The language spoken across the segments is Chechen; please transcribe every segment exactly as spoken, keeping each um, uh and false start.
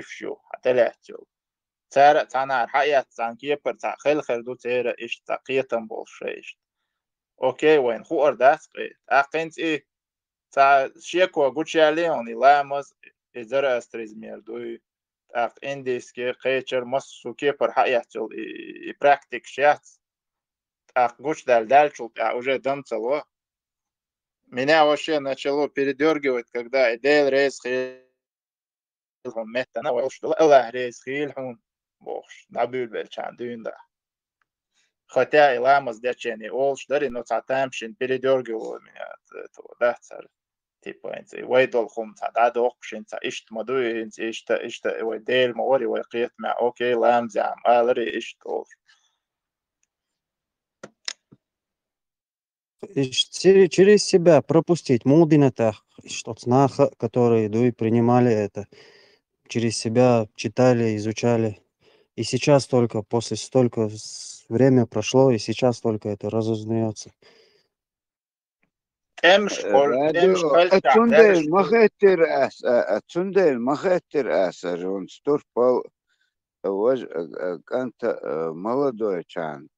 кепаш ю, хьан тӀелаьцна йолу. Цара а цхьанхьара хьаэцна, цхьана кепара цхьа хелхар ду церан иштта цхьа кхетам болуш шайн иштта. Окей, вайна хуур дац къе. ТӀаккха хӀинца и цхьа шеко гучуяьллий хьуна, и ламаз, и зороастризмера дуй, тӀаккха индийский, кхечара массо а кепара хьаэцна йолу и, и практикаш яц. ТӀаккха гучудаьлла даьллачул тӀаьхьа уже дам ца ло. Меня вообще начало передёргивать, когда и Дела реза хилла хьуна меттана, вай уьш долу, Аллах реза хилла хьуна, бохуш, дӀабуьйлабеллачарна дуьйна дӀа. Хотя и ламаз дечений олуш дарий, но цхьа тамашийна передёргивало меня от этого, да, цара. Типа, хӀинца и вай долу хӀума цхьа дӀадоккхуш, хӀинца иштта ма дуй, хӀинца иштта, иштта, и вай Дела ма вари, вай кхетамехь, окей, ламаз яхьа ма алари, иштта олуш. Иш-, че-, через себя пропустить, мул динатах, что наха, которые дуй принимали это, через себя читали, изучали. И сейчас только, после столько с-, время прошло, и сейчас только это разузнаётся. ТӀемаш Э, хол-, радио, тӀемаш а, халчахь цундела даьллаш ма ду. Хеттира ас, а, а, цундела ма хеттира ас, а, жон стурпал, а, важ-, а, а, кӀанта, а, молодой чан.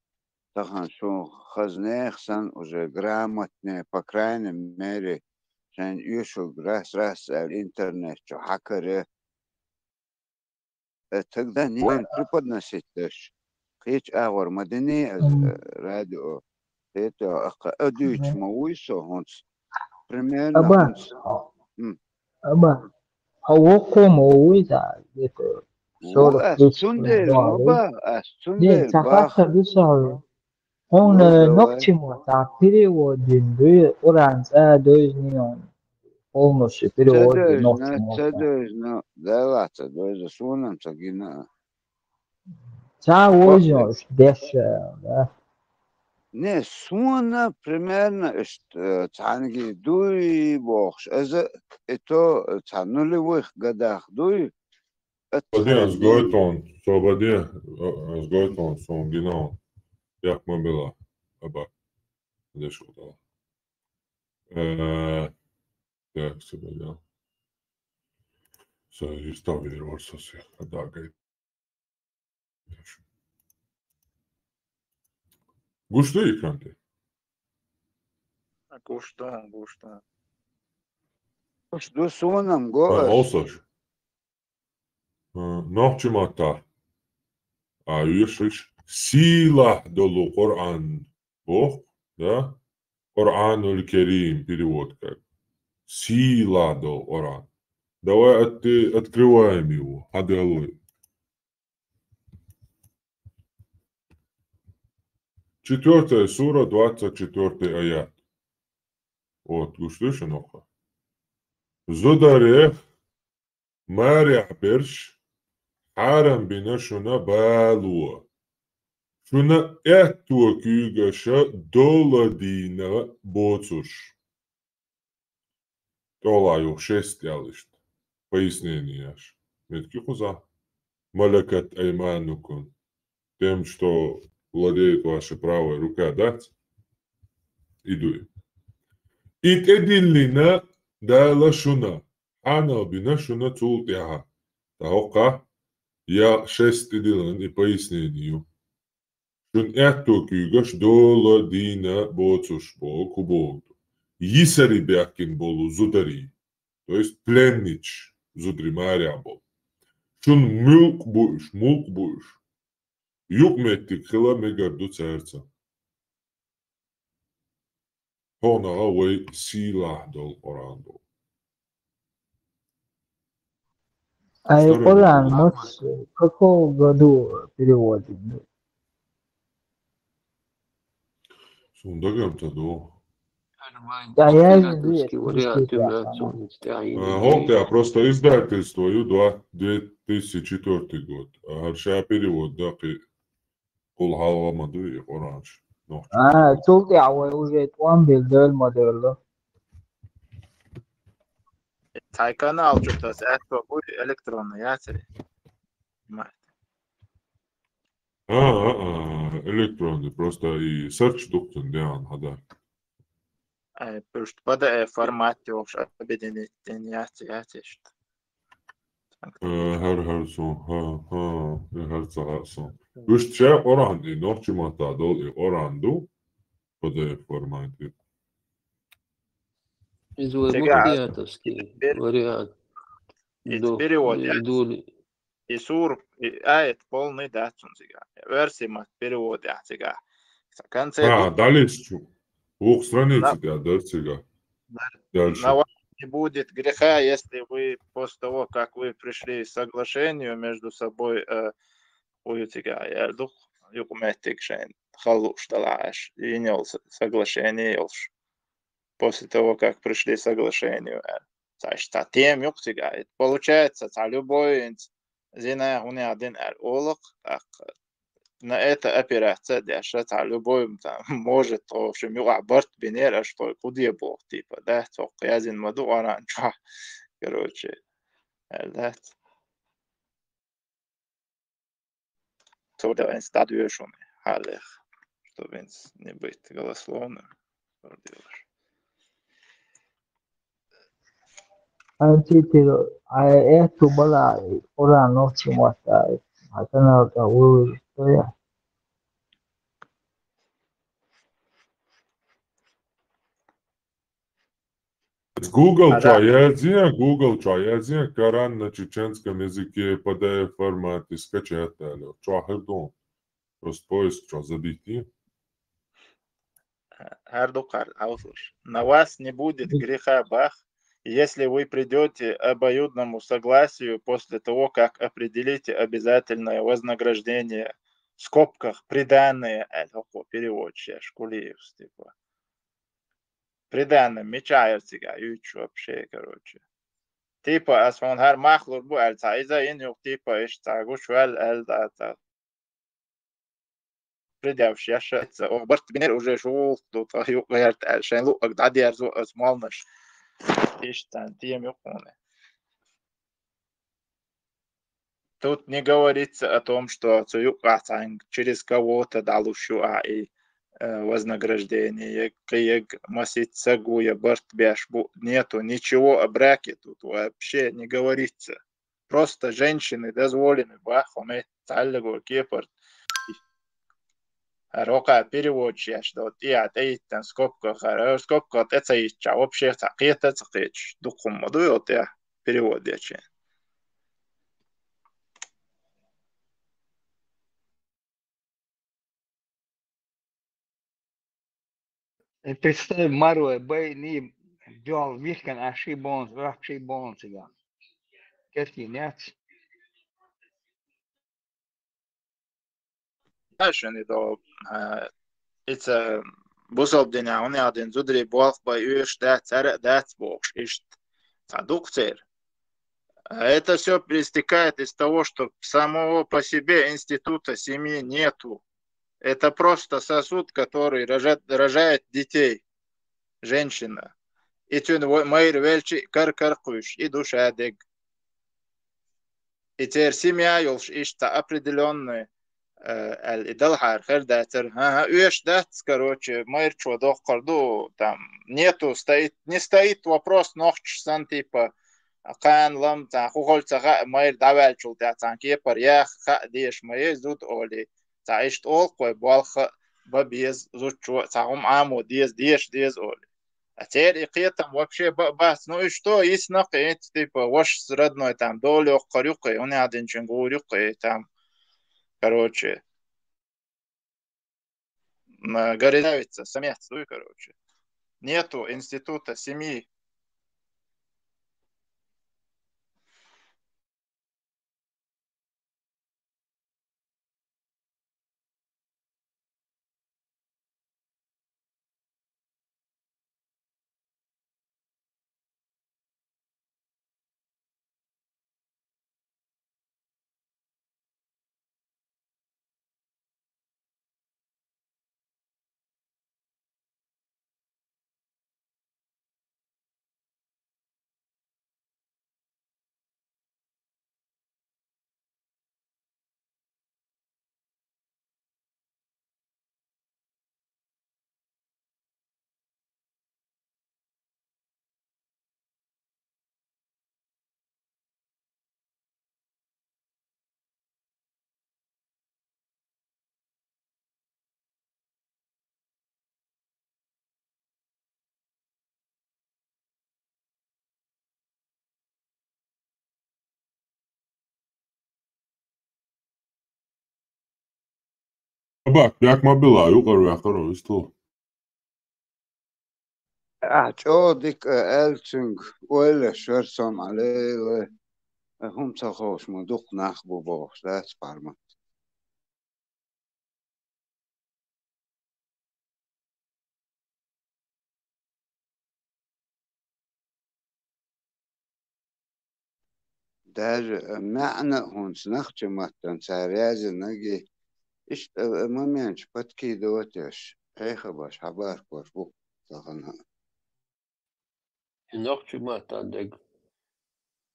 Тахана шун хазнех сан уже грамотнее, по крайней мере, шайн оьшург рас-рас аьлла интернет чу хьакаре. Э, тогда не преподносить даш. Кхечу агӀор ма дини аз, э, радио. Хета, аккха а дуьйцуш ма вуй со хӀунца. Примерно Аба. хӀунца. М. Аба. Хьо воккхо ма вуй цхьа, где-то Ву, сорок ас тридцать цундела ма лет. Бах, ас Не, цундела цхьа бах. Хаттар ду со хьуна. Хьуна Ну, давай. Нохчийн мотт цхьа перевод дина дуй, Къуръан цӀа а дойзний хьуна. Полностью Ца перевод дина дойзна, нохчийн ца мотт цхьа. Дойзна, Дала ца дойзна, суна-м ца гина. Цхьа Бо-, войзна уьш деш, да? Не, суна примерно иштта, э, цхьаьнгий дуй бохуш. Аза, и то, э, цхьа нулевых годах дуй. Ат Бадин, аз хьаьнгий. Гойтон, со бадин, э, аз гойтон, сон гинон. Як ма била, аба. Деш удала. Э, Так, се бадин. Со истав вир вар со се, а да, гай. Гуш ду экран тӀе? Гуш ду, гуш ду. Гуш ду, суна-м го А, аш. Олсаш. А, нохчийн маттахь. А, оьшуш, сийлахь долу Къуръан боху, да? Къуръанул Керим перевод как. Сийлахь долу Къуръан. Давай от-, открываем его. Хьадалой. Четвёртая сура, двадцать четвёртый аят. Вот, гуш ду шуна хӀокху. Зударий, марехь берш хьарам бина шуна бало. Шуна аьтто куьйгаша дола дийна боцурш. ТӀолахь юха шесть аьлла иштта. Пояснение еш. Метки кхуза. Малакат айманукум. Тем, что владеет ваша правая рука, дац? И дуй. И тӀедиллина Дала шуна, хьанал бина шуна цул тӀаьхьа. ТӀаккха я шесть тӀедиллина и пояснение ю. Шуна аьтто куьйгаш дола дийна боцуш боху, хӀун боху? Йисаре баьхкина болу зударий, то есть пленничаш, зударий марехь болу. Шуна муьлкъ бу уьш, муьлкъ бу уьш. Юкъаметтиг хила мегар ду цаьрца. Хьо нагахь вай сийлахь долу Къуръан ду. А и Второй Къуръан вопрос. Мус какого году переводен? Суна дагам ца ду. Да, я же Латинский вариант, здесь, да, да. А, хӀокху тӀехь просто издательство ю, два, две тысячи четвёртый год. А хӀара ша перевод даккхи. Кхул хьалха ма дуй и Къуръанаш. Нохчо. А, цул тӀаьхьа вай уже тӀом била девлла ма девлла. Цхьа канал чу таса аьтто буй электронный яцаре. Ма. А, а, а, электронный, просто и search дуккхун деан хьада. Э, просто П Д Ф формат йохуш объединить ден яц, яц иштта. Э, хӀара, хӀара сон, хӀа, хӀа, э, хӀара ца хаьа сон. Вуьшта шаьра Къуръан ду, нохчийн маттахь долу и Къуръан ду, П Д Ф формате. Иза вай мухтиятовский вариант. Иза перевод яц. И сур, и аят полный дац цуьнан цигахь. Оьрсийн матта перевод яц цигахь. Конце... А, дӀалиста чу. Вукху страница тӀехь дара цигахь. Дальше. На вас не будет греха, если вы после того, как вы пришли к соглашению между собой, э, вуй цигахь, яр ду-кх юкъаметтиг шайн хала лууш далахь аша, йина йолу с-, соглашение йолуш. После того, как пришли к соглашению, аьлла. Цхьа иштта тема ю-кх цигахь. Получается, цхьа любой хӀинца зина хӀунда дина аьлла олу-кх, тӀаккха на это опираться а деш, цхьа любой там может, в общем, юкъахь барт бинера, аша тхойга хӀун де боху, типа, да, цо кху яздина ма ду Къуръан чохь, короче, аьлла дац. Цо делаьнца дӀадоьшу хьалха, чтобы не быть голословным. Антитиро, а это была Уран нохчийн маттахь, а канал тӀе вуьйцу я. Google чохь яздина, Google чохь яздина, Коран на чеченском языке П Д Ф формате скачать аьлла. Чохь хир ду. Просто поиск чохь забитий. ХӀара ду кхара хьовсалаш. На вас не будет греха, бах, если вы придёте к обоюдному согласию после того, как определите обязательное вознаграждение, в скобках, приданое, аьлла хӀокхо переводчо шаьш, Кулиевс, типа. Приданое мичахь яра цигахь юьйцуш вообще, короче. Типа, ас хьуна хӀара мах лур бу аьлла, цхьа иза йина юкъа, типа, иштта цхьа гуш ваьлла аьлла, цхьа предъявление еш, ца, оха барт бинера уже шу гӀуллакх ду, тӀаккха юкъа гӀерта аьлла, шайн луъург дӀадерзо аса молланаш. Иштта тема ю хьуна. Тут не говорится о том, что цу юкъахь цхьаьнга через кого-то дӀалуш ю ахь и, э, вознаграждение, я кхин я масийтта саг ву, я барт беш бу. Нету ничего о браке тут вообще не говорится. Просто женщины дозволены бах, хӀума цхьаьллего кепара. ХӀара хӀокху переводчо еш долу тӀехь тӀеиттина скобка хӀара, хӀара скобка тӀе ца йиттича, вообще цхьа кхета а ца кхеташ, дукха хӀума ма ду йо тӀехь перевод дечийн. Э, представь, марой бай, ни, дёл вихкан, а ши бонус, раб ши бонус, цигахь. Кески няц. Дальше не до, э, ица бусалба динехь, хӀунда аьлла дина зударий болх бай оьшуш дац, цара а дац бохуш, иштта. Цхьа дукха церан. А это всё проистекает из того, что самого по себе института семьи нету. Это просто сосуд, который рожа-, рожает детей. Женщина. И цуьнан во-, майра велча а кар-кар кхуьйсуш, и ду ша дерг. И церан семья йолуш иштта цхьа определённый, э, аьлла, и далахьара хир дацара. ХӀан-хӀа, оьшуш дац, короче, майрачо доккхур ду, там, нету, стоит, не стоит вопрос нохчаша санна, типа, кхана лам, цхьа хӀун хуьлу ца хаьа, майра дӀаваьллачул тӀаьхьа цхьана кепара яха хаа дезаш ма яй зуда олий. Цхьа иштта олу-кх вай болх а бан беза зудчо, цхьа хӀума Ӏамо деза, деша деза олий. А церан и кхетам вообще бан а бац. Ну и что, йисна-кх и, типа, вашас родной там дола йоккхур ю-кх и, хӀунда аьлла динчун гӀур ю-кх и там. Короче, м, городовица, самец дуй, короче. Нету института семьи. Абак, бяк ма била, юкъара ваьккхар висту. Ахь чӀогӀа дика аьлла цуьнга ойла шар сом Ӏалейла, хӀума ца ховш ма дукха нах бу бохуш дац пармат. Даже маьӀна а хӀунца нахча маттан цара язйинарг, иштта моменташ подкидывать еш, хьехабаш, хьабаркалуш бу тахана. И нохчи маттан дег,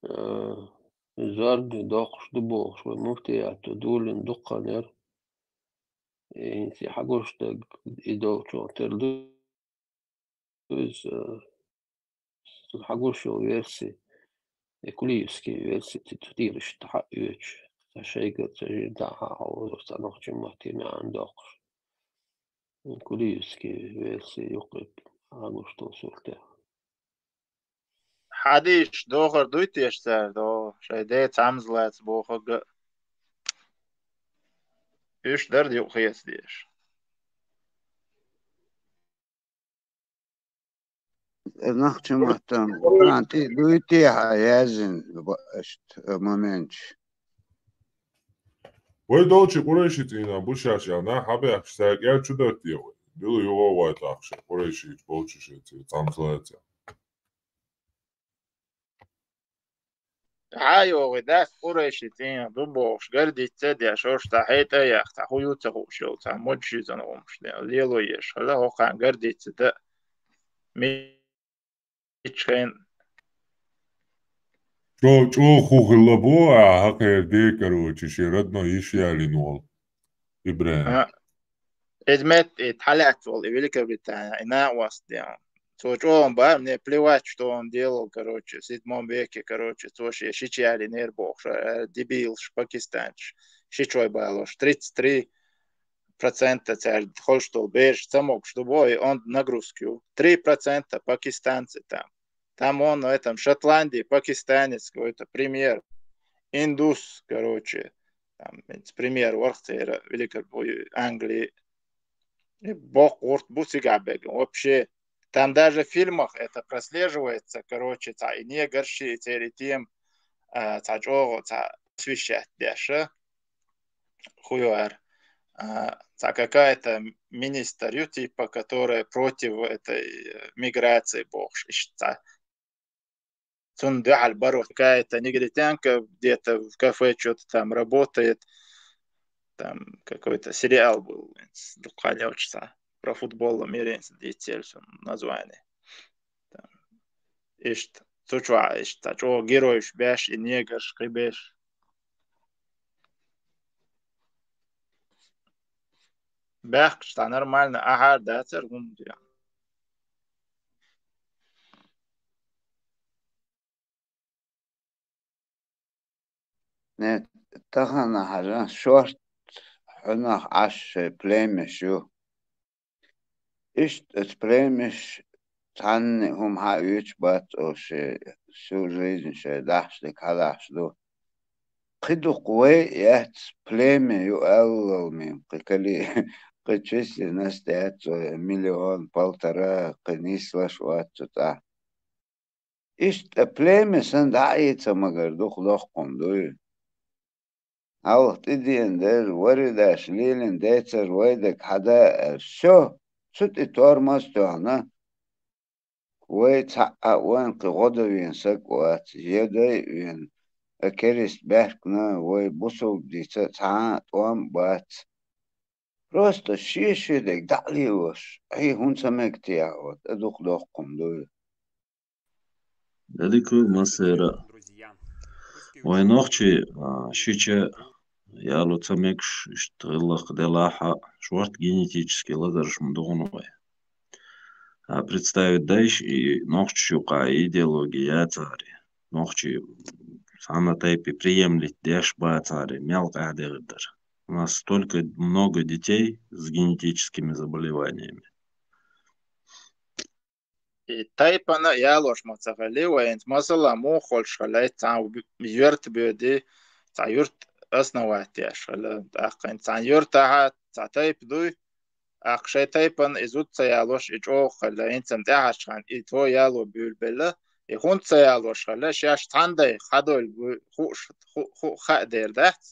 э, зорбни доккхуш ду бохуш, вай муфтияту дулина дуккханера. И хӀинца хьагуш дерг и долчун тера ду иза, э, хьагуш йолу верси, и Кулиевский верси, цу тӀера иштта хьаоьцуш, ца шайгара, ца жимма хьан хьан хьовзур, ца нохчи матте маьӀна доккхуш. Кулиевский верси юккъе хьагуш долу суртехь. Хьадийсаш дохар дуй теша цара, до, шайн ден цхьамза лаца бохург а? Уьш дара юкъа хеца дезаш. Нахча маттан Къуръан тӀе дуй те хьан язйина ба-, иштта моменташ? Вай долчу Къурайши цӀийнан бу шаьш аьлла, хьабаьхкаш цаьрга аьлла чу дара те вай? Дила юха а вай тахша, Къурайши болчу шен цӀе, цхьамза лаца. Хьа йогӀий дац Къурайши цӀийнан ду бохуш, гардица а деш, ош цхьа хьетӀа а яхка, цхьа хӀу ю ца хууш йолу, цхьа модж шизан гӀумаш де, лело еш, хӀара хӀокхарна гардица дан мичхен. Чо-, чӀогӀа хӀу хилла бу, а, хӀокхеран де, короче, шен родной йиша ялийна волу ИбрахӀим. А, иза метта и тхьалаьцна волу и Великобритания, и накъост де. Цо чӀогӀа бара, мне плевать, что он делал, короче, в седьмом веке, короче, цо шен шича ялийнера бохуш, э, дебилаш, пакистанцаш, шичой балош, тридцать три процента цаьрга хӀорш долу бераш ца могуш ду боху, и онда нагрузка ю. Три процента пакистанцы там. Там он в этом Шотландии пакистанец какой-то премьер, индус, короче, там, пример варх церан, великой, ой, Англии. И боккха гӀурт бу цигахь беган. Вообще, там даже в фильмах это прослеживается, короче, цхьа и негрши, и церан и тема, а, цхьа чӀогӀа, цхьа освещать деш, а, хӀу ю ара, а, цхьа какая-то министр ю, типа, которая против этой, э, миграции бохуш, иштта цхьа. Цунна дуьхьал бара какая-то негритянка где-то в кафе чё-то там работает. Там какой-то сериал был, дукха лечца. Про футбол меренца дицель сон название. Там. Иштта, цу чохь иштта, чӀогӀа геройш беш, и негрш кхибеш. Баьхкаш цхьа нормально ахьар дацара хӀума де. Не, тахана хьажа, шорт хьуьнах Ӏаш шайн племяш ю. Иштта оцу племяш цхьанна хӀума хьаоьцуш бац, оха шайн всю жизнь шайн дахьаш дерг хьалахьаш ду. Кхин дукха вай а яц, племя ю аллал мин, кхин кали, кхин численность яц, миллион, полтора, кхин нислуш вац цу тӀехь. Иштта племя санна дӀа а ийца магар дукха доккхун дуй. Хьалха тӀедеана дара, вари даш лелина децара вай дерг хьада аьлла. Всё, цу тӀе тормоз тоьхна. Вай цхьаъ а вайна кхин гӀо дан вена саг а вац, я дай а вена, а керист баьхкина, вай бусулба дица цхьа а тӀом а бац. Просто шен-шен дерг дӀа а лелош, хьий хӀунда ца мега техьа, вот, а дукха доккхун дуй. Дадику массера. Вай нохчий, а, шича яло ца мегаш, иштта гӀиллакх делахь а, шорта генетически лазарш ма ду хӀуна вай. А представить дайш и нохчаш юкъа идеология яцаре. Нохчий цхьана тайпе приемлить деш бацаре, мел къаьхьа дегӀ дара. У нас столько много детей с генетическими заболеваниями. И тайпана ялош ма ца хили, вайнца масала муха холуш хила, цхьа юрт боьди, цхьа юрт основать еш хилла. ТӀаккха цхьана юьртахь цхьа тайпа дуй, тӀаккха шайн тайпана и зуда ца ялош, и чӀогӀа хилла. ХӀинца тӀаьхьарчхьана и тхо яло буьйлабелла, и хӀунда ца ялош хилла, шаьш цхьана дай хьадойла буй хууш, ху-, ху-, хаа дер дац.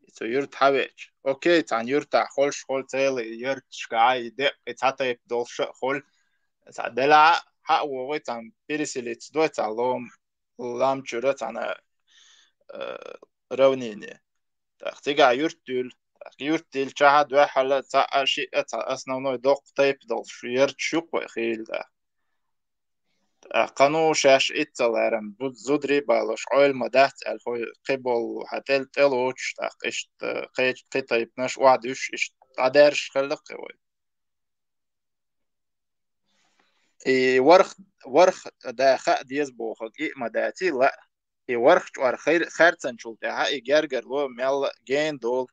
И цу юьрта хьавеача. Окей, цхьана юьртахь холш хол цӀелий ярташка Ӏай, и деккъа и цхьа тайпа долуш а хол. Цхьа делахь а хьа а вогӀий, цхьана переселиться дой, цхьа лом, лам чуьра цхьана, э, равнине. ТӀаккха цигахь юьрт дуьйла. ТӀаккха юьрт дилчахьа дуьххьала цхьа а шиъ а цхьа основной доккха тайпа долуш ярташ юккъе хийла тӀаккха. ТӀаккха ну шаьш итт ца ларам, зу-, зударий балош, Ӏойла ма дац аьлла, хӀой кхиболу хьан тӀел-, тӀелоцуш, тӀаккха иштта кхечу кхин тайпанаш охьадуьсуш, иштта дӀадаьржаш хилла кхин вай. И ворх, ворх да хаа деза бохург и а ма даций, лаа. И ворх чкъор хер-, херцанчул тӀаьхьа и гергарло мелла а гена долу.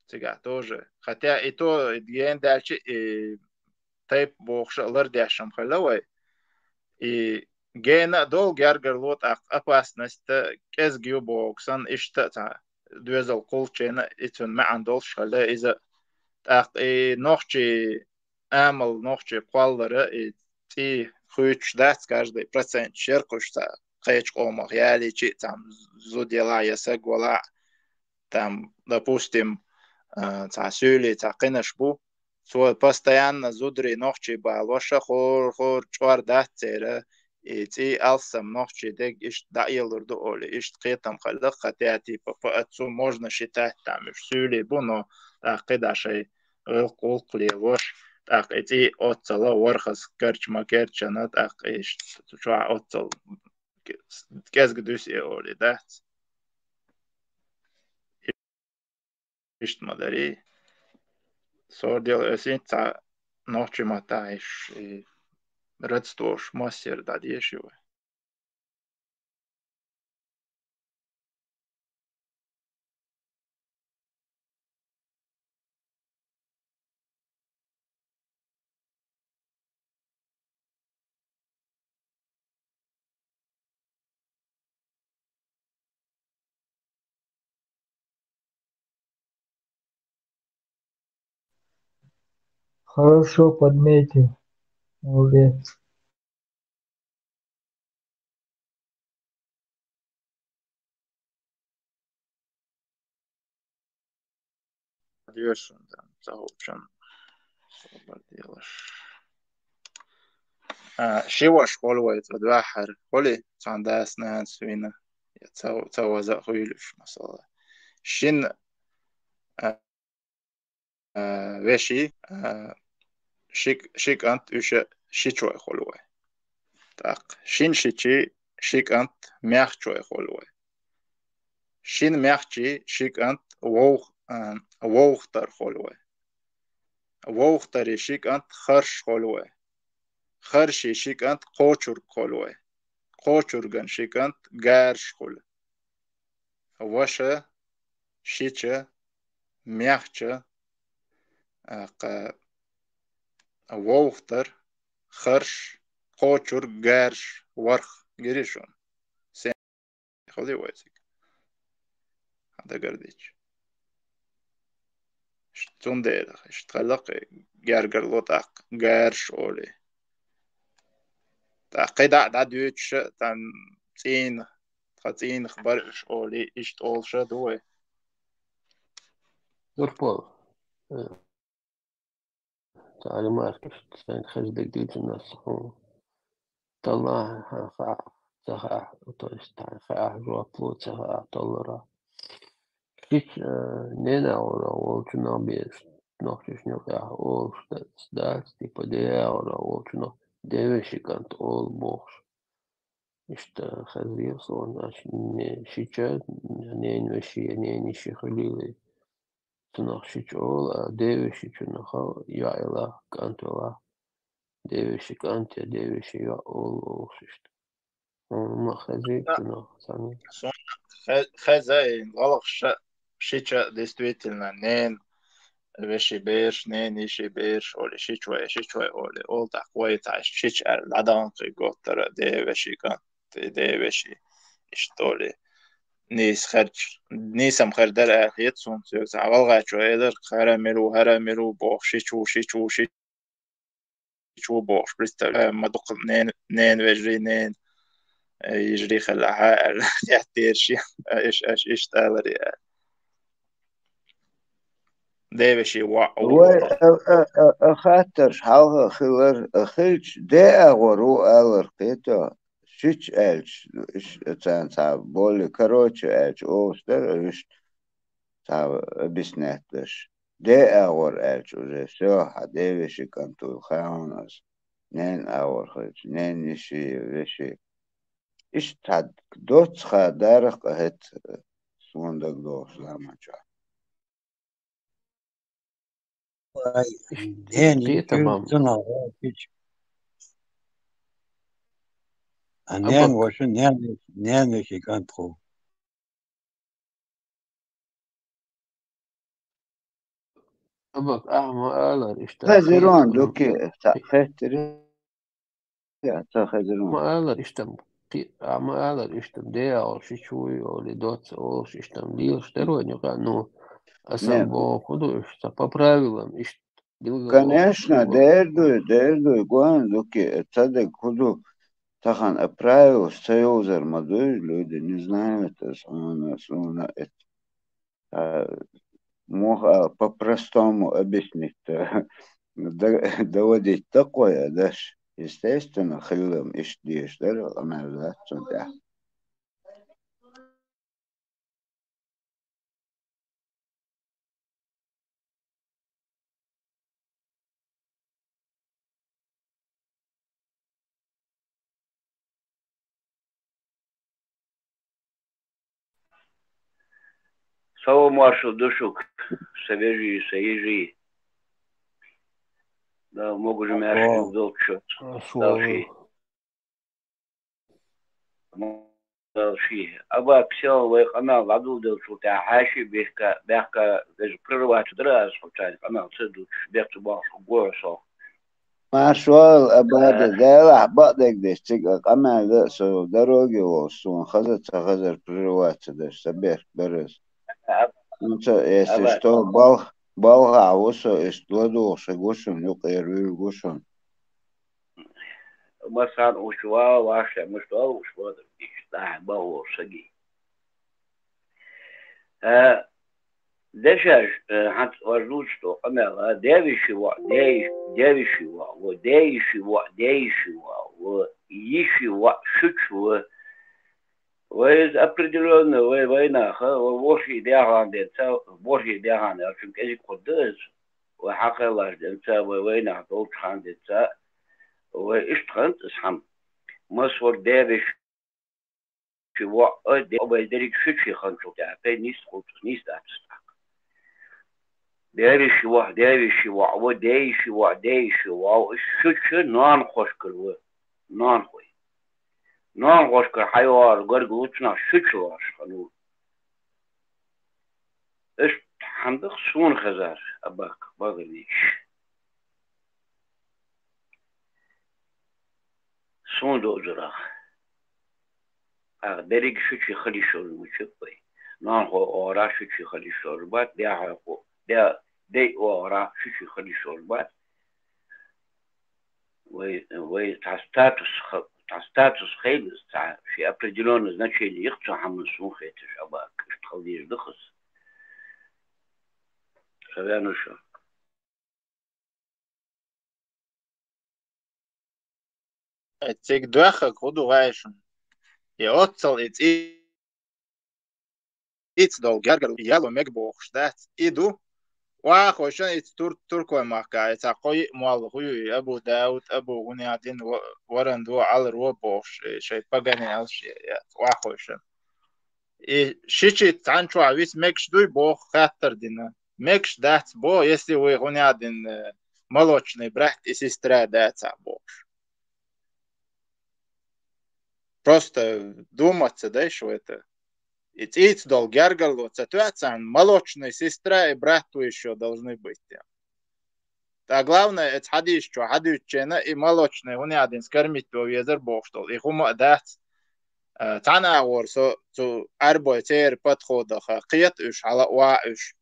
Цигахь тоже. Хотя и то, и гена даьлча, и тайпа бохуш а лардеш ма хилла вай. И гена а долу гергарло, тӀаккха опасность кӀезиг ю боху санна, иштта а цхьа доьзал кхуллучу хенахь и цуьнан маьӀна долуш хилла иза. ТӀаккха и нохчий амал, нохчий кхоллара, и цӀий хуьйцуш дац каждый процент, шеркхуьш цхьа кхечу къомах ялийчи а, цхьа зуда ялахь я саг валахь, там, допустим, а, цхьа суьйлий, цхьа кхинаш бу, цо постоянно зударий нохчий балош а хӀора, хӀора чкъор дац церан, и цӀий алссам нохчий дерг иштта дӀаэлур ду олий, иштта кхетам хилла, хотя типа по отцу можно считать, там уьш суьйлий бу, но тӀаккха кхидӀа шайн гӀиллакх, гӀуллакх лелош, тӀаккха и цӀий оццал а ворхӀазза керча ма керчана, тӀаккха иштта чохь оццал кӀезга дуьсу и олий дац. Иштта ма дарий. Сордел эсинца цхьа нохчий маттахь иш, и, родствош массера дӀадеши вай. Хорошо подметил. Молодец. Дешан, там, ца хӀуучун собар делаш. А, ши ваша хӀолу вай цӀа дуьххьара? ХӀолий, цхьана дас-нанас вина? Я ца, ца ваза а хуьйлуш, масала. Шин, а, а, веший, а, ши, ши кӀант, уьш а ши чой хӀолу вай. ТӀаккха шин шичий ши кӀант маьхчой хӀолу вай. Шин маьхчий ши кӀант вовх-, а, вовхтар хӀолу вай. Вовхтарий ши кӀант харш хӀолу вай. Харший ши кӀант кхочург хӀолу вай. Кхочурган ши кӀант гарш хуьлу. Ваша, шича, маьхча, а, кха-, вовхтар, харш, кхочург, гарш, варх. Гири шуна? Сен хуьлий вай цига? Хьан дагардича. Ш-, цундела, иштта хилла кхин гергарло тӀаккха, гарш олий. ТӀаккха кхидӀа а дӀадуьйцуш а, там цӀийнах, тхан цӀийнах бара уьш олий, иштта олуш а ду вай. Турпал. Э, цхьа ремарка, сан хеза дерг дийцина ас хьуна. Талла хьан хаьа, ца хаьа, то есть хьан хаьа жоп ло, ца хаьа таллара. Шича, э, ненан гӀора волчунах безаш, нохчашна юкъехь олуш дац, типа, ден гӀора волчунах ден вешин кӀант олу бохуш. Иштта хезира суна, аша не-, шича, ненан вешин, ненан йишин хуьлийла. Цунах шича олу, а ден вешичунах йоӀ елахь, кӀант велахь, ден вешин кӀант я ден вешин йоӀ олу олуш иштта. Хьуна ма хезий цунах санна? Суна хе-, хеза, и гӀалгӀаша шича действительно ненан вешин бераш, ненан йишин бераш олий, шичой, шичой олий, олу тӀаккха вай цхьа шича аьлла дӀадахана кхин готтара, ден вешин кӀант, ден вешин, иштта олий. нийса херч, нийсам хер дара аьлла хета суна цуьнга. Цхьа гӀалгӀачо элира, хӀара мила ву, хӀара мила ву бохуш, шича ву, шича ву, шича ву бохуш, представь, ма дукха нен-, ненавежарий, нен-, э, йижарий хилла хьа аьлла, тӀеттера шен, аша, аша иштта аларий аьлла. Девеший воӀ ву Вай, боху. а, а, а, а хаттарш хьалха хилар, а хилча, де агӀор ву алар кхета, шича аьлча, ш-, царна цхьа более короче аьлча, олуш дара, вуьшта цхьа объяснять даш. Де агӀор аьлча уже, всё, хьан девеший кӀант ву, хаьа хьуна ас. Ненан агӀор хилча, ненан йиши, веши. Иштта цхьа доцца ха дарах къа хӀета, суна дагадогӀуш заманчохь. Ай, нен кхетам йичуьйра ам. Цунах ваьлча. А нен Абак. Ваша, нен, нен веший кӀант ху. Абак, ахьа ма алара иштта Хезирон хетам. Дуки, ца хеттири. Я, ца хезирон. Ма алара иштта, кхи-, а ма алара иштта, де агӀор шича вуй олий, доцца олуш иштта лелаш дара вайн юкъа, ну, асан Не. Боху ду иштта, по правилам иштта. Конечно, дер дуй, дер дуй, гон дуки, ца дег хӀу ду, тахан а правилаш ца йовзар ма дуй, люди не знают, суна, суна это. А, муха по-простому объяснить, да-, доводить такое, даш. Естественно, хиллам иштта деш дара, къамел дац цунна тӀехь. Салам маршал ду шуьга, сан вежарий, сан йижарий. Да, могу же мяшки О. Удалчу. О, Давши. Далши. Аба, ксел вай къамел ладулделчул тӀехьа хьаьший бехка, бехка, даже прервать дара аз хӀу царна къамел ца дучуш, бехк ца бохуш хӀу гора со. Маршал, Абада, Э. Делахь бакъдерг деш цига къамел да, со дороге волу, суна хаза ца хазар прервать ца даш, ца бехк бараз. Аб-, Ну, ца, если Абада. Что, бал-, балхахь ву со, иштта ладугӀуш гу шуна, юкъера вуьйр гу шуна. Масан уьш ва, ваша, муьш вал уьш ва, дагахь бан волу саги. Э, дешаш, э, хьанца важ лучу тӀо къамел, а, девиши ва, деш-, девиши ва, во, дейиши ва, дейиши ва, во, йиши ва, шучу ва. Вай иза определённо, вай вайнаха, вай воши дегӀан денца, воши дегӀан, я чун кӀезиг хӀу да иза, вай хьакхеллаш денца, вай вайнах долчу хан денца, вай иштта ханта иза хьан. Масвар девиш, ши воӀ, де, вай дерриг шучи ханчул тӀаьхьа, тӀе нийса кхулчу, нийса дац тӀаккха. Девиши воӀ, девиши воӀ, во, дейиши воӀ, дейиши воӀ, шучу нон хошкар ву, нон хуй. Нон хошкар хьайоагӀар гарга лучунах шучу лош ханул. Иштта хьандах суна хезар, Абак, багӀа вийча. Суна дозурах. Ах, дерриг шучи халиш йолу мучуьк вай. Нонхо ора шучи халиш йолу бат, дяхьа ху, дя-, дей ора шучи халиш йолу бат. Вай, вай, та статус ха-, та статус хейлас, та ши определённое значение йих цу хьаман сун хеташ, Абак, иштта хала деза духас. Савянуша. Цига доьххаг хӀу ду вайшин? Я оццал и цӀи-, цӀийца долу гергара яло мега бохуш дац. И ду. Вахойшан и тур-, туркой махка, и ца кхо йиъ молла хӀу ю, и Абу Дауд, Абу Гунядин, ва-, варан до, алар во бохуш, и шай пагане алш, я, я, вахойшан. И шичи цхьанчохь виса мегаш дуй боху хаттар дина. Мегаш дац бо, если вуй гӀуняа дин, э, молочный брат и сестра дацахь бохуш. Просто думаться, да, что это. И цӀийца долу гергарло ца тоьа царна, молочный сестра и брат вуй ещё должны быть. Ткъа главное, эца хьадийсчо хьадуьйцучена и молочный гӀуняа дин скормить до везар бохуш долу. И хӀума а дац. Цхьана агӀор со цу Ӏарбой церан подходах кхета уьш, хьала а ваха уьш.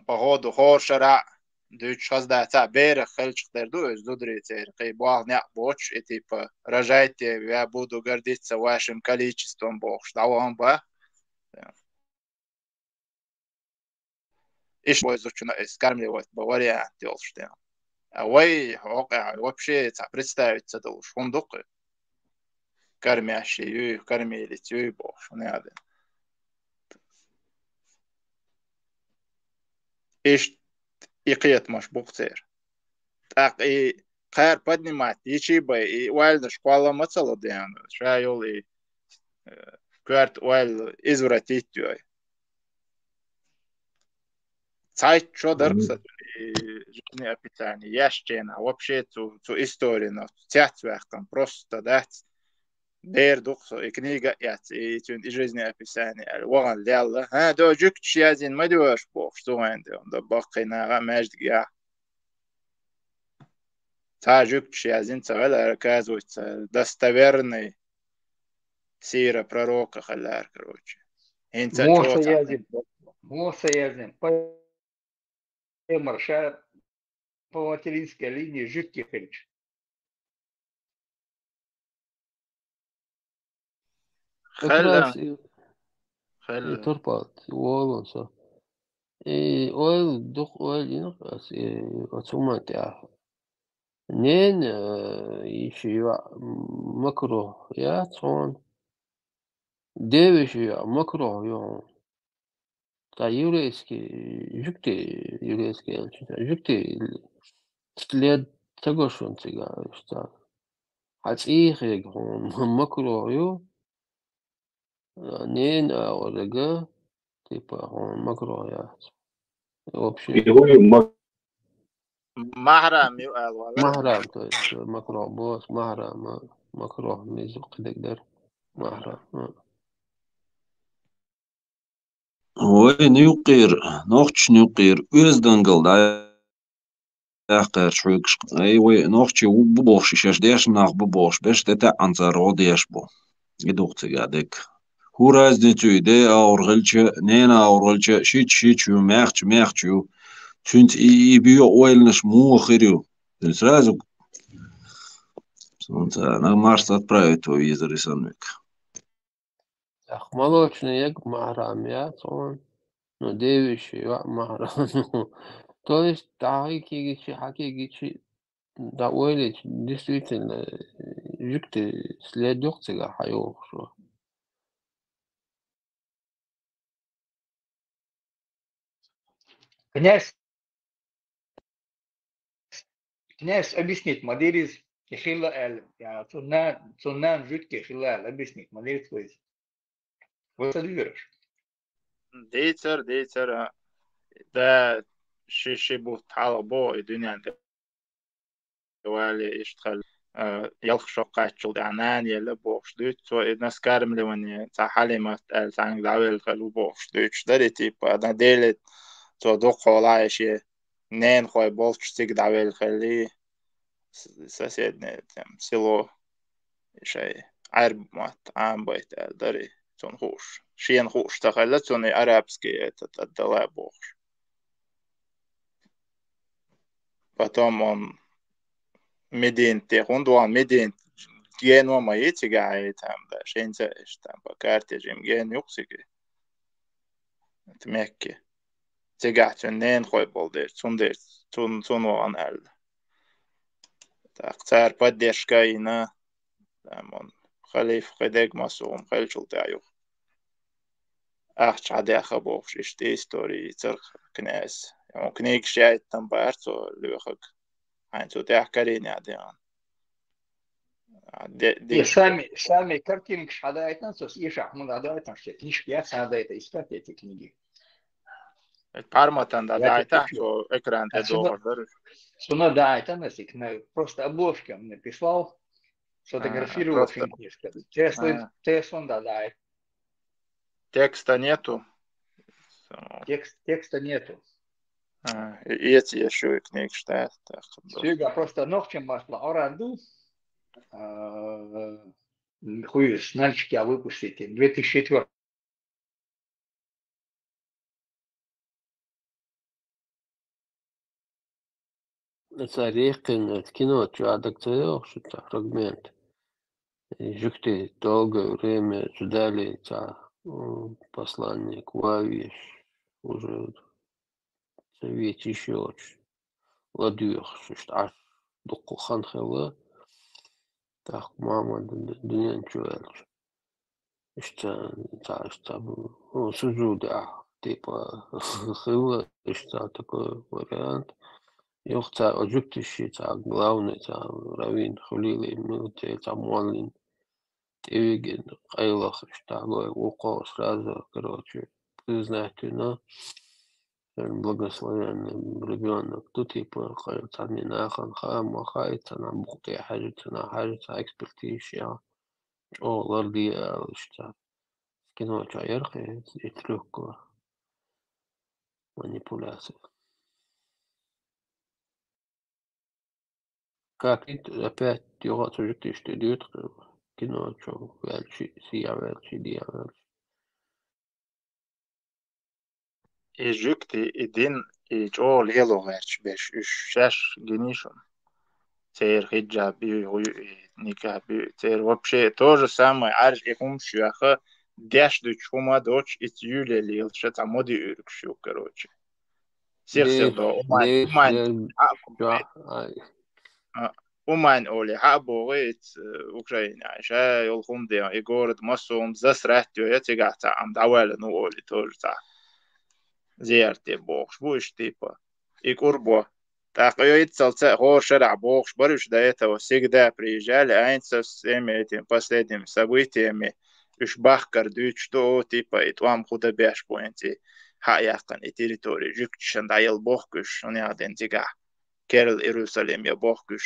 По ходу хӀора шарахь дуьйцуш хаза дац, берах хилчах дер ду, уьш зударий церан, кхин болх некъ боцуш, и типа рожайте, я буду гордиться вашим количеством бохуш, дӀаваха бах. Иштта вай зудчунна эс кармле вайта бан вариант йолуш дела. А вай хьокъехь вообще цхьа представить ца долуш хӀума ду-кх. Кармаьшший юй, кармелица юй бохуш, хӀунда аьлла. Иштта и кхетамаш бу-кх церан. ТӀаккха и кхара поднимать йичий бай, и ойланаш кхолла ма ца ло дена. Ша йолу и, э, коьрта ойла извратить йой. Цхьайтта шо дара-кх сан и жизнеописание еш ченахь, вообще цу, цу историна цецваьккхина просто дац. Дера ду-кх со, и книга а эцна, и цуьнан и жизнеописание аьлла, вахана лелла. ХӀан, до жуьгташ язйина ма доьшу бохуш, цу вайн де, до баккхий наха а маьждигехь. Цхьа жуьгташ язйина ца хилла, оказывается, достоверный сира пророка хилла, короче. ХӀинца Муса чо язйина, Муса язйина, пайхамар ша по материнской линии жуьгти хилча. Как Хелла. раз и, Хелла. и турпалт, волун со. И ойла, дукха ойла йина ас, и оцу хӀуман тӀехь. Нена, э, йиша йоӀ Макрох яц хьуна. Девиша йоӀ Макрох ю хьуна. Ткъа еврейский, жуьгти, еврейский аьлча, жуьгти след ца го шуна цигахь, иштта. Хьан цӀийхега хьуна Макрох ю, нена агӀорга, типа, хьуна Макрох яц. Вообще. И вай ма- Махьрам ю аьлла вала. Махьрам, то есть, Макрох бос, Махьрам, а, Макрох мизу кхидиг дара. Махьрам, а. Вайн юккъера, нохчашна юккъера оьздангалла дӀа- яьккхарчу хьоьгуш. Ай, вай нохчий ву-, бу бохуш, и шаьш дешна нах бу бохуш, берш де таьӀӀанца гӀо деш бу. И ду-кх цигахь дерг. ХӀун разница ю, и ден агӀор хилча, ненан агӀор хилча, шича шича ю, маьхча маьхча ю. Цуьнца и, и био ойланаш муха хир ю? Цуьнан сразу цунца на Марс отправить во визор и санвик. Ах, молочный эг Махьрам яц хьуна. Ну, девиша йоӀ Махьрам. То есть, дӀахьекхийгичи, хьакхийгичи, дӀаойличи, действительно, жуьгти след ю-кх цигахь хьан юхуш ву. Князь, князь объяснить ма дийра иза, и хилла аьлла, я, цунна, цунна жуьгти хилла аьлла, объяснить ма дийра иза. Вай ца дуьйраш? Дийцар, дийцар, а. Да, ши, ши бутт хьалха боху и дуьнен тӀе вале, иштта хилла, а, ялх шо кхаччул тӀаьхьа нана елла бохуш дуьйцу. Цо и на скармливание, цхьа Хьалимат аьлла, цхьаьнга дӀавелла хилла ву бохуш дуьйцуш дара, и типа, на деле цо дукха хьолахь и шен ненахой болчу цига дӀавелла хилли, с-, соседнее, там, село, шайн Ӏаьрбийн мотт Ӏамабайта аьлла дара и, цунна хууш. Шена хууш ца хилла, цунна и арабский этот отдала бохуш. Потом он Мединате, хӀунда вон Мединат гено ма йи цигахь, и там, да, шен ца эш, там, по карте жим ген юкъ цига. Это Мекке. Цигахь цуьнан ненахой болу дерг, цундерг, цун-, цунна вахана аьлла. ТӀаккха цара поддержка а йина, там, он, халифа кхидерг массо а хӀума хилчул тӀаьхьа юха ахча хьадаьхна бохуш, иштта истори йийцира князь. Книгаш яийтина бара цо лоьхург. Хьайна цу тӀехь карийнехь деана. А, де-, И дийш сами, сами картинкаш хьадаийтина, со эшахь хӀума дӀадаийтина, что книжка яц, надо это искать, эти книги. Эт парматан Я дӀадаийтахь, тебе цо экран тӀе А, цунна, дохуш дара. Цунна даийтина, сикна, просто обложка мне прислал, А, сфотографировал просто. Финкнижка. Телефон, А. Телефон дӀадаийтина. Текста нету. Самого. Текст, текста нету. А, и эти ещё и книгаш, да, так, да. Соьга просто нохчийн маттахь Ӏоран ду. А, хуйш, Нальчике выпустить, две тысячи четвёртом. Цхьа рекъина кино чу Ӏадагца йохуш цхьа фрагмент. И жуьгти долгое время ждали цхьа, м, посланник ван веш, уже совет йиш йоцуш, ладоьгӀуш, иштта Ӏаш дуккха хан хилла. ТӀаккха Мухьаммад дуьнен чу ваьлча. Иштта, цхьа, иштта, ну, сужуде ахь, типа, хилла, иштта такой вариант. Юха цхьа жуьгташа цхьа главный, цхьа раввин Хулилий мила цхьа моллин тӀевигина, къайлаха иштта гой, вукхо сразу, короче, признать вина, благословенный ребёнок ду, типа, къай-, царна нахана хаа ма хаьа, царна букъ тӀе хьаьжира, царна хьаьжира, цхьа экспертиза еш, чӀогӀа лардийра аьлла иштта. Кино чу яра кхин и трюк, манипуляция. Как и опять юха цу жуьгташа тӀе дуьйцу, кино чу ваьлча, сиха ваьлча, диха ваьлча. И жуьгти, и дин, и чӀогӀа лело гӀерташ берш, уьш шаьш гиний шуна? Церан хиджаб ю, гӀу ю, и никаб ю, церан вообще то же самое, Ӏаьржа и хӀумаш йоьхна, деш дуьтуш хӀума доцуш, и ца юьйле лелаш цхьа моди уьйригаш ю, короче. Сих-сих до, умань, умань, а, а, умань олий, хьа а богӀий, иц, э, Украине, ша йолу хӀума де, и город массо а хӀума засрать йо, я цигахь цхьа, ам дӀаваьлла, ну, олий, тоже цхьа. Зиярте бохуш бу уьш, типа. И кӀур бо. ТӀаккха йо иццалца хӀора шарахь бохуш бара уьш до этого, всегда приезжали, а хӀинца со всеми этими последними событиями уьш бахкар дуьйцуш ду, о, типа, и тӀом хӀун дан беш бу хӀинца, хьа а яьккхина, и территори жуьгташна дӀаелла бохку уьш, хӀунда аьлла ден цигахь керла Иерусалим я бохку уьш,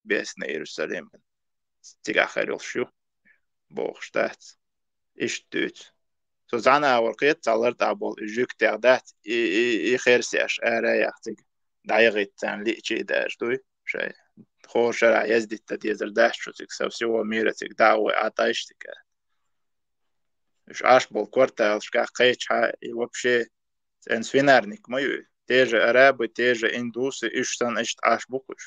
небесный Иерусалим. Цигахь хир йолуш ю, бохуш дац. Иштта дуьйцу. Со зӀана а вара кхета цхьа лартӀехь болу и жуьгтех дац, и, и, и херсеш ара а яхна цига дӀаяхийта царна лиъчий даже дуй шайн. ХӀора шарахь яздитта дезар дац шу цига, со всего мира цига дӀа а вой, Ӏа тӀайша цига. Уьш Ӏаш болу кварталашкахь кхечахьа и вообще цӀена свинарник ма ю. Те же арабы, те же индусы, уьш санна иштта Ӏаш бу-кх уьш.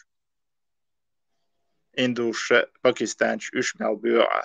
Индусша, пакистанча уьш мел боьгӀа.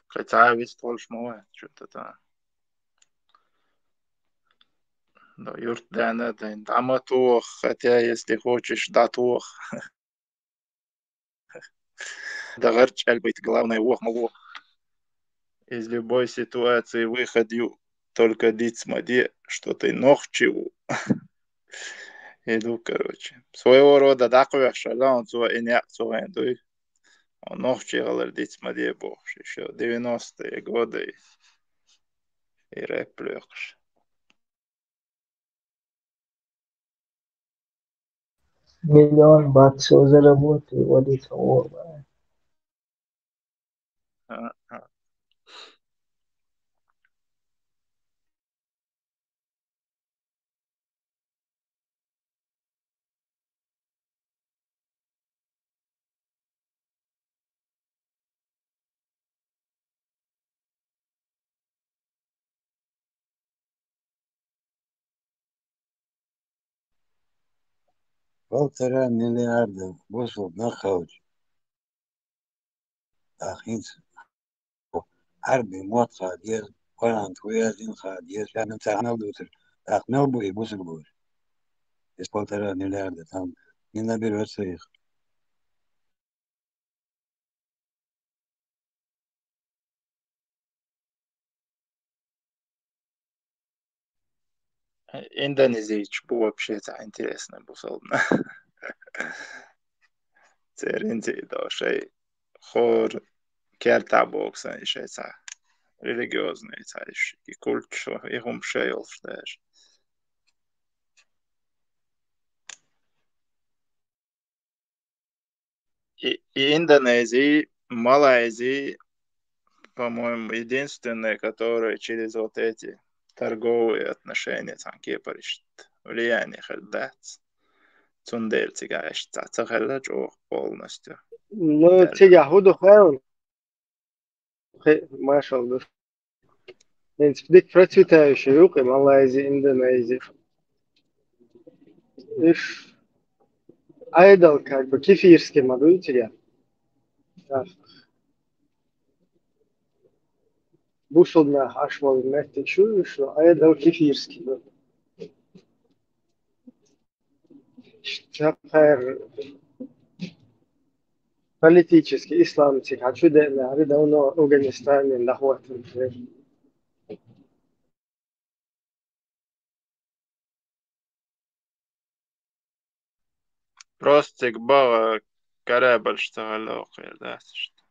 Кхин цхьа а вист волуш ма вац, чу тата. Да, юрт дана, да, дама тух, хотя, если хочешь, да тух. Да гӀарчӀ аьлла байта, главное, вохмало. Из любой ситуации выход ю, только диц ма де, что ты нохчи ву. Иду, короче. Своего рода дӀакхоьхьуш хьала, он цо и некъ цо вайн дуй. Он нохчи гӀалар диц ма де бохуш, ещё девяностые годы. И рэп лоькхуш. Миллион баксов заработай, валюта, о, Полтора миллиарда бусулба нах хилча, тӀаккха хӀинца Ӏарбийн мотт хаа деза, Къуръан чу веза, дин хаа деза, ша мел царна мел дувцар, тӀаккха мел бу и бусулба? Из полтора миллиарда там не наберётся их. Индонезийцаш бу вообще цхьа интересный бусалба нах. Церан цӀе до шай хор кертабоксан и шай цхьа религиозный цхьа и ш-, и культ шо, и хӀума шай йолуш даже. И, и Индонезия, Малайзия, по-моему, единственные, которые через вот эти торговые отношения, там, кепаришт, влияние хир дац. Цундела цигахь иштта ца хилла чӀогӀа полностью. Ну, цигахь хӀун ду хаьий? Хе, машалла ду. ХӀинца дика процветающий юкъа, Малайзи, Индонези. Иш айдал, как бы, кефирский ма дуй цигахь. Так. Бусулба нах Ӏаш волу меттиг шу иш, но айдал кефирский ду. Цхьа кхара политический ислам цига чу деъна, ари давно Афганистане нах ваттанчу. Просто цига бага корабльш ца хилла вокхуьйра дац иштта.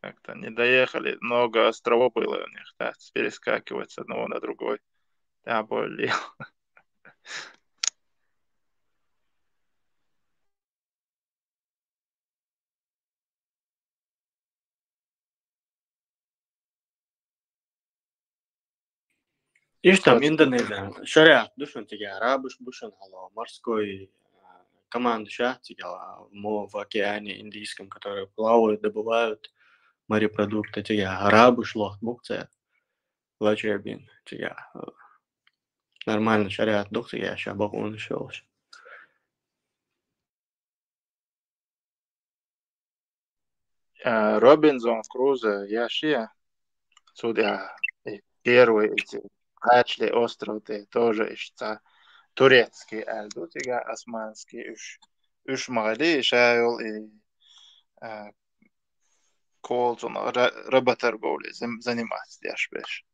Как-то не доехали, много островов было у них, да, перескакивать с одного на другой. Да, более. Иштта там Индонезия. Шариат ду шуна цига, арабаш бу шуна хьалха, морской, э, команда ша цига, мо в океане Индийском, которые плавают, добывают морепродукты цига, арабаш лохт бу цара. Лачебин цига, э, нормально шариат ду цига, ша бакъонаш йолуш. А, Робинзон Крузо еш я? Цу тӀехь и первый эти кхачале остров тӀе тоже иштта турецкий аьлла ду цигахь, османский уьш. Уьш ма хили, ша йолу и, а, колцунах ра-, работорговлей зам-, заниматься деш берш.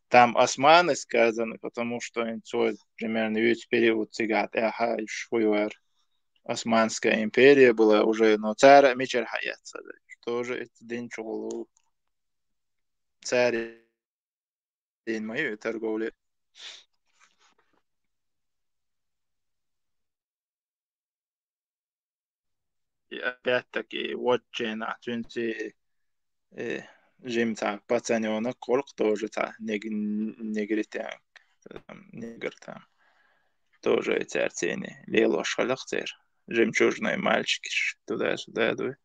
Там османы сказано, потому что цо примерно юьц период цигахь тӀехь уьш хуьйвара. Османская империя была уже, но цара мичара хьаэцна, тоже это дин чухула. Цара дин ма ю торговля. И опять-таки, вот чена, цуьнций, э, жимца пацанёнок колх тоже ца нег-, негритянка, там, негр там. Тоже и церцени лелош халах цер. Жемчужные мальчики туда-сюда дуй.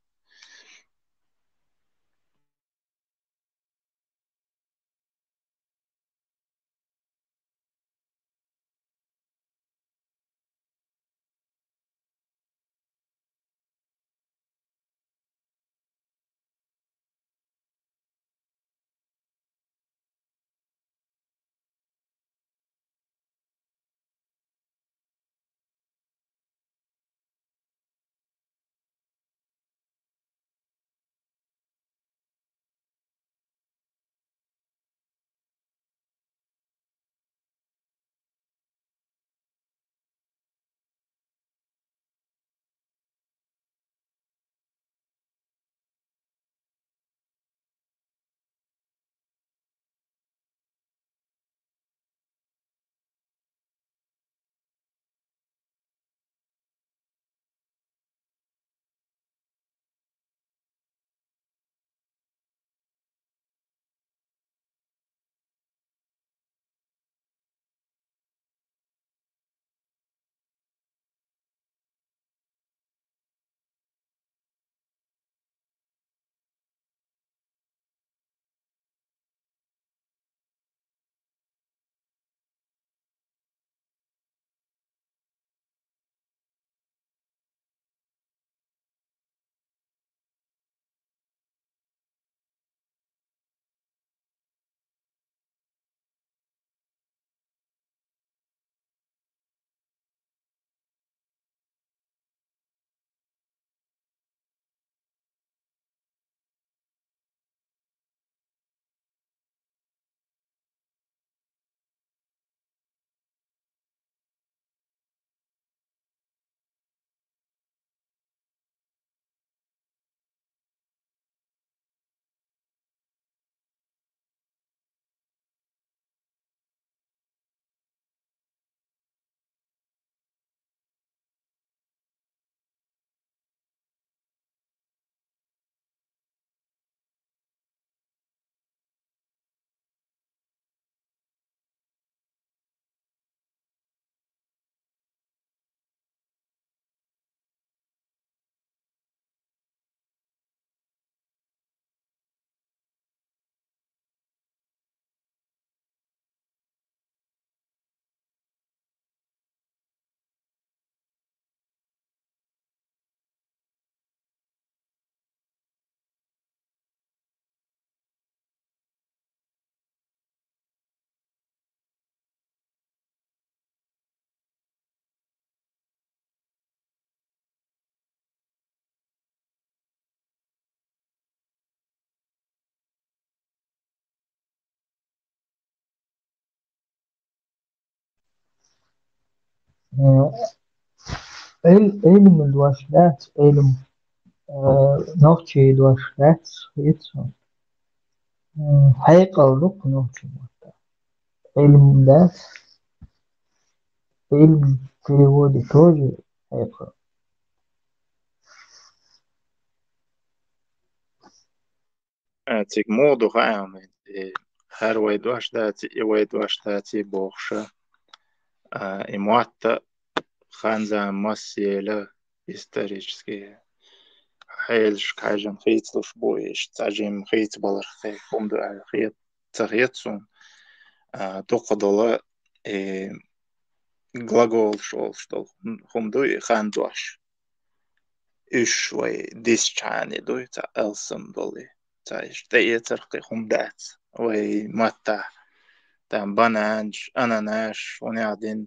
Э, Ӏил-, Ӏилма дош дац, Ӏилма, э, нохчий дош дац, хеташ. Э, хьекъал ду-кх нохчий маттахь. Ӏилма дац, Ӏилма в переводе тоже хьекъал. А, цига муха ду хаьа, э, хӀара вай дош дац, и вай дош дац бохуш, а, и мотт а хан-зама массаелла исторически хьелашка хьаьжжина хийцалуш бу, иштта цхьа жимма хийцабаларх кхин хӀума ду аьлла хет-, ца хета суна. А, дукхах долу, э, глаголаш олуш долу хӀума ду и хан дош. Уьш вай дисчхьана дуй, цхьа алсам долу, цхьа иштта тӀеэцарх кхин хӀума дац. Вай маттахь, там, бананаш, ананаш, хӀунех дина,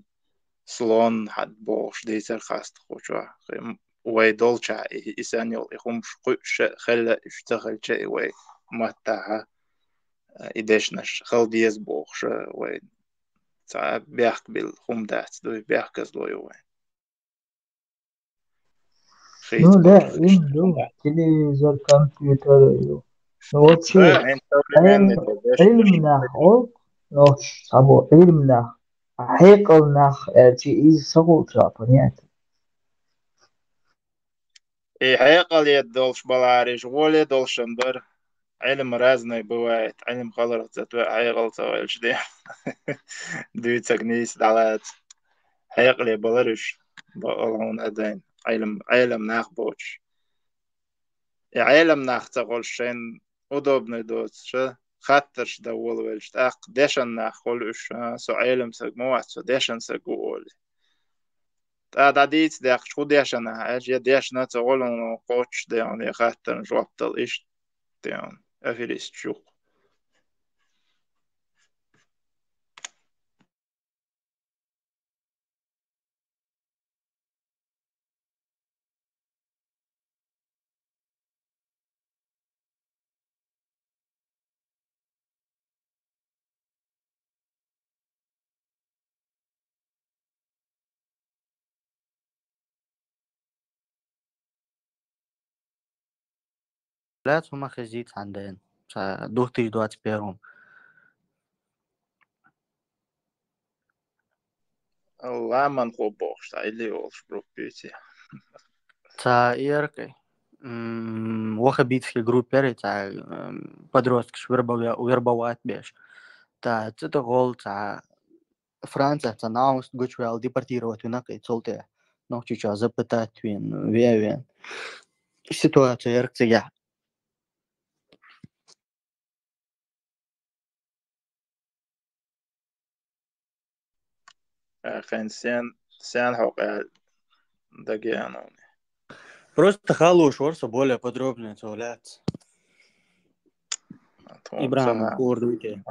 слон хьан бохуш дийцар хастахочохь. Кхин вай долчохь и, и санна йолу и хӀумаш кхуьуш хилла, уьш ца хилча, и вай маттахь, и дешнаш хила деза бохуш, вай цхьа бехк билла хӀума дац дуй, бехказло ю вайн. Ну да, им ду, телевизор, компьютер ю. Ну, вообще, Ӏилм-, Ӏилманах олу, ну, або Ӏилманах, а хьекъалнах аьлча, иза ца хуучу понятие. И хьекъале долуш балариш, гӀоле долуш ам бара. Ӏилм разный бывает. Ӏилм халарх ца тоьа, хьекъал ца хилча де. Дуьйцург нийса дӀалаца. Хьекъале балар уьш, бакъалла хьуна а дайна, Ӏилм, Ӏелам нах боцуш. И Ӏелам нах ца хуьлуш шайна удобный доцуша, хаттарш дан волавелча, тӀаккха дешан нах хуьлу уьш, а, со Ӏелам саг ма вац, со дешан саг ву олий. ТӀа дӀадийца даьккхича, хӀун дешан ахь аьлча, я дешна ца гӀолуно кхоччуш де хьуна, я хаттарна жоп дала иштта де хьуна, аферисташ ю-кх. Лаьцна хӀума хезийта цхьана дайна. Ца духтуьйш доцу первым. Ламанхо бохуш, цхьа илли олуш группа ю ци. Ца эркъи. М, ваххабитский группа яра, ца, м, подросткаш вербовать беш. Ца, цу тӀехула ца Францехь ца наӀуст гучуваьлла депортировать вина кхин цул тӀе. Нохчийчохь запытать вина, вен, вен. Ситуация яра цигахь. Ахайн сен, сен хьокъехь дагеануни. Просто халуш вара со более подробнее цо лаьц. Ибрахим, кур дуйте.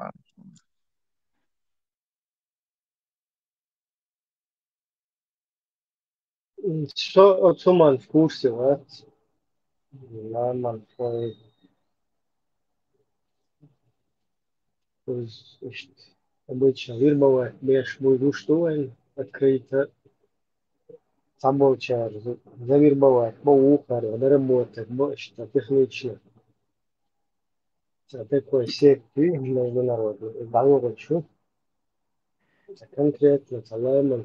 Со оцу ман в курсе вац. Ламан хой. Уж иштта обычно вербовать беш буй гуш ду вайн открыто. Цхьаболчара завербовать бо вукхара, доработать бо иштта технично. Ца такой секты международный, дӀаваханчу. Ца конкретно, ца ламан,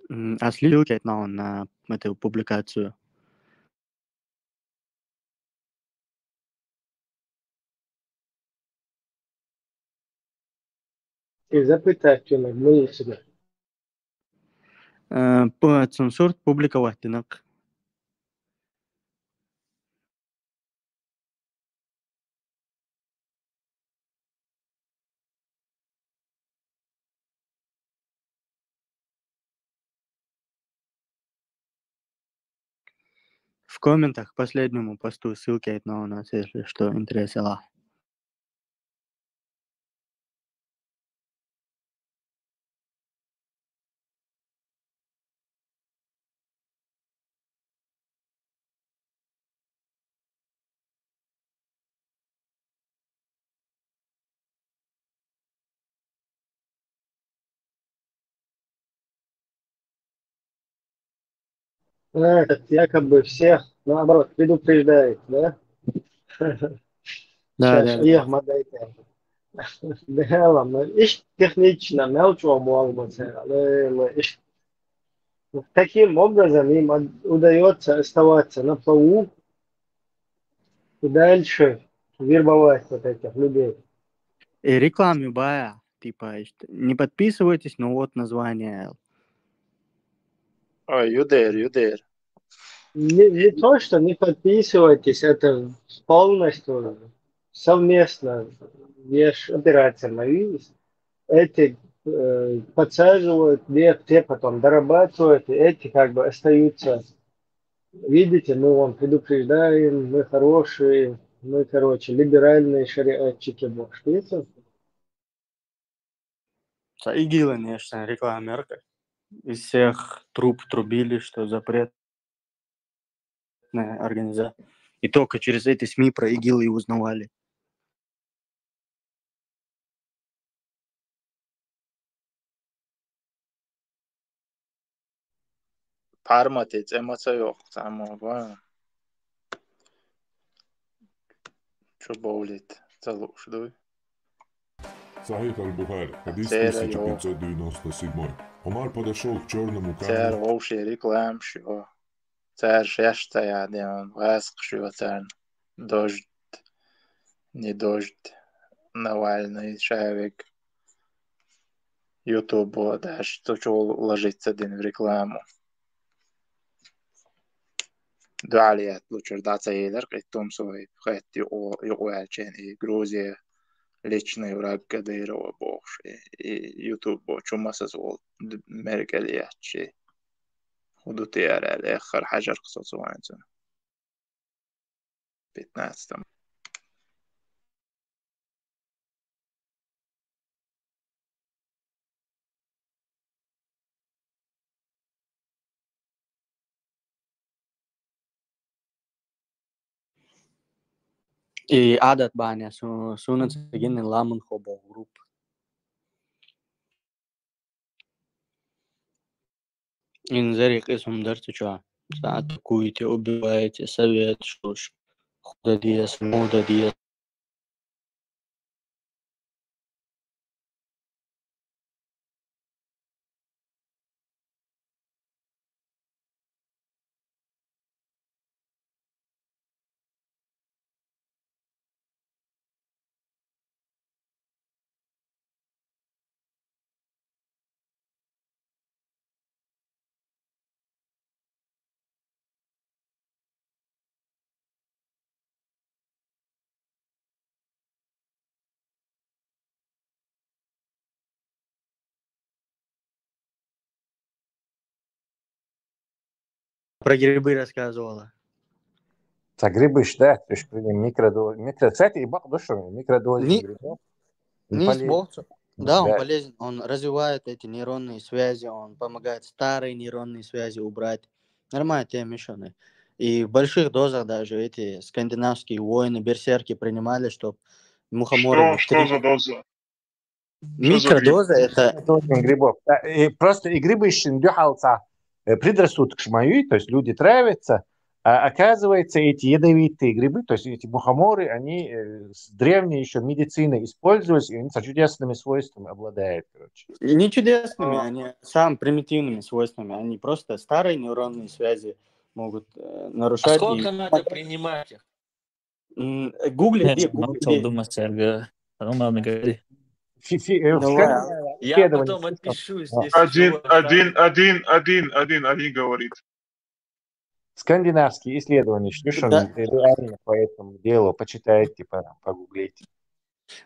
М, а ссылка на, на эту публикацию. И запытать вина муьлхача. Э, п-, цун сурт публиковать дина-кх. В комментах к последнему посту ссылки на у нас, если что, интерес ала. А, этот якобы всех, наоборот, предупреждает, да? Да, Сейчас да, я да. модайтер. Да, ладно. Ишт технично, мелчо молмаца. Ишт. Таким образом им удается оставаться на плаву и дальше вербовать вот этих людей. И рекламе бая, типа, ишт, не подписывайтесь, но вот название. Ой, юдер, юдер. Не, не то, что не подписывайтесь, это полностью совместно ешь операция Моис. Эти э, подсаживают, те, те потом дорабатывают, и эти как бы остаются. Видите, мы вам предупреждаем, мы хорошие, мы, короче, либеральные шариатчики, может, видите? Са игилы, конечно, рекламерка. Из всех труб трубили, что запретная организация. И только через эти СМИ про игилы и узнавали. Парматец эмоцияох, само, ба. Что болит? Целуш, дуй. Сахих аль-Бухари, хадис Цера тысяча йо. пятьсот девяносто седьмой. Умар подошел к черному Цер камню. Вообще реклам, что. Цер шештая, де он васк, что цер. Дождь, не дождь, Навальный, человек. YouTube, да, что, что ложится один в рекламу. Дуалият лучше даться елер, и том свой, хоть и о, и о, и Грузия, личный враг Кадырова, боже, и, и YouTube, бо, чума со звол, мергалият, чи. Худут ярал, эхар хажар ксоцуанцун. Пятнадцатом. И адат баня су-, сунат сагин ламын хобо групп. Инзери кисум дерти чуа. Атакуйте, убивайте, совет, шуш. Худа диес, муда диес. Про грибы рассказывала. Так, грибы, да, то есть при нем микродо-, микро, кстати, и бак душами, микродозы Ни- грибов. Не Поле- смог. Да, он Да. полезен, он развивает эти нейронные связи, он помогает старые нейронные связи убрать. Нормально, те мешаны. И в больших дозах даже эти скандинавские воины, берсерки принимали, чтобы мухоморы Что, вот что три- за доза? Микродоза это Микродозы грибов. Да, и просто и грибы ещё дюхалца, э, предрассудок шмаюй, то есть люди травятся, а оказывается, эти ядовитые грибы, то есть эти мухоморы, они э, с древней еще медицины использовались, и они с чудесными свойствами обладают, короче. Не чудесными, А. Они самыми примитивными свойствами. Они просто старые нейронные связи могут э, А нарушать. сколько И- надо принимать их? М, Гугли, где, Мало Гугли, где? Думать, Серго. Ладно, говори. Фи- фи- э, в Ну, Скандинавии Я исследования потом слышал. отпишусь, А. если Один, чего, осталось. один, один, один, один, один говорит. Скандинавские исследования, слышал, Да. реальные по этому делу, почитайте, по- погуглите.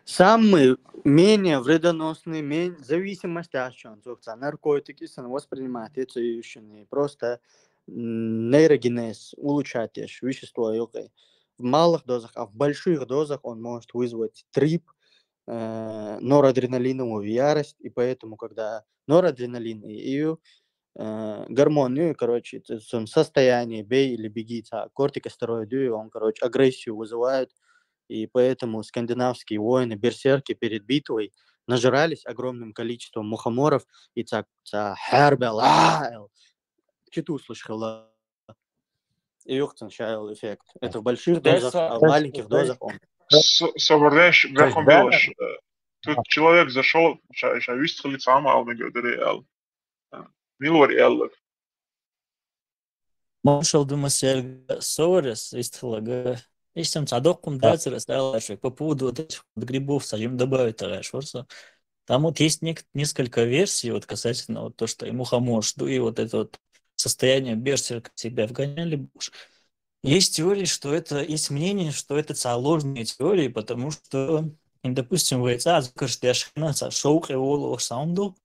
Самый менее вредоносный, мен зависимость ащен, наркотики сан воспринимать это ещё не просто м, нейрогенез улучшать вещество, ёкай. В малых дозах, а в больших дозах он может вызвать трип, э, норадреналиновую ярость, и поэтому, когда норадреналин и, и э, гормон, ну, и, короче, это сон- состояние бей или беги, а кортикостероиды, он, короче, агрессию вызывает, и поэтому скандинавские воины, берсерки перед битвой нажрались огромным количеством мухоморов, и ца, ца хербел, а, эл, читу слышала. и юхтан шайл эффект. Это в больших дозах, а в маленьких дозах он. Савардеш, бехомбилаш. Тут человек зашел, сейчас вистхали сама, а он говорит, Милвар яллар. Маршал Думасерга Сорес истхлага. Истам цадоккум дацерас алашек по поводу вот этих вот грибов сажим добавить, товарищ Ворсо. Там вот есть нек- несколько версий вот касательно вот то, что и мухомор жду, и вот это вот состояние берсерка себя вгоняли бы уж. Есть теории, что это, есть мнение, что это ца ложные теории, потому что, допустим, в яйца закрыт шхена ца шоу кривого саунду,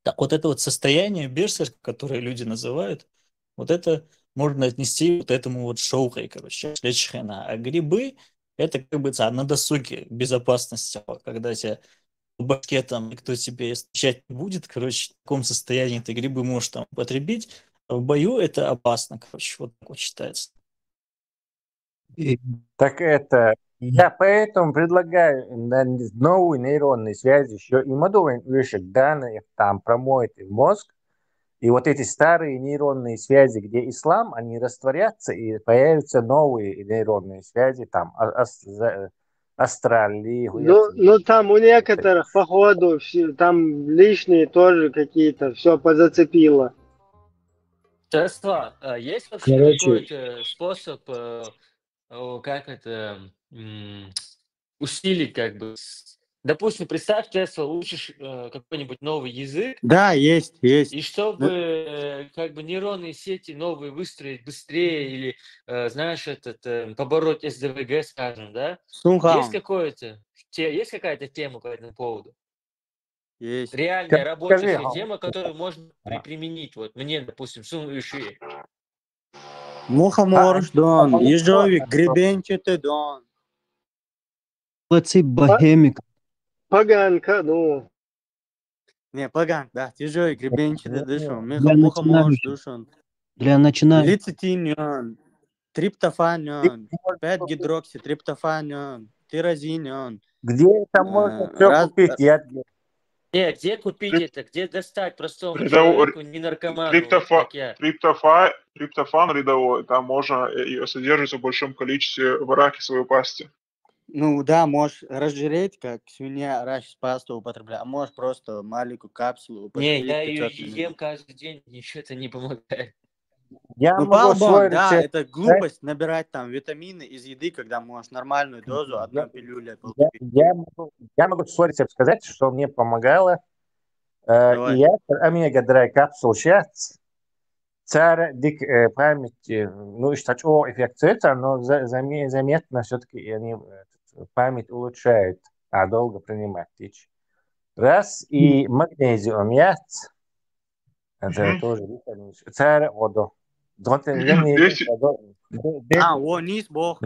так вот это вот состояние берсерка, которое люди называют, вот это можно отнести вот этому вот шоу, короче, лечхена. А грибы, это как бы ца на досуге безопасности, когда тебя в башке там никто тебе стучать не будет, короче, в таком состоянии ты грибы можешь там употребить. А в бою это опасно, короче, вот так вот считается. Так это, я поэтому предлагаю новые нейронные связи еще и модовые вышек данные там промоет и мозг, и вот эти старые нейронные связи, где ислам, они растворятся, и появятся новые нейронные связи, там, а, а, за- астрали. Ну, ну там у некоторых, походу, все, там лишние тоже какие-то, все позацепило. Тесла, а есть вообще Короче, какой-то способ, э, о, как это, м, усилить, как бы, с- допустим, представь, Тесла учишь э, какой-нибудь новый язык, Да, есть, есть. и чтобы э, как бы нейронные сети новые выстроить быстрее или, э, знаешь, этот, э, побороть С Д В Г, скажем, да? Сунхаун. Есть какое-то, те- есть какая-то тема по этому поводу? Есть. Реальная рабочая система, которую можно при- применить. Вот мне, допустим, сун иши. Мухоморш дон, ежовик, гребенчатый дон. Лаци бахемик. Поганка, ну. Не, поганка, да, ежовик, гребенчатый дышон, муха- мухоморш дышон. Для начинающих. Лецитин, триптофан, пять гидрокситриптофан, тирозин. Где это можно Э, все раз- купить? Я Не, где купить это? Где достать простому Рядовой- человеку, не наркоману, Триптофа- как я? Триптофа- Триптофан рядовой, там можно, э, и содержится в большом количестве в арахисовой пасте. Ну да, можешь разжиреть, как свинья арахис пасту употребляет, а можешь просто маленькую капсулу Не, употребить. я ее пятьсот миллилитров. Ем каждый день, ничего это не помогает. Я Ну, могу свой балбон, да, рецепт это сказать. Глупость набирать там витамины из еды, когда можешь нормальную дозу одной пилюлей Я, получить. я могу, я могу свой рецепт сказать, что мне помогало. Э, Давай. И я омега-драй капсул сейчас. Цара дик э, память, э, ну, что о эффект цвета, но за- заме- заметно все-таки они э, память улучшают, а долго принимать течь. Раз и магнезиум яц. Это Мгм. Тоже витамин. Цара одо. Донте Десять. А, о, низ бог.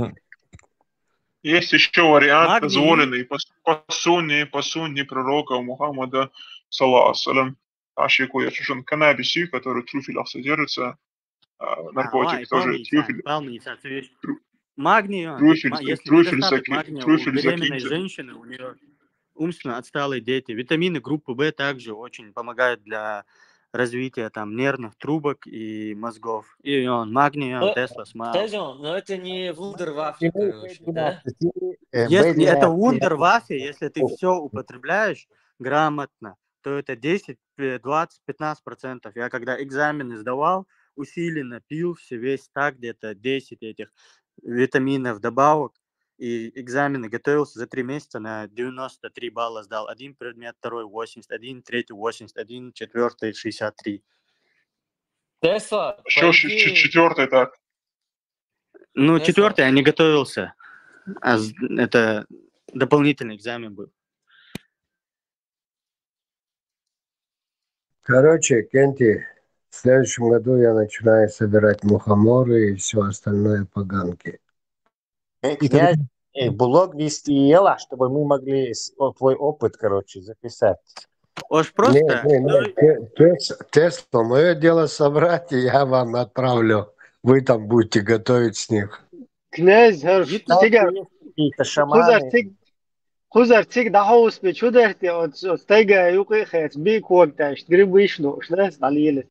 Есть еще вариант, Магний. Дозволенный по, по сунне, по сунне пророка Мухаммада, саллаллаху алейхи ва саллям, ашику ячушан каннабиси, который в трюфелях содержится, а, наркотик Ой, тоже. Палмица, Трюфель, Палмица, свеч- Магний, он, Трюфель, ма- если трюфель недостаток заки- магния у трюфель беременной закиньте. Женщины, у нее умственно отсталые дети. Витамины группы В также очень помогают для развития там нервных трубок и мозгов. И он, магний, он, Ну, Тесла, смал. Подожди, но это не вундервафля, короче, да? Если это вундерваффе, если ты все употребляешь грамотно, то это десять, э, двадцать, пятнадцать процентов. Я когда экзамены сдавал, усиленно пил все весь так, где-то десять этих витаминов добавок. И экзамены готовился за три месяца, на девяносто три балла сдал. Один предмет, второй восемьдесят один, третий восемьдесят один, четвертый шестьдесят три. Тесла, Еще четвертый так. Ну, четвертый я не готовился. А з- это дополнительный экзамен был. Короче, Кенти, в следующем году я начинаю собирать мухоморы и все остальное поганки. Э, князь, э, блог вести ела, чтобы мы могли с- о, твой опыт, короче, записать. Ож Не, не, не, Те- Тес- Тесла, мое дело собрать, и я вам отправлю. Вы там будете готовить с них. Князь, гьар Там тига есть какие-то хузар шаманы. тиг хузар тиг дахаус бе чудерти от от тайга юкъи хец би квак даш гриб вишну шнес далили.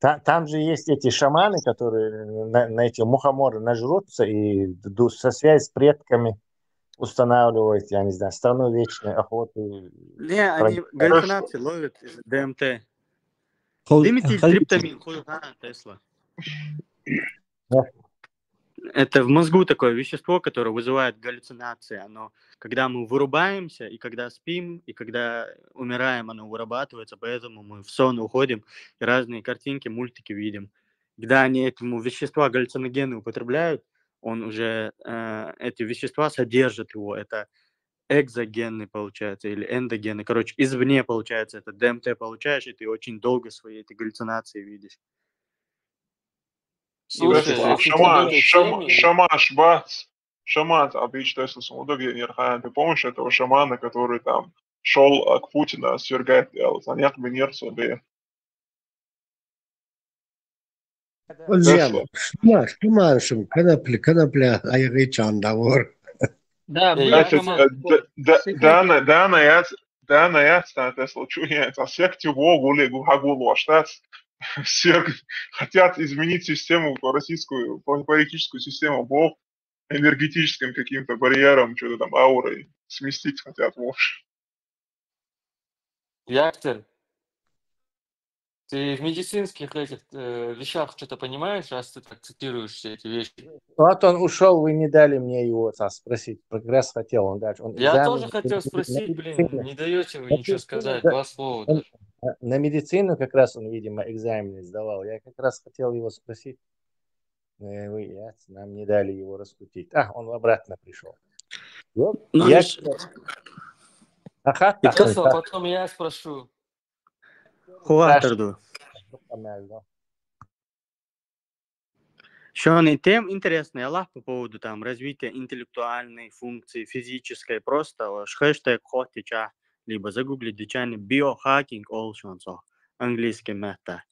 Та- там же есть эти шаманы, которые на, на эти мухоморы нажрутся и ду- со связь с предками устанавливают, я не знаю, страну вечной охоты. Не, они Про- галлюцинации ловят из Д М Т. Хол- Димитиль хол- триптамин, хуй, а, Тесла. Это в мозгу такое вещество, которое вызывает галлюцинации. Оно, когда мы вырубаемся, и когда спим, и когда умираем, оно вырабатывается, поэтому мы в сон уходим, и разные картинки, мультики видим. Когда они этому вещества галлюциногены употребляют, он уже э, эти вещества содержит его. Это экзогенный получается или эндогенный. Короче, извне получается это Д М Т получаешь, и ты очень долго свои эти галлюцинации видишь. Слушай, Тесла, если ты в шаман, этой шам- теме, шаман Шбац, шаман, а ты что, если Сумудов, я не знаю, ты помнишь этого шамана, который там шел к Путину свергать, делал, занят бы нерв себе. Озьы ма, шума, шума шум, конопля, конопля, айгъа чанда вор. Да, Э, были я Значит, шаман. э, д- д- Секрет. Дана, Дана, я, Дана, я, Тесла, чуя, а секте Богу ли гу- гагул ваштац, всех хотят изменить систему, по- российскую по- политическую систему, Бог, энергетическим каким-то барьером, что-то там аурой сместить хотят, в общем. Яктер, ты в медицинских этих э, вещах что-то понимаешь, раз ты так цитируешь все эти вещи? Вот он ушел, вы не дали мне его а, спросить. Как раз хотел он дальше. Он Я экзамен тоже хотел на спросить, блин, медицину. Не даете вы На ничего сказать, медицину, да. Два слова Он- даже. а, на медицину как раз он, видимо, экзамены сдавал. Я как раз хотел его спросить. Э, вы, я, нам не дали его раскрутить. А, он обратно пришел. Вот. Ну, Я лишь- Аха, И аха, Тесла, аха. Потом я спрошу. Хуатарду. Шони тем интересный, аллах, по поводу там развития интеллектуальной функции, физической, просто ош хэштег хотича, либо загуглить дичайный биохакинг олшонсо, английский метта.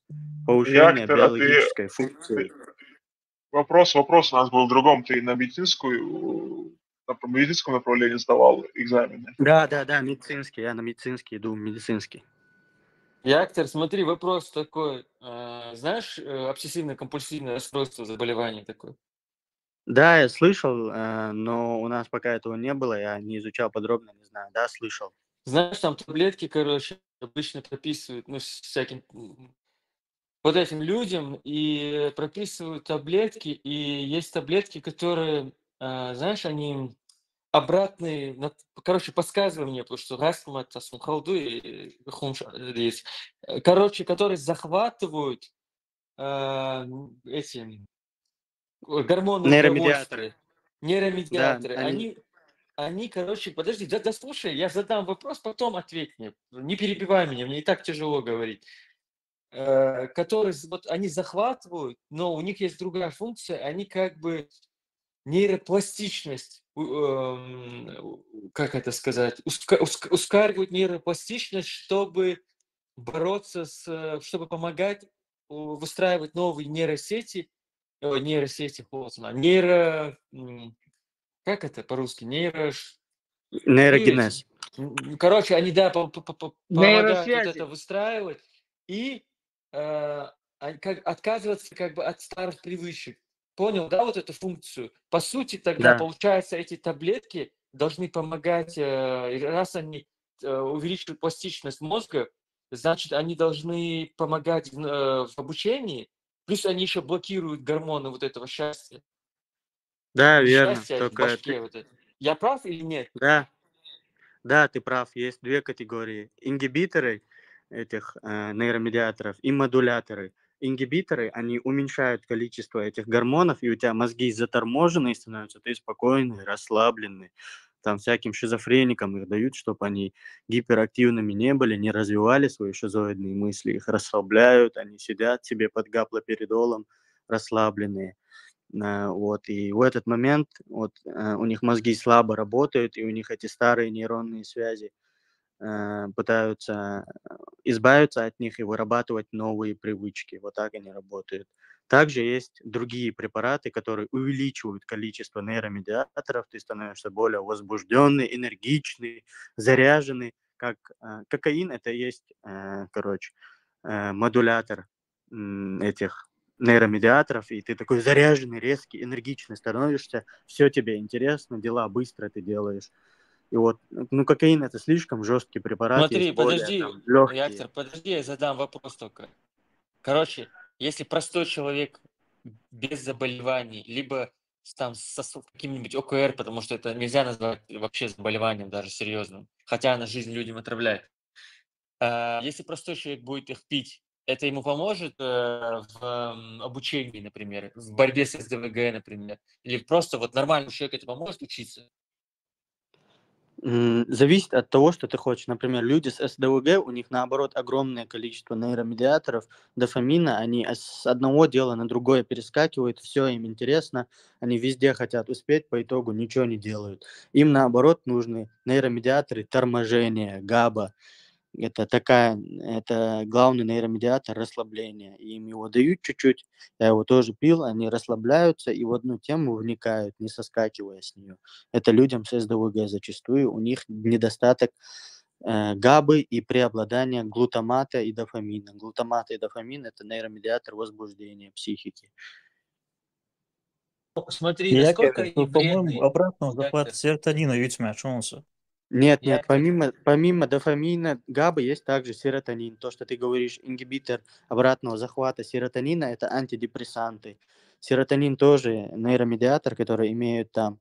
Повышение Яктер, а ты- биологической функции. Вопрос, вопрос у нас был в другом. Ты на медицинскую, на медицинском направлении сдавал экзамены? Да, да, да, медицинский, я на медицинский иду, медицинский. Яктер, смотри, вопрос такой. А, Знаешь, э, обсессивно-компульсивное расстройство, заболевание такое? Да, я слышал, э, но у нас пока этого не было, я не изучал подробно, не знаю. Да, слышал. Знаешь, там таблетки, короче, обычно прописывают, ну, с- всяким м, вот этим людям, и прописывают таблетки, и есть таблетки, которые, а, знаешь, они обратные, на- короче, подсказывай мне, потому что газ кумат тасум халду и хумш здесь. Э, Короче, которые захватывают а, эти м, гормоны Нейромедиаторы. удовольствия. Нейромедиаторы. Да, они- Они, они, короче, подожди, да, да слушай, я задам вопрос, потом ответь мне. Не перебивай меня, мне и так тяжело говорить. Э, Которые, з- вот они захватывают, но у них есть другая функция, они как бы нейропластичность, у- эм, у- как это сказать, уска- уска- ускоривают нейропластичность, чтобы бороться с, э, чтобы помогать у- выстраивать новые нейросети, э, нейросети, вот она, нейро, м, как это по-русски, нейро, Нейрогенез. м, короче, они, да, по- по- по- по- помогают вот Нейросети. Это выстраивать и э, а, как, отказываться как бы от старых привычек. Понял, да, вот эту функцию? По сути, тогда Да. получается, эти таблетки должны помогать, э, и раз они э, увеличивают пластичность мозга, значит, они должны помогать в, э, в обучении, плюс они еще блокируют гормоны вот этого счастья. Да, Не верно. счастье, а Только башке ты- вот это. Я прав или нет? Да. Да, ты прав. Есть две категории. Ингибиторы этих э, нейромедиаторов и модуляторы. Ингибиторы, они уменьшают количество этих гормонов, и у тебя мозги заторможенные становятся, ты спокойный, расслабленный. Там всяким шизофреникам их дают, чтобы они гиперактивными не были, не развивали свои шизоидные мысли. Их расслабляют, они сидят себе под гаплоперидолом расслабленные. Э, Вот, и в этот момент вот, э, у них мозги слабо работают, и у них эти старые нейронные связи э, пытаются э, избавиться от них и вырабатывать новые привычки. Вот так они работают. Также есть другие препараты, которые увеличивают количество нейромедиаторов, ты становишься более возбужденный, энергичный, заряженный. Как э, кокаин, это есть, э, короче, э, модулятор. м, этих нейромедиаторов, и ты такой заряженный, резкий, энергичный становишься, все тебе интересно, дела быстро ты делаешь. И вот, ну, кокаин — это слишком жесткий препарат, Смотри, есть более подожди, там легкие. Яктор, подожди, я задам вопрос только. Короче, если простой человек без заболеваний, либо с- там со с- каким-нибудь ОКР, потому что это нельзя назвать вообще заболеванием даже серьезным, хотя она жизнь людям отравляет. А, если простой человек будет их пить, это ему поможет э, в м, обучении, например, в борьбе с СДВГ, например, или просто вот нормальный человек это поможет учиться? М, Зависит от того, что ты хочешь. Например, люди с СДВГ, у них наоборот огромное количество нейромедиаторов, дофамина, они с одного дела на другое перескакивают, все им интересно, они везде хотят успеть, по итогу ничего не делают. Им наоборот нужны нейромедиаторы торможения, ГАБА. Это такая, это главный нейромедиатор расслабления. И им его дают чуть-чуть, я его тоже пил, они расслабляются и в одну тему вникают, не соскакивая с нее. Это людям с СДВГ зачастую, у них недостаток э, ГАБА и преобладание глутамата и дофамина. Глутамат и дофамин — это нейромедиатор возбуждения психики. Смотри, Я насколько как они бы, по-моему, вредные. обратного Яктор, захвата серотонина ведь смешался. Нет, Я нет, помимо, помимо дофамина, ГАБА есть также серотонин. То, что ты говоришь, ингибитор обратного захвата серотонина, это антидепрессанты. Серотонин тоже нейромедиатор, который имеют там.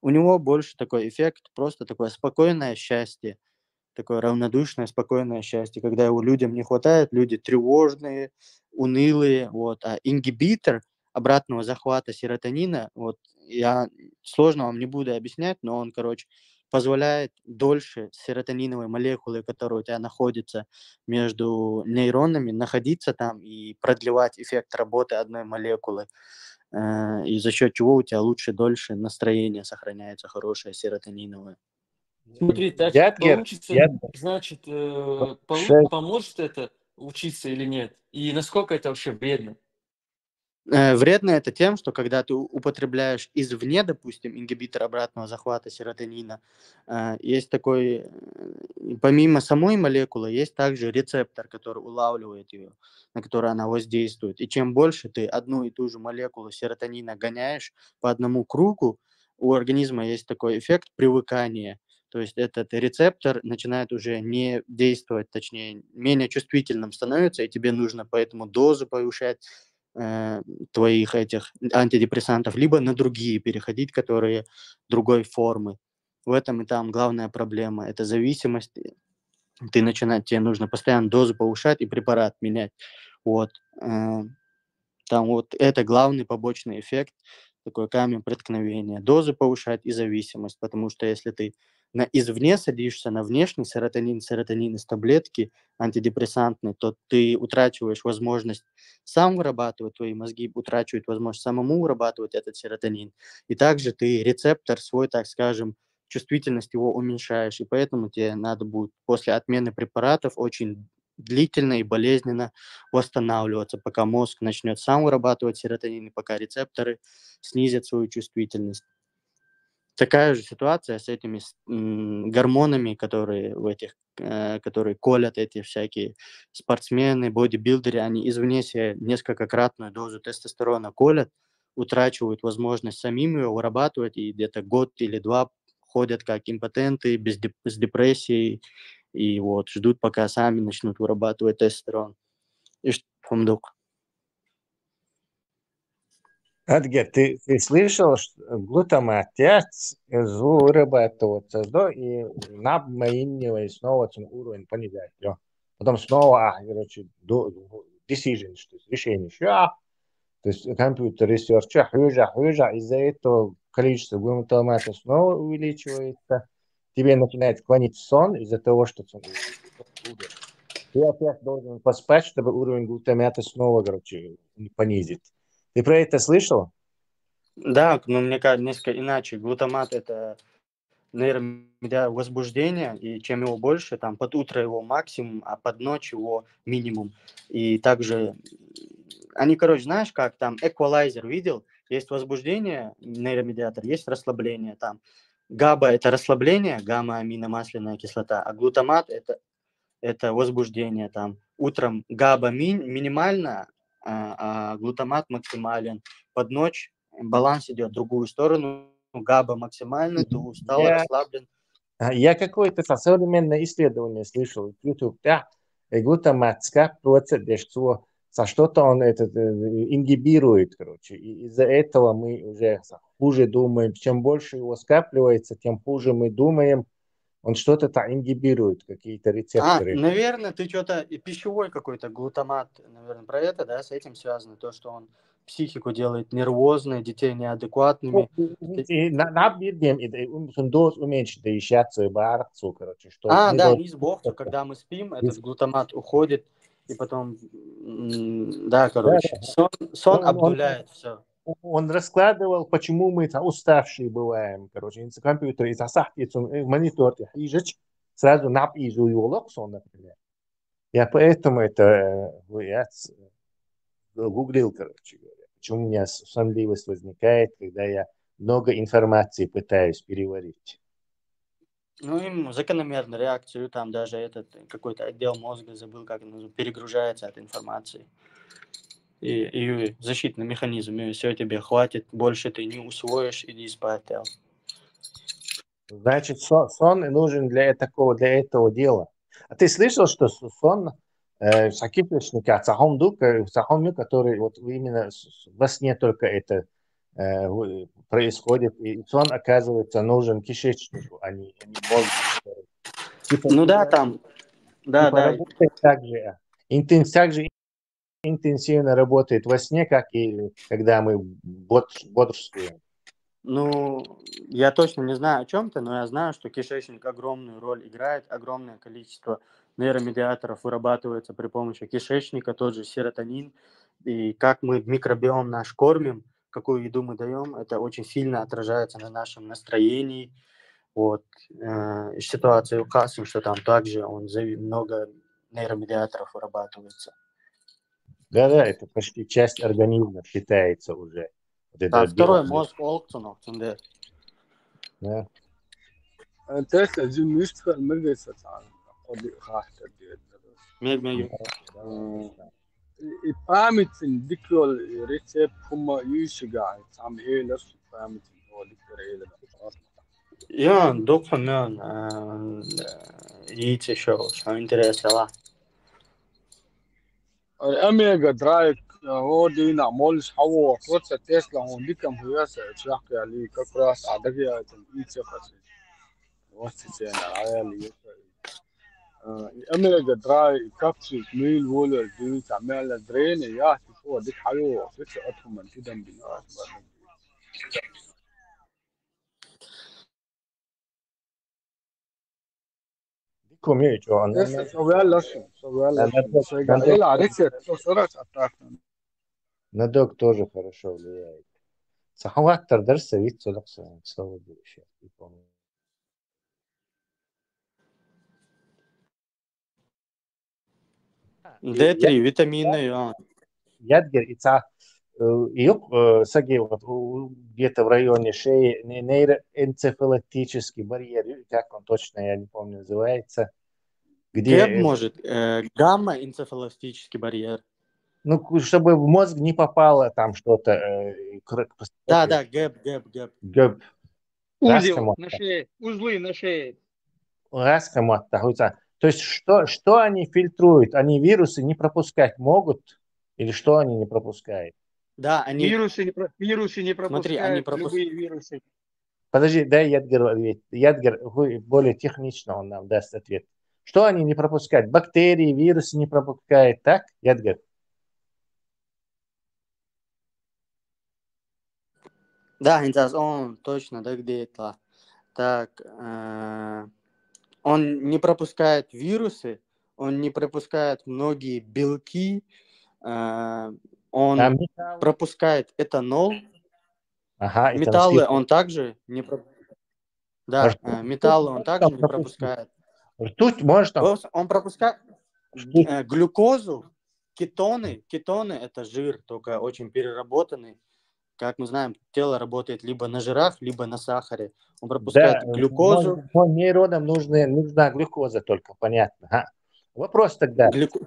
У него больше такой эффект, просто такое спокойное счастье, такое равнодушное, спокойное счастье, когда его людям не хватает, люди тревожные, унылые, вот. А ингибитор обратного захвата серотонина, вот, я сложно вам не буду объяснять, но он, короче, позволяет дольше серотониновой молекулы, которая у тебя находится между нейронами, находиться там и продлевать эффект работы одной молекулы, э, и за счет чего у тебя лучше, дольше настроение сохраняется хорошее, серотониновое. Смотри, так Яткер, получится, Яткер. значит, э, полу- Шесть. Поможет это учиться или нет? И насколько это вообще вредно? Э, Вредно это тем, что когда ты у- употребляешь извне, допустим, ингибитор обратного захвата серотонина, э, есть такой, э, помимо самой молекулы, есть также рецептор, который улавливает ее, на который она воздействует. И чем больше ты одну и ту же молекулу серотонина гоняешь по одному кругу, у организма есть такой эффект привыкания. То есть этот рецептор начинает уже не действовать, точнее, менее чувствительным становится, и тебе нужно поэтому дозу повышать э, твоих этих антидепрессантов, либо на другие переходить, которые другой формы. В этом и там главная проблема. Это зависимость. Ты начинаешь, тебе нужно постоянно дозу повышать и препарат менять. Вот. Э, Там вот это главный побочный эффект, такой камень преткновения. Дозу повышать и зависимость, потому что если ты на извне садишься, на внешний серотонин, серотонин из таблетки антидепрессантный, то ты утрачиваешь возможность сам вырабатывать, твои мозги утрачивают возможность самому вырабатывать этот серотонин. И также ты рецептор свой, так скажем, чувствительность его уменьшаешь. И поэтому тебе надо будет после отмены препаратов очень длительно и болезненно восстанавливаться, пока мозг начнет сам вырабатывать серотонин, и пока рецепторы снизят свою чувствительность. Такая же ситуация с этими с- м, гормонами, которые в этих, э, которые колят эти всякие спортсмены, бодибилдеры, они извне себе несколькократную дозу тестостерона колят, утрачивают возможность самим его вырабатывать, и где-то год или два ходят как импотенты, без деп- с депрессией, и вот ждут, пока сами начнут вырабатывать тестостерон. Ишт фундук. Адгер, ты, ты слышал, что глутамат, я, вырабатывается, да, и набмаиннивай снова цун уровень понижает, ё. Потом снова, а, короче, до- decision, что есть решение, что, а, то есть компьютер ресерча, хуже, хуже, из-за этого количество глутамата снова увеличивается, тебе начинает клонить сон из-за того, что сон. Ты опять должен поспать, чтобы уровень глутамата снова, короче, понизить. Ты про это слышал? Да, но мне кажется, несколько иначе. Глутамат — это нейромедиатор возбуждения, и чем его больше, там под утро его максимум, а под ночь его минимум. И также они, короче, знаешь, как там эквалайзер видел? Есть возбуждение, нейромедиатор, есть расслабление. Там ГАБА — это расслабление, гамма-аминомасляная кислота, а глутамат — это, это возбуждение там. утром габа ми- минимально, а, а глутамат максимален. Под ночь баланс идет в другую сторону, габа максимальный, ты устал, Я- расслаблен. А, Я какое-то со- современное исследование слышал в YouTube, да, и глутамат скапывается, что что-то он этот, э, ингибирует, короче, и из-за этого мы уже хуже думаем. Чем больше его скапливается, тем хуже мы думаем. Он что-то там ингибирует, какие-то А, рецепторы. Наверное, ты что-то и пищевой какой-то глутамат, наверное, про это, да, с этим связано, то, что он психику делает нервозной, детей неадекватными. И на- набирдем, и, и ум- сон доз уменьшить, да и щас, и барах, цу, короче, что А, ну, да, вот не сбох, это- когда мы спим, этот Ис- глутамат уходит, и потом, м, да, короче, сон, сон Он- он- обнуляет все. он раскладывал, почему мы там уставшие бываем, короче, из компьютера, из асахти, из, э, монитор, ты хижач, сразу нап из уёлок сон, например. Я поэтому это, э, я с- гуглил, короче говоря, почему у меня с- сонливость возникает, когда я много информации пытаюсь переварить. Ну, им закономерную реакцию, там даже этот какой-то отдел мозга, забыл, как он называется, перегружается от информации. И, и защитный механизм, и все, тебе хватит, больше ты не усвоишь, иди спать, Эл. Значит, сон, сон и нужен для такого, для этого дела. А ты слышал, что с- сон, э, сакипешника, сахомдук, э, сахомдук, который вот именно с- с- во сне только это э, в- происходит, и сон, оказывается, нужен кишечнику, а не, а не мозгу. Типа, Ну да, там, да, типа да. Работает так же, интенс, так же интенсивно работает во сне, как и когда мы бод- бодрствуем. Ну, я точно не знаю, о чем ты, но я знаю, что кишечник огромную роль играет, огромное количество нейромедиаторов вырабатывается при помощи кишечника, тот же серотонин, и как мы микробиом наш кормим, какую еду мы даем, это очень сильно отражается на нашем настроении. Вот, э, ситуация у Касым, что там также он зави- много нейромедиаторов вырабатывается. Да-да, это почти часть организма считается уже. Вот это Да, второй белок. Мозг олгцон, олгцон, да. Да. Tesla зин мишт хэл мэргэсэ цаан. Ходи хахтар диэд. Мег, мег. И памятин дикол рецепт хума юшига цам элэс памятин о дикол элэс. Я, док хэмэн, яйца еще, что интересно, ла. Омега драйв, о дина молш хаво, вот со Tesla он диком хуяса, чак я ли как раз адаг я это яйца хасы. Вот это на ая ли. Омега драйв, капсул, мил волер, дин самяла дрене, я типа дик хаво, вот это атхуман тидам бина. Диком я чё, она Tesla, со вялаш, со вялаш. Надо- Сега, эла рецепт, со сорас атак. На дог тоже хорошо влияет. Сахават тардар совет солок слово будущее. Д три, витамины, я. Ядгер ица, э, юк, э, саги вот у- где-то в районе шеи не- нейроэнцефалитический барьер, как он точно, я не помню, называется. Где, ГЭБ, э, может, э, гамма-энцефалитический барьер. Ну, ку- чтобы в мозг не попало там что-то. Э, кр- Да, да, ГЭБ, ГЭБ, ГЭБ. ГЭБ. Узел Раскоматта. На шее, узлы на шее. Раскоматта, хуйца. То есть что, что они фильтруют? Они вирусы не пропускать могут? Или что они не пропускают? Да, они... Вирусы не, про- вирусы не пропускают, Смотри, они пропуск- любые вирусы. Подожди, дай Ядгер ответить. Ядгер хуй- более технично он нам даст ответ. Что они не пропускают? Бактерии, вирусы не пропускают, так, Ядгер? Да, интас, он точно, да, где это? Так, э, он не пропускает вирусы, он не пропускает многие белки, э, он А металл? пропускает этанол, Ага, это металлы насколько- он также не пропускает. Да, Может, э, металлы он может, также там не пропустит? пропускает. Ртуть может там? Просто он пропускает Что? э, глюкозу, кетоны. Кетоны — это жир, только очень переработанный. Как мы знаем, тело работает либо на жирах, либо на сахаре. Он пропускает Да, глюкозу. но- но нейронам нужны, нужна глюкоза только, понятно. Ага. Вопрос тогда. Глюко-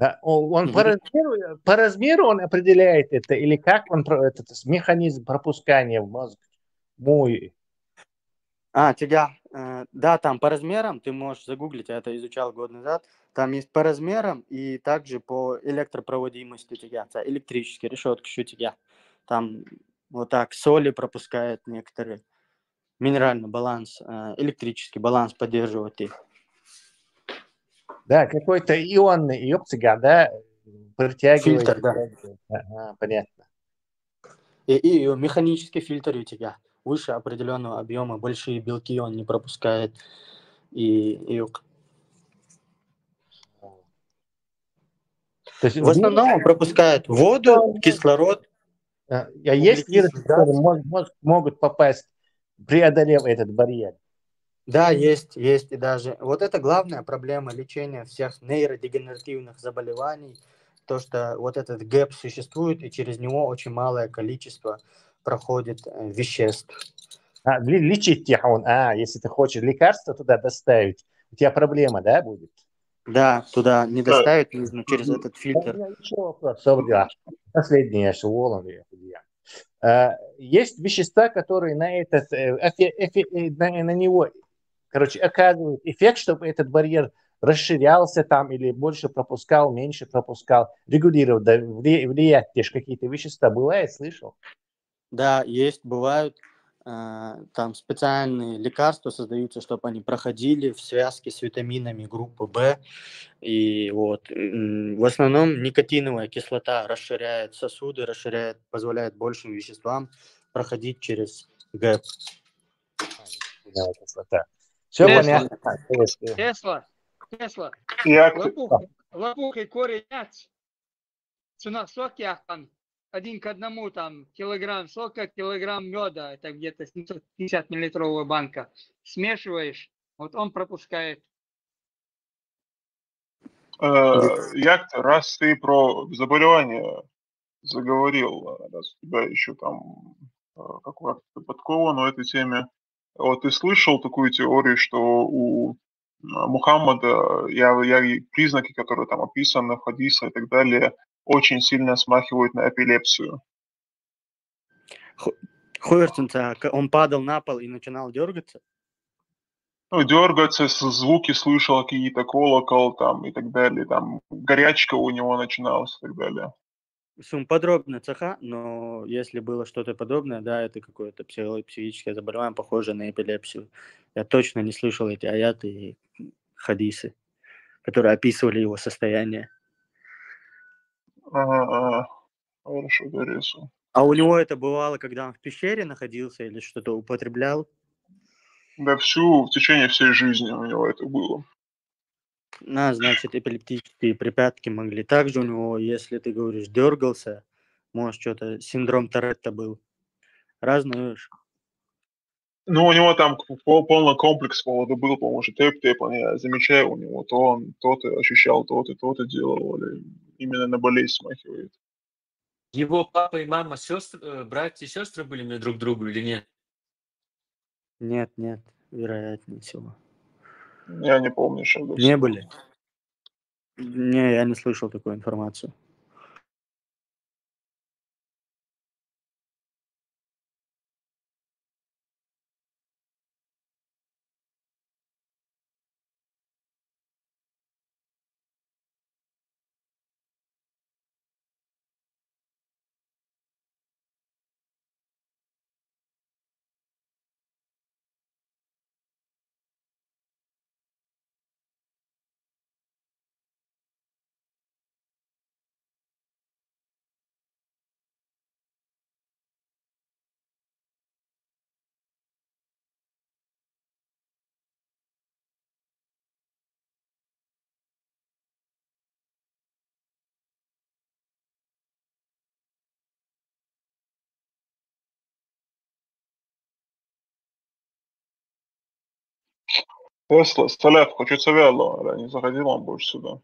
Да, он, он по размеру, по размеру он определяет это, или как он про- этот механизм пропускания в мозг? Мой. А, тебя. Э, да, там по размерам ты можешь загуглить, я это изучал год назад. Там есть по размерам и также по электропроводимости тебя, электрические решетки у тебя. Там вот так соли пропускают некоторые. Минеральный баланс, э, электрический баланс поддерживает их. Да, какой-то ионный, ёпцига, да, притягивает. Фильтр, да. Ага, понятно. И, и механический фильтр у тебя выше определенного объема, большие белки он не пропускает. И, и То есть в основном он пропускает воду, кислород. А, а есть вирусы, которые мозг, мозг, могут попасть, преодолев этот барьер? Да, есть, есть и даже. Вот это главная проблема лечения всех нейродегенеративных заболеваний, то, что вот этот гэп существует, и через него очень малое количество проходит э, веществ. А, лечить тебя он, а, если ты хочешь лекарство туда доставить, у тебя проблема, да, будет? Да, туда не доставить, нужно через этот фильтр. Еще вопрос, sorry. Последний, я же волан. Есть вещества, которые на этот, э, на, на него, короче, оказывают эффект, чтобы этот барьер расширялся там или больше пропускал, меньше пропускал, регулировать, да, влиять те же какие-то вещества. Бывает, слышал? Да, есть, бывают. Э, там специальные лекарства создаются, чтобы они проходили в связке с витаминами группы В. И вот в основном никотиновая кислота расширяет сосуды, расширяет, позволяет большим веществам проходить через гэп. Кислота. Все понятно. Тесла, Тесла. Лопухи коренец. Цена соки ахтан один к одному, там, килограмм сока, килограмм меда, это где-то семьсот пятьдесят миллилитровая банка. Смешиваешь, вот он пропускает. Як раз ты про заболевание заговорил, раз у тебя еще там как-то подкован в этой теме. Вот ты слышал такую теорию, что у Мухаммада я, я, признаки, которые там описаны в хадисах и так далее, очень сильно смахивают на эпилепсию. Хойрцинца, он падал на пол и начинал дергаться? Ну, дергаться, звуки слышал, какие-то колокол там и так далее, там горячка у него начиналась и так далее. Сум подробно цеха, но если было что-то подобное, да, это какое-то психическое заболевание, похожее на эпилепсию. Я точно не слышал эти аяты и хадисы, которые описывали его состояние. Ага, ага. Хорошо, Дорису. А у него это бывало, когда он в пещере находился или что-то употреблял? Да всю, в течение всей жизни у него это было. А, значит, эпилептические припадки могли. Также у него, если ты говоришь, дергался, может, что-то синдром Торетто был. Разные. Ну, у него там полный комплекс, поводу был, по-моему, уже тэп-тэп, я замечаю, у него то он то-то ощущал, то-то, то-то делал, или именно на болезнь смахивает. Его папа и мама сестры, э, братья и сестры были мне друг другу или нет? Нет, нет, вероятнее всего. Я не помню, что Не были. Не, я не слышал такую информацию. Тесла, Столяров, хочу тебя, не заходил он больше сюда.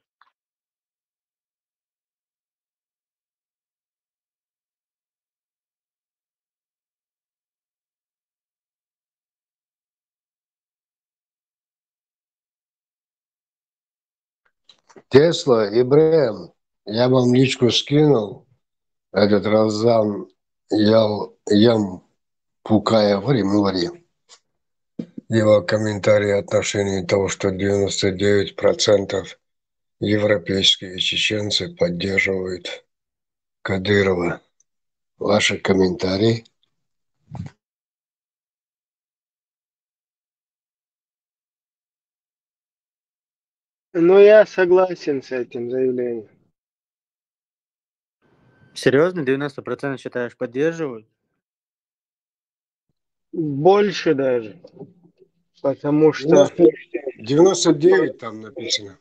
Тесла, Ибрем, я вам личку скинул. Этот Рамзан Ял, Ям Пукаев, вари, мы вари. Его комментарий в отношении того, что девяносто девять процентов европейские чеченцы поддерживают Кадырова. Ваши комментарии. Ну, я согласен с этим заявлением. Серьезно? Девяносто процентов считаешь поддерживают? Больше даже. Потому что... девяносто девять там написано.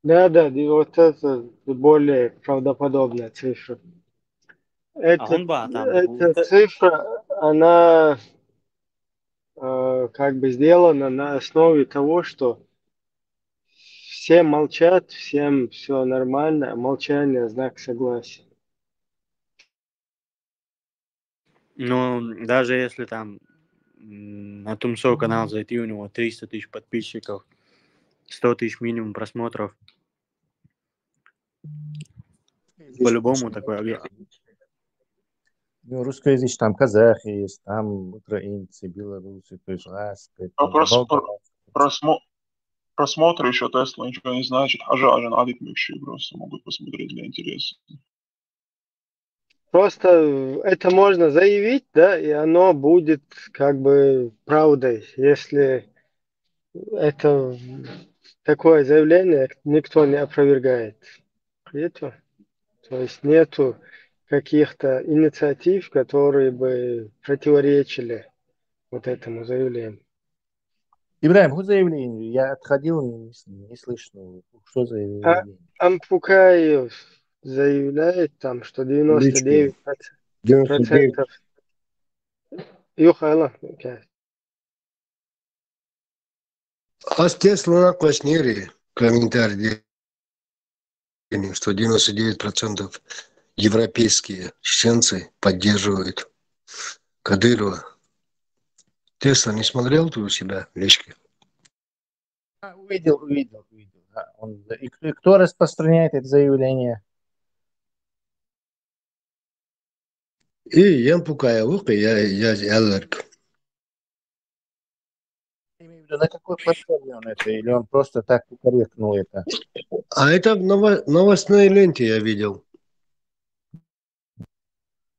Да, да, вот это более правдоподобная цифра. Это, а он, эта цифра, она э, как бы сделана на основе того, что все молчат, всем все нормально, а молчание — знак согласия. Ну, даже если там на Тумсо канал зайти, у него триста тысяч подписчиков, сто тысяч минимум просмотров. По-любому такой объект. Ну, русскоязычные, там казахи есть, там украинцы, белорусы, то есть ласка. А просмотры еще Тесла ничего не значит. Хажа, хажа, надо вообще просто могут посмотреть для интереса. Просто это можно заявить, да, и оно будет как бы правдой, если это такое заявление никто не опровергает. Это, то есть нету каких-то инициатив, которые бы противоречили вот этому заявлению. Ибрагим, по заявлению я отходил, не, не слышно, что заявление. А, Ампукаев заявляет там, что девяносто девять процентов. девяносто девять. Юхайла. Аз Тесланы къвеснери комментарий, что девяносто девять процентов европейские чеченцы поддерживают Кадырова. Тесла, не смотрел ты у себя в личке? А, увидел, увидел, увидел. Да, он, и, и кто распространяет это заявление? И Ям Пукаев, я, я, я Имею в виду, на какой платформе он это? Или он просто так укорректнул это? А это в ново- новостной ленте я видел.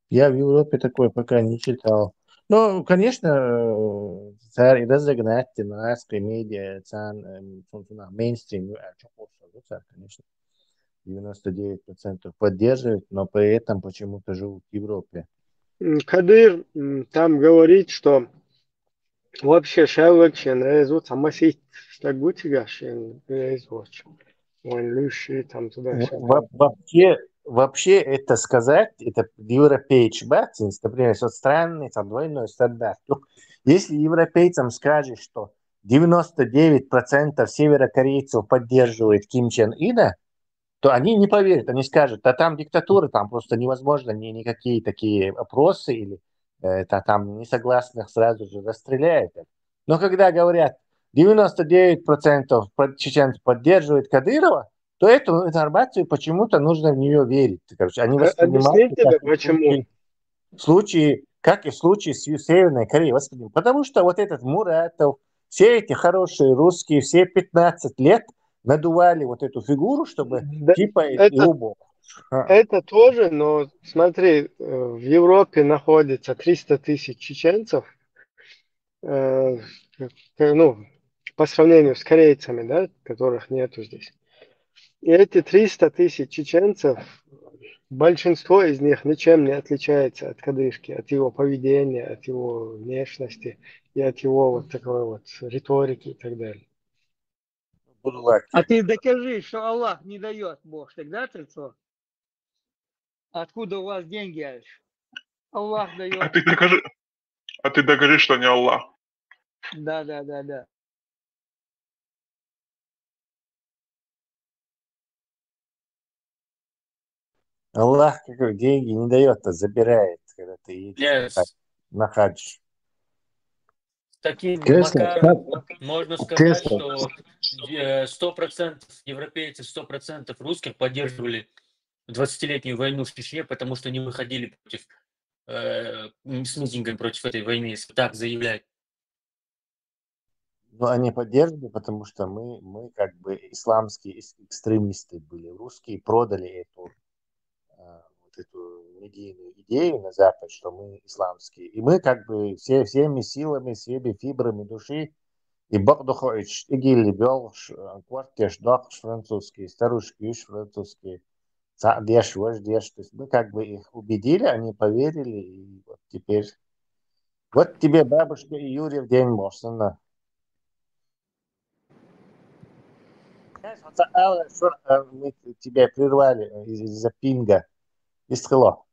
Я в Европе такое пока не читал. Ну, конечно, э, царь разогнать динарские медиа, цан, эм, собственно, мейнстрим, э, чё хочешь, ну, царь, конечно, девяносто девять процентов поддерживает, но при этом почему-то живут в Европе. М, Кадыр м, там говорит, что вообще шавлакшен резут, а масить так гутигашен резут. Он лишь там туда Во- во- Вообще, вообще это сказать, это европейч, например, вот странный там двойной стандарт. Если европейцам скажешь, что девяносто девять процентов северокорейцев поддерживает Ким Чен Ына, то они не поверят, они скажут, да там диктатура, там просто невозможно, ни, никакие такие опросы или э, та- там несогласных сразу же расстреляют. Но когда говорят, девяносто девять процентов под- чеченцев поддерживает Кадырова, то эту информацию почему-то нужно в нее верить. Короче, они А- воспринимают Объясните это мне, как в почему? случае, в случае, как и в случае с Ю- Северной Кореей. Воспринимают. Потому что вот этот Муратов, все эти хорошие русские, все пятнадцать лет надували вот эту фигуру, чтобы Да, типа и это- убо. А, Это тоже, но смотри, э, в Европе находится триста тысяч чеченцев, э, к- ну, по сравнению с корейцами, да, которых нету здесь. И эти триста тысяч чеченцев, большинство из них ничем не отличается от кадырки, от его поведения, от его внешности и от его вот такой вот риторики и так далее. Буду лайк. А ты докажи, что Аллах не дает, Бог, тогда ты что? Откуда у вас деньги, говоришь? Аллах А дает. ты докажи, а ты докажи, что не Аллах. Да, да, да, да. Аллах как деньги не дает, а забирает, когда ты едешь Yes. на хадж. С таким Тесло, макаром как- можно сказать, Тесло. Что э, сто процентов европейцев, сто процентов русских поддерживали двадцатилетнюю войну в Чечне, потому что не выходили против, э, м, с митингами против этой войны, если так заявлять. Ну, они поддерживали, потому что мы, мы как бы исламские ис- экстремисты были. Русские продали эту, э, вот эту медийную идею на Запад, что мы исламские. И мы как бы все, всеми силами, всеми фибрами души и бакъдухуйч, игили белш, квартеш дакш французские, старушки уж французские, цаъ деш, вож деш. То есть мы как бы их убедили, они поверили, и вот теперь, вот тебе бабушка и Юрьев день Морсона. Знаешь, вот, а, что, а, мы тебя прервали, э, из- из-за пинга. Истхило.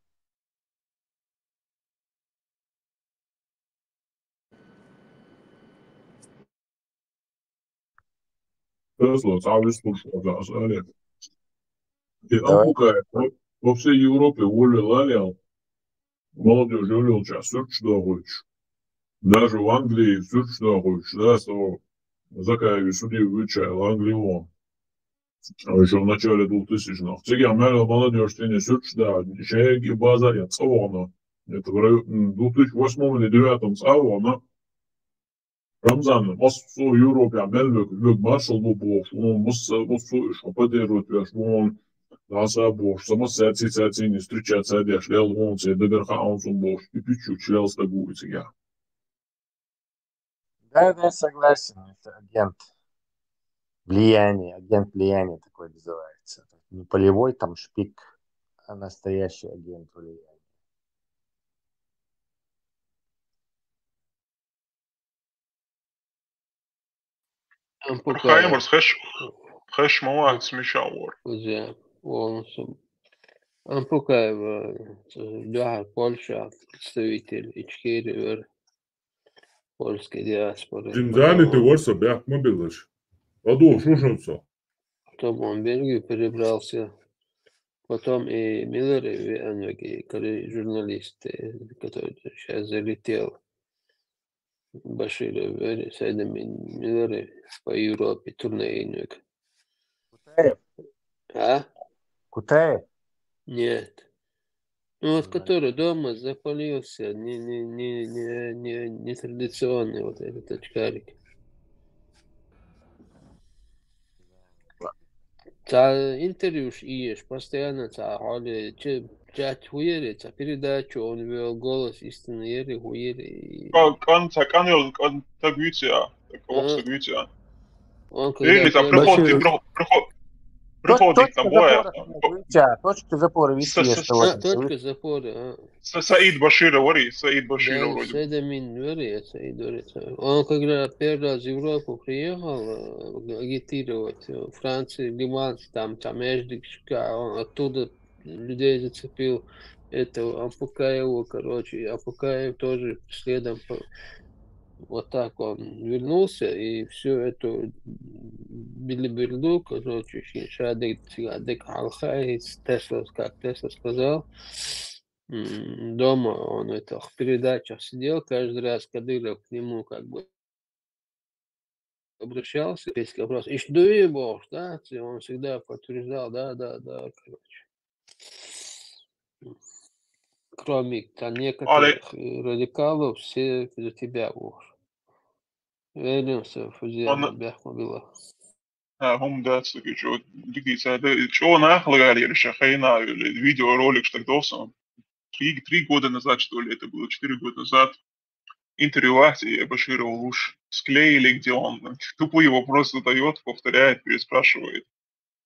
Тесло, цавис луш, а, а, а, э, Давай. Ампукай, по, по всей Европе воле лалел, молодежь волел час, сурч догуч. Даже в Англии сурч догуч, да, со закаеви суди вычай, в Англии вон. А ещё в начале двухтысячных. Цигя мэр молодежь тени сурч да, шеги базар я цавона. Это в районе, м, две тысячи восьмом или девятом цавона. Рамзан, мас со Европе, а мел век, век маршал бу бош, он мас, мас со ещё поддерживать веш, он ласа бош, сама сати, сати не встречаться, деш, лел он се дагар ха он сум бош, и пичу члел стагу и цигя. Да, да, согласен, это агент влияния, агент влияния такой называется. Не полевой там шпик, а настоящий агент влияния. Ампукаев. Хаймарс, хэш, хэш мават смешал вор. Уже полностью. Ампукаев, э, дуьхьал Польша представитель, Ичкери вер, польский диаспора. Зимзали ты ворса бяхма билаш. Аду шушунца. Потом он в Бельгию перебрался. Потом и Миллер, и Вианвеги, который журналист, э, который сейчас залетел. Баширов, э, Сайдамин Миллер по Европе турне инвек. Кутаев? А? Кутаев? Нет. Ну вот, который дома запалился, не, не, не, не, не, нетрадиционный вот этот очкарик. Цаъ интервьюш иеш, постоянно цаъ хьале, че, чат хуери, цаъ передачу он вел, «Голос истины» ери хуери. Кан, кан, цаъ кан вел, кан тагвития, так А. вовсе тагвития. Он когда Или там первый- приход, Башир. приход, приход, приход, Точка там бывает. запора, Витя, точка запора, Витя, С- с- если А, вот. точка запора, а. Са-, Саид Баширов, вари, Саид Баширов Да, вроде. Сайдамин вари, Саид вари. Он когда первый раз в Европу приехал, э, агитировать, э, Франция, Германия, там, там, Эждик, Шка, он оттуда людей зацепил. Это Ампукаева, короче, и Ампукаев тоже следом по- вот так он вернулся, и всю эту билиберду, короче, шадек, цигадек, алхай, Тесла, как Тесла сказал, м, дома он это в передачах сидел, каждый раз Кадыров к нему как бы обращался, есть вопрос. Ишдуи бог, да? И он всегда подтверждал, да, да, да, короче. Кроме там некоторых, э, радикалов, все за тебя бог. Верился, фузия, Он- бяхма была. А, хум да, цуки, чё, дикий сад, э, чё, нахлагали, или шахайна, или видеоролик, что ли, досан. Три, три года назад, что ли, это было, четыре года назад. Интервью Ахти Баширова уж склеили, где он тупые вопросы задает, повторяет, переспрашивает.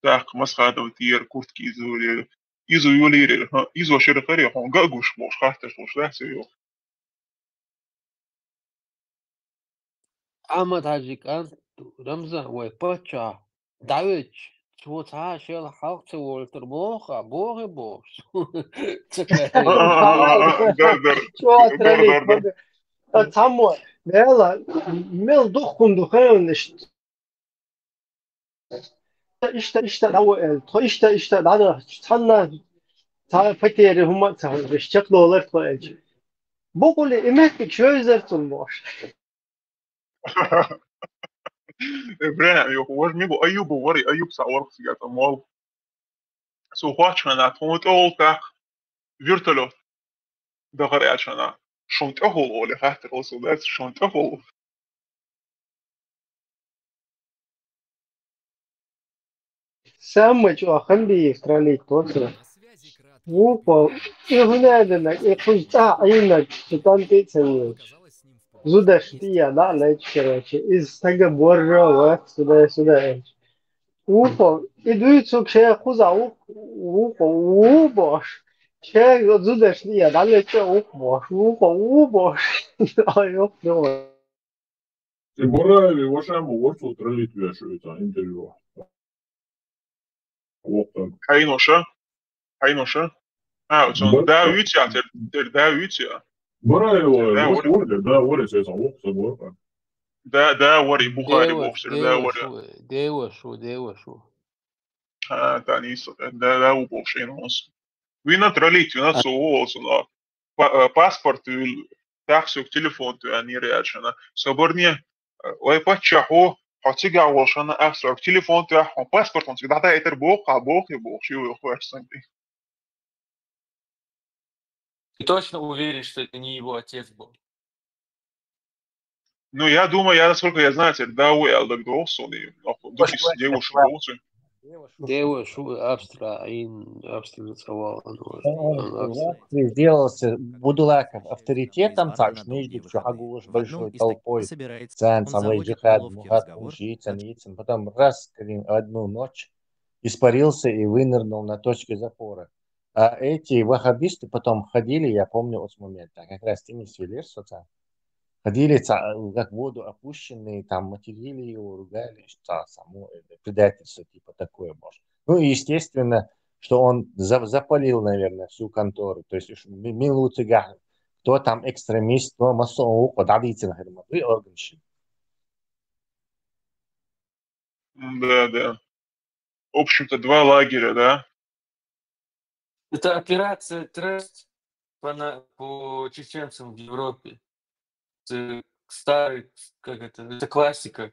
Так, Масхадов, Тьер, куртки изували, изували, ха, изу шерхари, хон гагуш, мош, хахташ, мош, да, всё. Ахмад Хаджи Кан, Рамзан, вай пача, давич, цо ца шел халкъ ца волтер моха, бохе бохш. Да, да. Чё, Дар, дар, дар. Тамо, мела, мел духкун духен ишт. Ишта, ишта, даво эл, то ишта, ишта, дада, цанна, та патери хума, та, вешчак лолар то эл. Бокули, имет, чё изер тун бош. ИбрахӀим, йоах, вож ми бу Аюба вари, Аюб са варх сига тӀа мол. Со хоачхьана, тхона тӀа волтах вертолёт. Дахар аьлчана. Шун тӀа хул, оле хаттар олсу дац, шун тӀа хул. Самый чё, ахын бийик троллить, вот. Вупа, и гуляйдана, и кузта, и на, что там ты ценишь. Зудаш ты я, да, знаете, короче, из стага боржа, вот, сюда, сюда. Вупа, и дует сок ше куза, вуп-, вупа, вупаш. Ше зудаш ты я, да, знаете, вупаш, вупа, вупаш. Ай, ёп, давай. Ти Бураеви вашам ворцу троллить вешуется интервью. Вот так. Хьайноша? Хьайноша? А, вот он, Бар- да, витя, тер, тер, да, витя. Бураева, Да, вот вор- вроде, да, вроде, это вот, это вот. Да, да, вари, Бухари, Деваш, боксер, да, вари. Девашу, девашу, девашу. А, да, не с-, да, да, у боксер, ну, с-, вина троллить, вина А. Соуолсона. Па-, э, паспорт вил, тахсук телефон ту, а, не рячана. Соборне, э, ой, паччаху, хо цига волшана, а, сок телефон ту, а, хо паспорт, он всегда да, это бог, а бог и бог, чего хочешь, сам ты. Ты точно уверен, что это не его отец был? Ну, я думаю, я, насколько я знаю, это да, уял, так долсони, но, ну, Может, девушка, давай. Девашу, Австрия, ин, Австрия целовала, ну, Он, он он в Австрии. Австрии сделался Будулаков авторитетом, так что между чё, Хагулыш большой толпой, Цан, Самой Джихад, Мухат, Мушицын, Ицын. Потом раз, блин, одну ночь испарился и вынырнул на точке запора. А эти ваххабисты потом ходили, я помню, вот с момента, как раз ты не свелишь, ходили ца-, как в воду опущенные, там материли его, ругали, что само, э, предательство, типа, такое, может. Ну и естественно, что он за-, запалил, наверное, всю контору. То есть уж ми-, милуцыгах, кто там экстремист, кто массово, куда дети, наверное, вы органщик. Да, да. В общем-то, два лагеря, да? Это операция Трест по на-, по чеченцам в Европе. Это старый, как это, это классика.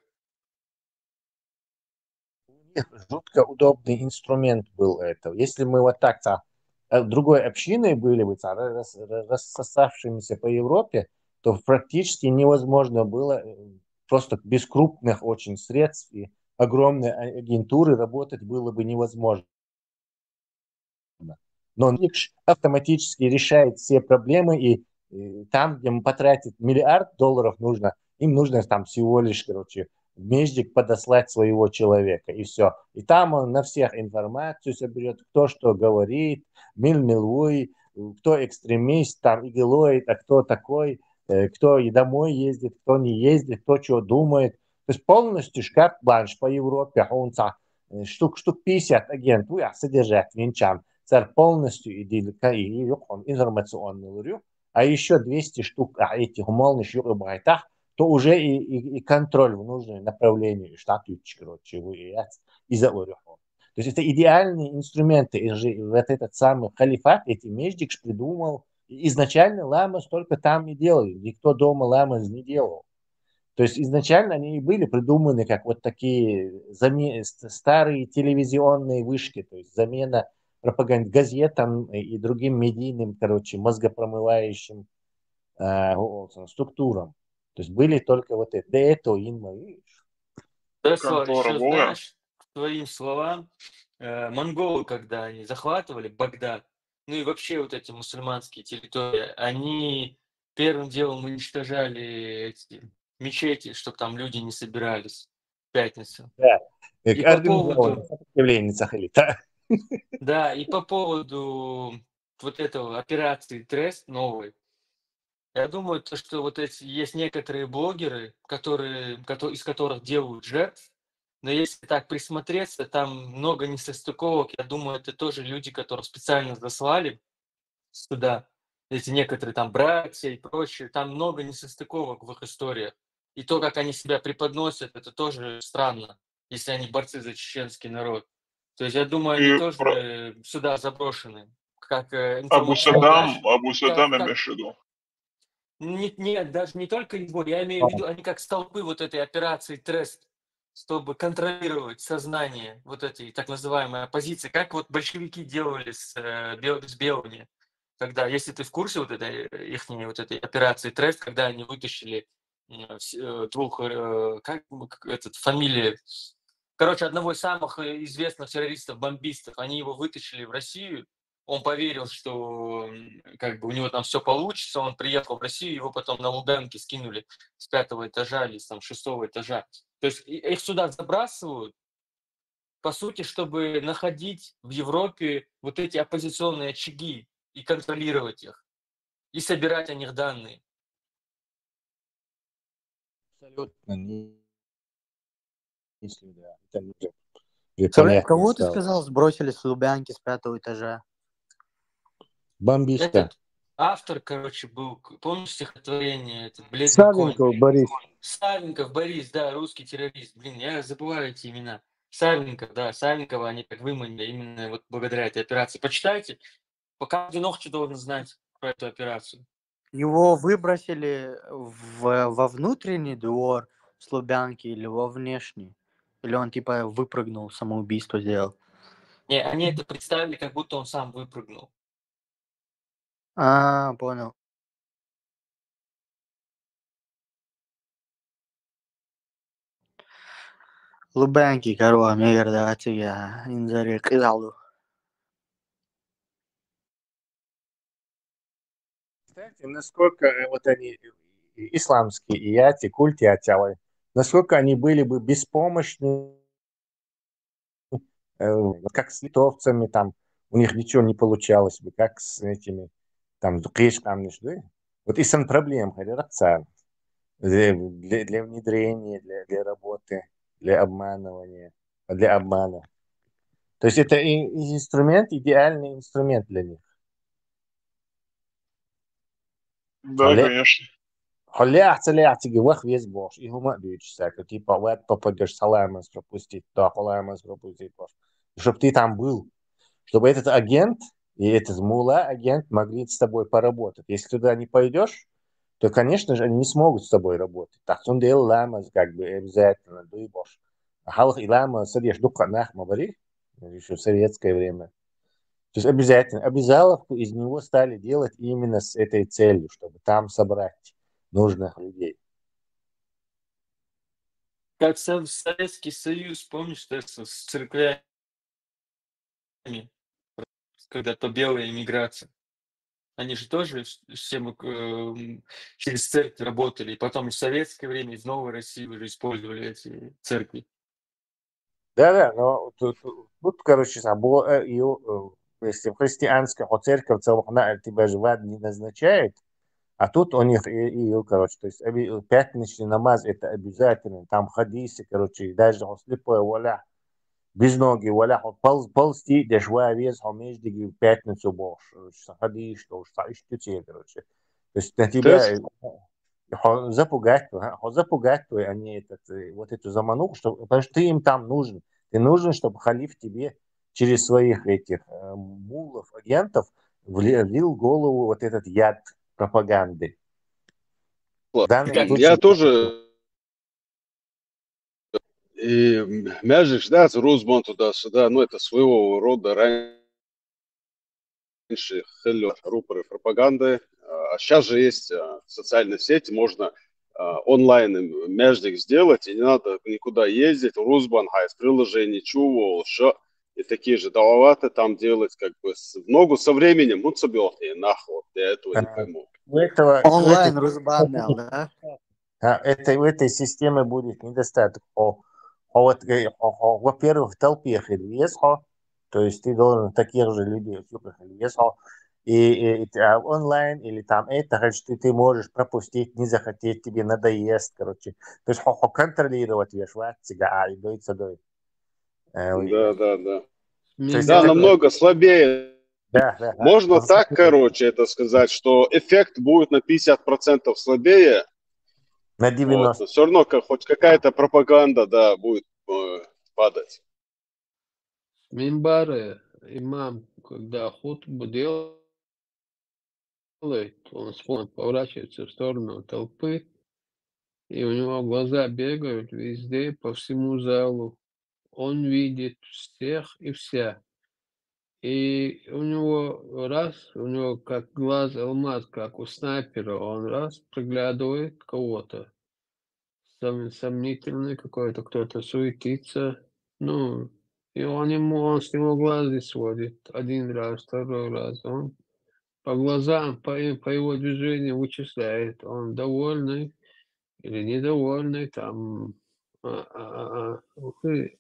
У них жутко удобный инструмент был это. Если мы вот так-то, э, другой общиной были бы, ца, рас-, рас-, рассосавшимися по Европе, то практически невозможно было, э, просто без крупных очень средств и огромной а-, агентуры работать было бы невозможно. Но Никш автоматически решает все проблемы, и, и там, где им потратить миллиард долларов нужно, им нужно там всего лишь, короче, в Междик подослать своего человека, и всё. И там он на всех информацию соберёт, кто что говорит, мил-милуй, кто экстремист, там, игилоид, а кто такой, э, кто и домой ездит, кто не ездит, кто чё думает. То есть полностью карт-бланш по Европе, он ца-, э, штук, штук пятьдесят агентур, а, содержать венчам. Цар полностью и дилка, и, и юкон информационный лурю. А ещё двести штук, а, этих умалных юкбайтах, то уже и, и, и контроль в нужное направление, и штат, короче, вы и яц, и за лурю. То есть это идеальные инструменты, и же вот этот самый халифат, эти Междикш придумал. И изначально Ламас только там и делали, никто дома Ламас не делал. То есть изначально они и были придуманы как вот такие заме-, с-, старые телевизионные вышки, то есть замена пропаганд-, газетам и, и другим медийным, короче, мозгопромывающим, э, о-, о-, структурам. То есть были только вот это. До этого инма, видишь. Хорошо, Контора ещё Вова. Знаешь, к твоим словам, э, монголы, когда они захватывали Багдад, ну и вообще вот эти мусульманские территории, они первым делом уничтожали эти мечети, чтоб там люди не собирались в пятницу. Да. И Как по организованное поводу сопротивление Сахалита. Да, и по поводу вот этого операции Трест новой. Я думаю, то, что вот эти есть некоторые блогеры, которые, кото-, из которых делают жертв, но если так присмотреться, там много несостыковок. Я думаю, это тоже люди, которых специально заслали сюда. Эти некоторые там братья и прочие, там много несостыковок в их историях. И то, как они себя преподносят, это тоже странно, если они борцы за чеченский народ. То есть, я думаю, они И тоже, про- э, сюда заброшены, как, э, Абу информационный Саддам, ящик. Абу Саддам Как, я как имею в виду. Не, не, даже не только его, я имею в виду, они как столпы вот этой операции Трест. чтобы контролировать сознание вот этой так называемой оппозиции, как вот большевики делали с, э, бел- с белыми. Когда, если ты в курсе вот этой их вот этой операции Трест, когда они вытащили м, вс- э, двух, э, как м, к- этот, фамилия, короче, одного из самых э, известных террористов, бомбистов, они его вытащили в Россию, он поверил, что м, как бы у него там все получится, он приехал в Россию, его потом на Лубянке скинули с пятого этажа или там шестого этажа. То есть и- их сюда забрасывают, по сути, чтобы находить в Европе вот эти оппозиционные очаги и контролировать их, и собирать о них данные. Абсолютно не, не следа. Это не Кого ты сказал, сбросили с Лубянки с пятого этажа? Бомбиста. Этот автор, короче, был, помнишь стихотворение, этот бледный Савенков конь? Борис. Савенков Борис, да, русский террорист. Блин, я забываю эти имена. Савенков, да, Савенкова они как выманили именно вот благодаря этой операции. Почитайте, пока один ногти должен знать про эту операцию. Его выбросили в, во внутренний двор с Лубянки или во внешний? Или он типа выпрыгнул, самоубийство сделал? Не, они это представили, как будто он сам выпрыгнул. А, понял. Лубянки, короче, мне говорят, я инзаре кидалу. Кстати, насколько э, вот они, и- исламские ияти, культ ияти, насколько они были бы беспомощны, э, вот как с литовцами там, у них ничего не получалось бы, как с этими там киш там, да? Вот и сан проблем, говорят, для, для, для внедрения, для, для работы, для обманывания, для обмана. То есть это и- и инструмент, идеальный инструмент для них. Да, Олег? Конечно. Хулиахца лиахциги вах вес бош, и хума бьючся, типа вот попадешь саламас пропустить, да, саламас пропустить бош. Чтоб ты там был. Чтобы этот агент и этот мула агент могли с тобой поработать. Если туда не пойдешь, то, конечно же, они не смогут с тобой работать. Так он делал ламас, как бы обязательно, дуй бош. А халах и лама садишь дукха нахма бари, еще в советское время. То есть обязательно, обязаловку из него стали делать именно с этой целью, чтобы там собрать нужных людей. Как Сов- Советский Союз, помнишь, да, с, с церквями, когда то белая иммиграция. Они же тоже с- всем эм, через церковь работали. И потом и в советское время, и в новой России уже использовали эти церкви. Да-да, но тут, тут, короче, сам было, э, и, э, если в христианской хо церковь целых на тебя же вад не назначает, а тут у них и, и, короче, то есть оби- пятничный намаз это обязательно, там хадисы, короче, и даже он слепой воля, без ноги воля, он полз, ползти, дешва вес, он между в пятницу бошь, короче, хадис, что уж короче. То есть на тебя Тест? э, хо запугать, ага, хо запугать твой, а не этот, э, вот эту замануху, что, потому что ты им там нужен. Ты нужен, чтобы халиф тебе через своих этих э, мулов, агентов вли- влил в голову вот этот яд пропаганды. В данном Я случае тоже и мязь ждать Рузбан туда-сюда, ну это своего рода раньше хелло рупоры пропаганды. А сейчас же есть а, социальные сети, можно а, онлайн им междик сделать, и не надо никуда ездить. Рузбан хайс приложение чего, что и такие же дававаты там делать, как бы с- в ногу со временем, ну, собьёт, и нахуй, я этого не Ага. пойму. У этого, у Онлайн этой, Рузбан, да? а, этой, у этой системы будет недостаток. О, о, вот, э, о, о, во-первых, в толпе хилвес, о, то есть ты должен таких же людей, сука, хилвес, о, и, и, и, а, онлайн или там это, значит, ты, ты можешь пропустить, не захотеть, тебе надоест, короче. То есть хо, хо контролировать веш ватсига, а и дойца дой. Э, Да, да, да. То есть Да, это- намного слабее. Да, да, да. Можно Он так, такой- короче, это сказать, что эффект будет на пятьдесят процентов слабее, На вот, девяносто. но все равно как, хоть какая-то пропаганда, да, будет э, падать. Минбаре имам, когда хутбу делает, он спокойно поворачивается в сторону толпы, И у него глаза бегают везде, по всему залу. Он видит всех и вся. И у него раз, у него как глаз алмаз, как у снайпера, он раз приглядывает кого-то. Сом- сомнительный какой-то, кто-то суетится. Ну, и он ему, он с него глаз не сводит. Один раз, второй раз. Он по глазам, по, и- по его движению вычисляет, он довольный или недовольный, там, а, а, а, а, ну, и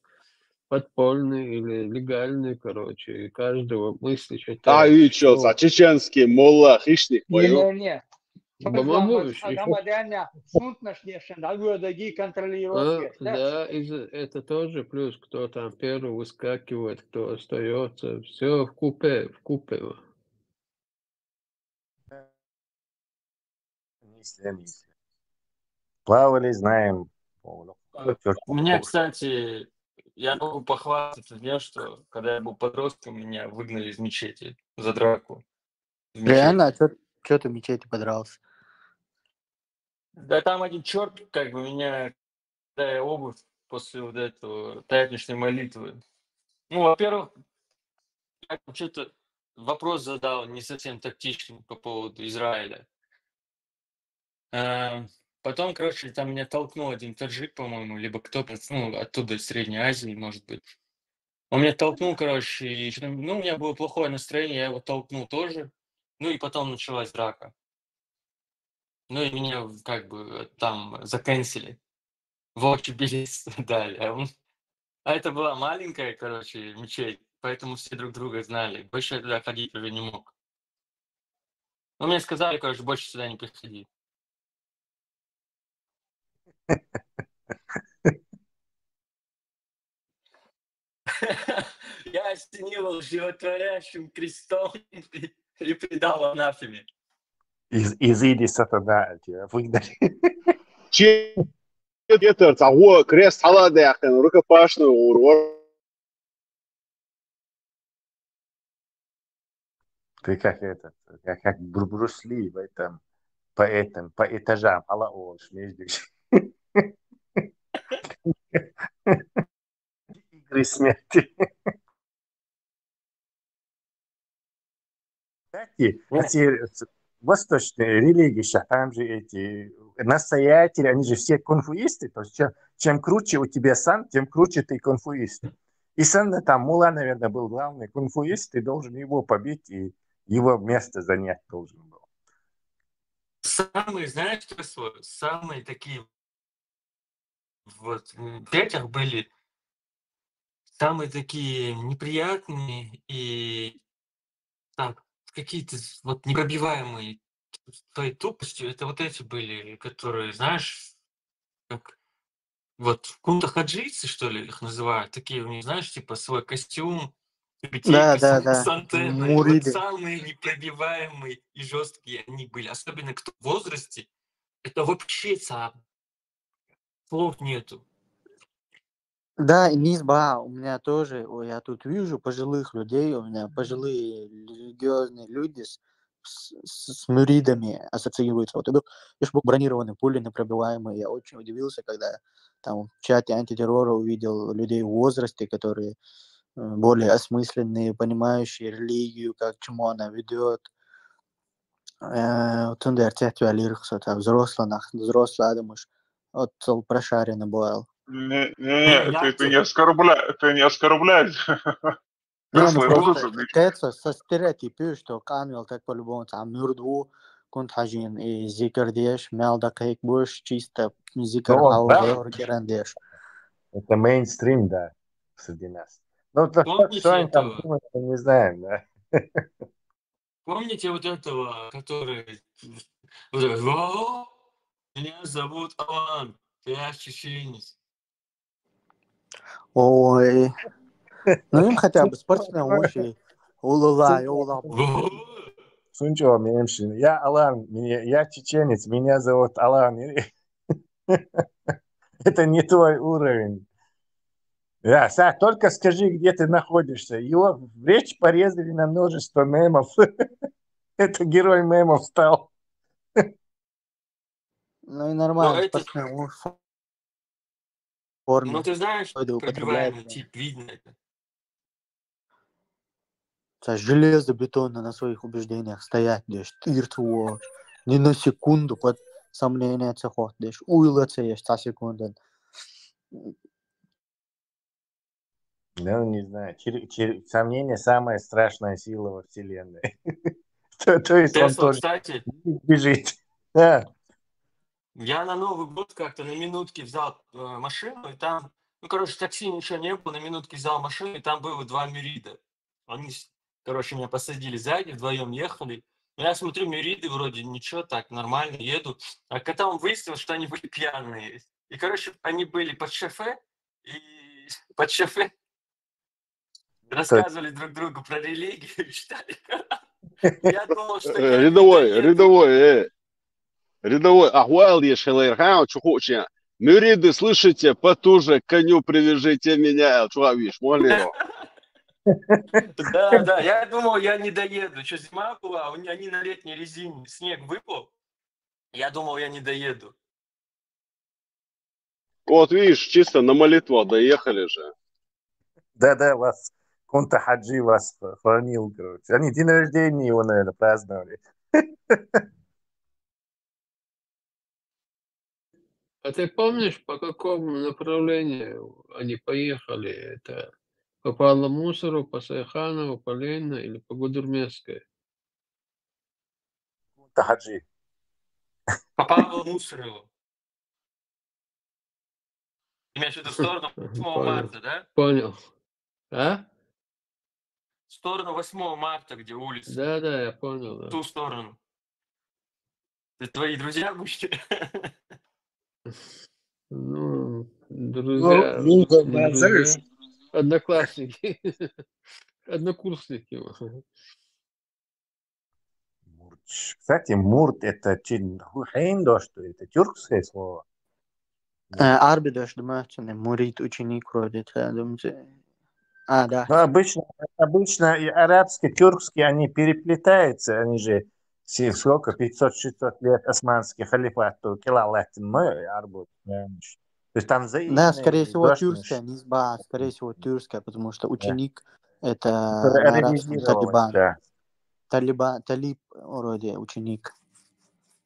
подпольный или легальный, короче, и каждого мысли А читает. и что, Вот. Чеченский молла хищник Не, поет. не, не. Бамагу ещё. Гамадяня, сунтнаш дешен, да, гуя да ги контролировать А, еш, да? Да, из, это тоже плюс, кто там первый выскакивает, кто остается. Все в купе, в купе. Если они плавали, знаем. О, ну, Э, чёрт, У меня, о, кстати, я могу похвастаться тем, что когда я был подростком, меня выгнали из мечети за драку. В мечети. Реально? А что ты в мечети подрался? Да там один черт, как бы меня, да, я обувь после вот этого пятничной молитвы. Ну, во-первых, я что-то вопрос задал не совсем тактичный по поводу Израиля. Э, Потом, короче, там меня толкнул один таджик, по-моему, либо кто-то, ну, оттуда, из Средней Азии, может быть. Он меня толкнул, короче, и что-то, ну, у меня было плохое настроение, я его толкнул тоже. Ну, и потом началась драка. Ну, и меня в- как бы там закэнсили. Волчий билет дали. А он- а это была маленькая, короче, мечеть, поэтому все друг друга знали. Больше я туда ходить уже не мог. Ну, мне сказали, короче, больше сюда не приходи. Я осенил животворящим крестом и, и предал анафеме. Из, изыди, сатана, тебя выгнали. Чи етер цагу крест халада яхын рукопашный урвар. Ты как этот, как, как Бру- Брюс Ли в этом, по этим, по этажам, ала олш, между игры смерти. Кстати, Ну, эти восточные религии, ща там же эти настоятели, они же все кунфуисты, то есть чем, чем круче у тебя сан, тем круче ты кунфуист. И сан там мула, наверное, был главный кунфуист, ты должен его побить, и его место занять должен был. Самые, знаешь, что свой? Самые такие вот м, в детях были самые такие неприятные и так, какие-то вот непробиваемые своей тупостью. Это вот эти были, которые, знаешь, как вот кунта-хаджийцы, что ли, их называют, такие у них, знаешь, типа свой костюм, Да, тюбетейка да, с, с да. антенной. Вот Муриды. Самые непробиваемые и жесткие они были, особенно кто в возрасте. Это вообще сам слов нету. Да, и низ ба, у меня тоже, о, я тут вижу пожилых людей, у меня пожилые религиозные люди с, с, с мюридами ассоциируются. Вот это ж был бронированный, пули непробиваемый. Я очень удивился, когда там в чате антитеррора увидел людей в возрасте, которые э, более осмысленные, понимающие религию, как чему она ведет. Э, вот он дерт, я тебя лирик, что там взрослый, нах-, взрослый адамаш. Вот сол прошаренный был. Не, не, Ну, ты, ты не я оскорбляй, ты не оскорбляй. Не, ну Взрослый просто возраст, это со, со стереотипы, что Канвел так по-любому там мюрдву, кунт хажин и зикр деш, мел да кайк буш, чисто зикр Ну, он, хау да, гор геран деш. это мейнстрим, да, среди нас. Ну, то, что, Помните что они там этого? Думают, мы не знаем, да. Помните вот этого, который вот этот, «О, меня зовут Алан, я чеченец». Ой. Ну, им хотя бы спортсмен лучший. Улула, и ула. «О, Сунчо, меньше. Я Алан, меня, я чеченец, меня зовут Алан. Это не твой уровень. Да, Са, только скажи, где ты находишься. Его в речь порезали на множество мемов. Это герой мемов стал. Ну и нормально, это- спортсмен, он в форме. Ну, ты знаешь, Пойду пробиваемый употребляю. Тип, видно это. Ца железобетонно на своих убеждениях стоять, деш, тиртво. Ни на секунду под сомнение ца хот, деш, уйла ца еш, ца секунда. Ну, не знаю. Чер- чер- Сомнение — самая страшная сила во Вселенной. То то есть он Тесла, тоже кстати, бежит. Да. Я на Новый год как-то на минутке взял э, машину, и там, ну, короче, такси ничего не было, на минутке взял машину, и там было два Мерида. Они, с- короче, меня посадили сзади, вдвоем ехали. Но я смотрю, Мериды вроде ничего, так нормально еду. А когда он выяснил, что они были пьяные. И, короче, они были под шофе, и под шофе рассказывали друг другу про религию, читали Коран. Я думал, что я не Рядовой, доеду. Рядовой, э. Рядовой, ахуал еш хилер, ха, чухуча. Мериды, слышите, потуже к коню привяжите меня, чугавиш, молиро. Да, да, я думал, я не доеду. Что, зима была, у них- они на летней резине, снег выпал. Я думал, я не доеду. Вот видишь, чисто на молитву доехали же. Да-да, вас Кунта Хаджи вас хранил, короче. Они день рождения его, наверное, праздновали. А ты помнишь, по какому направлению они поехали? Это по Павлу Мусору, по Сайханову, по Ленину или по Гудермесской? Кунта Хаджи. По Павлу Мусору. Имеешь в виду в сторону восьмого Понял. Марта, да? Понял. А? В сторону восьмого Марта, где улица. Да, да, я понял. В Да. Ту сторону. Это твои друзья были? Ну, друзья, Ну, ну, не да, друзья, знаешь, одноклассники, однокурсники. Мурт. Кстати, мурт — это чи- ху- хейн, да, что это тюркское слово? Э, Арби деш, думаю, что не мурит, ученик вроде, это, думаю, а, да. Ну, обычно, обычно и арабский, тюркский, они переплетаются, они же все, сколько, пятьсот-шестьсот лет османский халифат, то килалатин мы арбут. То есть там Да, взаимные скорее всего, государственные тюркская, не сба, скорее всего, тюркская, потому что ученик это Которая на арабском арамизировалась, Талибан. Да. Талиба, талиб вроде ученик.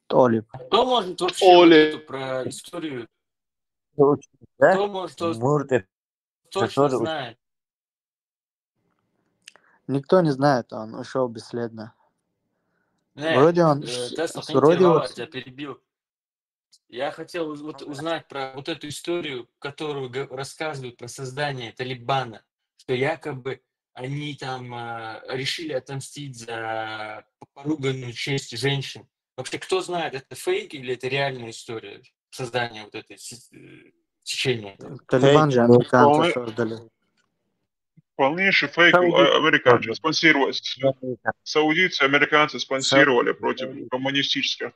Толиб. Кто может вообще Оли. Вот эту про историю? Да? Кто может то- Мурт — это точно тоже знает? Никто не знает, он ушел бесследно. Э, Вроде он э, с- Тесла, с- вроде Хантерова, вот тебя перебил. Я хотел уз- вот узнать про вот эту историю, которую г- рассказывают про создание Талибана, что якобы они там а, решили отомстить за поруганную честь женщин. Вообще, кто знает, это фейк или это реальная история создания вот этой си- э, течения? Талибан же Ну, американцы вполне- создали. Полнейший фейк. Саудиты А- Американцы тоже. спонсировали. Саудиты спонсировали против коммунистических.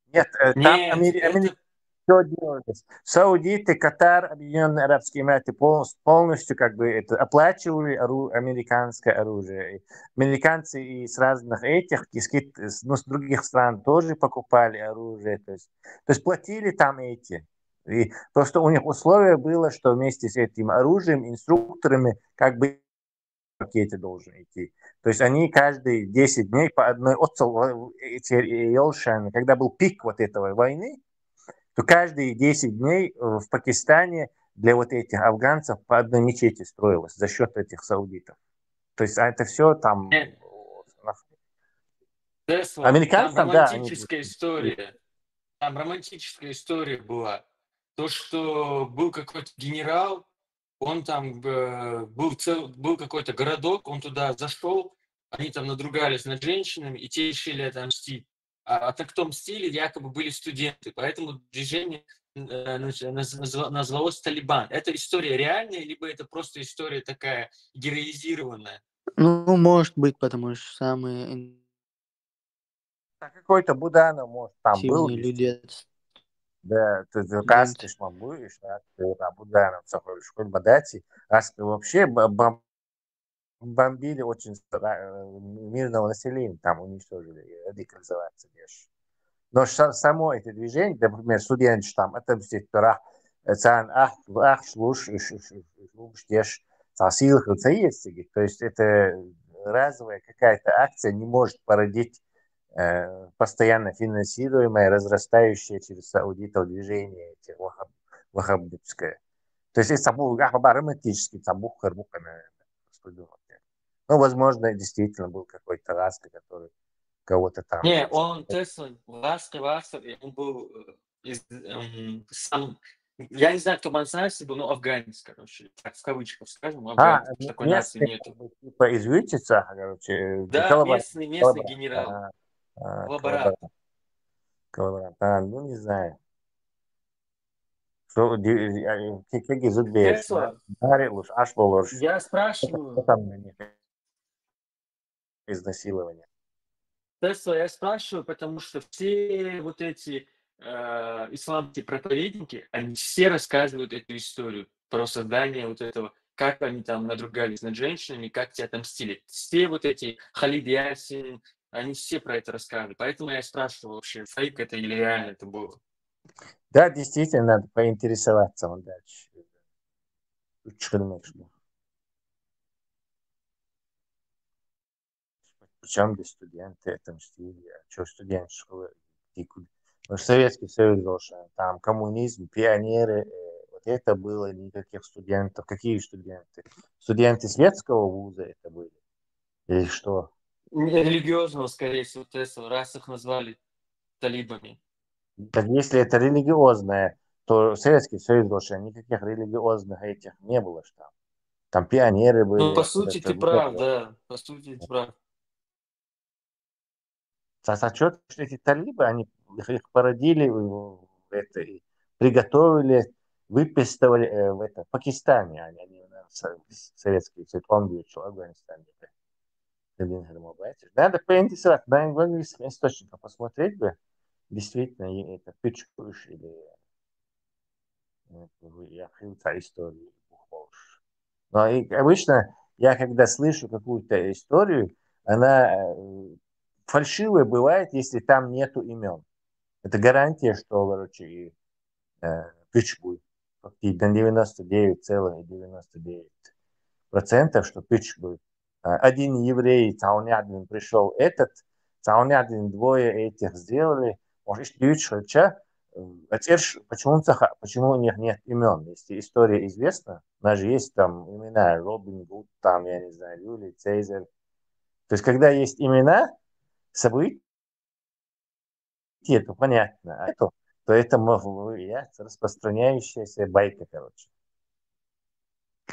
Нет, э, там Нет, амери- это- амери- всё делалось. Саудиты, Катар, Объединенные Арабские Эмираты полностью, полностью как бы это оплачивали ору- американское оружие. И американцы и с разных этих, и с, кит- с- ну, с других стран тоже покупали оружие. То есть, то есть платили там эти. И просто у них условие было, что вместе с этим оружием, инструкторами, как бы в пакете должен идти. То есть они каждые десять дней по одной отцел, эти, э, Елшан, когда был пик вот этого войны, то каждые десять дней э, в Пакистане для вот этих афганцев по одной мечети строилось за счет этих саудитов. То есть а это все там... Нет. на- Тесла, Американцам, там да, они- романтическая история. Там романтическая история была. То, что был какой-то генерал, он там э, был, цел, был какой-то городок, он туда зашел, они там надругались над женщинами, и те решили отомстить. А, а так в том стиле якобы были студенты, поэтому движение э, наз- наз- назва- назвалось Талибан. Это история реальная, либо это просто история такая героизированная? Ну, может быть, потому что самые ин- А какой-то Буданов, может, там был. сильные люди. Да, ты Студент. Кастыш могу, и что Буданов, Сахарушкуль Бадати, а с- вообще бо- бом- бомбили очень стра- э, мирного населения, там уничтожили, и радикализоваться лишь. Но са- само это движение, например, студенташ там, это все, царна ахча луш, луш деш, цар сийлахь ца еза цига. То есть это разовая какая-то акция не может породить э, постоянно финансируемое, разрастающее через саудитов движение этих вахаб, вахабитское. То есть это цхьаболх, а, романтический, цхьаболх хӀара бу-кх, наверное, поступил. Ну, возможно, действительно был какой-то ласка, который кого-то там... Не, он, Тесла, ласка, ласка, и он был э, из, эм, сам, я не знаю, кто бы он сам себе был, но афганец, короче, так в кавычках скажем, афганец, А, такой нации местный, нету. Как бы, типа из Витебска, короче, э, Да, коллаборант, местный, местный коллаборант, генерал, а, а, коллаборант. Коллаборант. А, ну, не знаю. Что, ди- а, ки- кеги зуд беш, Тесла, дари луш, аш болуш. Я Что спрашиваю, там на них? Изнасилование. Тесла, я спрашиваю, потому что все вот эти э, исламские проповедники, они все рассказывают эту историю про создание вот этого, как они там надругались над женщинами, как те отомстили. Все вот эти Халид Ясин, они все про это рассказывали. Поэтому я и спрашивал вообще, фейк это или реально это было. Да, действительно, надо поинтересоваться, он дальше. Лучше, конечно. Причём здесь студенты, это студия. А что студент школы? Потому что Советский Союз был, там коммунизм, пионеры, э, вот это было, никаких студентов. Какие студенты? Студенты светского вуза это были? Или что? Религиозного, скорее всего, Тесла, раз их назвали талибами. Так если это религиозное, то Советский Союз больше никаких религиозных этих не было, что там. Там пионеры были. Ну, по сути, ты прав, да. По сути, ты прав. Сачет, что эти талибы, они их, их породили, это, приготовили, выписывали э, в это, Пакистане, они, они Советский Союз, он говорит, что Афганистане. Надо поинтересоваться, на английских источниках посмотреть бы, действительно, это пичкуш или я хилца истории. Но и обычно я, когда слышу какую-то историю, она э, фальшивая бывает, если там нету имен. Это гарантия, что, короче, и э, пичкуй. Фактически на девяносто девять целых девяносто девять процентов, что пичкуй. Один еврей, Цаунядин, пришел этот, Цаунядин, двое этих сделали, может, ещё дьюч хилча, а теперь почему, почему у них нет имен, если история известна? У нас же есть там имена Робин Гуд, там, я не знаю, Юлий Цезарь. То есть, когда есть имена, события, это понятно. А это, то это распространяющаяся байка, короче.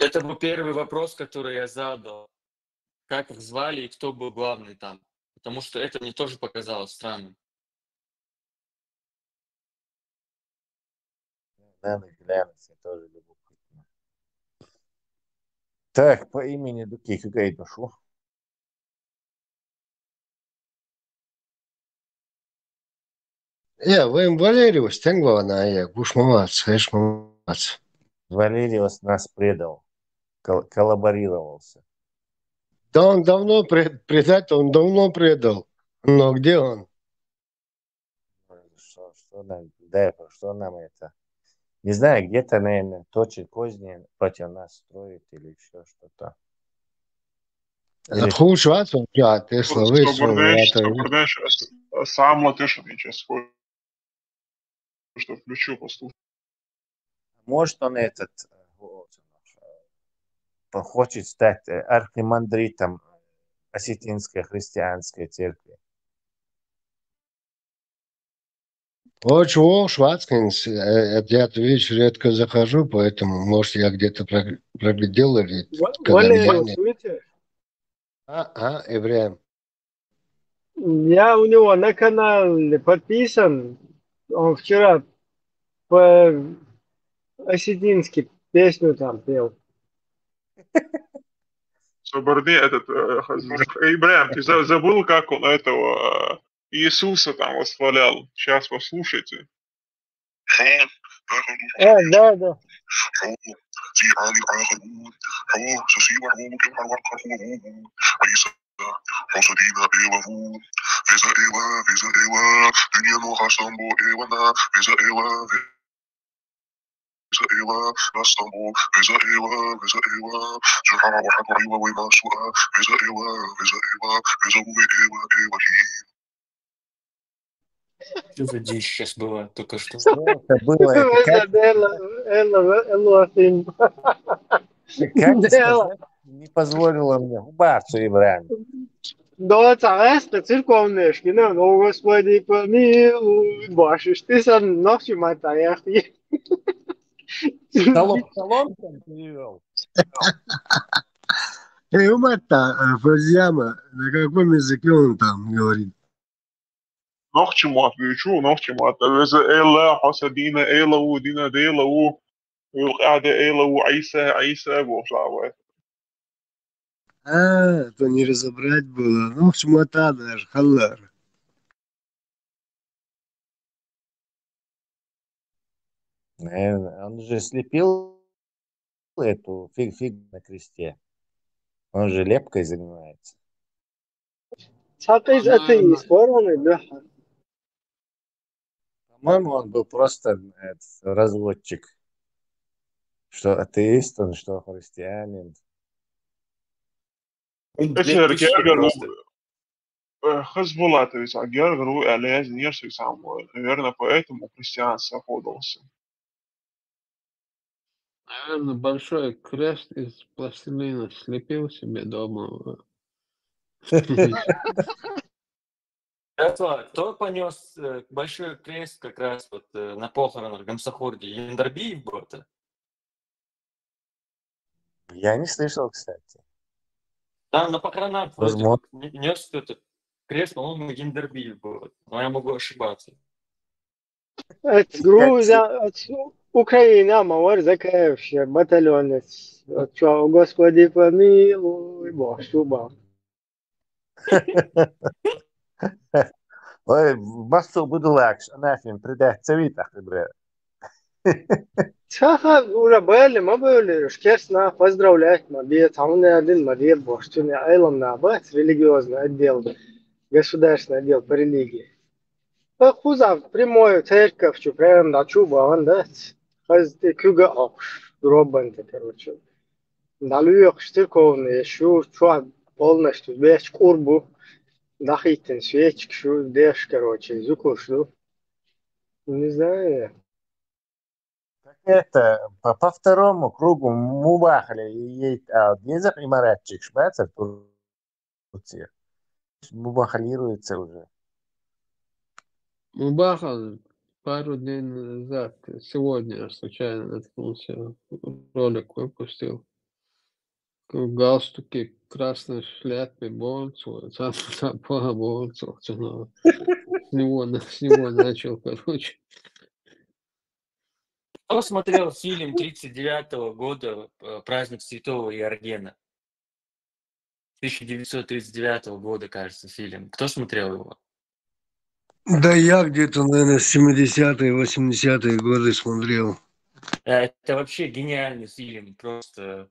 Это был первый вопрос, который я задал. Как их звали и кто был главный там? Потому что это мне тоже показалось странным. Надо глянуть, я тоже любопытно. Так, по имени Дуки Кюгейдушу. Э, Валериус, тенглана, э, гушмамац, хешмамац. Валериус нас предал, коллаборировался. Да он давно предать, он давно предал. Но где он? Что, что нам, да, что нам это? Не знаю, где-то, наверное, точит козни против нас строит или еще что-то. Хуш вац, я, ты словы. Сам латыш сейчас, что включу, послушаю. Может, он этот хочет стать архимандритом осетинской христианской церкви. Очень швацкинс, я вещь редко захожу, поэтому, может, я где-то проглядел или... Валерий, слышите? А, а, Ибрахим. Я у него на канале подписан. Он вчера по-осетински песню там пел. Соборди этот... Ибрахим, ты забыл, как он этого Иисуса там восхвалял? Сейчас послушайте. А, да, да. Veza Eva, Veza Eva, dünyä nu hastan bu Evana, Veza Eva, Veza Eva, hastan bu, Veza Eva, Veza Eva, Zürhara Orhat Eva, Vey Masua, Veza Eva, Veza Eva, Veza Eva, Eva, Eva, Hi. Что за дичь сейчас была только что? Что это было? Это как, Ела, ела, ела, ела, как ты Дело. сказать, не позволила мне убраться, Ибрагим. Доца, эста церковная шкина, но Господи помилуй, башишь ты сан ночи матаяхи. Псалом, псалом там перевел. Эй, уматта, а, Фазиама, на каком языке он там говорит? Нохчи муат, ючу, нохчи муат. Веза Эла, Хосадина, Эла, У, Дина, Дела, У, Юлкада, Эла, У, Иса, Иса, Бошава. А, то не разобрать было. Ну, чмота даже, халлар. Э, Он же слепил эту фиг, фиг на кресте. Он же лепкой занимается. Цакъыз атеист, вороны, да. По-моему, он был просто этот, разводчик. Что атеист он, что христианин. Он Эти лепкий Гергер, просто. э, Хазбулатович, а Гергер, а Лезнер, сам, наверное, поэтому христианство подался. Наверное, большой крест из пластилина слепил себе дома. Ярослав, кто понес э, большой крест как раз вот э, на похоронах в Гамсахурде? Яндарбиев был это? Я не слышал, кстати. Там на похоронах вроде Возможно. нес кто-то крест, по-моему, Яндарбиев был. Но я могу ошибаться. От Грузия, от Украины, а мавар Закаевща, батальон. От чё, Господи, помилуй, Бог, шуба. Ой, басу будулакш, анафим, предать цавит ахибре. Цаха уже были, мы были, уж честно, поздравлять, мы бе, там не один, мы бе, Бог, что не, айлом на бат, религиозный отдел, государственный отдел по религии. Хуза прямой церковь, чё, прям, да, чё, баван, да, хаз ты кюга окш, гробан ты, короче. Да, люк, церковный, ещё, чё, полностью, весь курбу, да, хитин, свечки, шу, деш, короче, зукуш, ну. Не знаю я. Так это, по, по второму кругу мубахали и ей а, дезах имаратчик шбацев Турция. Мубахалируется уже. Мубахал пару дней назад, сегодня я случайно наткнулся, ролик выпустил. В галстуке, красной шляпе, болцу, там, там, по болцу, с него, на- с него начал, короче. Кто смотрел фильм тридцать девятого года э, «Праздник святого Иоргена»? Тысяча девятьсот тридцать девятого года, кажется, фильм. Кто смотрел его? Да я где-то, наверное, семидесятые, восьмидесятые годы смотрел. Э, Это вообще гениальный фильм, просто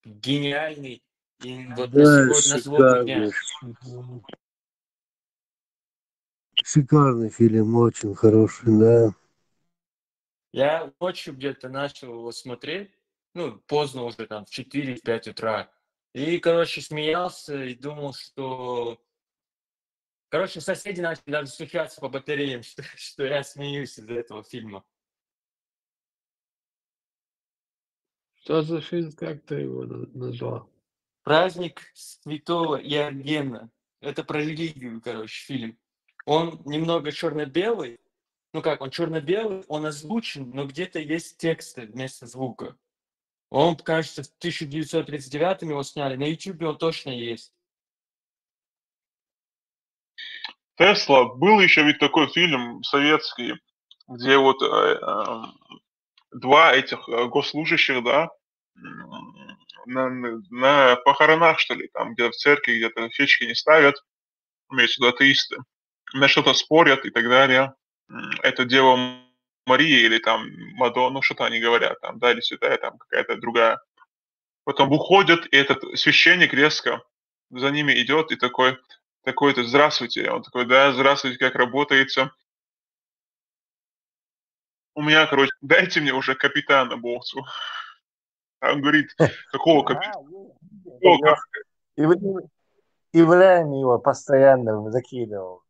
гениальный. И вот на Да, сегодня, на сегодня дня. шикарный. Шикарный фильм, очень хороший, да. Я ночью где-то начал его смотреть, ну, поздно уже, там, в четыре-пять утра. И, короче, смеялся и думал, что... Короче, соседи начали даже стучаться по батареям, что, что я смеюсь из-за этого фильма. Что за фильм, как ты его на- назвал? «Праздник святого Иоргена». Это про религию, короче, фильм. Он немного черно-белый. Ну как, он черно-белый, он озвучен, но где-то есть тексты вместо звука. Он, кажется, в тысяча девятьсот тридцать девятом его сняли. На Ютубе он точно есть. Тесла, был еще ведь такой фильм советский, где вот э, э, два этих э, госслужащих, да, м, на, на похоронах, что ли, там где-то в церкви, где-то свечки не ставят, имеется в виду атеисты, на что-то спорят и так далее. М, Это Дева Мария или там Мадонна, ну что-то они говорят, там, да, или святая там какая-то другая. Потом выходит, и этот священник резко за ними идет и такой: такой-то, здравствуйте. Он такой, да, здравствуйте, как работаете? У меня, короче, дайте мне уже капитана, боху цо. А он говорит, какого капитана? И, и время его постоянно закидывал.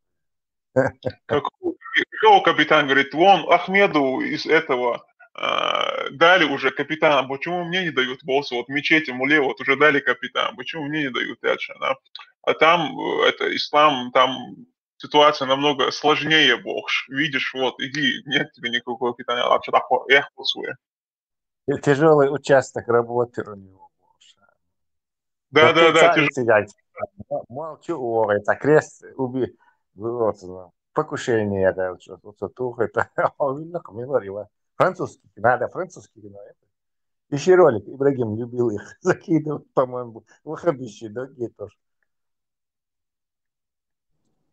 Какого, какого капитана? Говорит, вон Ахмеду из этого а, дали уже капитана. Почему мне не дают, боху цо? Вот мечети муле, вот уже дали капитана. Почему мне не дают дальше? А там э, это ислам, там ситуация намного сложнее, боху. Видишь, вот, иди, нет тебе никакого капитана. А что такое? Эх, боху цо. Тяжелый участок работы у него. Да, да, да. Молчу, это крест, уби, вот, покушение, короче, вот тут это. Французский, надо французский кино. Еще ролик, Ибрагим любил их закидывать, по-моему, ваххабистские, другие тоже.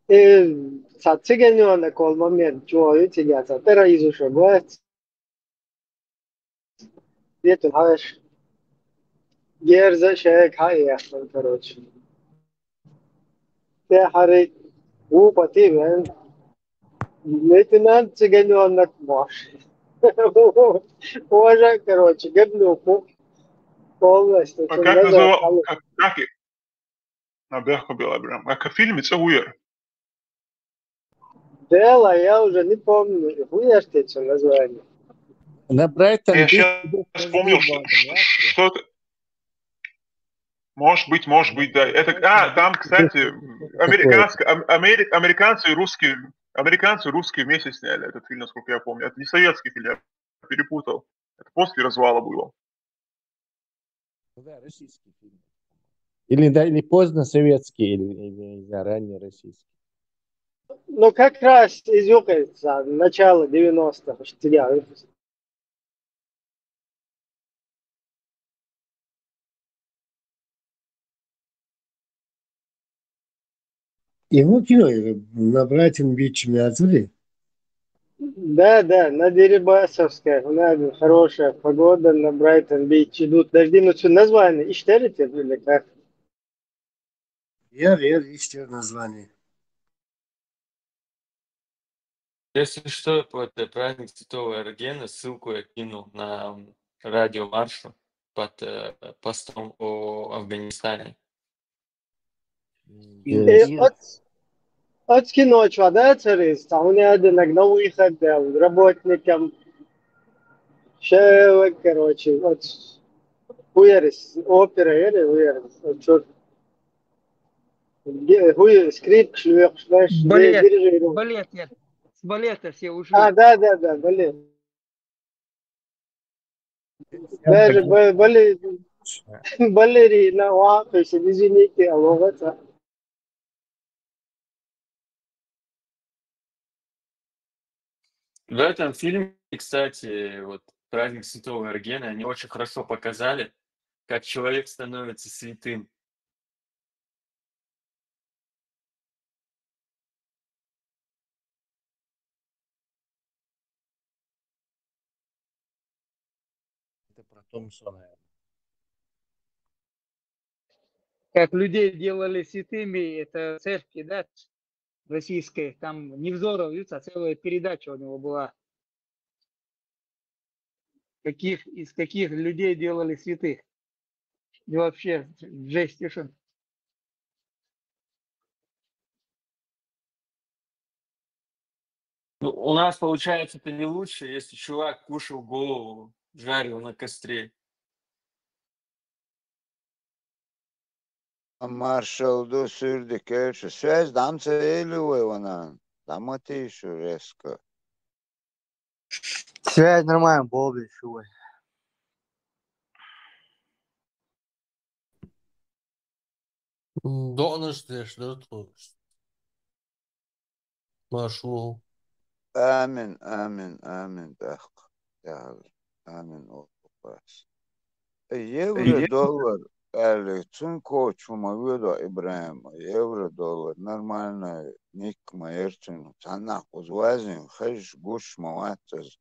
Э, цхьа цига йоьнна кхол момент, чӀоагӀа ю цига, цхьа тӀера изуша гоц. Ветун хьаеш. Герза шег хьаэхтан, короче. Те хьари ву пати вен. Лейтенант цига йоьнна мош. Уважай, короче, гебну ку. Полностью. А как называл? Как, как, а, беху била прям. А как в фильме цӀи хӀу яр? Дело, я уже не помню. ХӀу яр те цо название? На Брайтон Я сейчас вспомнил, что, что это. Может быть, может быть, да. Это, а, там, кстати, американцы, американцы и русские, американцы и русские вместе сняли этот фильм, насколько я помню. Это не советский фильм, я перепутал. Это после развала было. Да, российский фильм. Или, да, или поздно советский, или, или, не знаю, ранний российский. Ну, как раз из юга, начало девяностых, что я. Его кино на Брайтон-Бич мязали? Да, да, на Дерибасовской, у нас хорошая погода, на Брайтон-Бич идут дожди, но что название, Иштерите или как? Я, я, Иштер название. Если что, под э, праздник Святого Эргена ссылку я кинул на радио Маршу под э, постом о Афганистане. Э, От кино чуа да царис, а у меня один на выход работникам. Шевек, короче, вот хуярис, опера или хуярис, вот что. Хуй скрипка, знаешь, балет, балет нет. С балета все ушли. А, да, да, да, балет. Даже балерина, то есть, извините, а ловца. В этом фильме, кстати, вот праздник Святого Эргена, они очень хорошо показали, как человек становится святым. Это про Томпсона, наверное. Как людей делали святыми, это церкви, да, российской, там Невзоров, видите, целая передача у него была. Каких, из каких людей делали святых. И вообще, жесть, что. Ну, у нас получается это не лучше, если чувак кушал голову, жарил на костре. Маршал ду сюрди кевчу. Связь дам ца эли вай ванан. Дама тишу резко. Связь нормально, болби шуй. Доныш деш дөрт. Маршал. Амин, амин, амин, дахк. Амин, опас. Евро, доллар, али, цун кочу ма видо Ибраим, евро, доллар, нормально, ник ма ерцун, цанах узвазин, хэж гуш ма ватцаз.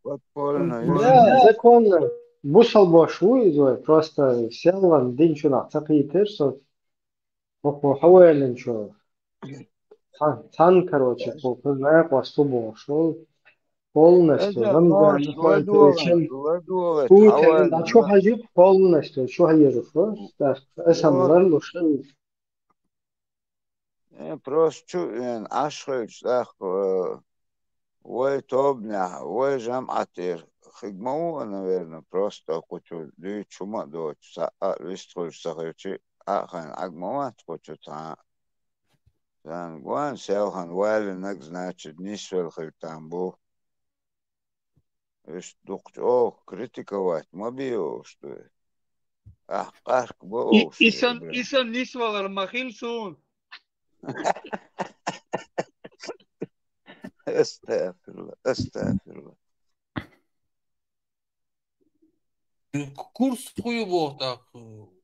Подпольно. Да, законно. Бусалба шуй, просто селван дин чуна цакитер, со Хо-хо, хьавалинчо. Цхьан, цхьан, короче, хо, хо, накъосту бохуш вол. Полностью, Эза, Рамзан полностью, Мухаметовича ладугӀалаш, ладугӀалаш, путин, хьавалина. А чу хьажи полностью, чу хьажи, хо? Так, эсам Вот. Ларлуш. Э, просто чу, э, Ӏаш хилча, тӀаккха, э, вай тобанехь, вай жамӀатера хиг ма ву, наверное, просто кху чу дуьйцуш хӀума а доцуш, цхьа а вистхуьлуш ца хилча, а хайн Ӏаг ма вац кху чу цхьа а. Царна гуан селхана валинарг, значит, нисвелла хир там бу. Иштта дукха чӀогӀа критиковать ма бе олуш ду. Ахь къахка бо И, олуш и сан, ду. И сан нисвалар ма хила суна. Астагфирулла, астагфирулла. Курс хӀун ю боху тӀаккха,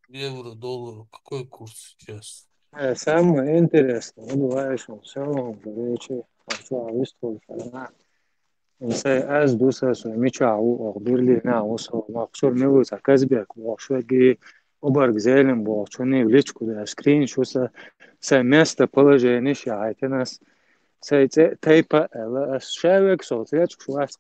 евро, доллар, какой курс сейчас? Э, самое интересное, ну, давай ещё, всё, короче, пошла выставка, она. Сай аз ду са, со мичахь ву, оха Берлинехь ву со, вахчур мила ву ца Казбек, вахчур ги, обарг Зелим бохучунна в личку да, скрин шу са, сай местоположение ши хьайтина ас, сай цӀе тайпа аьлла, ас ша вег со, цӀечкуш вац,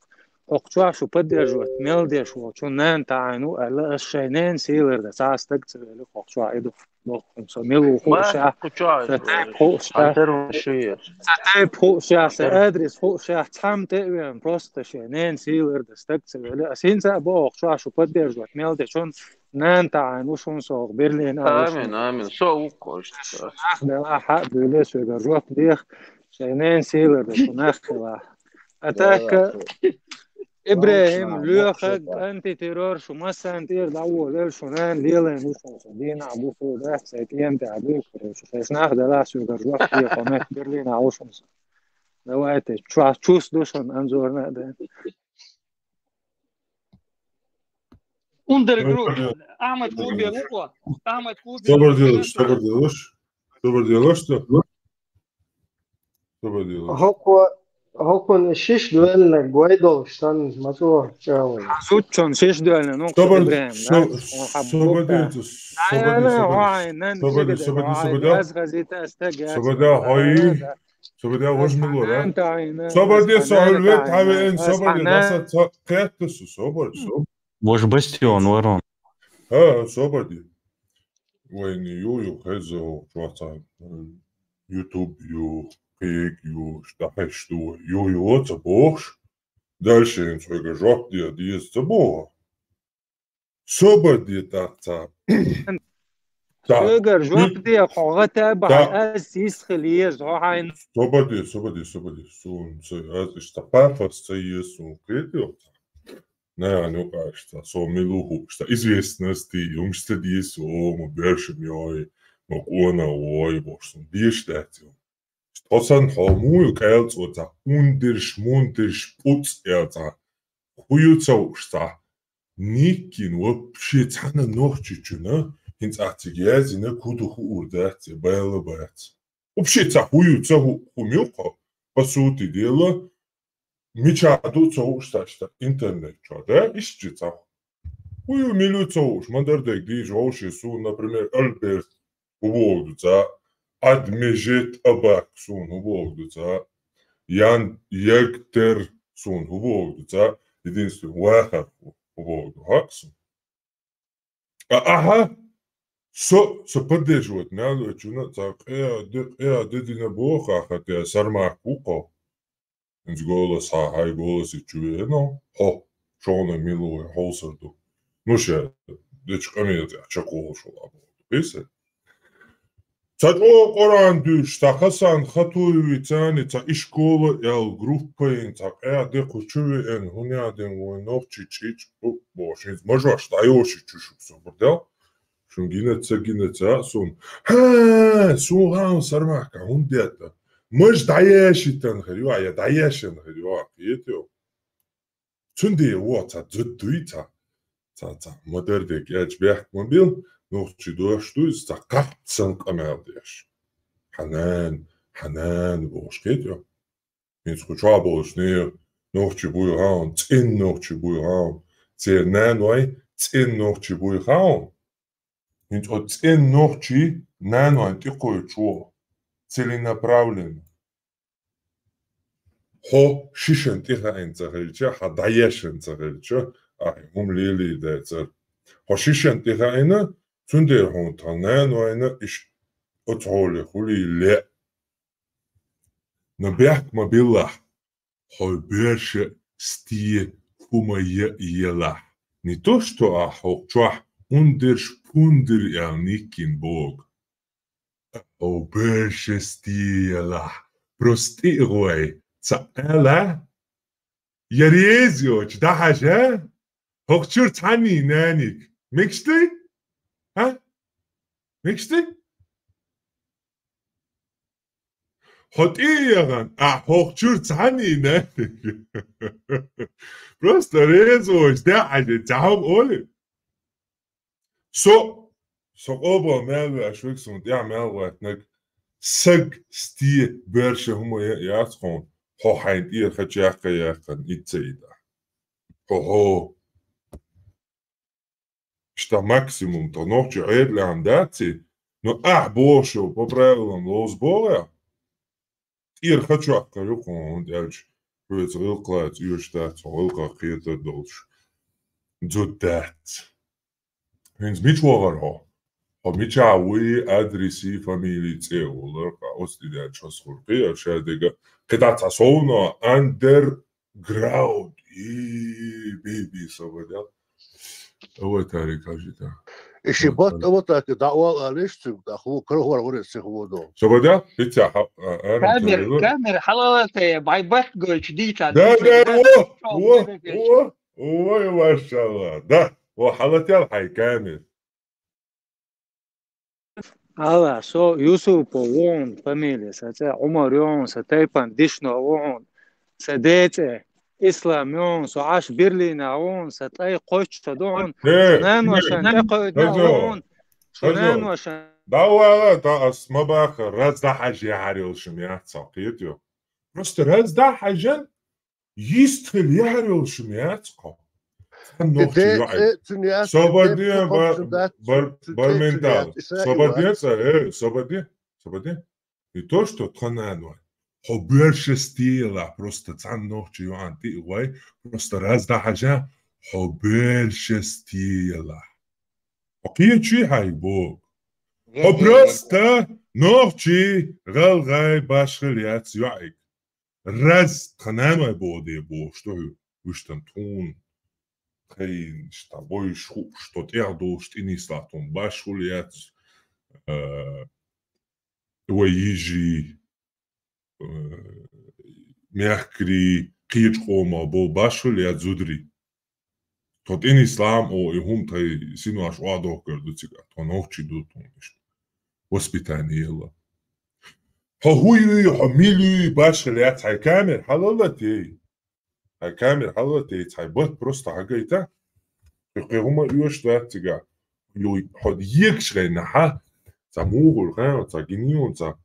хӀокху чохь шу поддерживать мел деш волчу нана таӀийна ву аьлла, ас шайн ненан сийлар дан, цхьа а стаг ца велли, хӀокху чохь и ду. Боху, со мила ву хууш, Ма, ша, кху чохь, сан тайпа хууш, ша, Антер ву ши. Сан тайпа хууш, ша, сан Антер. Адрес хууш, ша, цхьамма тӀе а веана, просто шен ненан сийлар дан стаг ца велли. Ас хӀинца а боху, хӀокху чохь шу поддерживать мел дечун нана таӀийна ву шуна со Берлин а ву шуна. Амин, амин. Со ву кхуш. Нах делахь а дуьйле соьгара жоп деха, шайн ненан сийлар дан шу нах хилахь. А так, ИбрахӀим, лоьхург, антитеррор, шу массарна тӀера дӀаволавелла, шу нана лелийна ву шуна со дийнахь бусалба дац, сайн кӀентехь дуьйцуш, короче, шайша нах делахь соьгара жоп деха, хьо меттиг Берлинехь ву шуна со. Давайте, чу-, чувствую шуна, Анзорна а дан. Ундар гру, Ахмад Кубе ву хьо, Ахмад Кубе. Собар делаш, собар делаш. Собар делаш, что? Собар делаш. ХӀокхо, хӀокхун шиш доьллинарг гой долуш санна, ма цо чӀагӀо. Хьан зудчун шиш доьллина, ну, Собар, ИбрахӀим, со-, да? Хьан собар букта. Де, собар де, собар де. Ай, нан, нан, Собар де, чигада, собар де, ай, собар де. Аз газета, аз таг, аз Собар де, таг, хьой. Да. Собар де, вож мило, да? Собар де, со хьуьлвет хьавеъна, собар де, даса ца-, кхетта со, собар, собар. Вож бастион варон. ХӀа, собар де. Вайна ю, ю, хеза, чохь цхьа, м, YouTube ю, кхиъ ю, иштта хьаьшт ду, ю, ю, ца бохуш. Дальше хӀинца хьоьга жоп де деза ца боху. Собар де тӀаккха цхьа. Соьгара жоп де, хьо гӀатта бахьа, аз сис хила еза, хьо хьайна. Собар де, собар де, собар де. Суна ца, аз иштта пафос ца еза, суна кхетий. Нана юкъа иштта, со мила ву хууш, иштта известность, хӀумаш ца деза, о, ма бершам йой, ма къона вой, бохуш, суна дезаш дац. Тхо санна хьо муй кӀел цӀо ца, ундерш, мундерш, пуцӀ эл цӀа, хӀун ю ца хууш цӀа. Никкин вообще цхьана нохчичунна, хӀинца ахь цига яздина, кху ду хуур дац, я байла бац. Вообще цхьа хӀун ю ца ху-, хӀума ю кхо, по сути дела, мичахь ду ца хууш цхьа иштта интернет чохь, да? Иштта ца ху-, хӀун ю, мила ю ца хууш, ма-дарра дерг дийша вовшийн суна, например, Альберт, хӀун боху ду цхьа, Адмежет Абак суна, хӀун боху ду цхьа, Ян Ягтер суна, хӀун боху ду цхьа, единственный вахар хӀун боху ду хьакъ суна. А ахьа, со, со поддерживать мел вечуна, цхьа къеа де, къеа де дина боху ахьа, те сармак ву кхо. ХӀинца голос хьан, хьайн голос и чу веана, хьо, шовна мила вай хьовсар ду. Ну, ша, дечу къамел тӀехь чекхволуш вала боху. Кхийса? Ца чӀогӀа Къуръан дуьйцуш, ца Хасан Хатуеви царни, ца ишкола ял группайн, ца къаьхьа де кху чу веана, хӀунда ден вайн нохчий чӀичӀ бу бохуш, хӀинца мажош дӀайоши чу шу собар дел. Шун гина ца, гина ца, сун. Ха, сун гӀан сармака, хӀунда детта? Маж дӀаяшитан хир ю, я дӀаяшан хир ю, кхетий? Цундела вон цхьа зуда дуй, цхьа, цхьа, цхьа ма-дарра де кӀелча бехк ма бил, нохчий дош дуй, цхьа кхахьца санна къамел деш. Хьанан, хьанан бохуш кхетий? ХӀинца кху чохь болчу нехан нохчий буй хьан, цӀен нохчий буй хьан, церан наной цӀен нохчий буй хьан. ХӀинца оцу цӀен нохчий нанойн тӀекхойчу ву, целенаправленно. Хьо шишан тӀехаийна ца хилча, хьан дӀаешан ца хилча, ахь хӀума лелий дацара. Хьо шишан тӀехаийна, цундела хьуна тхан нанойна иш оцхьоле хуьлий ле. Но бехк ма биллахь, хьо боьрша сте хӀума я елахь. Не то, что ахь хӀокху чохь ундерш пундер аьлла никкин боху. Хьо боьрша сте елахь, просто тӀе а гӀой, ца ала? Я реза йоцуш, дӀахьажа? ХӀокху чуьра цхьанний наниг. Мегаш ду? ХӀа? Мегаш ду? Хьо тӀе а яхана, ахь хӀокху чуьра цхьанний наниг. Просто реза йоцуш, дӀахьажа, ца хьо олий? Со, со къобал мел веш верг, суна тӀехь мел гӀоьттинарг, саг сте боьрша хӀума я яц хьуна, хьо хьайна тӀера ха чекх а яьккхина, итт ца итт. Хьо, хьо. Иштта максимум, тхан нохчийн Ӏедалехь дац и, но ахь бохуш йолу, по правилам ловза боху ахь. ТӀера ха чохь кхайо хьуна, хӀунда аьлча хьоьца гӀиллакх лаца оьшуш дац, хьо гӀиллакхах кхетар долуш зуда дац. ХӀинца мича вахара хьо? Хьо мичахь вуй, адреси, фамили, цӀе а волура, оцу тӀе даьлча хазахура кхин а шадерг а. КхидӀа цхьа совнаха, андер Граунд. И, би, би, собадел. Давай, Тарик, хажи, да. И ши Давай, бат, Тарик. Давай, Тарик, да, вал, а, лиш цуг, да, ху, кра, хуар, хуар, си, ху, до. Собадел? Хитя, ха, а, а, Камер, Тарик. Камер, хьалала те, бай бат гойч, ди, та, Да, ди, да, да, о, чё, о, бай, бай, о, ой, машалла. Да, о, хьалател, хай, камер. Ала, со Юсупов ву хьуна фамилия, сан цӀе Ӏумар ю хьуна, сан тайпан дишно ву хьуна, сан ден цӀе Ислам ю хьуна, со Ӏаш Берлинехь ву хьуна, сан тӀай кхоччуш ду хьуна, Э, сан наношан э, тӀекхойдина хазо, ву хьуна, сан хазо. Наношан. ДӀавала, да ас ма баха, раз дӀахьажа яхьар йолуш ма яц, кхетайо. Просто раз дӀахьажан, Йист хила яхьар йолуш ма яц кхо. Цхьана нохчи де, йоӀ. Э, цуьнан яц, Собаден цуьнан бар-, яц, бар-, цуьнан бар яц, ментал. Исраил Собаден яц. Ца, э, собаден, собаден. Не то, что тхан нанойн. Хьо боьрша сте елахь, просто цхьана нохчи йоӀан тӀе а гӀой, просто раз дӀахьажа, хьо боьрша сте елахь. Хьо кхечий хьайга боху? Хьо просто нохчи, гӀалгӀай, башхал яц йоӀиг. Раз тхан нанойн боху де бохуш ду хьуна, вуьштан тхуна тхайна, ишта бойуш хууш, тхо тӀех долуш тӀе нислахь тхуна башхал яц, а, вай йижи, а, мехкарий, кхечу къомах болу башхал яц зударий. Тхо тӀе нислахь а, о, и хӀума тхайн синош охьадохкар ду цигахь, тхо нохчий ду тхуна иштта. Воспитание елла. Хьо хӀу юй, хьо мила юй, башхал яц, хьайн камера хьалалла тей. Хьайн камера хьалалла тей, цхьай бат просто хьагайта. Хьо кхин хӀума оьшуш дац цигахь. Юй, хьо егаш гӀайна хьа. Ца мугӀур гӀайна, ца гинийон, ца.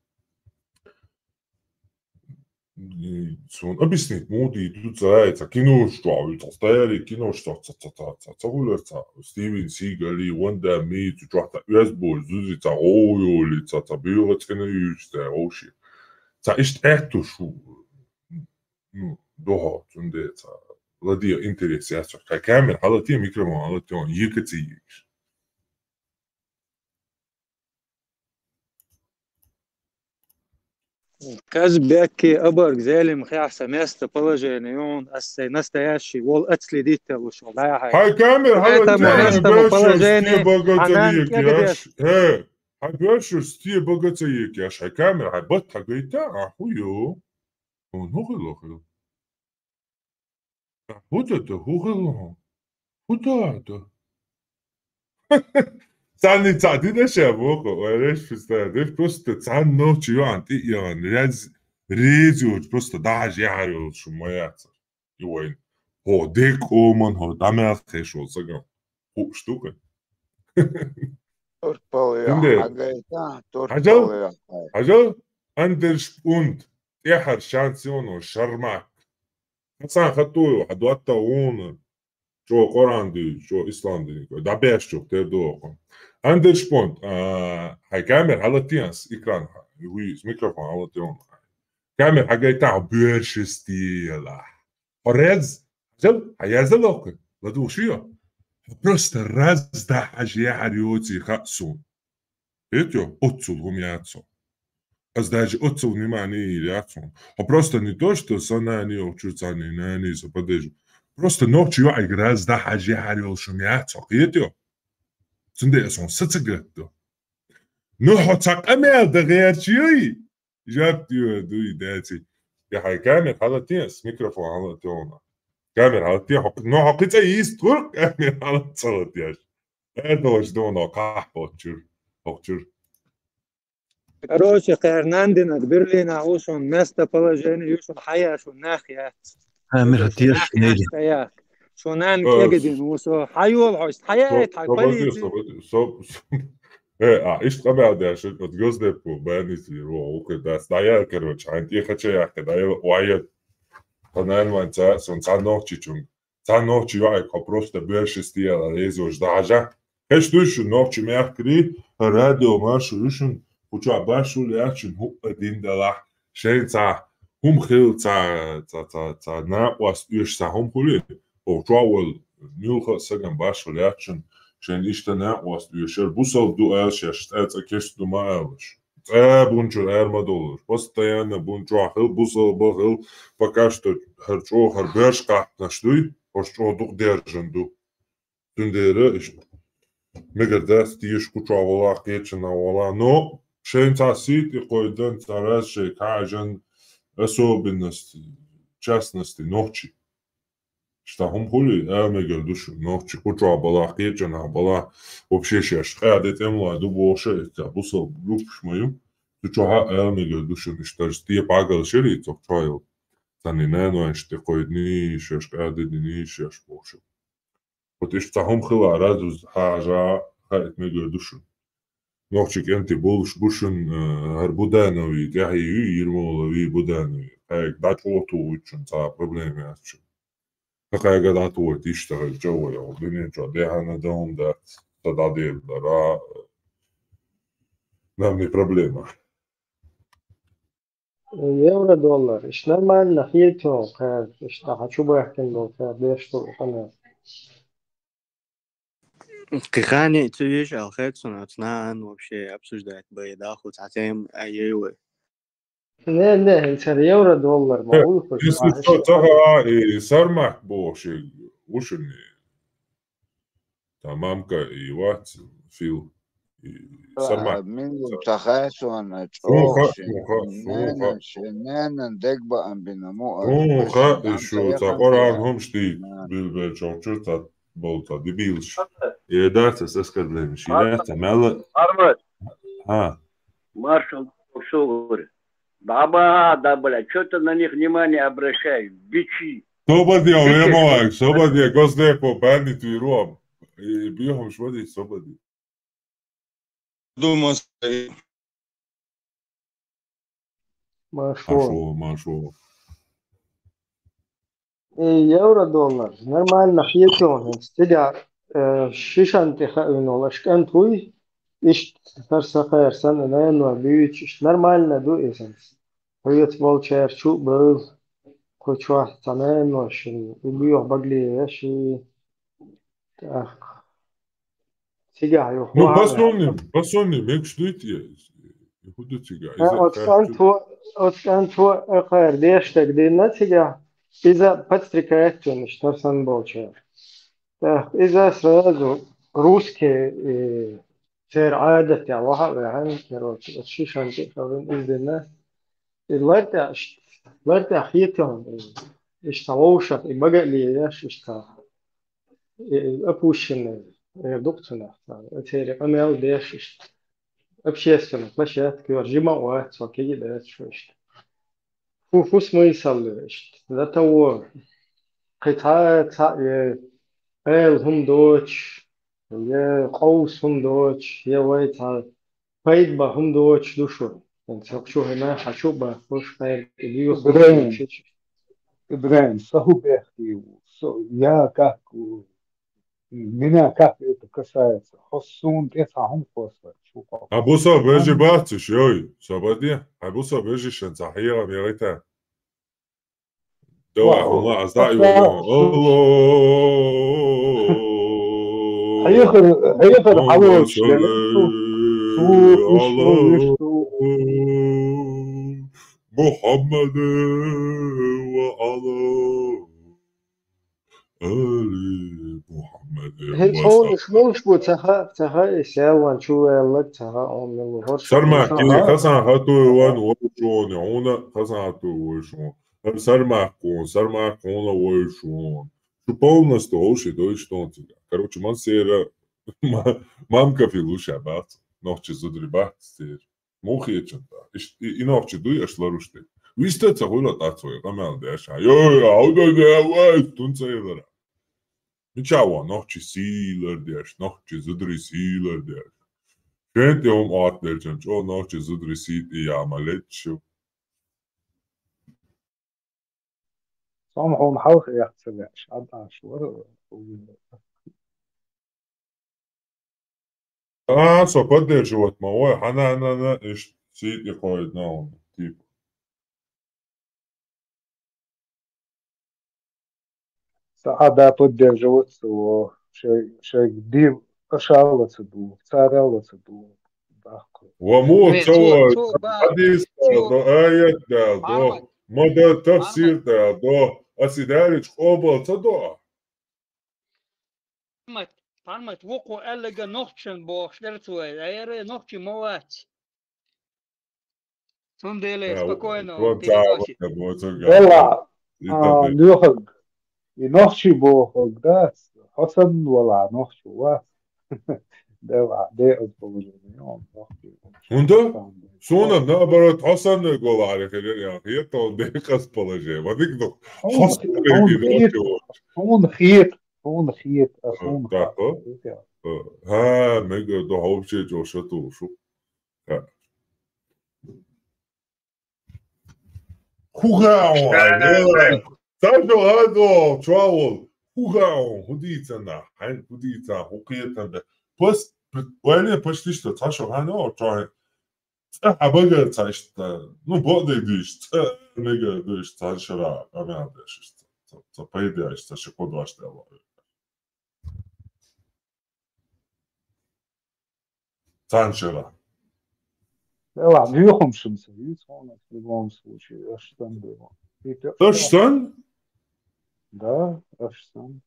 Суна объяснить муха дийр ду, ца, ца кинош чохь, цхьа старый кинош чохь, ца, ца, ца, ца, ца хуьлар, ца, Стивен Сигали, Ван Дамми, цу чохь ца оьзбо, зузи, ца, гӀов йоли, ца, ца, буьйгӀа цӀена юьйш, ца, гӀовши. Ца, иштта аьттуш ву, ну, дохьо, цундела, ца, ладе интерес яц, ца, камера хьалатий, микрофон хьалатий, он ека ца егаш. Казбекки абарг Зелим хьехса местоположение юн, ас сай настоящий вол отследить луш вол дӀаяхьа. Хьай камера хьала Поэтому тяна местоположение бешур сте бага ца анан ек яш. Э, хьай бешур сте бага ца ек яш. Хьай камера хьай бат хьагайта, а хӀу ю? Он хӀу хила хила. ХӀу ду ду, хӀу хилла хьо? ХӀу ду ду? Царний цхьа дина ша боху, ой, реш пуста, деш просто цхьана нохчи йоӀан тӀе а яхана, рез-, реза йоцу, просто дӀахьажа яхьар йолуш ма яцара. И вайн, хьо декъоман, хьо дӀамел хеш волу сагам. Хууш ду кхин. Турпал я, Inde. Хьагайта, Хьажал? Турпал я, хьай. Хьажал? Андерш пунт. ТӀехьара шанс йоно, шармак. Хасан хатуй, хьа дотта вуна. Чо Къуръан дуй, чо ислам дин. ДӀабеш чух тер ду окъу. Андерш понт, а, хьай камера хьалатти ас, экран, уй, микрофон хьалатти он. Камера хьагайта хьо боьршисте ялахь. Хьо рез, хьажал, хьаязал оккха, ладугӀуш йо. Хьо просто раз да хьажа яхьар йоций хаьа сона. Хетё, оццул хӀума яц хьо. Ас даже оццул внимание йийр яц хьона. Хьо просто не то, что са нани охчур цани, нани са поддержу. Просто нохчи йоӀайг раз да хьажа яхьар йолуш хӀума яц хьо, хетё? Цундела ас хьуна са ца гатдо. Ну, хьо цхьа къамел дан гӀерташ юй? Жаб дуй, дуй, даци. Я хьай камера хьалатти ас, микрофон хьалатти хьона. Камера хьалатти, хьо, ну, хьо кхин цӀа йист гӀур, камера хьалатти ца латти аш. Эрдалаш доно кхахь почур, почур. Короче, кхернан динаг Берлина ву шун местоположение, ю шун хьаяр шун нах яц. Ха, мир Ю шун хатеш нах яц нели. Хьаяр. Шун нан Э, кега дин ву со. Хьайол хьост, хьаяй, Со-, хьай собади, полиция. Собади, со-, со-, Э, а, ишт къамел деш, вот Госдепу, больницы, ро, ухе, да, сдая, короче, хьан тӀе хача яхка, да, я, уая. По найман ца, сон ца нохчи чунг. Ца нохчи йоӀайг хьо просто боьршисте яла резош дажа. Хеш дуй шу нохчи мехкри, радио маршу ю шун, кхуча башул ячин хӀуъа дин далахь. Шайн ца хӀум хил ца, ца, ца, ца накъост уьш ца хӀум хули. Охча вол милха саган башул ячин, шайн ишта накъост уьшер бусал ду аьлшаш, цӀа, цӀа кеш ду ма аьлаш. ЦӀа бунчур эр ма долуш. Постоянно бунчу хил, бусал ба хил, пока что хӀар чӀо, хӀар боьрш кхаьпнаш дуй, хӀош чӀо дукъ держан ду. Цундела иштта мегар дац теш кхуча вола, кхечана вола. Но шайн ца сийти кхойдан, ца раз шей кажан особенности, частности нохчи. Шта хӀум хули, а мегар ду шу, нохчи кхуча бала, кхечана бала, вообще шеш къаде тӀемла ду боша, эця бусал группаш ма ю. Цу чохьа а мегар ду шу, иштта те пагал шери, цох чойл. Цани нанойш те кхойдни, шеш къаде дини, шеш боша. Вот иштта хӀум хила, разуз хьажа, хаьт мегар ду шун. Нохчи кӀанти болуш бу шун, э, хӀар Буданови тӀаьхье ю, Ермолови, Буданови. Хьайга дӀачӀоту вуьчун ца проблема яц шун. Хьайга дӀату вайт иштта хӀай чӀа вай, дуьнен чӀа дехьана даун дац, ца дӀадердара, нам не проблема. Евро, доллар, иштта нормально хетон, кхер, иштта хьан чу бахкин бол, кхер, деш ду къамел. Кхихани цу еш ал хет сона, цна ан вообще обсуждать бай, да, ху цатем, а, ей вай. Не, не, хин цар евро, доллар, ма Э, уй хуш, если ма что, хиш. Цаха и Сармак бохши, ушуни. Та мамка и вац, Фил, и Сармак. Мин ца хай сона, Сунха, чӀогӀа шин, сунха, сунха. Нана, шин, нана, дегба амбина му, Сунха, и шу, ца Къуръан хӀумш дий, билбел чохчур, ца бол, ца дибилш. Э, да, ца оскорбление, ши, да, ца мала. Армат. Ха. Маршал Шугур. Баба, да, бля, чё ты на них внимание обращаешь, бичи? Собади, а, вемалак, собади, госдепо, бандит, виром. И бихом швади, собади. Думаю, что Машо. Машо, машо. Э, евро, доллар. Нормально хетон, хӀинца цига, э, шишан тӀе хаъвина волаш кӀант вуй, иштта сар сахар санна, наверное, буьйцу, иштта нормально ду иза. Хьоьца болчаьрчу а бевлла, кху чохь ца наверное шин, и буьйха багле веши. Так. Цигахь ю. Ну, хӀун посолни, хьан посолни, мегаш дуй те? ХӀун ду цигахь? Э, иза оцу кӀанто, оцу кӀанто, э, кхара деш стаг дина цигахь, иза подстрекает вуьнаш, тарсан болчара. Так, иза сразу русский, э, церан Ӏадатехь ваха а ваьхьана, короче, оцу шишан тӀе а хилла иза дина. И лар тӀе, лар тӀе хеталла, э, иштта вовшах, и бага а лелаш, иштта. Э, опущенный, э, дукха цунах, э, церан къамел деш иштта. Общественный площадка, йор, жима а вац, цо кеги а дац, шо иштта. Фу, фу смысл ю иштта? До того, кхин цхьа, цхьа, э, Ӏела хӀума доцуш, я къовса хӀума доцуш, я вай цхьа пайда бан хӀума доцуш ду шуна. ХӀинца хӀокху чу хӀина, хьан чу а бан, хуш, кхайран, и дуьйху Ибрахим, Ибрахим, со хӀун бехке ву? Со я как ву? Меня как это касается? Хьо суна тӀе цхьа хӀума кхоссар чу кхо. А бусо бежи бациш, йой, собади? А бусо бежишан цхьа хьера мегита? Давай, хӀума аз даъ юван. Алло. Хьехар, хьехар хьалош, Мухаммад ва Алла. Али Мухаммад. ХӀинца хьуна шмулш бу ца хаьа, ца хаьа, и сел ван чу ваьллаг ца хаьа, хьуна мел ву хӀорш. Сармак, кхасан хатуй ван вой шуна, хьуна кхасан хатуй вой шуна. ХӀара сармак хьуна, сармак хьуна вой шуна. Шу полностью хӀовши дойш тон цига. Короче, ман сера ма-, мамка филуша бац. Нохчи зудри бац сера. Мухи чунта. Иш-, и, и нохчи дуй аш ларуш де. Виста ца хуйла тац вай, къамел деш. Йой, ауда де, вай, тун ца елара. Мича ва нохчи сийлар деш, нохчи зудри сийлар деш. Шен те ум ат дерчан, чо нохчи зудри сий ти я малечу. Сом хьуна хьалха яхца леш, ад аш вар. А, со поддерживать ма вай, хьана, хьана, иш сий ти кхойд на, типа. Са а да поддерживать со, шей, шей див ашалла ца ду, царалла ца ду. Бахку. Ва му Ве, цо, цо, цо ба-, хадис цо, да, аят да, да. Армат. Мада тафсир да, да. Аси дарич къобал ца да. Пармат, пармат, вукхо аьллага нохчан бохуш дара цо, аьлла, яра нохчи ма вац. Цундела спокойно переносит. Вала, а, лоьхаг. И нохчи бохаг дац, хьо санна вала нохчи вац. Дела, де аз положение, он нохчи. ХӀунда? Суна, наоборот, хьо санна вала хилар, я, хетал де аз положение. Ва дик дох. Хьо санна вала нохчи вац. Хьуна хет, хьуна хет, а, хьуна хет. Хьа, мега до хьовче чо шату шу. Хьа. Ху хаун, ай, вела. Сам шо хадо, чуавол. Ху хаун, ху дийцана, хьайн ху дийцан, ху кхетан бе. Пос, вайне почти что, ца шо хано, чуа. Ца хабага ца ишта. Ну, боде диш, ца мега диш, ца шара, амя диш, ца, ца пайда, ца ши подваш да. Цаншера. Да ладно, юхум шумса, юхум, в любом случае, аш сан дыма. Аш сан? Да, аш сан.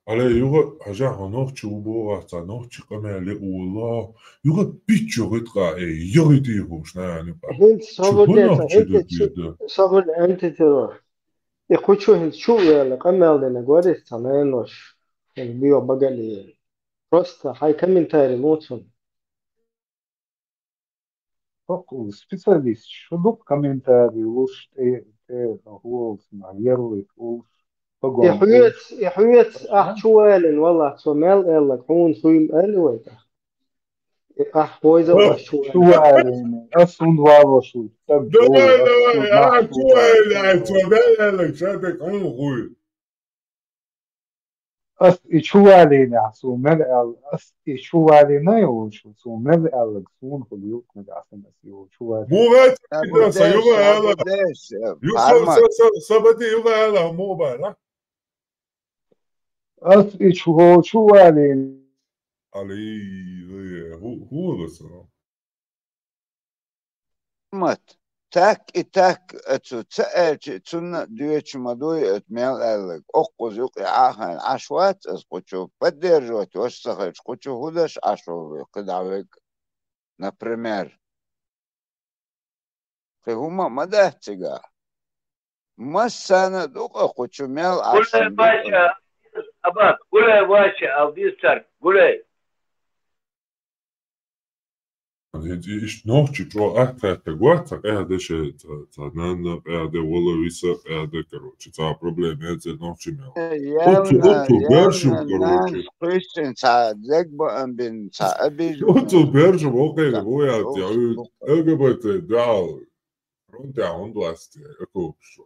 Але юга, хажа, нохчи убога, ца нохчи къамяли ула. Юга пиччо гытка, э, юга ти хуш, на, не па. Хин сабыр да, хин сабыр антитела. И кучу хин чу яла, къамял дена горис, ца нанош. Хин био багали. Просто хай комментарий муцун. Специалист, шу ду комментарий луш, тӀе, тӀе, гӀолсна, ярлык луш, погон. И хьоьц, и хьоьц, ахь чу валин, валлахь, цо мел аьллаг, хьуна хуйм аьлли вай тӀа? И ахь хойза ваш чу валин. Чу валин, ас хӀунда валош ву? Давай, давай, ахь чу валин, ахь чу валин, ша тӀе хьуна хуй. Ас и чу валийнехь, суна мел аьлла, ас и чу валийна йолчу, суна мел аьлларг суна хуьлу юкъ нагахь санна ас йолчу валийна. Муха ца юха аьлла? Юха са, са, са бади юха аьлла, муха бара? Ас и чу, чу валийна. Али, ху, ху аса. Мат, так и так, оцу ца аьлча, цунна а доьчу ма дуй, оцу мел аьлларг. Оккхуза юкъа Ӏахайна Ӏаш вац аса кхучу, поддерживать ваша ца хилча, кхучу хӀун даш Ӏаш ву кхидӀа вега, например. Кхин хӀума а ма дац цигахь. Массана а ду-кха кхучу мел Ӏаш. Гулай вача, Абат, гулай вача, Алдис царг, гулай. ХӀинца и иштта нохчи чӀогӀа атта-атта гӀо, цхьа къаьхьа де шен, цхьа, цхьа нанна къаьхьа де, вала виса къаьхьа де, короче, цхьа проблема яц нохчи мел. Э, оцу, явно, оцу явно бершим, короче. Нанас кхуьссина цхьа зегбаам бина, цхьа обиженный. Оцу бершим, окхайна, ву яц, я, ЛГБТ, да, фронтехь хӀунда лаьцна, эко шо.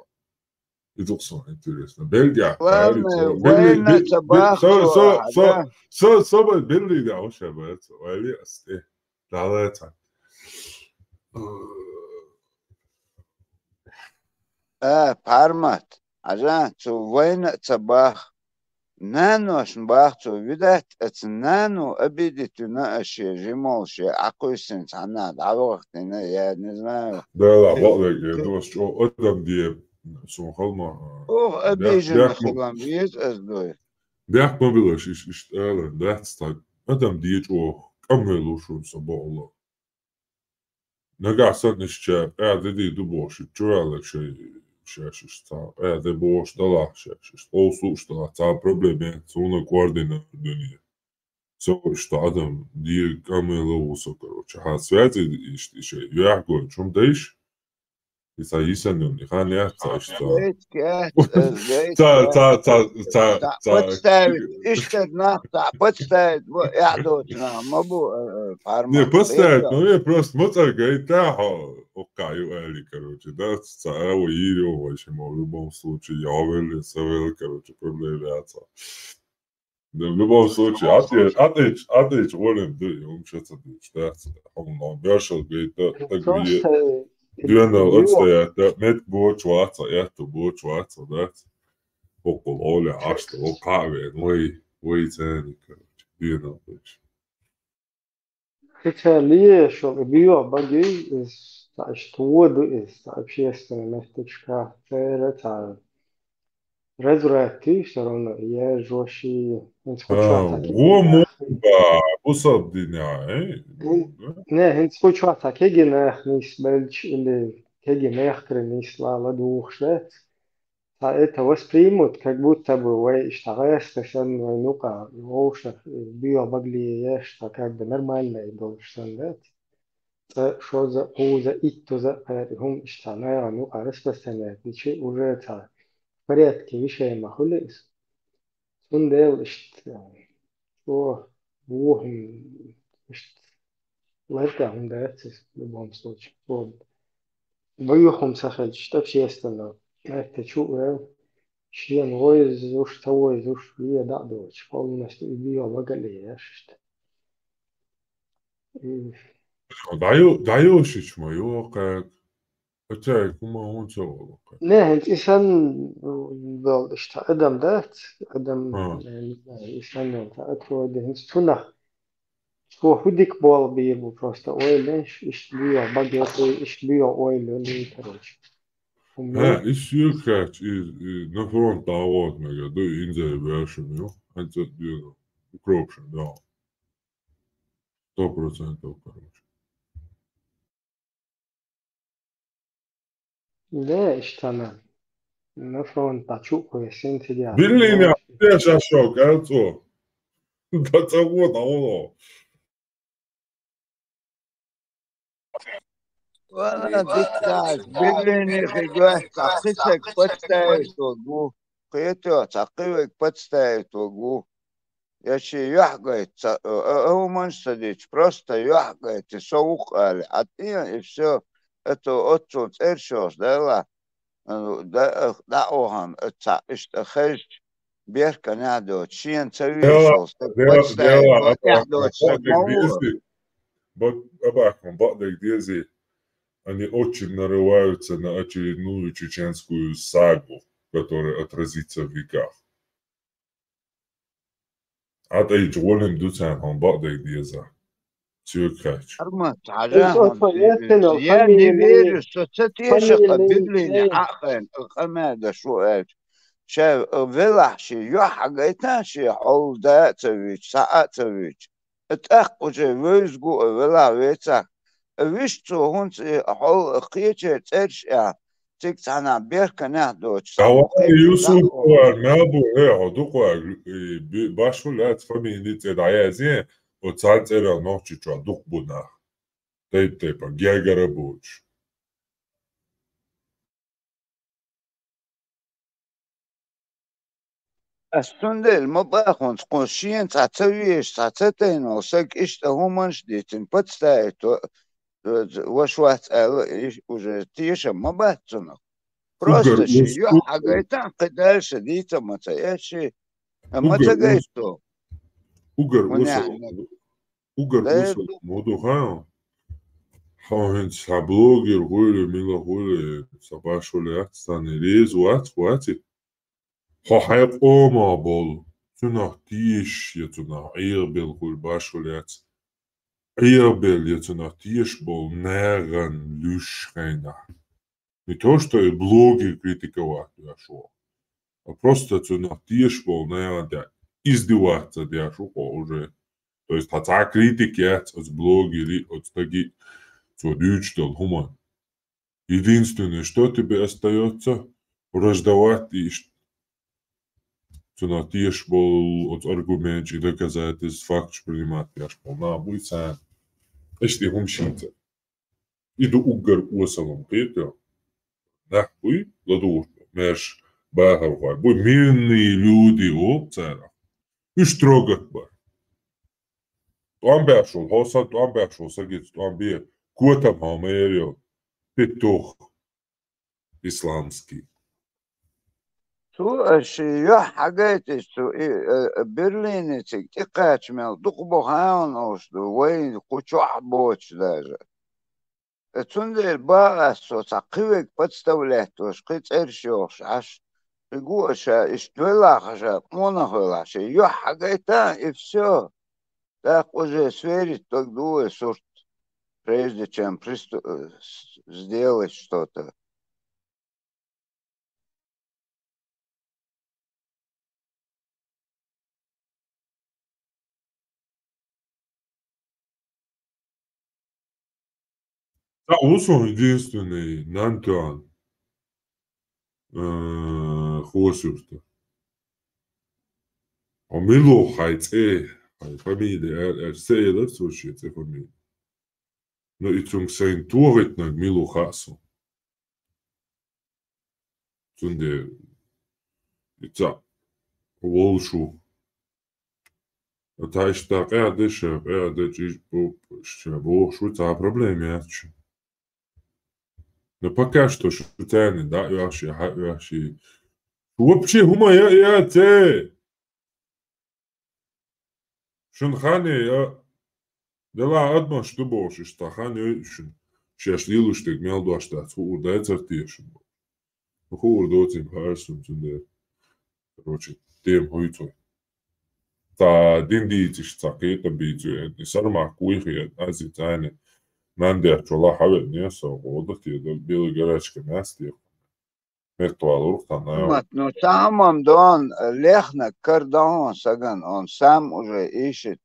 Иза сон интересно. Бельгия. Ладно, Бельгия, война Бе-, ца Бе-, бахту, со, со, а, со, да? Со, со, Бельгия, да, вообще, бля, вали, асте. Да, ладно. Э, Пармат, Хьажа, цу вайна а ца бах. Наношна бах цу, видать, аца нано обидеть вина а шен жимолше Ӏакхуьссина цхьанна дӀавахтина, я не знаю. Да, ла, бакъдерг, я дош чӀо адам де, сон халма, Ох, бяхк-, обиженный бяхк ма-, хилам веза аз дой. Бяхк ма билаш, иш-, иш ала, дац так. Адам де чӀо, кӀамвелла шун со бакъла. Нагахь санна иштта къаьда де ду бохуш, чу ваьлла шай, шаьш иштта цхьа къаьда бохуш далахь, шаьш иштта къовсуш далахь, цхьа проблема, суна координатор дуьне. Со иштта адам де кӀамвелла ву со, короче, хьан связи иштта шай, юьхь гой, чум дайш? И цхьа йисанна, и хан яц цхьа иштта. Ца, ца, ца, ца, ца, ца, подставить, иштта нах ца подставить, во, я доцна, ма бу, э, э, Пармат. Не, подставить, ну, не, просто ма цӀа гайта, хьо, окка, ю али, короче, да, ца, а, во, йири, во, вообще, ма, в любом случае, я велли, са велли, короче, проблема яц. Да, в любом случае, ӀатӀе-, ӀатӀечу, ӀатӀечу гӀоле ду, и хӀума ша ца дуьйцуш дац. Хьуна бешал гайта, так вие. Дуьнал отстоять, да, мет боч ваца, эту боч ваца, дац. Хоккул гӀоле Ӏашта, хоккхавен, вай, вай цани, короче, дуьнал боч. Италия, шо био баги, из, цхьа иштта воду, из, цхьа общественный местечка, церан, цхьа разврат, всё равно, ежоши, хӀинца кху чохь цхьа во кегий нах. Муха, бусалба дина, э? Хин-, не, хӀинца кху чохь цхьа кегий нах нисбелча или кегий мехкара нисла ладугӀуш дац. Цхьа это воспримут, как будто бы вай иштта гӀеста санна вай нукъа вовшах, э, био багле еш, цхьа как бы нормальное долуш санна дац. Цкъа шозза, кхузза, иттузза а кхаьри хӀума иштта цхьа наха нукъа распространять дичи, уже цхьа в порядке вишай ма хуьлу иза. Цундела иштта, чӀогӀа вухун иштта ларда хӀума дац иза, в любом случае. Цо буьйху хӀума ца хилча, иштта общественного лаьтта чу а вел, шена войзуш, ца войзуш, вен дӀа а доцуш, полностью и био багале еш иштта. И дӀаю-, дӀайошича ма йоху кхаьг. Оцаьрга хӀума хӀунда ца волу кхаьг? Не, хӀинца и санна, м, долу иштта адам дац, адам, А. я не знаю, и санна цхьа отводе, хӀинца цунах цо хӀу дика болу бийр бу просто ойла еш, иштта био баге, иштта био ойла еш, короче. ХӀума ХӀа, ю? И соьга хаьттича, и, и на фронт дӀагӀотту мега ду, инзаре ваьшна ю, хӀинца а доьна, укропашна, да. Сто процентов, короче. Де, иштта на, на фронт дӀа чу а кхоьссина цига. Берлине, де ша шо, кӀел цо. Да ца гӀо дӀагӀо. Вала, дика, Берлине хи гойта, кхин стаг подставить ву. Кхетий, цхьа кхин вайга подставить ву. Я шен юьхь гайта ца, а, а, а, хӀуманаш ца дича, просто юьхь гайта, со ву-кх али. Хьа тӀе, и всё, это оццул цӀераш йолуш, дела, а, да, а, дӀа а вахана, а, цхьа иштта хезча, берканехь доцуш, шена ца везаш волу стаг, подставить, бакъехь доцуш стаг ма ву. Бакъ-, абахьан бакъдерг дезий, они очень нарываются на очередную чеченскую сагу, которая отразится в веках. Ӏа тӀайча гӀолим ду царна хьуна бакъдерг деза. Соьга хаьттича. Арма, Хьажа, Ис оцо хьуна эццина я фамилия, не верю, со ца теша фамилия, кхабирдалийна не. Ӏа а хайна, къамел даш ву аьлча. Ша, а, велахь шен юьхь а гайта, шен хьол да а ца вуьйчу, схьа а ца вуьйчу. ТӀаккха уже вевза гу а велахь вецахь, виш цо хӀунца и хьол кхечеран цӀераш а, цига цхьанхьа берканехь доцуш. Давай, Юсуп, вар, мел бу, э, хьо дукха, э, би-, баш хӀу лаьцна фамилия цӀе дӀаязе, оцу цхьана цӀеран нохчи чохь дукха бу нах. Тайп-тайпа, гергара боцуш. Ас цундела ма бахунца, кхо шена цхьа ца везаш, цхьа ца тайна волу саг иштта хӀуманаш дийцина, подставить, э, ваша вац аьлла, и уже тешам ма бац цунах. Просто угар ши ус-, юхь хьагайтан, кхы дальше дийца ма ца еш ши. А ма угар ца ус-, гайто. Угар ма усал-, неа. Угар да, усал ду-, ма ду хан. Хьо хӀинца хьа блогер хуьлу, мила хуьлу, са башхули яц, сан реза вац, ваци. Хьо хьайн къома болу, цунах тешаш я, цунах Ӏехабелла хуьлу башхули яц. Ӏехабелла я, цунах тешаш болу нагӀан луьш хенахь. Не то, что и блогер критиковать деш ву, а просто цунах тешаш болу нагӀан тӀехь издеваться деш ву хьо уже. То есть хьан цхьа критика яц оцу блогери, оцу стаги, цо дуьйцуш долу хӀуманна. Единственное, что тебе остаётся, враждовать и ш-, цунах тешаш болу оцу аргументаш и доказательств, факташ принимать деш болу нах буй царна. Иштта и хӀума шийца. И ду уггар осалам кхетар. Нах буй, ладугӀуш, маьрша бахархой буй, мирные люди олу царах. Уьш трогать бар. ТӀом беш волу, хьо сан тӀом беш волу сагица тӀом бе, котам хьо ма эр йо, петух исламский. Цо аша юьхь хьагайтича, цу и, э, Берлине цига тӀекхача мел дукха боху хьан олуш ду, вайн кху чохь боцуш даже. Э, цундела бахьа ас цо цхьа кхин верг подставлять долуш, кхин цӀераш йохуш Ӏаш, кхин гу аша, иштта велахь аша, къонах велахь, шен юьхь хьагайта, и всё. ТӀаккха уже сверить дог ду вай сурт, прежде чем присту-, э, с-, сделать что-то. Цхьаъ ву сон единственный нантуан, э, Хосюрта. Хьо мила ву хьайн цӀе, хьайн фамилия эр, эр, се элар цо шен цӀе фамилия. Ну, и цунга сайн тохийтинарг мила ву хаьа суна. Цундела и цхьаъ волуш ву. Ткъа иштта къаьхьа де ша, къаьхьа де чӀиж бу, ша бохуш ву, цхьа проблема яц шу. Но пока что шу царна дӀа а оьхуш, хьа а оьхуш. Шу вообще хӀума я, я, цӀе? Шуна хан е, я, делахь адамаш ду бохуш, иштта хан йой шуна. Шаьш лелош дерг мел дош дац, хуур дацар те шуна бохуш. Ну, хуур доцийла хаьара суна цундела. Короче, тема хӀуьйцу. Цхьа дин дийциш, цхьа кхетам бийцу, и сармах куйхи, ази цӀайни, нандех чула хьавеъне со, гӀо дан те, даг белый горячка мясо те. Меттавалург тхьана. Мат, ну, цхьа хӀумам дон, лехнаг кара дон саган, он сам уже ишит.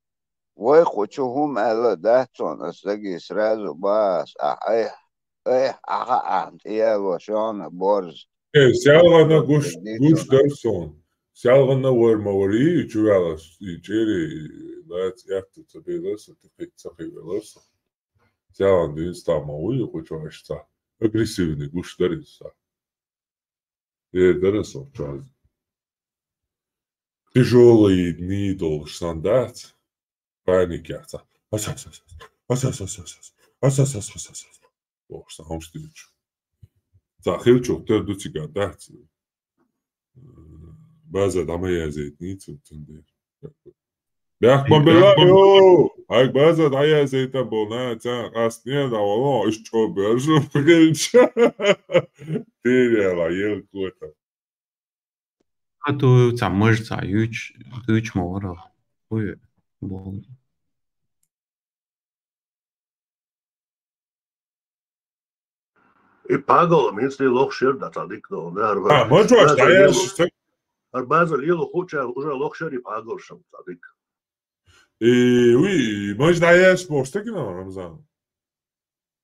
Вай кху чу хӀума аьлла дац цунна, ас даги сразу бац, ахь, айхь, айхь, ахьа, ахьа, тӀеяло шона борз. Э, сялгӀанна гуш, гуш дар сон. СялгӀанна вар ма вари, чу вялас, и чери, лац, яхта ца беласа, тихи, ца хи веласа. СялгӀанна дин ста ма вуй, кху чу аш ца. Агрессивный гуш дар иза ца. Э, дара со чуьра. Тяжёлые дни долуш сан дац. Паникехь ца. Ас, ас, ас, ас. Ас, ас, ас, ас, ас. Ас, ас, ас, ас, ас, ас. Бохуш сан хӀумаш дийцу. Ца хилчух тера ду цига дац. База дӀа ма язйайта нийца цундела. Бехк ма бела, йо! Хьайга база дӀаязйайта болу, на, царна къастане а дӀавало, иштта чӀо бер шу хилча. Тиряла, ел кота. Хату ца маж ца юч, юч ма вара. Хуй, бо. И пагал, мин сли лох шер да цадик но, не, ар А, ма чуаш, база да, я лело, ш-, ар база лело, хоча уже лох шер и пагал шам цадик. И, уй, маж да я ш-, бо, штаки на, Рамзан.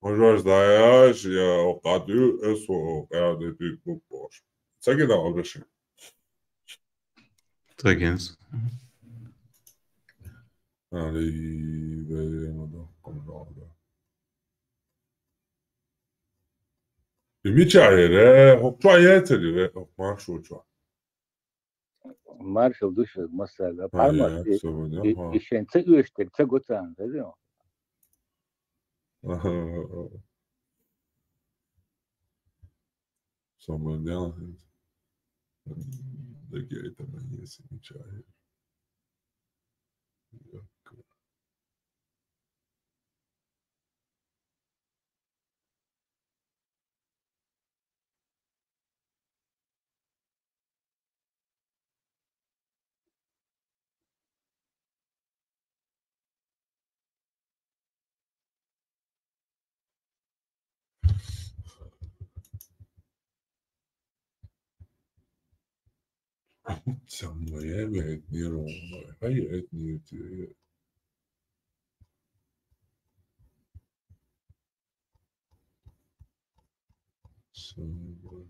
Маж да я ш-, я, о, кату, эс, о, я, де, ты, бу, бош. Цаги да, обращи. Цагинс. Али, бе, ма да, ком да, да. И мича ере, хӀокху чохь яцара, хӀокху маршо чохь. Маршал ду шуьга массаьрга. Ай, пармат, я, и, со вон, и, аха. И шайн ца оьшург ца го царна, хезий? Аха, аха. Tamam, ya. Dagegen, tamam, yesin, hiç hayır. Yok. Somewhere, where it near, oh my, how you add me to it? Somewhere.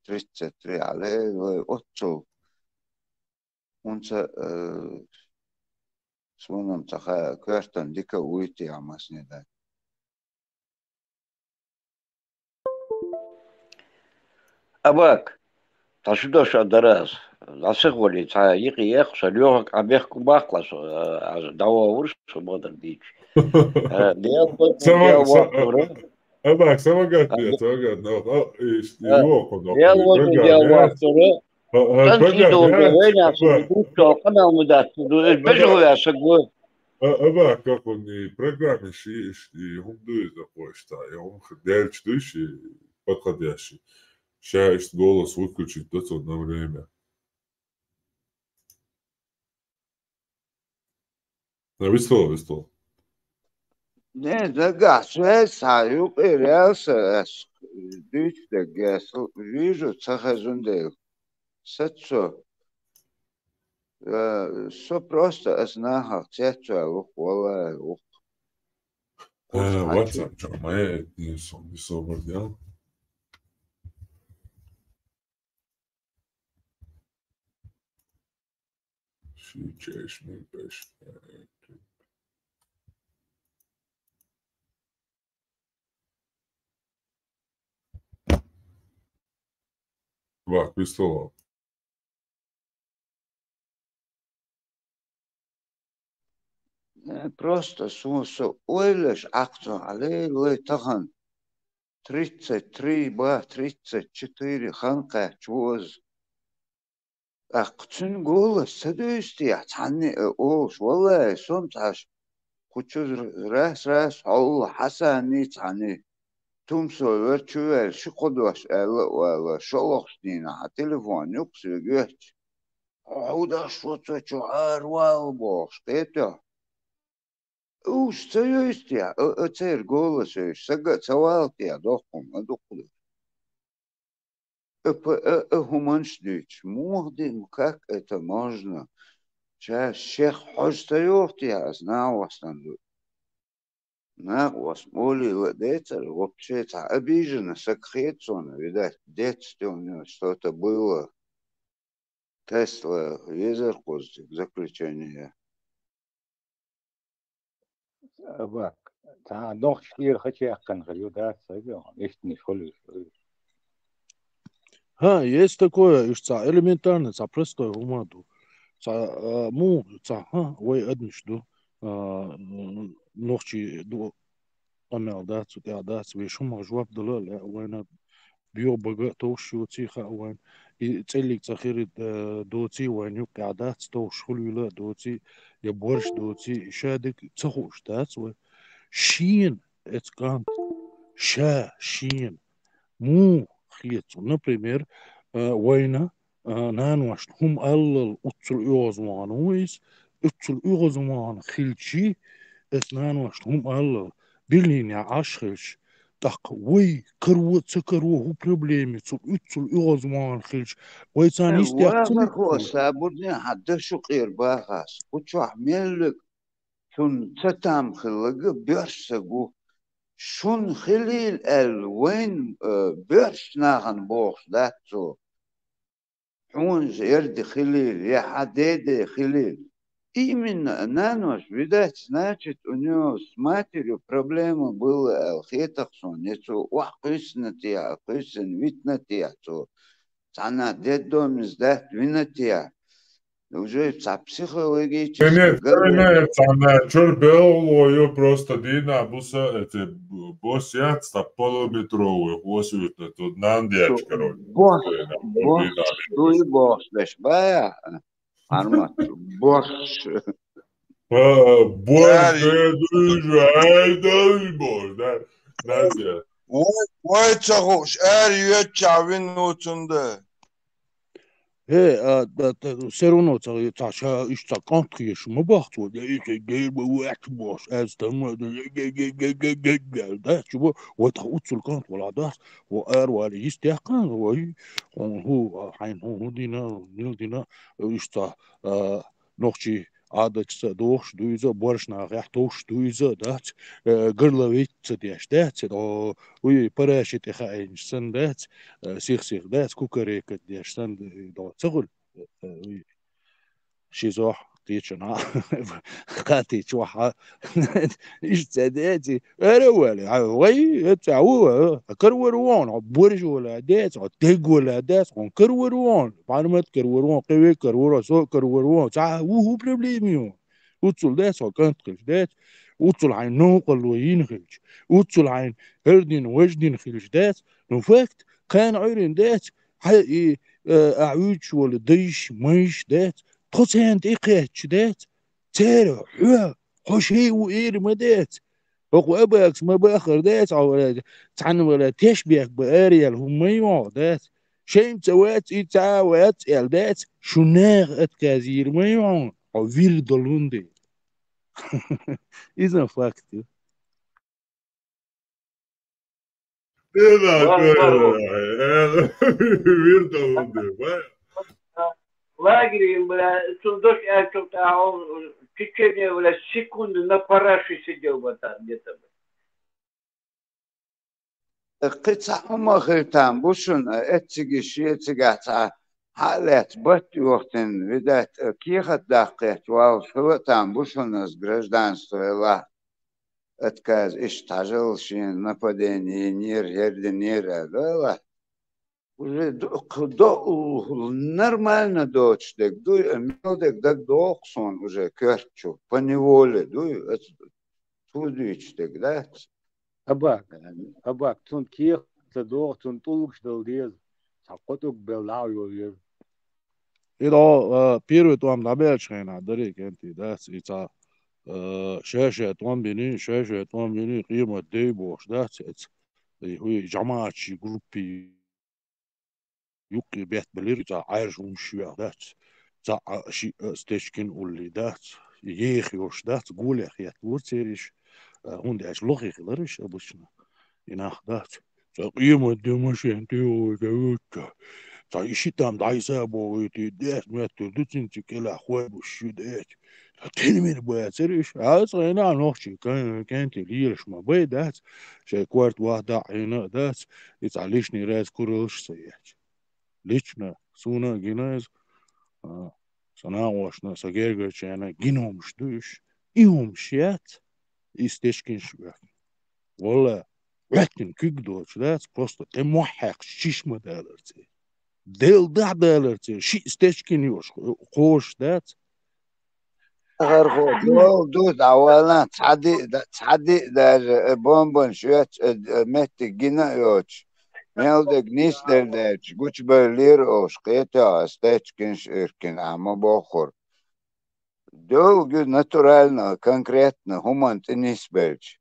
Тридцать три, але вай оццул. Унца, э, сунам цаха квертан дика уйти амасни да. Абак, та шу дош а дараз. Ласих вали, ца йикъи яхъ, са лёгъак а бехку бахъла, со, а, аз дава вурс, со бадар дич. Э, дел Сама-, дел са-, вахтура. Абак, самагат А, дия, самагат, но, а, иш-, а, йоко, но, дел вахтура, дел вахтура. А, а, Тан багат, сидо, веня, абак. Сидо, канал мудат, сидо, э, бежо я сагу. А, абак, как он и программе ши, и, и хум дуй за почта, и хум х-, дельч дуй ши, подходящий. Ща ишт голос выключить, да, то на время. А, вистол, вистол. Не, да, гас, вес, а, юпи, реалса, эс, дич, да, гас, вижу, цахазун, да, сацо. Э, со просто эс нахах цецо, ух, вала, ух. Э, WhatsApp, чё, моя, не со-, не собрал. Ши чеш ми пеш. Вак, вистол. Э, просто су-, су ойлаш акцо, але лой тахан. Тридцать три ба, тридцать четыре хан къач воз. Акцун голос садуйсти, цанни, э, олш, валлай, сом цаш. Хучуз р-, раз, раз, Алла, Хасани, цанни. Тумсо верчувер, ши кодваш, элла, вала, шолохш дина, а телефон юкс вегеч. Худаш, вот, чу, ар, вал, бохш, тето. Уж ца йойстия, э, э, цер голос йойш, сага ца валтия, дохкум, а дохкум. Э, п-, э, э, хуманш дич. Мух дим, как это можно? Час шех хож ца йохтия, знал вас там. Нах вас моли ла децар, вообще ца обижена, сак хецона, видать, в детстве у неё что-то было. Тесла везар козти заключение. Ва, та нохчийра хача яхкан хилю дац, ай бе, иштни шолу. Ха, есть такое, иш ца элементарно, ца простой хӀума ду. Ца, а, му, ца, ха, вай адниш ду. А, м, нохчий ду, амел дац, цу тӀехь дац, вешан ма жоп дала, ле, вайна био бага товш йоций хаьа вайн. И цӀеллиг цӀа хири, э, доций вайн юкъехь дац, товш хуьлийла доций, я борш доций, ша дерг ца хууш дац вай. Шен эцу кӀант, ша, шен. Муха хета цунна, например, э, вайна, а, наношна хӀума аллал уццул оьгӀазвахана ву иза, уццул оьгӀазвахана хилчи, эс наношна хӀума аллал, биллина Ӏаш хилча, тӀаккха вай каро, ца каро, хӀу проблеми, цул уццул оьгӀазвахана хилча, вай царна Э, йистехь ца вазар хӀо, муьлхха? Сабурдин, хьан дашу къера бахас, кху чохь меллиг цунна ца там хилларг боьрша саг ву. Шун хилийла аьлла, вайн, э, боьрша нахана бохуш дац цо. Хьуна жерди хилийла, я хьан деде хилийла. Именно, нанош, видать, значит, у него с матерью проблема была, аьлла хетах суна, я цо охьакхуьссина техьа, кхуьссина витина техьа цо. цхьана детдомиз даьтта винат я. Уже цхьа психологически Нет, нет, цхьана чур белгало ю просто дийнахь буса, эти бос яц, цхьа полуметровый хосуьйтна, тут нан деш, короче. Бос, бос, дуй бос, деш, бая, Армат, бос. Борщ, дуй, ай, дуй, борщ, да, да, да. Вай, вай, ца хууш, эр йоьчча вин нуцунда. Хе, а, да, да, все равно ца, ца, ша, иш ца конт хеш, ма бахт, вот, я, я, я, я, я, я, бос, аз там, да, я, я, я, я, я, я, я, да, чего, вот, а, уцул конт, вала, да, вот, эр, вали, есть, я, кан, вай, он, ху, а, хайн, ху, ху, дина, нил, дина, иш ца, а, нохчий Ӏадатца дохуш дуй иза, борш нахехь товш дуй иза, дац, э, горловица деш, дац, о, уй, параши тӀе хаийнача санна, дац, э, сих-сих, дац, кукарекат деш санна, э, до, ца хуьлу, э, уй, шизохь, кхечу на, кхатичу ваха, иш ца деци, ара вали, а, вай, э, ца, у, э, а карвар вон, а борш вала дец, а дег вала дец, он карвар вон, Панамат карвар вон, кхеве карвар, со карвар вон, ца, у, у проблема ю. Уцул дец, хьо кӀант хилча дец, уцул хьайн новкъарло йина хилча, уцул хьайн хӀара дина, важа дина хилча дец, ну, факт, кхана Ӏуьйрина дец, хьа и, э, а вуьйцуш волу дайш, майш дец, тхо царна тӀе кхетташ дец, церан хьоьга, хьо шей ву эр ма дец, хӀокху Абакас ма бахар дец, хьо вала, цхьана вала, тешбех бан ара яьлла хӀума ма ю хьо дец, шайна ца вац, и ца а вац, аьлла дец, шу нехан отказ йийр ма ю хьуна, хьо вир долун де. Иза факт ю. Вир долун де, ва? Лагерь, бля, цундуш аьлча, а он в течение, бля, секунды на параше сидел бы там где-то, бля. Кхин цхьа хӀума хир там бу шуна, эццига шен цигахь цхьа хьа а лаьцна, батт йохтина, видать, кехат даккхетта валлахӀ, хила а там бу шуна, аса гражданство елахь, отказ, иштта хьажал шена нападение йинера, хӀердинера аьлла, елахь. Уже до-, кх-, до-, нормально доцуш дерг дуй, мел дерг дага догӀу суна уже коьрта чу, поневоле дуй, аса тхо дуьйцуш дерг дац. Абак, абак, цунна кехат ца догӀу, цунна тӀулгаш дала деза. Цхьа кхо тӀулг белла дӀа а йолу еза. И до, а, первый тӀом дӀабеллачу хенахь дарий кӀентий дац, и цхьа, а, ша-ша тӀом бини, ша-ша тӀом бини, къемат дей бохуш дац, эца, и хӀуй жамаӀатчий группий юккъе беттабелира, цхьа Ӏаьржа хӀумаш йоьхна дац, цхьа а шиъ а стечкина уллий дац, еха йолуш дац, гулех хетталора цериш, а, хӀунда аьлча лохе хилараш обычно, и нах дац. Цхьа къемат де машен тӀе вуьйта вуьйта. Цхьа и ши там дӀайса бохуьйтий, дес меттур ду цинци кӀелахь хой бу ши деци. Тенмир бацара уьш. Аса гӀайна нохчий кан-, кӀентий лелаш ма бай дац. Шайн корта вахь даӀийна а дац. И цхьа лишний раз куралш ца еча. Лично суна а гина иза, а, сан нагӀошна, сан гергарчарна гина хӀумаш ду уьш. И хӀумаш яц, и стечкинаш вехна. Валла, гӀоьттина куьг доцуш дац, просто тӀе мохь хьаькхча чиш ма далар церан. Дел дахь далар церан, шиъ стечкина йолуш кхош дац. ХӀархо, дол ду дӀавалан, цхьа диъ да-, цхьа диъ даже, э, бомбан шоьц, э, э, меттиг гина а йоцуш. Мел дерг нисделла даьлча, гучубевллера олуш, кхетахь, стечкинаш иркина, ахьа ма бохура. Долга натурально, конкретно хӀуманна тӀе нисбелча.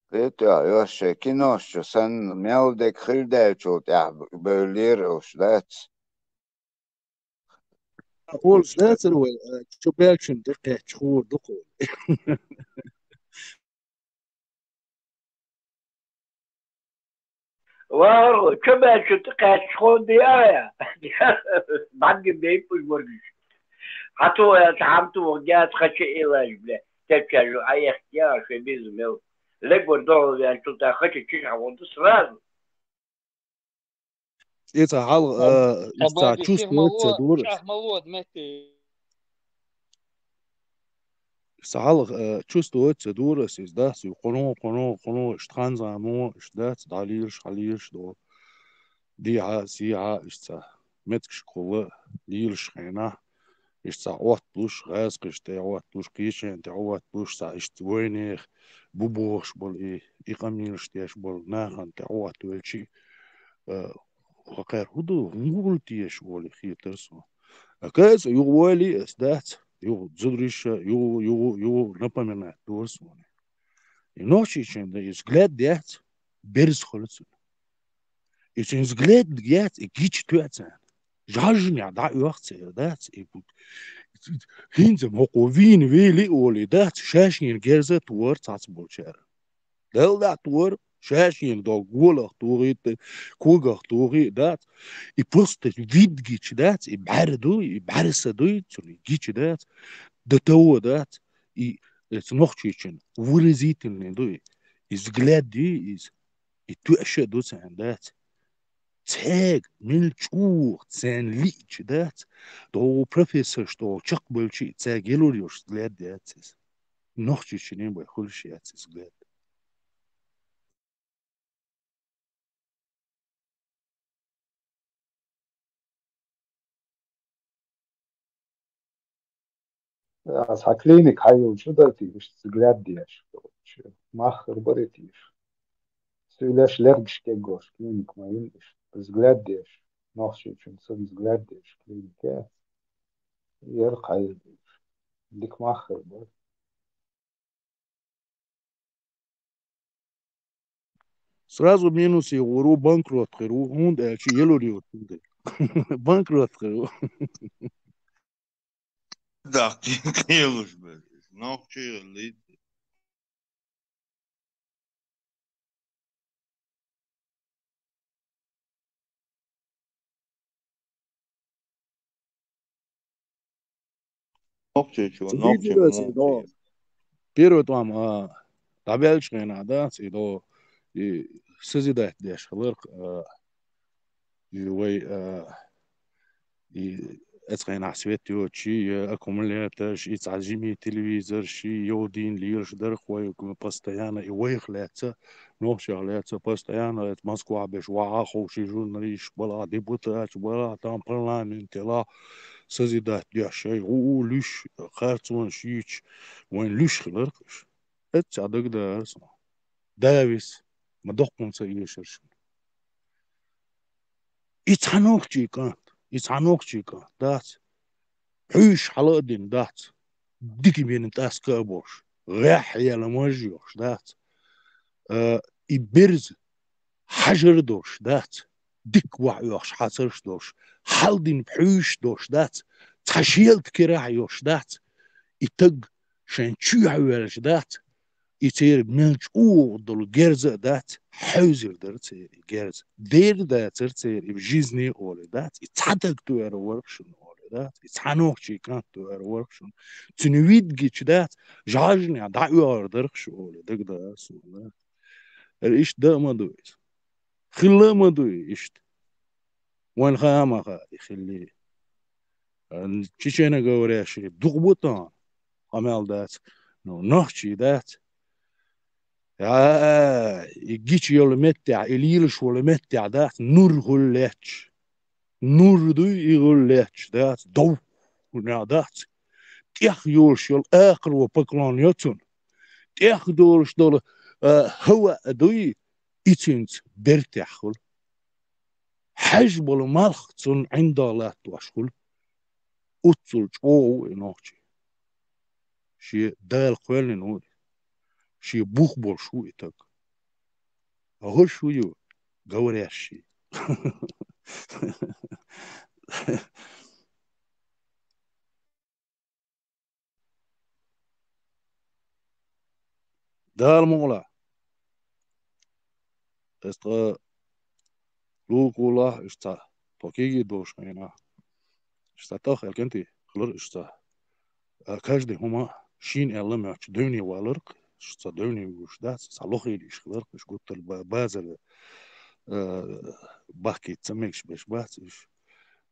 КхетахӀ, йо, шайн кинош чу санна, мел дерг хир даьллачул тӀаьхьа бевллера уьш, дац? Олуш дацара вай, а, чу баьлчун тӀе кхаьчча хуур ду кху. Вахархо, чу баьлчун тӀе кхаьчча хуур ду я? БӀаьргин бейпуш бургаш. Хьан туху аьлча, хьан туху гяц хача илаш, бля. Тепча жу, а, яхкия, шайн беза мел. Легвар догӀу веанчул тӀаьхьа хача чиш хьан вон ду сразу. И цхьа хьалха, а, и цхьа чувствовать ца дора. Цхьа хьалха, а, чувствовать ца дора ас иза, дац, ю кхуно, кхуно, кхуно, ишта хан-зама, ишта дац, дӀалелаш, хьалелаш до. дехьа, сехьа, иштта цхьа меттигашкахула лелаш хенахь, иштта цхьа Ӏотталуш, гӀазкхашна тӀе Ӏотталуш, кхечарна тӀе Ӏотталуш, цхьа иштта вайнех, бу бохуш болу и, и къамелаш деш болу нахана тӀе Ӏоттавелча, а, хӀокхара хӀун ду, хӀун гула теша олий хетара суна. А кхаьчча, юха валий ас, дац, юха зударша, юха, юха, юха напоминать дора суна. И Нохчийчоьнан и взгляд яц, берза хуьлу цуьнан. И цуьнан взгляд яц, и гича тоьа царна. ЖӀожанехь дӀаоьху церан, дац, и бу-, хӀинца хӀокхо вийна велий олий, дац, ша-шена герз а тохара цхьацца болчара. Далла дӀа а тохара, ша-шена долу голах тухий, когах тухий, дац. И просто вид гича, дац, и бӀаьра дуй, и бӀаьрса дуй, цуьнан гича, дац, до того, дац, и эца Нохчийчоьнан выразительный дуй, и взгляд дуй иза, и тоьаш а ду царна, дац. Цаьрга мел чӀогӀа царна лиъча, дац, догӀу профессорш догӀу чекхбевлча, цаьрга ялур йолуш взгляд яц иза. Нохчийчоьнан бен хуьлуш яц иза взгляд. Аса хьан клиника хьайолчу дара те, иштта взгляд деш, короче. Мах хир бара те. Суьйлаш лергаш кегош клиника ма йина иштта. Взгляд деш. Нохчийчуьнца взгляд деш клиника. Яра хьайолчу. Дика мах хир бара. Сразу минус йогӀур ву, банкрот хир ву, хӀунда аьлча ялур йоцу. Банкрот хир ву. Да, кхелуш бер. Нохчий лид. Нохчийчу, нохчий, нохчий. Первый там, а, дӀабаьлча хенахь, да, и до, и созидать деш хиларх, а, и вай, а, и эцхьайнахь свет йоцучи, и аккумуляторш, и цхьа жимий телевизорш, и йовдийна лелаш дарх вай постоянно, и вайх лаьцна, нохчех лаьцна, постоянно эц Москва беш ваха ховший журналисташ бала, депутаташ бала, там парламент ла созидать деш, шай гӀу луьш, харцонаш йийцаш, вайн луьш хиларх уьш. Эццахь дагадара суна. Давис, ма доккхунца эшар шуна. И цхьа нохчий кӀант, и цхьа нохчий кӀант, дац. Хьуьйш хьала а дина, дац. Дика бина тӀаска а болуш, гӀехь яла маж йохуш, дац. А, и берза хьажар долуш, дац. Дика вахь оьхуш хьацарш долуш, хьал дина пхьуьйш долуш, дац. Цхьа шелта кирахь йолуш, дац. И таг шайн чуьйхьа ваьлча, дац. И церан мел чӀогӀа долу герз а дац, хьевзар дара церан и герз. Дера дацара церан и жизни олий, дац. И цхьа таг тоьар варх шуна олий, дац. И цхьа нохчий кӀант тоьар варх шуна. Цуьнан вид гича, дац, жӀажанехь дӀаоьгӀар дарх шу олий, дагадара суна. Эр иштта да а ма ду иза. Хилла а ма дуй иштта. Вайн хаа а ма хаьа и хилли. А, чеченоговорящий дукха бу тахана, къамел дац, ну, нохчий дац. А, и гича йолу меттехь, и лелаш волу меттехь дац, нур гӀур лаьтташ. Нур дуй и гӀур лаьтташ, дац, дов, хӀунда дац. ТӀех йолуш йолу акхаро поклон йо цунна. ТӀех долуш долу, а, хӀаваъ дуй, и цуьнца бертехь хуьлу. Хьаьжа болу малх цунна ӀиндагӀ латтош хуьлу. Уццул чӀогӀа ву и нохчий. Шен Дала кхоьллина ву и. Шен бух болуш ву и таг. А хӀорш ву ю, говорящий. Дала мукъ лахь. Эс тха лулкулахь, иштта тхо кегий долуш хьайна. Иштта тӀах элканти хилар иштта. А, каждый хӀума шийна аьлла моьттуш девне валарх, иштта девне вуьйш дац, цхьа лохийла иш хиларх, иш гуттар ба-, базар, а, бахкийта ца мегаш беш бац иш.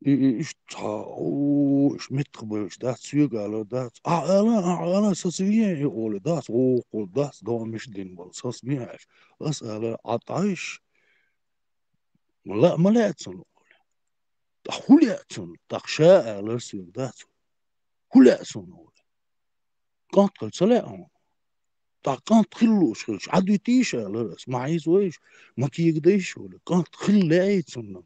И, и, иштта, о, иштта меттах бевлаш дац, соьга алар дац. А, ала, а, ала, саца вен, и олу дац, о, кху дац, догӀмаш дин бал, саца вен аьлча. Ас ала, а, тӀайш, Ма лаьа, ма лаьа цунна, олий. ТӀаккха хӀун лаьа цунна? ТӀаккха ша аьлар соьга, дац. ХӀун лаьа цунна, олий. КӀант хила ца лаьа хьуна? ТӀаккха кӀант хила лууш хилча, Ӏадвитийша, аьлар аз, ма хьийзавайша, ма кегадайша, олий. КӀант хила лаьий цунна?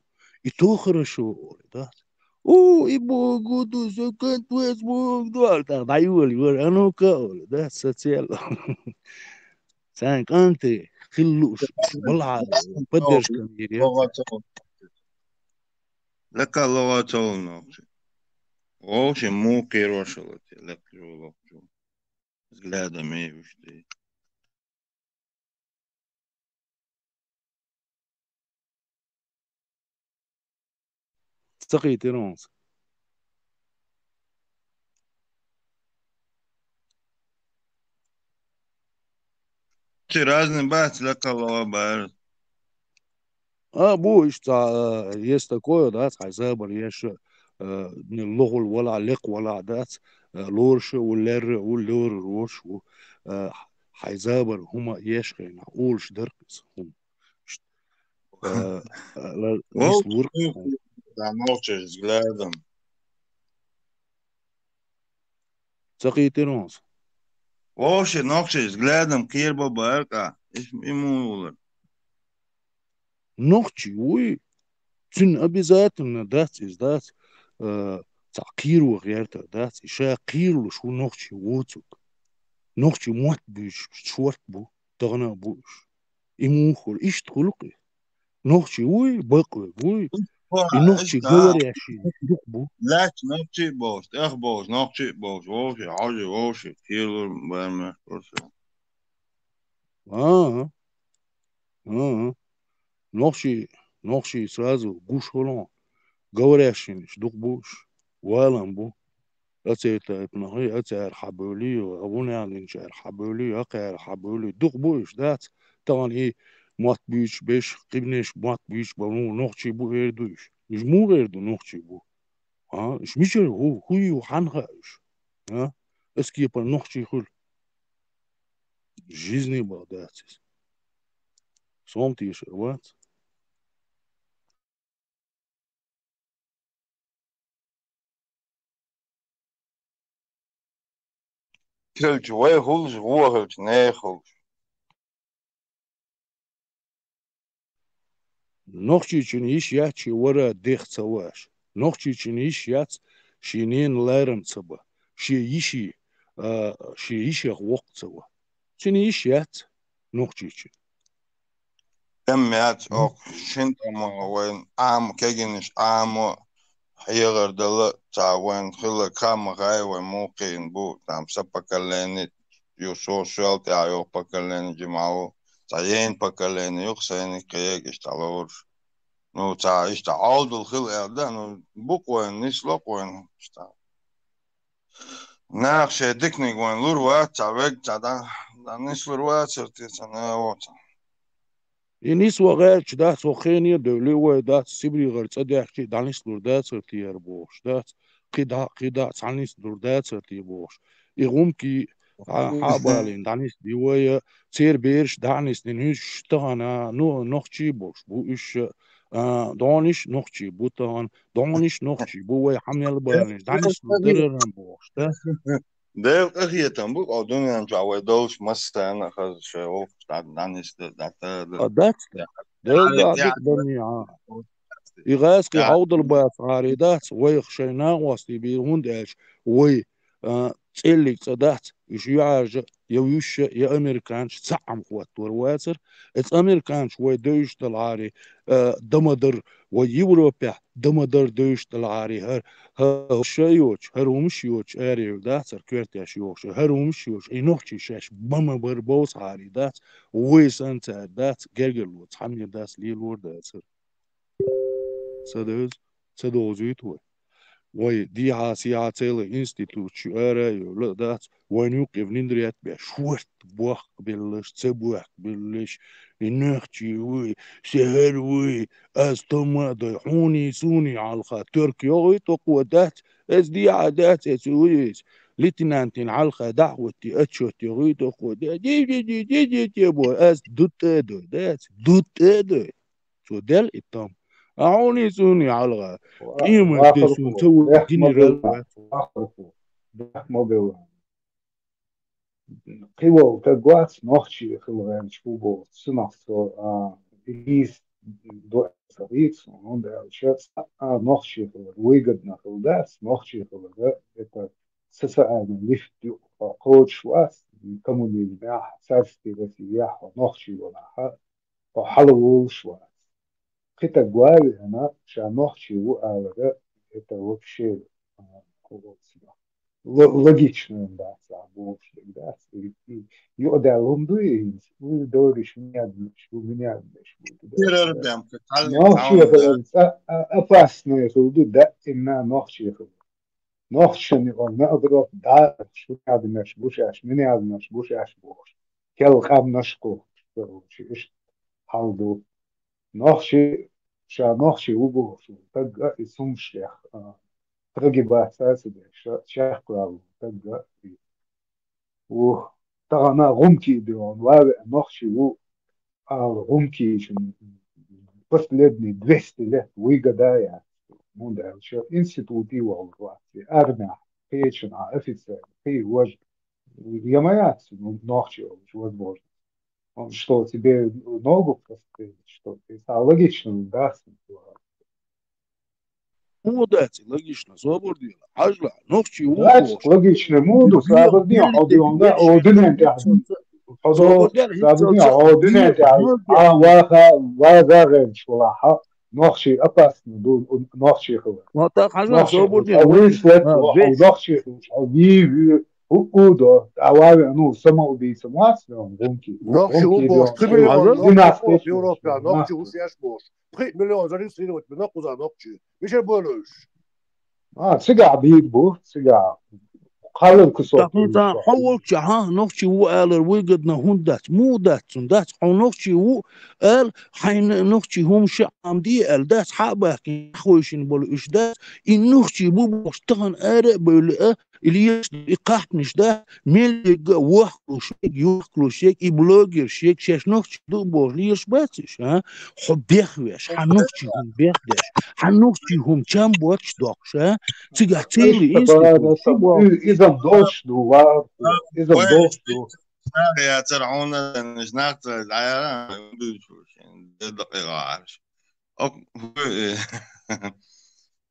И то хорошо, олий, дац. О, и богу ду, со кӀант вац, богу ду, аьлар, тӀаккха дӀайолайора, а ну-ка, олий, дац, социал. Цхьан кӀанте хила лууш, балхьа, поддержка мийр яц. Лакха логӀа ца лу нохчий. Вовши мукъа кхерош хилац, лакха логӀа. Взглядами вуьшта. Ца кхийтира хьуна. Чи разный бац, лакха логӀа бац. А, бу иштта, а, есть такое, дац, хьай забар еш, а, лохул вала, лекх вала, дац, а, лораш а ву, лерра а ву, лорар вош ву, а, хьай забар хӀума еш хенахь, олуш дара иза хӀума. Иштта, а, а, ла-, Вовши нислур хӀума. Да, нохчий взглядом. Ца кхийтира хьуна. Вовши нохчий взглядом кхерабо бара-кх, и, и муха вулар? Нохчий вуй, цуьнан обязательно дац иза, дац, а, цхьаъ кхеро гӀертар дац, и ша кхералуш ву нохчий воцург. Нохчий мотт буьйцуш шорта бу, тахана а бу уьш. И муха хуьлу, иштта хуьлу-кх и. Нохчий вуй, бакъ верг вуй. И нохчий говорящий дукха бу. Лаьтташ нохчий а бохуш, тӀех бохуш, нохчий а бохуш, вовши, хьожи, вовши, кхералур бара мехкарша. А-а. А-а. Нохчий, нохчий сразу гуш хуьлу хьуна. Говорящийнаш дукха бу уьш. Валам бу. Оцеран тайпанах, оцара хьабевлли, а вунах динчара хьабевлли, акхара хьабевлли. Дукха бу уьш, дац? Тахана и мотт буьйцуш берш, кхибнеш мотт буьйцуш бан, ну, нохчий бу эр ду уьш. Уьш муха эр ду нохчий бу? А? Уьш мичара, хӀу, хӀу ю, хьанна хаьа уьш? А? Аса кепара нохчий хуьлу. Жизни бан дац иза. Сом тешар вац. Хилча вай хуьлуш, вон хилча нехан хуьлуш. Нохчийчун йиш яц шен вара дех ца ваш. Нохчийчун йиш яц шен ненан ларам ца бан. Шен йиши, а, шен йишех воккха ца ван. Цуьнан йиш яц нохчийчун. Тем яц, окху шин тӀамах вайн Ӏамо, кегийнаш Ӏамо хьехар дала, цхьа вайн хила кхаъ ма хаьа, вай муха кхиъна бу, там, сан поколение, ю со шел тӀехь йолу поколение жима ву, цхьа ейн поколение ю-кх сайниг кхега иштта лоруш. Ну, цхьа иштта Ӏовдал хила аьлла, да, ну, бу-кх вайн, нисло-кх вайн, иштта. Наха шайн диканиг вайн лур вац, цхьа вег, цхьа дан, дан нислур вацара те, цхьа наха воцу. И нисван гӀерташ дац, хӀокху хене а девлли вай дац, СибрегӀара цӀа даьхкича а дӀанислур дацара те хӀара бохуш, дац? КхидӀа, кхидӀа а цхьа нислур дацара те бохуш. И гӀумкий хьа-, хьа а балийна дӀанисди вай, церан бераш дӀа а нисдина, уьш тахана, ну, нохчий а болуш бу уьш, а, дониш нохчий бу тахана, дониш нохчий бу, вай хьан мел балийна, дӀанислур дараран бохуш, да? Делан къахетам бу, о, дуьнен чохь вай долуш массарна а хаза шайн вовшашна дӀа-, дӀанисда, дӀатада. А дац те? Делан дӀа дика дан яхьа. И гӀазкхи Ӏовдал бацахьара дац, вайх шайн накъостий бийр, хӀунда аьлча вай, а, цӀеллиг цӀа дац, уьш юьхьӀаьржа я вуьйш, я американча цхьаъ хӀума хӀоттор вацара. Эцу американча вай девзаш далахьара, а, дамадар, вай Европехь дамадар девзаш далахьара, хӀара, хӀара ша йоцуш, хӀара хӀумаш йоцуш, арева дацара коьртеш йохуш, хӀара хӀумаш йоцуш, и нохчий шаьш бан ма бар бовзахьара дац, вай санна цара дац, гергарло цхьамма дац, лелор дацара. Ца девза, ца довзуьйту вай. Вай дехьа-сехьа целый институт шу ара а йолу а дац, вайна юккъе внедрять беш, шорта бохкабеллаш, ца бохкабеллаш, и нохчий вуй, шахьар вуй, ас тома а дой, хьуний, суний хьалха, туьрк йогӀуьйту хӀокхо дац, ас дехьа дац, ас вуй иза, лейтенантийн хьалха дӀа а хӀоттий, отчет йогӀуьйту хӀокхо дац, ди-ди-ди-ди-ди-ди бой, ас дутта а дой, дац, дутта а дой. Цо дел и там. А хьуна цуни хьалха. Ва-, къемат деш вахархо, цо вахархо, генерал вац. Вахархо, бехк ма бевла. Кхыволу стаг вац нохчи хила гӀерташ ву боху, цунах со, а, нийса ду аьлла ца хийца, хӀунда аьлча, а, нохчи хилар выгодно хила дац, нохчи хилар это социальный лифт ю, хьо кхочуш вац, коммунизмехь, царский Россияхь хьо нохчи валахь, хьо хьала волуш вац. Кхин стаг ван а веана, ша нохчи ву алара, это вообще, а, ло-, логично дац, а, бохуш дерг дац. И, и, юкъадаьлла хӀума дуй, и, вы говоришь, миняднаш, вы миняднаш, вы туда. Нохчи хилар, а, а, опасный хила ду, да, именно нохчи хилар. Нохчашна юкъа наоборот, да, шу миняднаш бу шаьш, миняднаш бу шаьш бохуш. Кел къаьмнаш кхухкуш, короче, иштта хьал ду. Нохчи, ша нохчи ву бохуш, стаг а и цунна тӀехь, а, прогибаться ца деш, ша чекхваьлла стаг а и. Ух, тахана гӀумкий дуьйна, ван а веана нохчи ву, ала гӀумкийчун последний двести лет выгода яц. ХӀунда аьлча институтий вахар вац, армехь, кхечанхьа офицер, кхин важа. Я ма яц, ну, нохчи волчу возможность. Он что, тебе ногу прострелит, что ли? Цхьа логично дац? Муха дац и логично, собар де, хьажал, нохчи ву бохуш. Логично муха ду, собар де, хьо дуьйна, о, дуьнен тӀехь. Хьо собар де, хьо дуьнен тӀехь. А, ваха, ваха гӀерташ валахь, нохчи опасно ду, нохчи хилар. Ма та хьажал, собар де, а, выслать, а, ваха, веш. Нохчи хилар, а, ви, ви, у, у, до, а, вави, ну, самоубийца, мац, ну, гонки. Нохчи ву бохуш, пхи миллион нохчи бохуш, Европа, нохчи ву шаьш бохуш. Пхи миллион зарегистрировать бина кхуза нохчи. Мичара бойла уьш? А, цигахь бийр бу, цигахь. Кхаллар кусок. Так, ну, цхьа хьо волчохь, хьан нохчи ву алар выгодно хӀунда дац? Муха дац цунна? Дац, хьо нохчи ву ала, хьайна нохчи хӀума ша Ӏамаде ала, дац, хьа а баьхкина, хьахойшина болу уьш дац, и нохчи бу бохуш тахана ара а бевлла а, и леш, и кхахьнаш дац, мел ерг а вохкалуш ерг, йохкалуш ерг, и блогерш ерг, шаьш нохчи ду бохуш леш бац уьш, а? Хьо бехвеш, хьан нохчи хӀума бехдеш, хьан нохчи хӀума чам боцуш доккхуш, а? Цигахь цели институт, иза доцуш ду, ва, иза доцуш ду. Яцара хьуна, нах ца дӀаяра, дуьйцуш, дакъе гӀараш. Ок,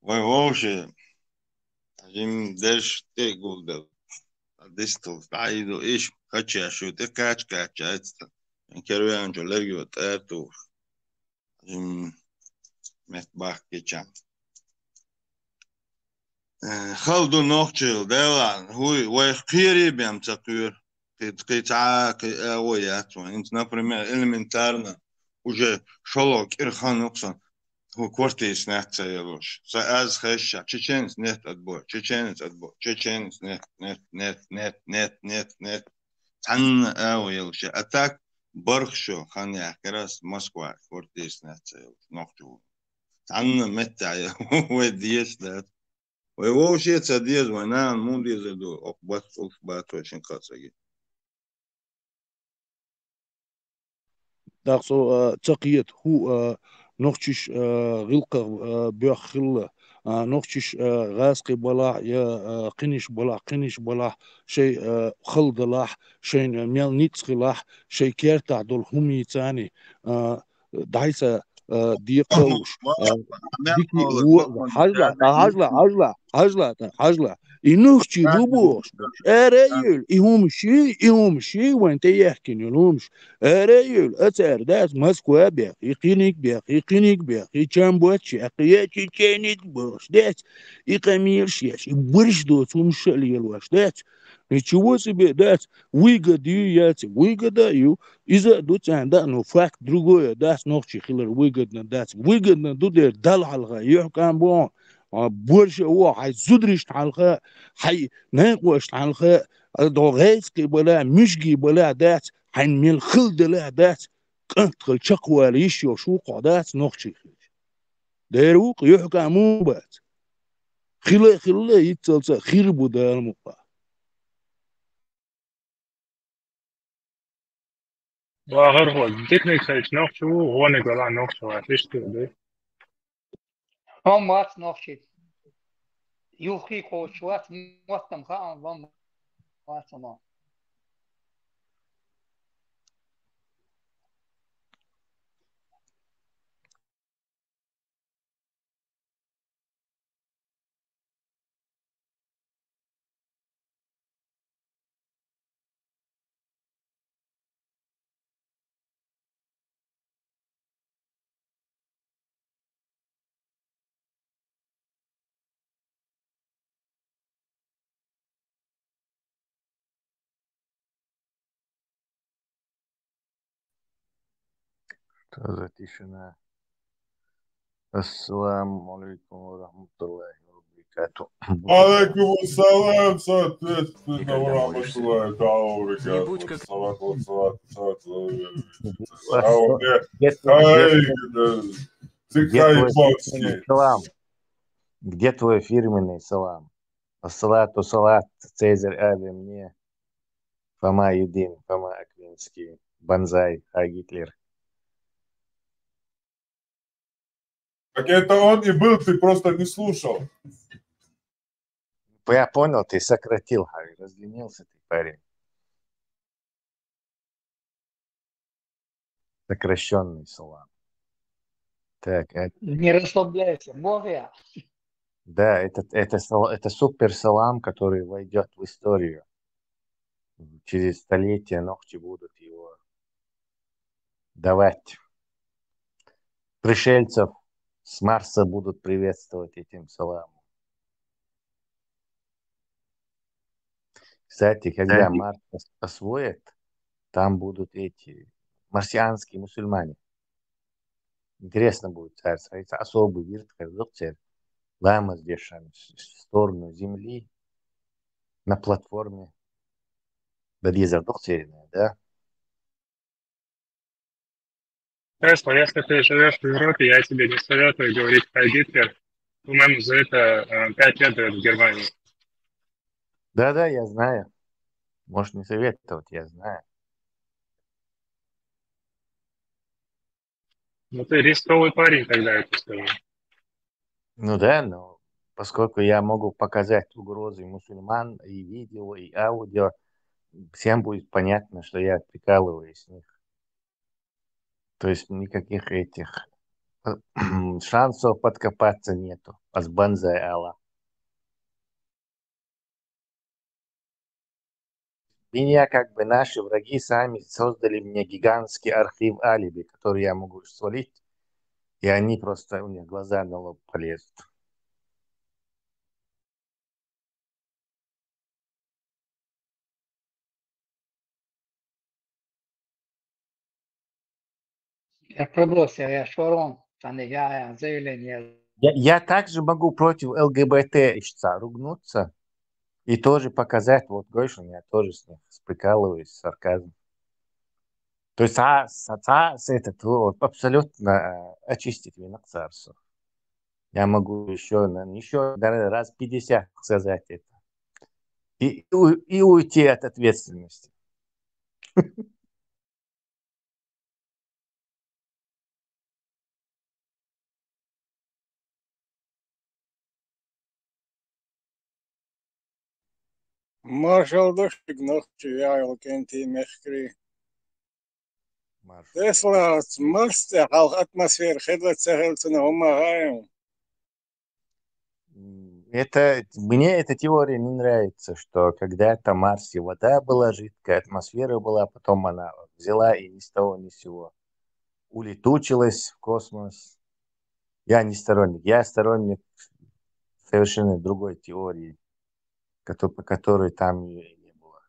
вай, вовше, жим дерш тӀе гулдал. Дистал, дӀайду, иш, кача шу, тӀе кач-кача, айцта. Кервенчу лерг ю, тӀерту. М, мет бахкича. Э, хала ду нохчийла, Дела, хӀуй, вай кхери бен ца кхоьру. Кхи, кхи цхьа, кхи агӀо яц вайн. Инца, например, элементарно, уже шолгӀа кӀира хан ю-кх сан, хӀу квартира снять ца ялуш. Сан аз хезча, чеченец нет отбой, чеченец отбой, чеченец нет, нет, нет. Цхьанна агӀо ялуш. А так, барх шо хан яхкарас Москва квартира снять ца ялуш, нохчо. Цхьанна меттехь вай дезаш дац. Вай вовше ца деза, вай нана муха дезар ду, окху бац, цӀулш бац вай шин кхацаги. ТӀаккха со, а, ца кхета, хӀу, а, нохчаш, а, гӀиллакхах, а, боьхна хилла, а, нохчаш, а, гӀазкхий балахь я, а, кхинаш балахь, кхинаш балахь, шайн, а, хала далахь, шайна мел ницкъ хилахь, шайн кертахь долу хӀумийцани, а, дӀайса, а, декхалуш, а, дика ву-, хьажла, хьажла, хьажла, хьажла, хьажла. И нохчий бу бохуш, ара а йойла, и хӀумаш, и хӀумаш, вайн тӀе яхкина йолу хӀумаш, ара а йойла, а цара дац Москва бех, и кхиниг бех, и кхиниг бех, и чам боцчех, и чечениг бохуш, дац, и къамелаш еш, и бурш доцу хӀумаш а лелош, дац. И чу воцу бе дац, выгода ю, яц, выгода ю, иза а ду царна, да, но факт другое, дац, нохчий хилар выгодно дац. Выгодно ду дера Далла хьалха, юьхькӀам боху, а, борша а воху, хьайн зударшна хьалха, хьайн найкъошна хьалха, а, догӀу гӀайцкхий бала, муьжгий бала дац, хьайн мел хила дала дац, кӀант хила чекхвала йиш йолуш ву кхо дац, нохчий хилча. Дера ву-кх, юьхькӀам муха бац. Хила а хилла, иццалца а хир бу Дала мукъа. Ва гӀаргӀа, диканиг сайчу нохчо ву, гӀониг вала нохчо вац, иштта ду. Ам вац нохчий. Юххе кхочуш вац, моттам хаам ван вац ма. Что за тишина? Ассаламу алейкум ва рахматуллахи ва баракатух. Алейкум ассалам, соответственно, ва рахматуллахи тааля ва баракатух. Салат, салат, салат, салат. Ай, да. Где твой фирменный салам? Где твой фирменный салам? Ассалату салат, Цезарь, Аве мне, Фома Юдин, Фома Аквинский, Банзай, Хай Гитлер. Так это он и был, ты просто не слушал. Я понял, ты сократил, Хай, разленился ты, парень. Сокращенный салам. Так, а Не расслабляйся, Бог я. Да, это, это, сал- это супер салам, который войдет в историю. Через столетия нохчи будут его давать. Пришельцев с Марса будут приветствовать этим саламом. Кстати, когда Марс ос- освоят, там будут эти марсианские мусульмане. Интересно будет, царь, царь, особый вирт, как доктор, ламаз дешан в сторону Земли на платформе. Да, да? Тесла, если ты живешь в Европе, я тебе не советую говорить про Гитлер. По-моему, за это э, пять лет дают в Германии. Да, да, я знаю. Можешь не советовать, я знаю. Ну, ты рисковый парень тогда, я тебе скажу. Ну да, но поскольку я могу показать угрозы мусульман и видео, и аудио, всем будет понятно, что я прикалываюсь с них. То есть никаких этих э, шансов подкопаться нету. Аз Банзай ала. Меня как бы наши враги сами создали мне гигантский архив алиби, который я могу свалить, и они просто, у них глаза на лоб полезут. Я пробовал, я шорон, там я заявление. Я, я также могу против ЛГБТ ишца ругнуться и тоже показать, вот, Гойшин, я тоже с них прикалываюсь, сарказм. То есть а, с- а, с- этот, вот, абсолютно э, очистить виноксарсу. Я могу еще, еще раз пятьдесят сказать это. И, и у- и уйти от ответственности. Маршал дошик нохчи вял кенти мехкри. Маршал. Тесла Марс тӀа хьалха атмосфера хезла ца хилла цунах хӀума хаим. М, Это, мне эта теория не нравится, что когда-то в Марсе вода была жидкая, атмосфера была, потом она взяла и ни с того ни с сего улетучилась в космос. Я не сторонник, я сторонник совершенно другой теории, кото- по которой там и не было.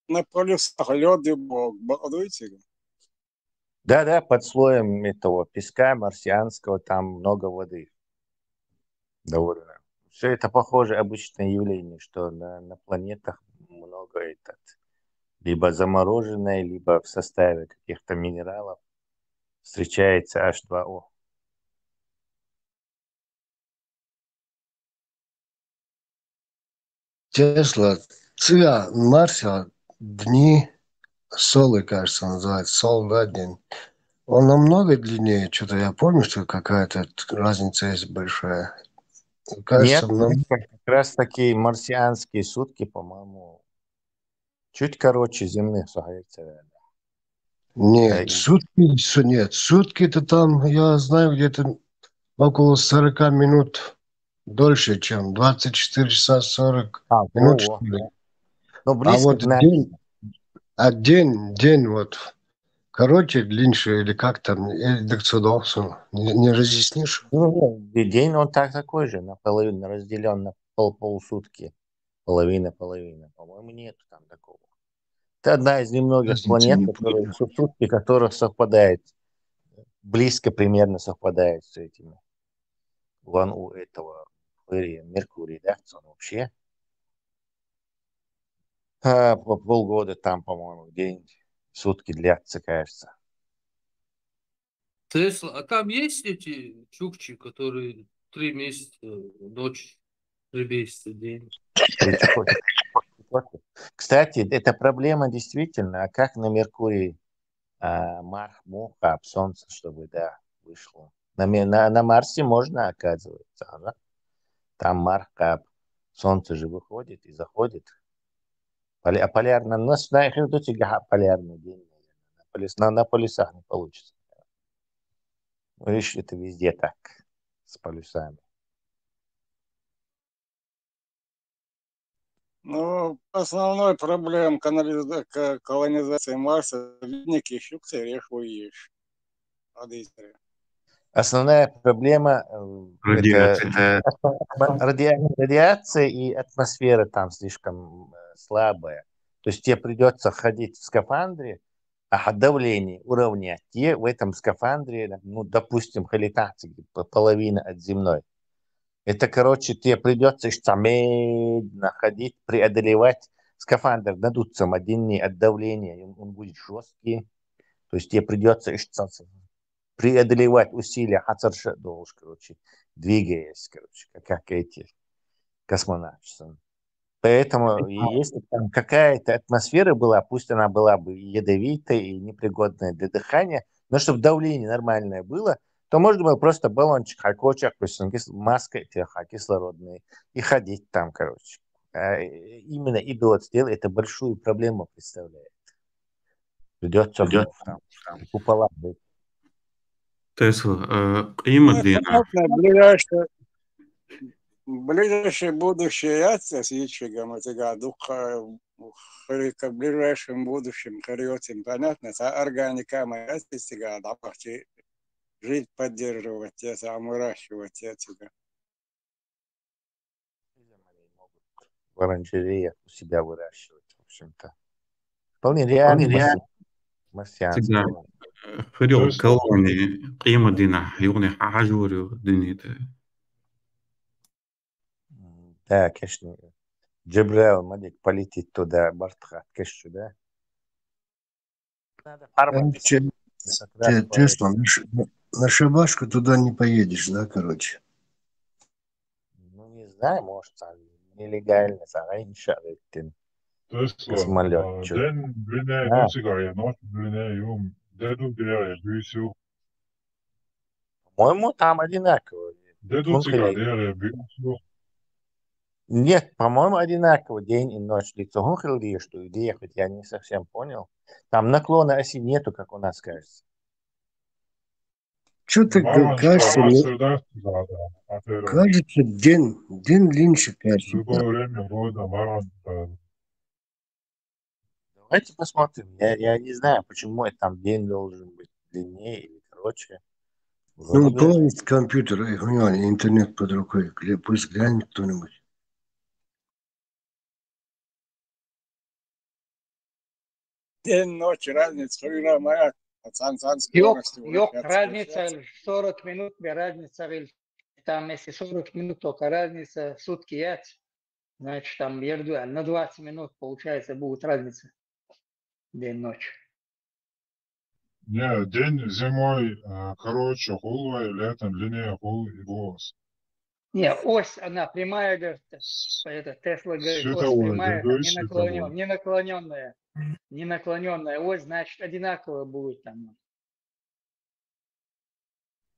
На полюсах лёд и бог, бакъдуйте. Да, да, под слоем этого песка марсианского там много воды. Довольно. Все это похоже, обычное явление, что на, на планетах много этот, либо замороженное, либо в составе каких-то минералов встречается H два O. Тесла, цӀа Марсе дни, солы, кажется, называется, солнца день. Он намного длиннее, что-то я помню, что какая-то т- разница есть большая. Кажется, Нет, нам... как раз такие марсианские сутки, по-моему, чуть короче земных, сохранится, наверное. Нет, Э, и- сутки, су- нет, сутки-то там, я знаю, где-то около сорока минут дольше, чем двадцать четыре часа сорок А, минут, во, во, что ли. да. Но А близко вот к нам. день, а день, день вот короче, длиннее или как там, или так сюда, не, не разъяснишь? Ну, ну, де- день он так такой же, наполовину разделен на пол полсутки. Половина, половина. По-моему, нету там такого. Это одна из немногих Разница не планет, которые понял. су- сутки которых совпадает, близко примерно совпадает с этими. Вон у этого Меркурия, Меркурий, да, он вообще а, по полгода там, по-моему, в день, сутки длятся, кажется. Тесла, а там есть эти чукчи, которые три месяца ночь, три месяца день? Ты чё хочешь? Кстати, это проблема действительно. А как на Меркурии а, марх муха об солнце, чтобы, да, вышло? На, Ме- на, на Марсе можно, оказывается, ага. Там марх об солнце же выходит и заходит. Поля- а полярно, у нас на их идут полярный день, наверное. На, полюс, на, на полюсах не получится. Видишь, это везде так, с полюсами. Ну, основной проблем канализа- к- колонизации Марса ледники щукцы рехуешь. Родители. Основная проблема э, это Радиация. атмо- атмо- ради- радиация и атмосфера там слишком э, слабая. То есть тебе придется ходить в скафандре, а давление уравнять. Тебе в этом скафандре, ну, допустим, халитаци, п- половина от земной. Это, короче, тебе придется ещё медленно ходить, преодолевать. Скафандр надуться медленнее от давления, и он, он будет жесткий. То есть тебе придется ещё преодолевать усилия, хацарша должен, короче, двигаясь, короче, как, как эти космонавты. Поэтому, и если там какая-то атмосфера была, пусть она была бы и ядовитая, и непригодная для дыхания, но чтобы давление нормальное было, то можно было просто баллончик хакочек, то есть он кис- маска эти ха- кислородные, и ходить там, короче. А, э, именно идиот сделал, это большую проблему представляет. Придется Придётся там купола быть. Тесла, э, кьимат Ну, дийнахьа. понятно, ближайшее, ближайшее будущее яц, если чего мы тебя духа, хри- как в ближайшем будущем, хриотим, понятно, та органика мы яц, тебя, да, почти жизнь поддерживать, я сам выращивать, я тебя. В оранжерее у себя выращивать, в общем-то. Вполне реально. Вполне реально. Марсианский. Цига, э, хирил колония, кьимат дийнахьа, югъни хьажур ю дунийта. М, Да, конечно. Джабраил Малик полетит туда, Бартхат, конечно, да. Надо Э, формат че- как раз те- по Тесла, на ш- на шабашку туда не поедешь, да, короче? Ну, не знаю, может, там нелегально, там, а, иншаллах, тем Тесла, космолёт, а, чё. день длиннее, А. ну, цига, я ночь длиннее, юм, деду деревья, бюсю. По-моему, там одинаково. Деду цига Хунхри. Деревья, бюсю. Нет, по-моему, одинаково день и ночь длится. Хунхри, что идея, хоть я не совсем понял. Там наклона оси нету, как у нас кажется. Что-то Мамонт кажется, школа мне сюда, да, да, ответ. кажется, день, день длиннее кажется. Любое время года мамонт, э, Давайте посмотрим. Я, я не знаю, почему это там день должен быть длиннее или короче. Ну, у Вроде кого есть компьютер, и у него интернет под рукой, гля- пусть глянет кто-нибудь. День, ночь, разница, хуйня моя, пацан, пацан, Йок, скоростью йок, вращаться, разница вращаться. лишь сорок минут, бе разница лишь, там, если сорок минут только разница, сутки яц, значит, там ерду, а на двадцать минут, получается, будет разница. День, ночь. Не, день зимой, э, короче, хулвай, летом длиннее хул и волос. Не, ось, она прямая, говорит, это Тесла говорит, ось Световой, прямая, там, другой не световой. наклонён-, не наклонённая, не наклонённая ось, значит, одинаково будет там.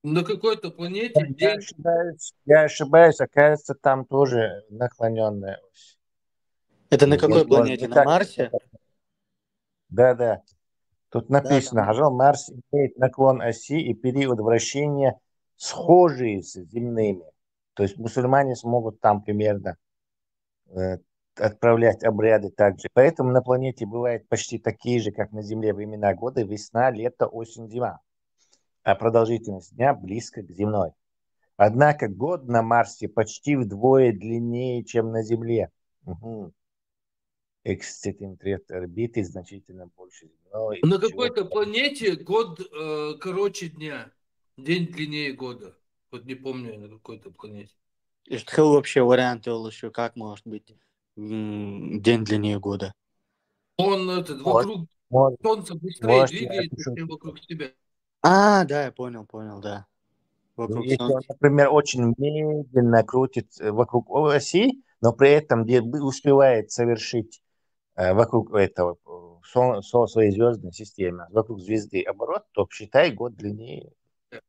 На какой-то планете Я день... ошибаюсь, я ошибаюсь, окажется, там тоже наклоненная ось. Это на Нет, какой он планете? не На так. Марсе? Да, да. Тут написано, Да, Хажал, Марс имеет наклон оси и период вращения, схожие с земными. То есть мусульмане смогут там примерно э, отправлять обряды также. Поэтому на планете бывают почти такие же, как на Земле, времена года: весна, лето, осень, зима. А продолжительность дня близко к земной. Однако год на Марсе почти вдвое длиннее, чем на Земле. Мгм. Эксцентричность орбиты значительно больше земной. На Чего? какой-то планете год э, короче дня, день длиннее года. Вот не помню я, на какой-то планете. И что вообще вариант еще, как может быть м, день длиннее года? Он этот Вот. вокруг Может, Солнца быстрее может, я двигается, пишу. Чем вокруг себя. А, да, я понял, понял, да. Ну, Вокруг если он, Солнца. например, очень медленно крутит э, вокруг оси, но при этом де- бы- успевает совершить э, вокруг этого э, со, со своей звездной системы, вокруг звезды оборот, то считай год длиннее.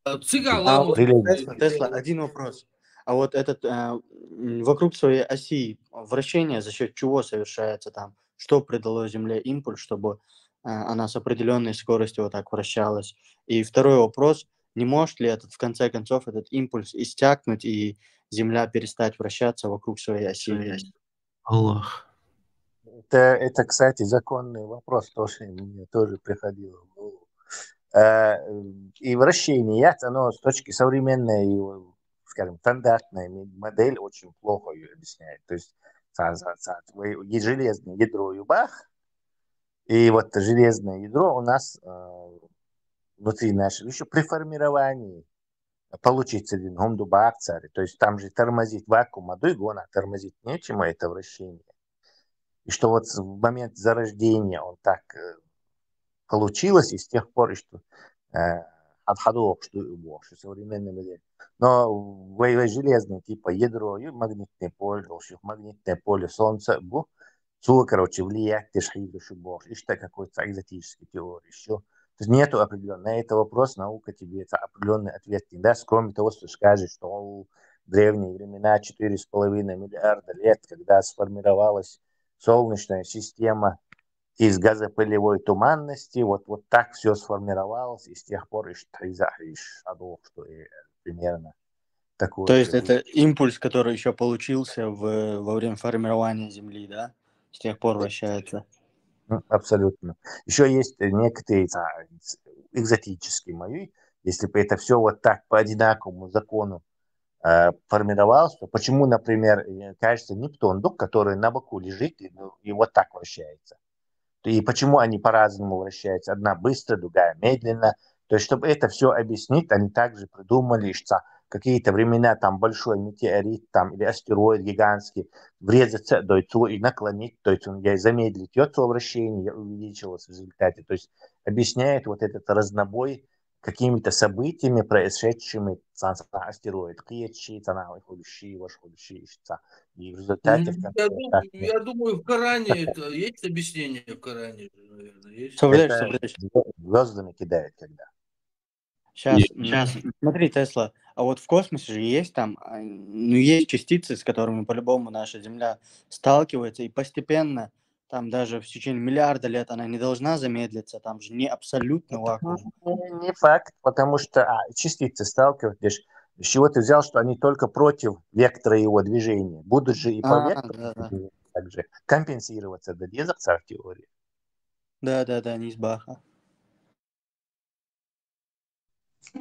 А, цыган А, ламу Или Тесла, Тесла, один вопрос. А вот этот а, м, вокруг своей оси вращение за счет чего совершается там? Что придало Земле импульс, чтобы а, она с определенной скоростью вот так вращалась? И второй вопрос: не может ли этот, в конце концов, этот импульс иссякнуть и Земля перестать вращаться вокруг своей оси? Аллах. Это, это, кстати, законный вопрос, тоже мне тоже приходило в голову. Э, И вращение, оно с точки современной, скажем, стандартной модель очень плохо ее объясняет. То есть са- са- са- вы- е- железное ядро юбах, и вот железное ядро у нас э, внутри нашего, еще при формировании получится один гомду бакцари. То есть там же тормозить вакуум, а дуйгона тормозить нечему это вращение. И что вот в момент зарождения он так э, получилось, и с тех пор, и что э, хадхадуок, что и бо, что современный модель. Но в в железный типа ядро, и магнитное поле, что магнитное поле Солнца, бу, цу, короче, влиять, ты шхиду, что бо, и что какой-то экзотической теории, еще. То есть нету определенного. На это вопрос наука тебе это определенный ответ не даст, кроме того, что скажет, что о, древние времена, четыре с половиной миллиарда лет, когда сформировалась Солнечная система из газопылевой туманности, вот, вот так все сформировалось, и с тех пор иш тайза иш адух, что и примерно такое. То есть же это импульс, который еще получился в, во время формирования Земли, да? С тех пор вращается. Ну, абсолютно. Еще есть некоторые а, экзотические мои, если бы это все вот так по одинаковому закону э, формировалось, то почему, например, э, кажется, Нептун, дух, который на боку лежит и, ну, и вот так вращается? И почему они по-разному вращаются? Одна быстро, другая медленно. То есть, чтобы это все объяснить, они также придумали, что какие-то времена там большой метеорит там, или астероид гигантский врезаться, то есть его и наклонить, то есть он я замедлить его вращение, я увеличилось в результате. То есть объясняет вот этот разнобой какими-то событиями, происшедшими, цан-, цан-, астероид, киечи, цанавый хулиши, ваш хулиши, ишца. И в результате в М, конце Я, дум- так, я думаю, в Коране это есть объяснение в Коране, же, наверное, есть. Совлечь, это совлечь. звездами кидает, когда. Сейчас, Сейчас. Смотри, Тесла, а вот в космосе же есть там, а, ну, есть частицы, с которыми по-любому наша Земля сталкивается, и постепенно, там даже в течение миллиарда лет она не должна замедлиться, там же не абсолютный вакуум. Не, не факт, потому что а, частицы сталкивают лишь. С чего ты взял, что они только против вектора его движения? Будут же и по А, вектору да, да. движения также компенсироваться, да, дезакцар теории. Да, да, да, не из Баха.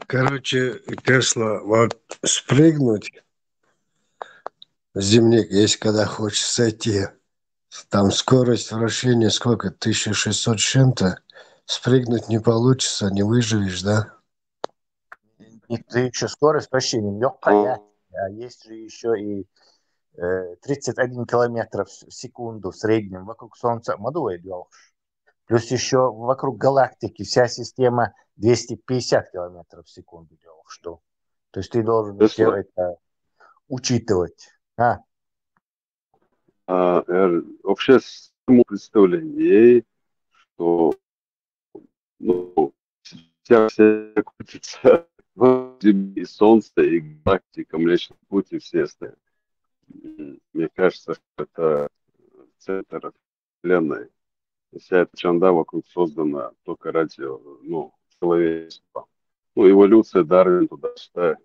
Короче, Тесла, вот спрыгнуть с земли, если когда хочешь сойти, там скорость вращения сколько? Тысяча шестьсот с чем-то. Спрыгнуть не получится, не выживешь, да? И ты еще скорость вообще не легкая. А есть же еще и э, тридцать один километр в с- секунду в среднем вокруг Солнца. Мадуэ делаешь. Плюс еще вокруг галактики вся система двести пятьдесят километров в секунду делаешь. Что? То есть ты должен Тесла. Все это учитывать. А, А, э, вообще само представление, что ну, вся, вся крутится в Земли, и Солнца, и галактика, Млечный Путь, и все остальные. М, Мне кажется, что это центр Вселенной. И вся эта чанда вокруг создана только ради, ну, человечества. Ну, эволюция, Дарвин, туда-сюда.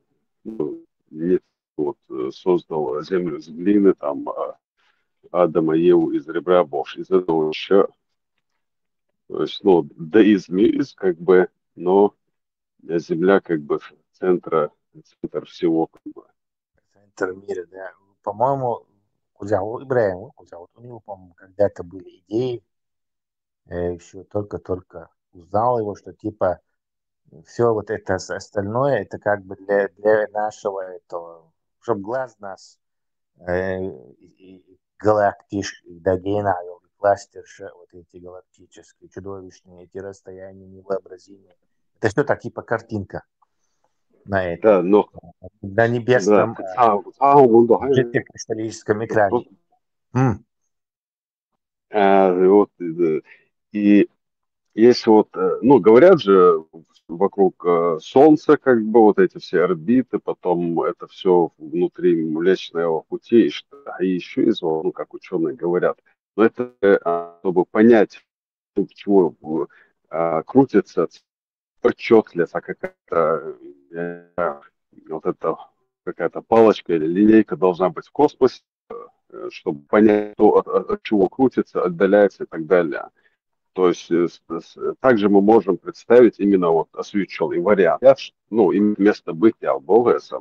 Ну, не вот э, создал Землю из глины, там, а, Адама, Еву из ребра, боже, из этого еще. То есть, ну, да, из мира, как бы, но Земля как бы центра, центр всего, как бы. Центр мира, да. По-моему, Кузяу Ибраим, Кузяу, у него, по-моему, когда-то были идеи, еще только-только узнал его, что типа все вот это с- остальное, это как бы для, для нашего этого, чтобы глаз нас э, и, и галактиш, и догена, и кластер, вот эти галактические, чудовищные, эти расстояния невообразимые. Это все так типа картинка на это. Да, но На небесном да, а, а, он, да, жидкокристаллическом экране. М. А, вот, э, и если вот, э, ну, говорят же вокруг э, Солнца, как бы вот эти все орбиты, потом это все внутри Млечного Пути, и, что, и еще из, ну, как ученые говорят. Но это э, а, чтобы понять, почему э, а, крутится отчетливо какая-то э, вот эта какая-то палочка или линейка должна быть в космосе, э, чтобы понять, что от, от- от чего крутится, отдаляется и так далее. То есть э, с- с- также мы можем представить именно вот освещенный вариант. Я ж- Ну, именно место бытия Албогеса.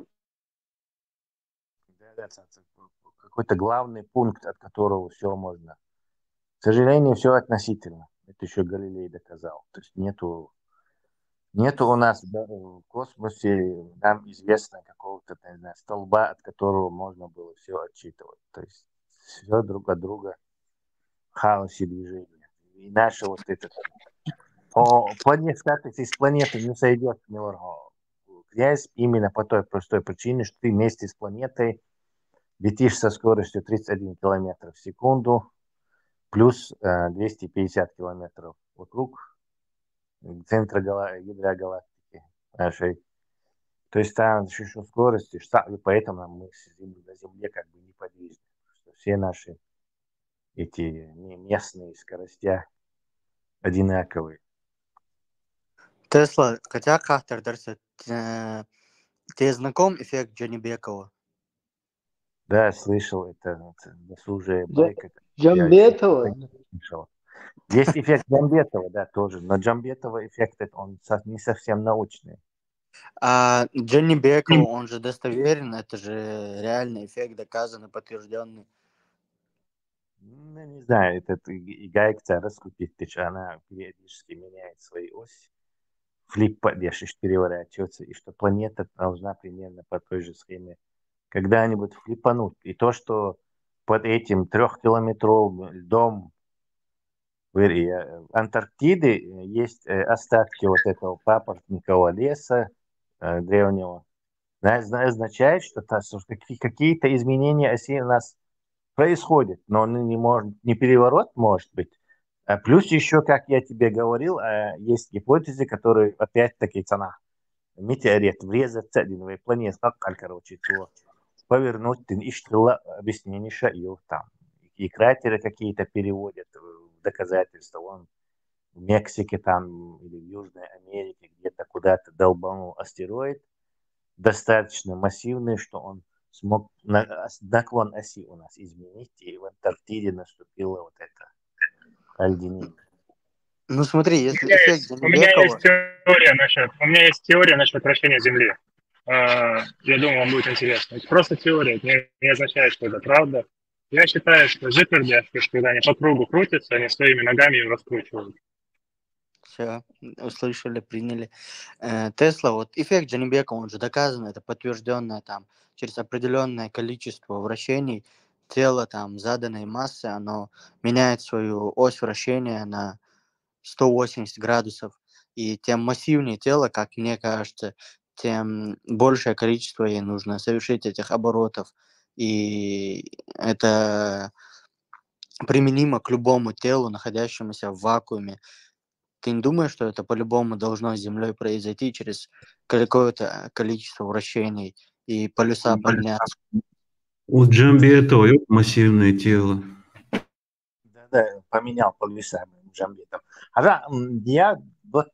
Да, да, это какой-то главный пункт, от которого все можно. К сожалению, все относительно. Это еще Галилей доказал. То есть нету, нету у нас да, в космосе нам известно какого-то, не знаю, столба, от которого можно было все отчитывать. То есть все друг от друга в хаосе движения. И наше вот это... О, планет, как ты с планеты не сойдет, не воргал. Князь, именно по той простой причине, что ты вместе с планетой летишь со скоростью тридцать один километр в секунду, плюс э, двести пятьдесят километров вокруг центра гала- ядра галактики нашей. То есть там еще скорости, что, и поэтому мы с Земли- на Земле как бы неподвижны. Потому что все наши эти ме- местные скоростя одинаковые. Тесла, хотя Кахтер Дарса, э, ты знаком эффект Джанибекова? Да, слышал, это вот досужая Джа- байка. Джамбетова? Слышал. Есть эффект Джамбетова, да, тоже. Но Джамбетова эффект, это он со- не совсем научный. А Джанибекова, он же достоверен, это же реальный эффект, доказанный, подтвержденный. Ну, не знаю, этот и- и Гайк Царас купить, ты чё, она периодически меняет свои оси. Флип поддержишь, переворачивается, и что планета должна примерно по той же схеме когда-нибудь флипануть. И то, что под этим трехкилометровым льдом в Антарктиды э, есть э, остатки вот этого папоротникового леса э, древнего, означает, что какие-то изменения оси у нас происходят, но он не может, не переворот может быть. А плюс еще, как я тебе говорил, э, есть гипотезы, которые опять-таки цена метеорит врезаться один в планету, как, короче, то повернуть, ты ищешь объяснение, что там и кратеры какие-то переводят в доказательства. Он в Мексике там или в Южной Америке где-то куда-то долбанул астероид, достаточно массивный, что он смог на- ос- наклон оси у нас изменить, и в Антарктиде наступило вот это альдинин. Ну смотри, если У меня эффект есть, у меня есть Джанибекова, теория насчет, у меня есть теория насчет вращения Земли. Э, Я думаю, вам будет интересно. Это просто теория, это не, не означает, что это правда. Я считаю, что Зикарди, что когда они по кругу крутятся, они своими ногами его раскручивают. Все, услышали, приняли. Э, Тесла, вот эффект Джанибекова, он же доказан, это подтвержденное там через определенное количество вращений тела там заданной массы, оно меняет свою ось вращения на сто восемьдесят градусов. И тем массивнее тело, как мне кажется, тем большее количество ей нужно совершить этих оборотов. И это применимо к любому телу, находящемуся в вакууме. Ты не думаешь, что это по-любому должно с Землей произойти через какое-то количество вращений и полюса поменяться? У Джамбетова ёп, массивное тело. Да, да, поменял полюсами Джамбетов. А да, м, я вот,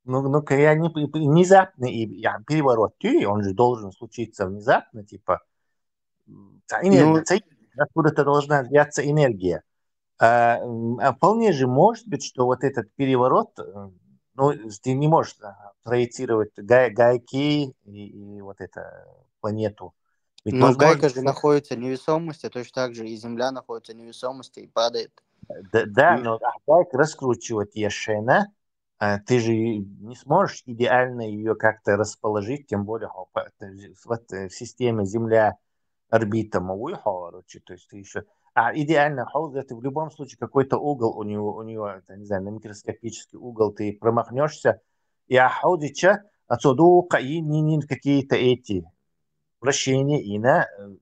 ну, ну, я не, не внезапный и я переворот, ты, он же должен случиться внезапно, типа, м, ца- энергия, Ну, ца- откуда-то должна взяться энергия. А, м, а вполне же может быть, что вот этот переворот, э, ну, ты не можешь а, проецировать гай- гайки и, и вот эту планету. Ведь ну, возможно, гайка же что- находится в невесомости, точно так же и Земля находится в невесомости и падает. Да, да, И- но а гайка раскручивать ешена, а, ты же и не сможешь идеально ее как-то расположить, тем более хо- по- это же вот, э, в системе Земля орбита мауи короче, то есть ты еще а идеально хо- это в любом случае какой-то угол у него, у него, это, не знаю, на микроскопический угол ты промахнешься, и а хо- отсюда и не, не какие-то эти вращения, и на, э,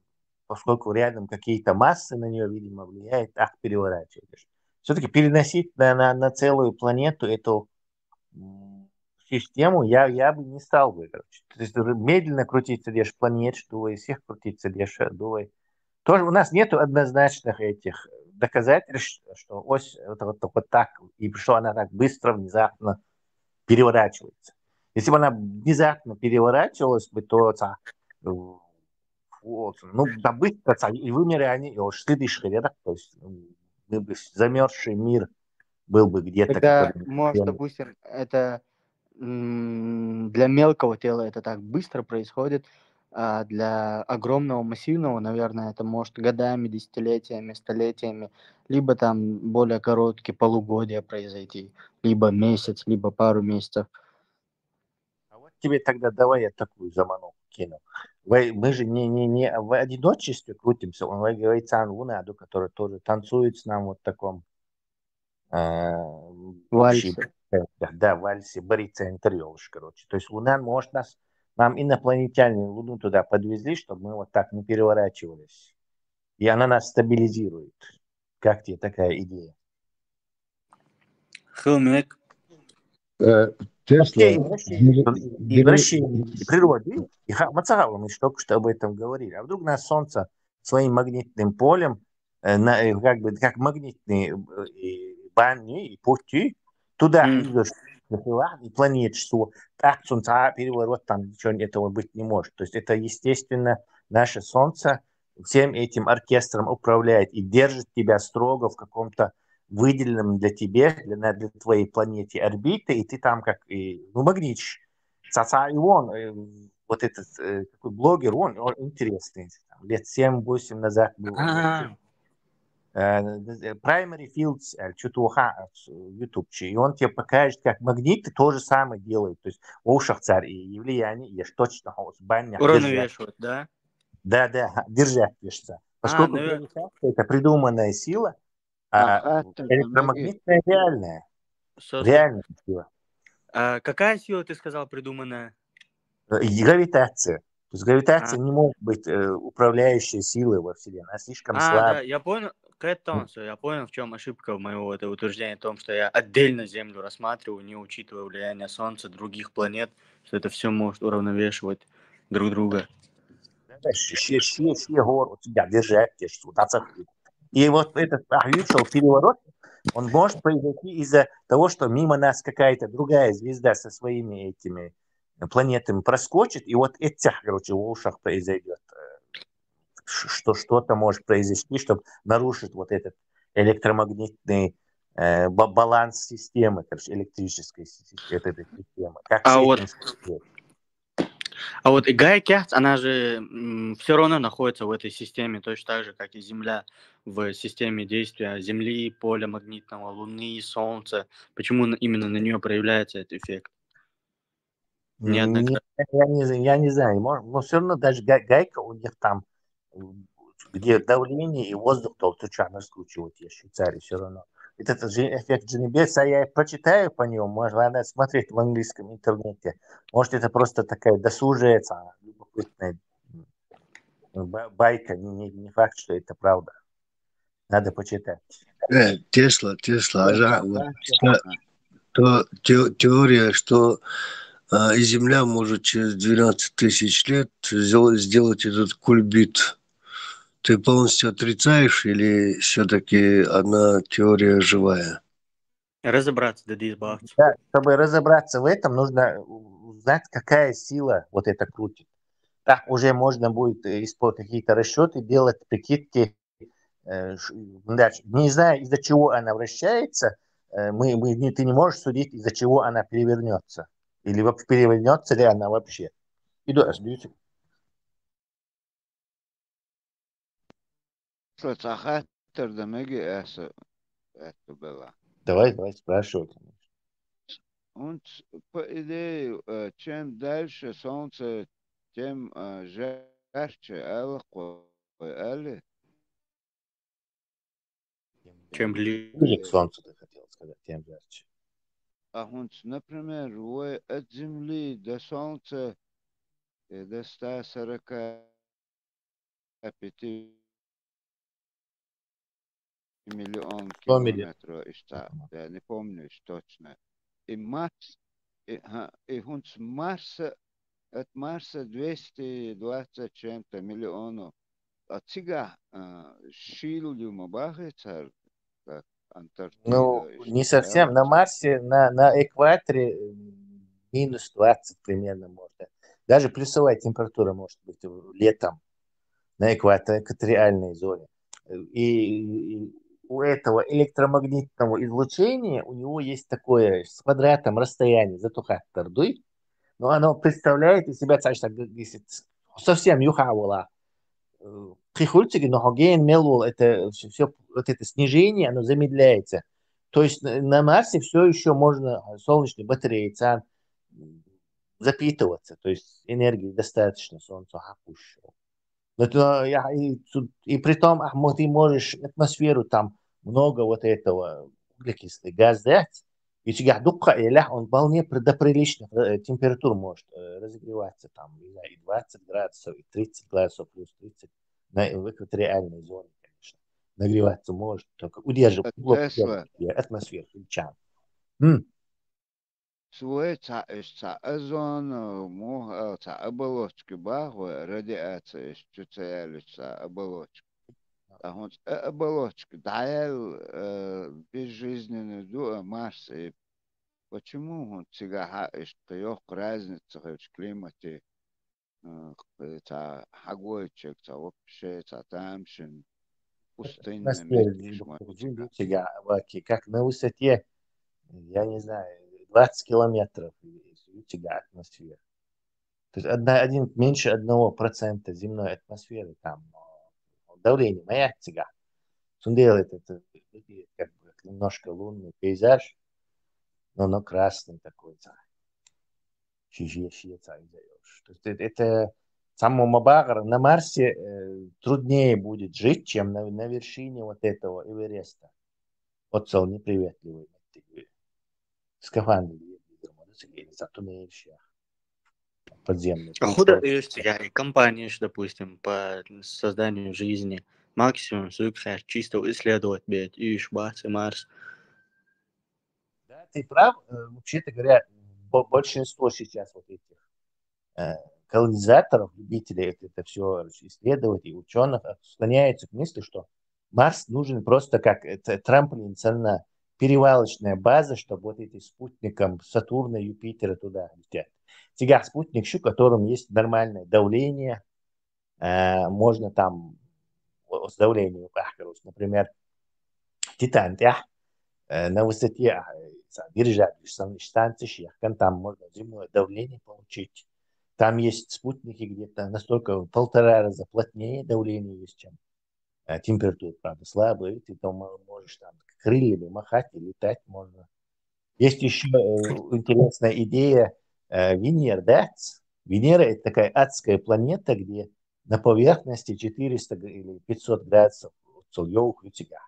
поскольку рядом какие-то массы на нее, видимо, влияет, так переворачиваешь. Все-таки переносить на, на, на целую планету эту м, систему я, я бы не стал бы, короче. То есть р- медленно крутиться дешь планет, что и всех крутиться деш, думай. Тоже у нас нету однозначных этих доказательств, что ось вот, вот, вот так, и что она так быстро, внезапно переворачивается. Если бы она внезапно переворачивалась бы, то ца- вот, ну, да быстро, ца- и вымерли они, и уж следующий рядок, то есть м, мы бы замерзший мир был бы где-то, Тогда, который может, прям- допустим, это м, для мелкого тела это так быстро происходит, а для огромного, массивного, наверное, это может годами, десятилетиями, столетиями, либо там более короткие полугодия произойти, либо месяц, либо пару месяцев. А вот тебе тогда давай я такую замануху кину. Вы- мы же не, не, не в одиночестве крутимся. Он говорит, Сан Лунаду, который тоже танцует с нами вот в таком э, Вальсе. общий- да, да, вальсе, барицентр ёлыш, короче. То есть Луна может нас, нам инопланетяне Луну туда подвезли, чтобы мы вот так не переворачивались. И она нас стабилизирует. Как тебе такая идея? Хылмек. Э, Тесла, Вообще, и вращение, Гере- и Гере- вращение природы. И ха- Мацагал, мы же только что об этом говорили. А вдруг нас Солнце своим магнитным полем, э, на, э, как бы как магнитные э, и бани, и пути, туда М. идёшь, и планет, что так Солнце, а, переворот, там ничего этого быть не может. То есть это, естественно, наше Солнце всем этим оркестром управляет и держит тебя строго в каком-то выделенном для тебе, для, на- для твоей планете орбиты, и ты там как и, ну, магнитишь. Цаца и он, э, вот этот э, какой блогер, он, он интересный. Там, лет семь-восемь назад был. Он А, э, Primary Fields, что-то уха, YouTube чи, и он тебе покажет, как магниты то же самое делают. То есть ушах царь и явление, и точно хаос, баня, держать. Уравновешивать, да? Да, да, держать пишется. Поскольку навер- гравитация — это придуманная сила, а Ага, это электромагнитная реальная. Сос- Реальная сила. А какая сила, ты сказал, придуманная? Э, и гравитация. То есть гравитация А. не может быть э, управляющей силой во Вселенной. Она слишком А, слабая. Да, я понял. Кэттон, всё, я понял, в чем ошибка моего это утверждения о том, что я отдельно Землю рассматриваю, не учитывая влияние Солнца, других планет, что это все может уравновешивать друг друга. Да, все, все, все горы, вот тебя держать, те, что, да, царь. И вот этот а, вышел переворот, он может произойти из-за того, что мимо нас какая-то другая звезда со своими этими планетами проскочит, и вот этих, короче, в ушах произойдет, э, ш- что что-то может произойти, чтобы нарушить вот этот электромагнитный э, ба- баланс системы, короче, электрической си- этой, этой системы. Как А с вот- этим существует? А вот и Гая Кяц, она же все равно находится в этой системе, точно так же, как и Земля в системе действия Земли, поля магнитного, Луны, Солнца. Почему на- именно на нее проявляется этот эффект? Неоднократно. Не, я, не, знаю- я не знаю, может, но все равно даже гай- гайка у них там, м, где давление и воздух, то случайно раскручивать, я Швейцарии все равно. Этот же эффект Джанибеса, я прочитаю по нему, может, надо смотреть в английском интернете. Может, это просто такая досужая, ца- любопытная м, ба- байка, не, не, не факт, что это правда. Надо почитать. Э, Тесла, Тесла, а жа- вот, ша- что те- теория, что а, и Земля может через двенадцать тысяч лет сделать, сделать этот кульбит. Ты полностью отрицаешь или все-таки она теория живая? Разобраться да дизбахц. Да, чтобы разобраться в этом, нужно узнать, какая сила вот это крутит. Так уже можно будет э, использовать какие-то расчеты, делать прикидки. Э, ш- дальше. Не знаю, из-за чего она вращается, э, мы, мы, не- ты не можешь судить, из-за чего она перевернется. Или вообще перевернется ли она вообще. Иду, ас дүүсү. Что, цахаттар да меги эса это было. Давай, давай, спрашивай. Он, ц- по идее, э, чем дальше солнце, тем э, жарче, али кой, али. Чем ближе. Ближе к солнцу, ты хотел сказать, тем жарче. А хунц, например, вой от Земли до Солнца э, до ста сорока пяти миллион Сто миллион. Километров, ишта, я не помню уж точно. И Марс, и, ха, и хунц Марса, от Марса двести двадцать чем-то миллионов. А цига а, шил юма бахи цар, как Антарктида. Ну, ишта, не совсем. На Арктика. Марсе, на, на экваторе э, минус двадцать примерно можно. Даже плюсовая температура может быть в- летом на экваторе, экваториальной зоне. И, и у этого электромагнитного излучения у него есть такое с квадратом расстояния затухать тардуй, но оно представляет из себя, значит, так, если ц- совсем юхавола, кихульцыгы, но хоген мелул, это все, вот это снижение, оно замедляется. То есть на на Марсе все еще можно солнечной батареей цан запитываться, то есть энергии достаточно солнца хапущего. Но это, я, и, тут- и при том, а, мо- ты можешь атмосферу там много вот этого углекислый газ дать, и у тебя дукха или он вполне при- до приличных э, температур может э, разогреваться там, не знаю, и двадцать градусов, и тридцать градусов, плюс тридцать на, в экваториальной зоне, конечно. Нагреваться может, только удерживать Это блок Тесла. атмосферы, чан. М. Свой ца иш ца озон, э, му э, ца оболочки бах, вой радиация иш чуцаялич ца оболочки. А хунц э, оболочки даял э, безжизненный ду э, Марс. И почему хунц цига ха иш кыёк разница хевч климате э, ца хагойчек, ца вообще, ца тамшин пустынный Атмосфера мекиш здесь буквально, ну, цига, ваки, как на высоте, я не знаю, двадцать километров и- и у тебя атмосфера. То есть одна, один, меньше одного процента земной атмосферы там э, давление моя цига. Сунделает это, это как бы как немножко лунный пейзаж, но оно красный такой. Ца. Чижье, чижье ца издаёшь. То есть это, это самому Мабагар на Марсе э, труднее будет жить, чем на, на вершине вот этого Эвереста. Вот сол неприветливый. Скафандр. Подземный. А куда есть я и компании, допустим, по созданию жизни? Максимум суик чисто исследовать бед, иш бац и Марс. Да, ты прав. Э, Вообще-то говоря, бо- большинство сейчас вот этих э, колонизаторов, любителей это, это все исследовать и ученых склоняются к мысли, что Марс нужен просто как это, трамплин, цена, перевалочная база, чтобы вот эти спутником Сатурна, Юпитера туда летят. Цига спутник, щу которым есть нормальное давление, э, можно там о- с давлением пахкарус, например, Титан, да, э, на высоте а, э, са- держать станции, там можно земное давление получить. Там есть спутники где-то настолько в полтора раза плотнее давление есть, чем э, температура, правда, слабая, ты там мо- можешь там крыльями махать и летать можно. Есть еще э, интересная идея э, Венера, да? Венера это такая адская планета, где на поверхности четыреста г- или пятьсот градусов солёвых у тебя.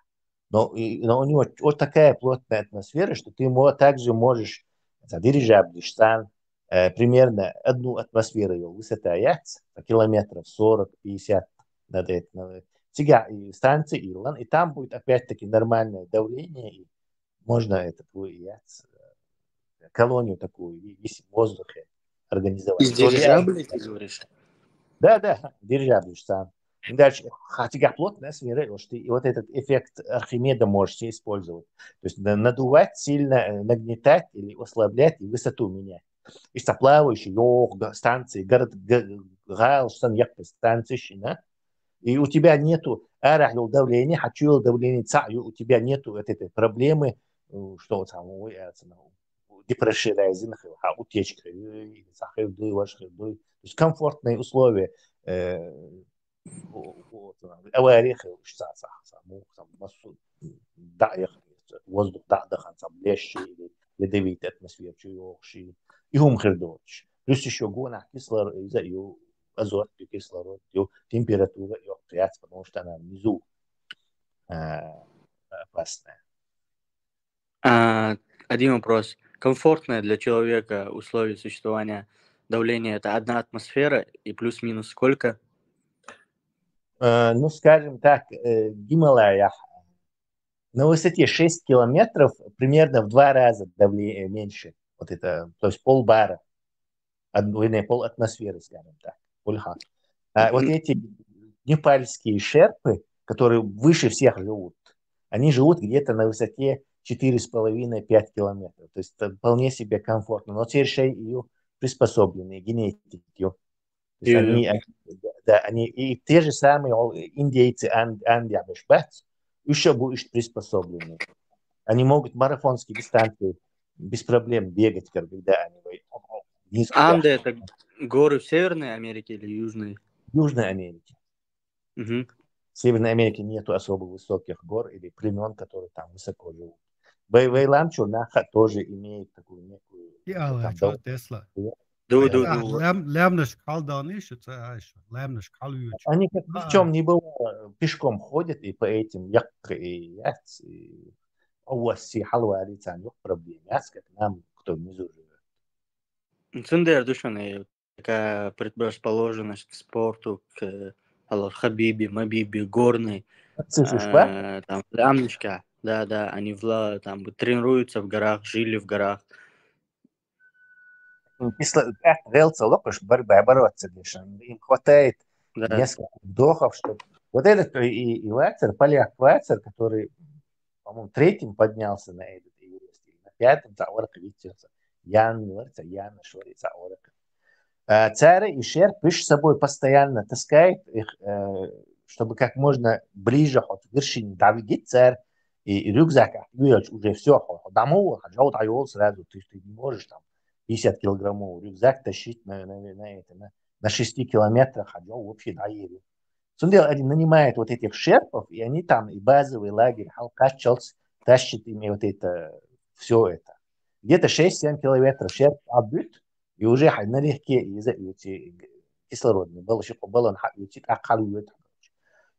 Но, и- но у него вот такая плотная атмосфера, что ты мо- также можешь задержать дыштан, э, примерно одну атмосферу его высота яц, по километров сорок-пятьдесят над этим. Цига и станции, и лан, и там будет опять-таки нормальное давление, и можно это яц, колонию такую, и, и в воздухе организовать. Из дирижабля, ты говоришь? Да, да, дирижабль же сам. И дальше, хотя плотно, смирай, что и вот этот эффект Архимеда можете использовать. То есть надувать сильно, э, нагнетать или ослаблять и высоту менять. И плавающий, йох, станции, город, гал, сан якпы станции, да? И у тебя нету арахил давления, хочу давление, ца, у тебя нету вот этой проблемы, э, что там, ой, э, депрессия, утечка, э, или сахар, дуй, ваш, дуй. То есть комфортные условия, э, авария, массу, да, воздух, да, да, там, лещи или ядовитая атмосфера, чё, и хум хердоч. Плюс еще гонах кислор-, из-за её азот, её кислород, её температура, её пресс, потому что она внизу, э, опасная. А, один вопрос. Комфортное для человека условие существования давление — это одна атмосфера и плюс-минус сколько? Э, ну, скажем так, э, в Гималаях на высоте шесть километров примерно в два раза давление меньше. Вот это, то есть полбара. Од-, вернее, пол атмосферы, скажем так. Пульха. А вот эти непальские шерпы, которые выше всех живут, они живут где-то на высоте четыре с половиной-пять километров. То есть это вполне себе комфортно. Но те решили её приспособленные, генетики. То есть они, они, да, они и те же самые ол-, индейцы, ан-, андиабешбац, еще будут приспособленные. Они могут марафонские дистанции без проблем бегать, когда они вниз. Анды — это горы в Северной Америке или Южной? Южной Америке. Мгм. В Северной Америке нету особо высоких гор или племен, которые там высоко живут. Вай-, Вайлам Чурнаха тоже имеет такую некую... И ала, там чё, дол-, Тесла? Ду, ду, А, ду. лям-, лямнаш кхал даниш, это, а, ещё, лямнаш кхал вьюч. Они как ни в А. Чём не бывало, пешком ходят и по этим якты и яц, и овощи, халвари, там, ёх проблем яц, как нам, кто внизу живёт. Цундер душан, э, такая предрасположенность к спорту, к, э, алар хабиби, мабиби, горный. Слышишь, ба? Э, там, лямнашка, да, да, они вла-, там, тренируются в горах, жили в горах. Кисло-, э, рельса лопаешь, борьба, бороться, Гриша. Им хватает Да. несколько вдохов, чтобы... Вот этот и, и Вацер, поляк Вацер, который, по-моему, третьим поднялся на этот Эверест, или на пятом, за Орка Виттерса. Ян, не Вацер, Ян, Шори, за Орка. А, цары и шерп, видишь, с собой постоянно таскает их, э, чтобы как можно ближе хоть к вершине давить царь, и, и рюкзак, а, уже всё, хоть, хоть домой, хоть, вот, а, сразу, ты, ты не можешь там пятьдесят килограммовый рюкзак тащить на, на, на это, на, на шести километрах, а, вообще, да, и Цундел один нанимает вот этих шерпов, и они там и базовый лагерь, халкачалц, тащит ими вот это, всё это. Где-то шесть-семь километров шерп обут, и уже хай налегке из-, эти кислородный баллон, баллон ха-, эти, а, халует.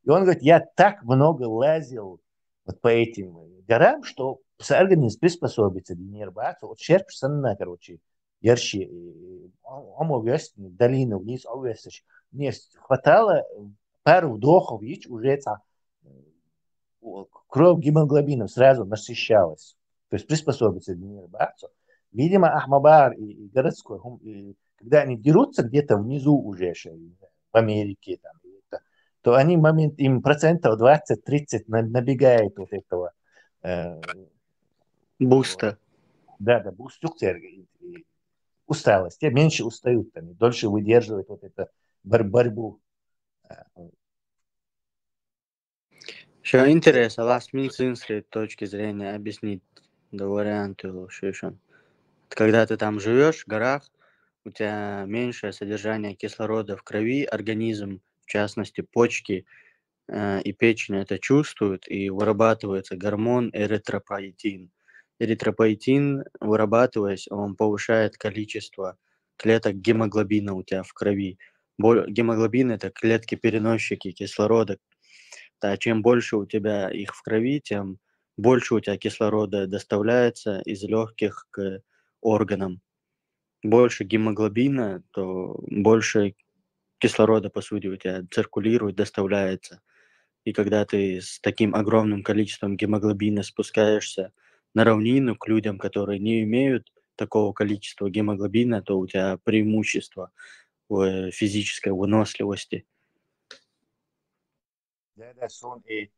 И он говорит: «Я так много лазил вот по этим горам, что с-, организм приспособится, для нервации, вот шерп санна, короче, ярши, э, а, а, весь, долину вниз, а, весь, мне хватало, э, пару вдохов, видишь, уже это, э, кровь гемоглобином сразу насыщалась». То есть приспособиться для нервации. Видимо, Ахмабар и, и городской, хум-, и когда они дерутся где-то внизу уже, ещё в Америке, там, или это, то они момент, им процентов двадцать-тридцать на-, набегает вот этого, э, Буста. Да, да, буст, и, и усталость. Те меньше устают, они дольше выдерживают вот эту бор-, борьбу. Э, Ещё интересно, а с медицинской точки зрения объяснить, да, варианты лучше ещё. Когда ты там живёшь в горах, у тебя меньшее содержание кислорода в крови, организм, в частности, почки, э, и печень это чувствует, и вырабатывается гормон эритропоэтин. Эритропоэтин, вырабатываясь, он повышает количество клеток гемоглобина у тебя в крови. Бо-, гемоглобин — это клетки-переносчики кислорода. Да, чем больше у тебя их в крови, тем больше у тебя кислорода доставляется из лёгких к органам. Больше гемоглобина, то больше кислорода, по сути, у тебя циркулирует, доставляется. И когда ты с таким огромным количеством гемоглобина спускаешься на равнину к людям, которые не имеют такого количества гемоглобина, то у тебя преимущество в физической выносливости. Да, да, сон и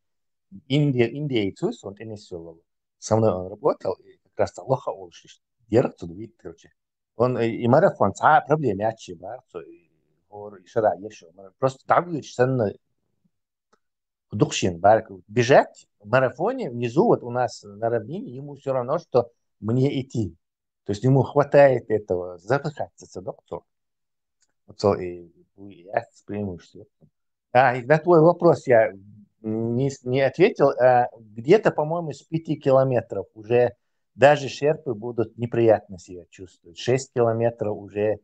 инди-, индеецу, сон теннисёлу. Со мной он работал, и как раз лоха олшиш. Дерг цуд вид, короче. Он и, и марафон, ца проблема ячи, бар, цо и гор, и шара ещё. Просто так говорит, что духшин, бар, бежать в марафоне внизу, вот у нас на равнине, ему всё равно, что мне идти. То есть ему хватает этого, запыхаться, цо докцо. Вот цо и, и я с преимуществом. А, и на твой вопрос я не, не ответил. А, где-то, по-моему, с пяти километров уже даже шерпы будут неприятно себя чувствовать. Шесть километров уже,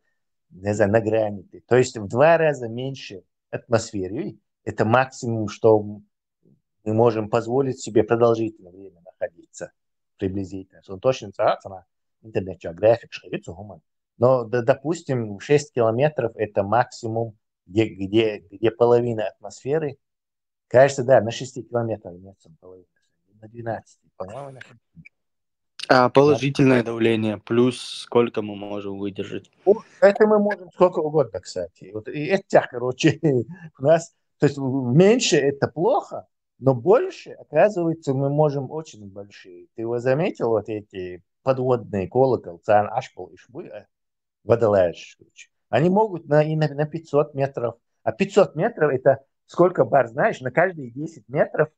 не знаю, на грани ты. То есть в два раза меньше атмосферы. Это максимум, что мы можем позволить себе продолжительное время находиться приблизительно. Он точно царапана, интернет график шхайцу гуман. Но, д-, допустим, шесть километров — это максимум, где, где, где половина атмосферы. Кажется, да, на шести километрах нет, там половина. На двенадцати, по-моему, на А положительное давление, плюс сколько мы можем выдержать? Ну, это мы можем сколько угодно, кстати. Вот и это, короче, у нас, то есть меньше — это плохо, но больше, оказывается, мы можем очень большие. Ты его заметил, вот эти подводные колокол, цан ашпал ишбуй, э, водолазишь, короче. Они могут на, и на, на пятьсот метров. А пятьсот метров — это сколько бар, знаешь, на каждые десять метров,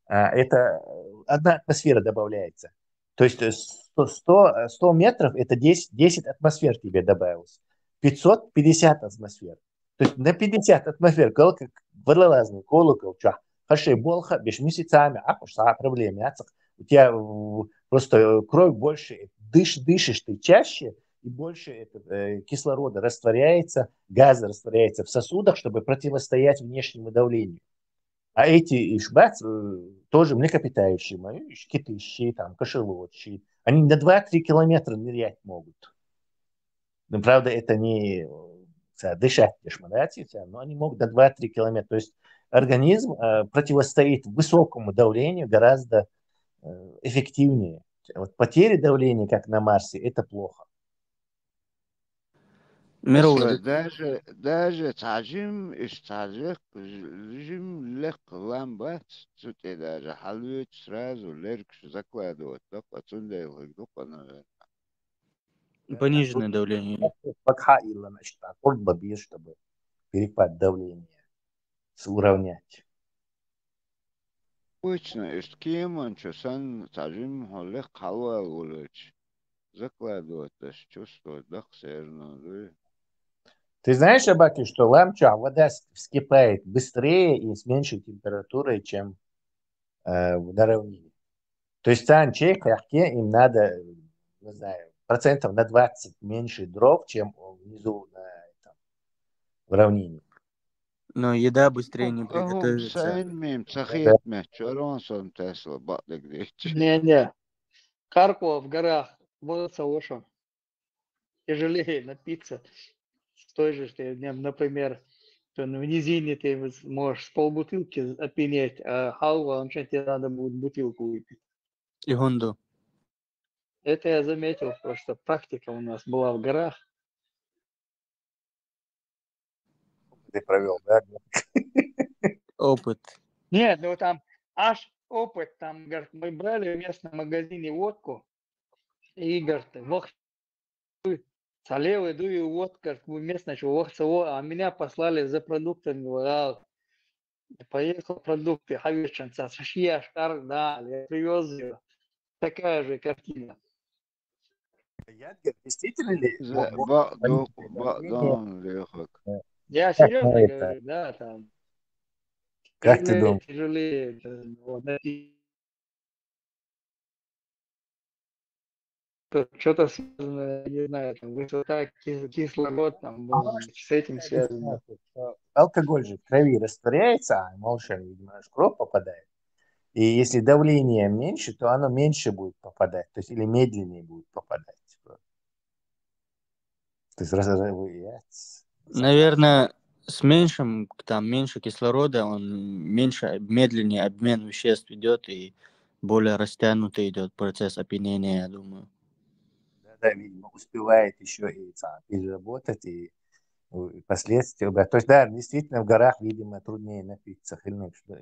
а, это, э, одна атмосфера добавляется. То есть, э, сто, сто, э, сто метров — это десять, десять атмосфер тебе добавилось. Пятьсот — пятьдесят атмосфер. То есть на пятьдесят атмосфер, колокол, водолазный колокол, чё, хашей болха, беш месяцами, а, потому что проблема, я цик. У тебя, э, просто, э, кровь больше, дыш-, дышишь ты чаще, и больше это, э, кислорода растворяется, газа растворяется в сосудах, чтобы противостоять внешнему давлению. А эти ишбац, э, тоже млекопитающие мои, ишкитыщи, там, кашалотчи, они на два-три километра нырять могут. Ну, правда, это не, э, ца, дышать, дешманать, ца, но они могут на два-три километра. То есть организм, э, противостоит высокому давлению гораздо, э, эффективнее. Вот потери давления, как на Марсе, это плохо. Миру Что даже, даже цажим, иш цажих, жим лех ламбац, цуте даже халвет сразу леркш закладывать, да, пацун да, наверное. Пониженное давление. Пока илана, что курба бьёт, чтобы перепад давления с-, уравнять. Обычно, иш кеман, что сан цажим, холех халвал улыч. Закладывать, даже чувствовать, да, всё равно, да. Ты знаешь, Абаки, что ламча вода с-, вскипает быстрее и с меньшей температурой, чем, э, на равнине? То есть цан чей кахке им надо, не знаю, процентов на двадцать меньше дров, чем внизу на этом, в равнине. Но еда быстрее не Кахум приготовится. Сайн мем, цахит мем, чорон сон Тесла, баъдык дейч. Не-не. Харко в горах, вот Саоша. Тяжелее напиться. С той же, ты, не, например, то в низине ты можешь с полбутылки опьянеть, а халва, он что, тебе надо будет бутылку выпить. И гонду. Это я заметил, потому что практика у нас была в горах. Ты провёл, да? Опыт. Нет, ну там аж опыт, там, говорит, мы брали в местном магазине водку, и, говорит, вах, солевый, дую, вот, говорит, мы местные, что вах, а меня послали за продуктами, говорит, а, поехал продукты, хавирчан, ца, шашья, шкар, да, я привёз её. Такая же картина. Ядгар, действительно ли? За-, Вот, вот, ба-, они ду-, говорят, ба-, не, дон, лехак. Я Как серьезно мы это? Говорю, да, там. Как ты Тяжелее, думаешь? Тяжелее, это, вот, напи-, что-то связано, не знаю, там, высота, кис-, кислород, там, может быть, с этим связано. Алкоголь же в крови растворяется, а молчание, видимо, в кровь попадает. И если давление меньше, то оно меньше будет попадать, то есть или медленнее будет попадать. То есть раз-, раз-, я с-, Наверное, с меньшим, там, меньше кислорода, он меньше, медленнее обмен веществ идёт и более растянутый идёт процесс опьянения, я думаю. Да, Да, видимо, успевает еще и ца-, переработать, и, и последствия убрать. То есть, да, действительно, в горах, видимо, труднее напиться, хрен знает что.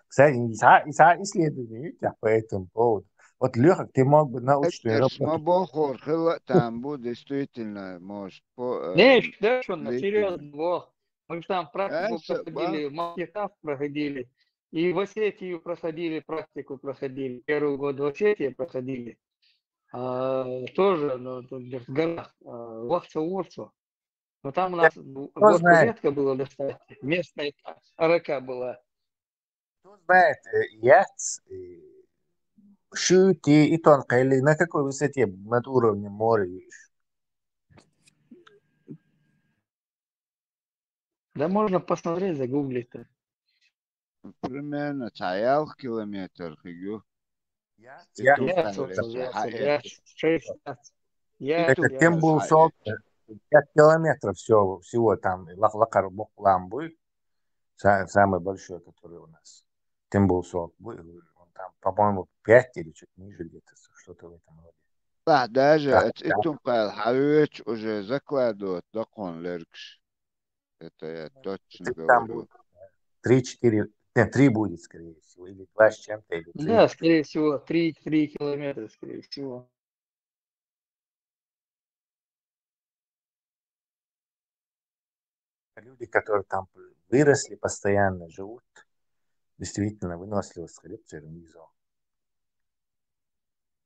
Кстати, и ца-, и ца-, исследования, видите, по этому поводу. Вот, Лёха, ты мог бы научную работу. Бохор, там будет действительно, может, по... Не, да, что, на серьезно, Бог. Мы же там практику проходили, в Малкитах проходили, и в Осетию проходили, практику проходили. Первый год в Осетии проходили. А, тоже, ну, в горах, а, Вахца-Урцу. Но там у нас горку редко было достать. Местная аракы была. Кто знает, э, яц, э, шути и тон кайли, на какой высоте над уровнем моря ещё? Да можно посмотреть, загуглить-то. Примерно цаял километр, хигу. Я, я, я, я, шесть, я, это тем был сок, пять километров всего, всего там, лах-, лакар бокламбуй, самый большой, который у нас. Тем был сок, он там, по-моему, пять или чуть ниже где-то, что-то в этом роде. Да, даже это, это уже закладывают, докон лергш. Это я точно говорю. Три-четыре, нет, три будет, скорее всего, или два с чем-то, или три. Да, скорее всего, три-три километра, скорее всего. Люди, которые там выросли, постоянно живут, действительно выносливость хребта внизу.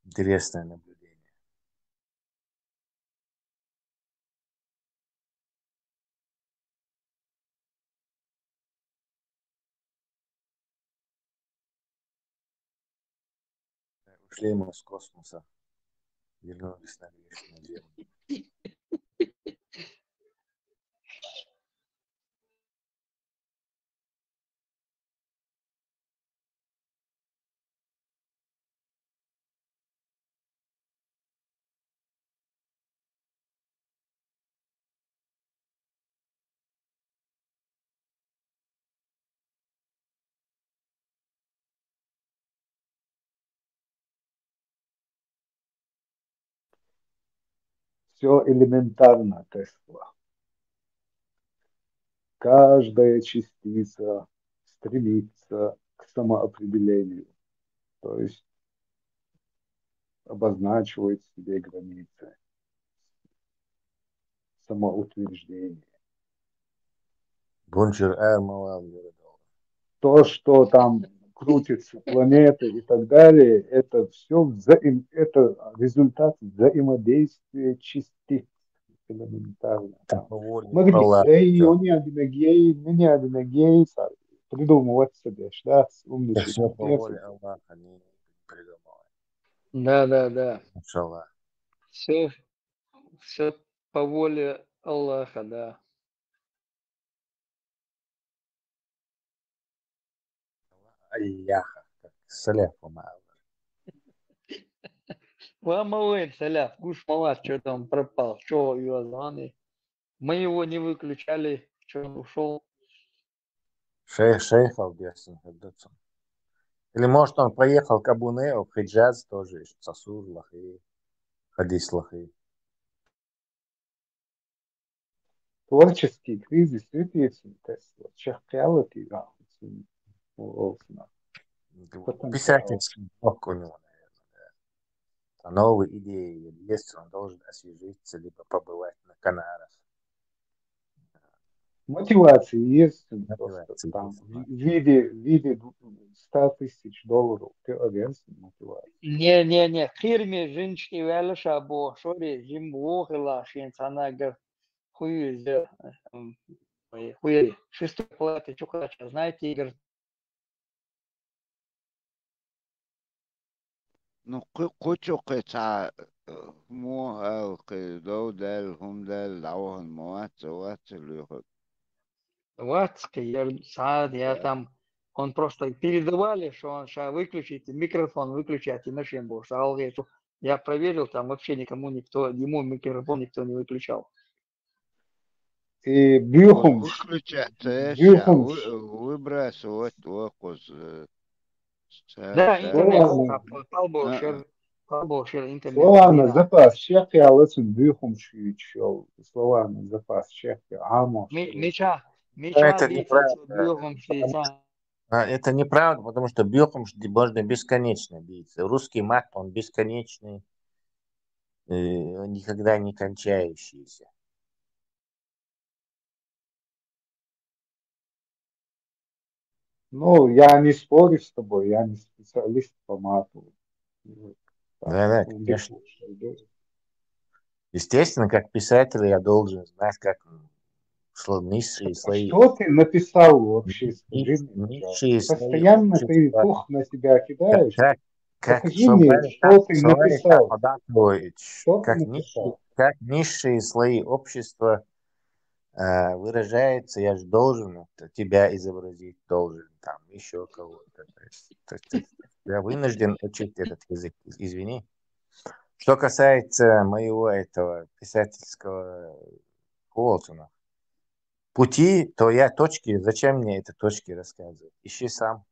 Интересное наблюдение. Ушли мы с космоса, вернулись на грешную землю. Все элементарно, Тесла. Каждая частица стремится к самоопределению, то есть обозначивает себе границы, самоутверждение. Бунчер Эрмовал. То, что там крутится планета и так далее, это все взаим... это результат взаимодействия частиц элементарно. Мы говорим, эй, он не одиногей, мы не одиногей, придумывать себе, да, умничать. Все по воле Аллаха, не придумывать. Да, да, да. Иншаллах. Все, все по воле Аллаха, да. Аллаха, как Саляф Умар. Ва мавен, Саляф, гуш мават, что там пропал, что его звали? Мы его не выключали, что он ушел. Шейх, шейх Албиасин. Или, может, он поехал к Абу Нео, в Хиджаз тоже, Сасур лахи, хадис лахи. Творческий кризис, видите, Тесла, чехкалати. Писательский блок у него, наверное, да. Новые идеи есть, он должен освежиться, либо побывать на Канарах. Мотивация есть, Мотивация там, есть. В виде, в виде ста тысяч долларов. Ты агентство мотивация. Не, не, не. Хирми жинчки вялыша бо, шори, жим вохила, шин санагар. Хуюзе, хуюзе. Шестой платы чукача, знаете, Игорь? Ну, кучу кыца, му, эл, кы, дов, дел, хум, дел, давахан, муац, вац, люхат. Вац, кы, я, сад, я там, он просто передавали, что он сейчас выключит, микрофон выключать, и начнем был, что алгы, я проверил, там вообще никому никто, ему микрофон никто не выключал. И бюхум. Выключать, бюхум. Выбрасывать, окуз. Да, интернет пропал был. къабул шира интернет Словарный дина. Запас чекхъяла цун буьйхамаш юьйцуш йола словарный Запас чекхъяла Ӏамо Ми- шира. Мича, мича Это дийцар неправда. цо буьйхамаш дийца? А, Это неправда, потому что буьйхамаш ди- можно бесконечно бить. Русский мат, он бесконечный, э, никогда не кончающийся. Ну, я не спорю с тобой, я не специалист по мату. Да, да, Ну, конечно. беспечно, да. Естественно, как писатель я должен знать, как сло- низшие А слои. что ты написал вообще? Скажи Низшие, мне, низшие пожалуйста. слои Постоянно ты общества. пух на себя Как, кидаешь. как, как Покажи мне, Султан что ты Султан написал. Абдуллахович, Что ты как низшие, написал? Как низшие слои общества э, выражается, я же должен это, тебя изобразить, должен там еще кого-то. То есть, то есть, то есть я вынужден учить этот язык, из- извини. Что касается моего этого писательского колосуна, пути, то я точки, зачем мне это точки рассказывать? Ищи сам.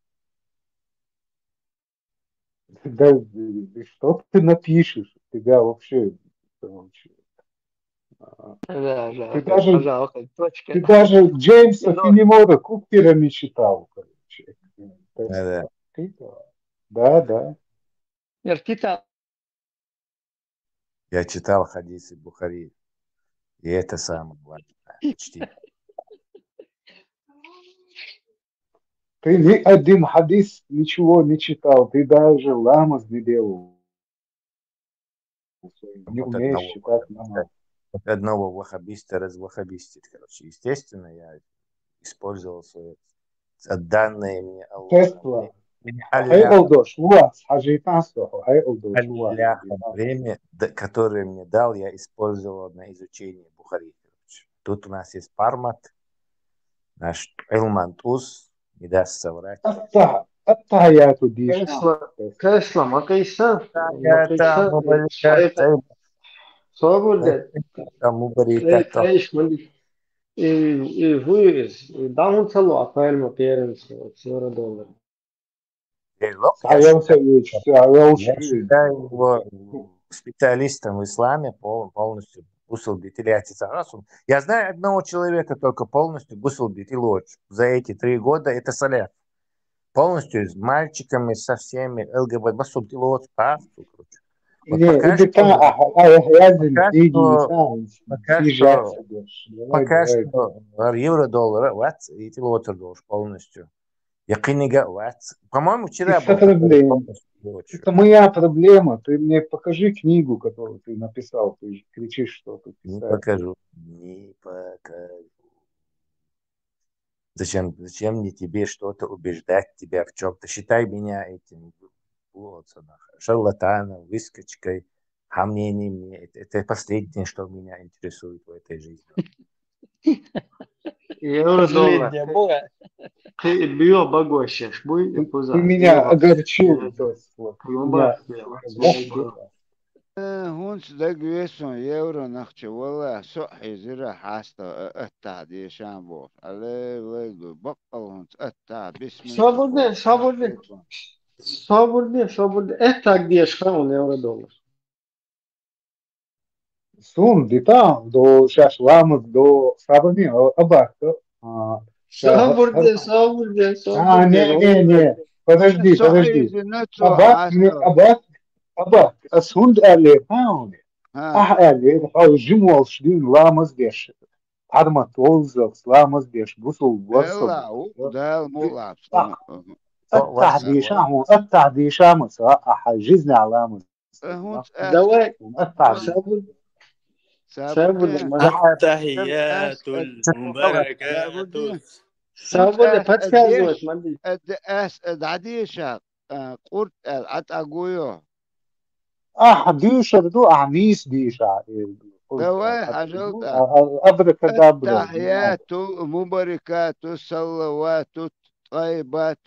Да, да что ты напишешь? Тебя вообще, короче, а, Да, да, ты это даже, пожалуйста, точка. Ты даже Джеймса Ну, Фенемора Купера не читал, короче. То есть, Да-да. ты то- Да, да. Я ж читал. Я читал хадисы Бухари. И это самое важное. Почти. Ты ни один хадис, ничего не читал, ты даже ламаз не делал. Не Вот умеешь одного читать ламаз. Вот одного ваххабиста разваххабистить, короче. Естественно, я использовал свое данное мне Аллахом. Тесла. Мне Хай Аллах, олдош, луац, хажитан сохо, хай олдош, луац. Аллахом время, д- которое мне дал, я использовал на изучение Бухари. Короче. Тут у нас есть пармат, наш Илман Туз, не даст соврать. Атта, аттахияту диш. Кесла, кесла, ма къийса, ма Аттахияту къийса, мубаракату. шайта. Собур де. Там мубаракату. Эй, ма ди. И, и, хуй, и, да, он цело, а паэль ма перен, сора доллар. Лелок, А я я все вещи, все, а я Я уж считаю его специалистом в исламе, пол- полностью гусл битил я тица расул. Я знаю одного человека только полностью гусл битил лоч за эти три года, это саляф. Полностью с мальчиками, со всеми, ЛГБТ, басуб тилоч, пасту, короче. Вот Не, пока и ты что, а, а, а, я не пока иди, что, сам, пока и что жаться дальше. Давай, Пока давай. Что евро доллар, вот, и ты лотер доллар полностью. Я книга, вот. По-моему, вчера Это был такой проблема. полностью лоч. Это моя проблема. Ты мне покажи книгу, которую ты написал. Ты же кричишь, что ты Не писатель. покажу. Не покажу. Зачем, зачем мне тебе что-то убеждать тебя в чем-то? Считай меня этим вот, шарлатаном, выскочкой, хамнением. Мне это, это последнее, что меня интересует в этой жизни. Евро доллар. Последнее было. Ты био багошеш, буй Ты, и пуза. ты меня Био. огорчил, Тесла. Ты Ну, меня ба, био. огорчил. Э, хӀунц дагаве сон евро нахча вала, со хьизира хьаста, э, аттахь дешан боху. Аллай, вай ду, баккъал хӀунц аттахь, бисмилла. Собур де, собур де. Собур де, собур де. Э, так деш хаун евро доллар. Сун, ди там, до шаш ламаз, до сабани, а, абак, а, Собур де, собур де, собур А, не, де. не, не. Подожди, Со подожди. хьизина цо Абак, не, хьаста. абак, абак. Ас хӀунда аьллера, хаун? Ха. Ахь аьллера, хьо жимолш дин ламаз деш. Хьармат волзалц ламаз деш, гусул Дала, варсал. у, Дала мукълаб. Ах. Аттахь дийша хьуна, аттахь дийша ма ца, ахьа жизнь ламаз. Э, хӀунц Давай. Аттахь. Собур, Сабур собур де. де, ма. التحيات المباركات. Собур де, Э, подсказывать, деш, ма ди. э, де-, ас, э, дӀадеша, э, къурт аьлла, Ӏа тӀагуйо. Ахьа дуьйшур ду, ахьа нийса дийша. Давай, хьажал тӀа. Абракадабра. التحيات المباركات الصلوات الطيبات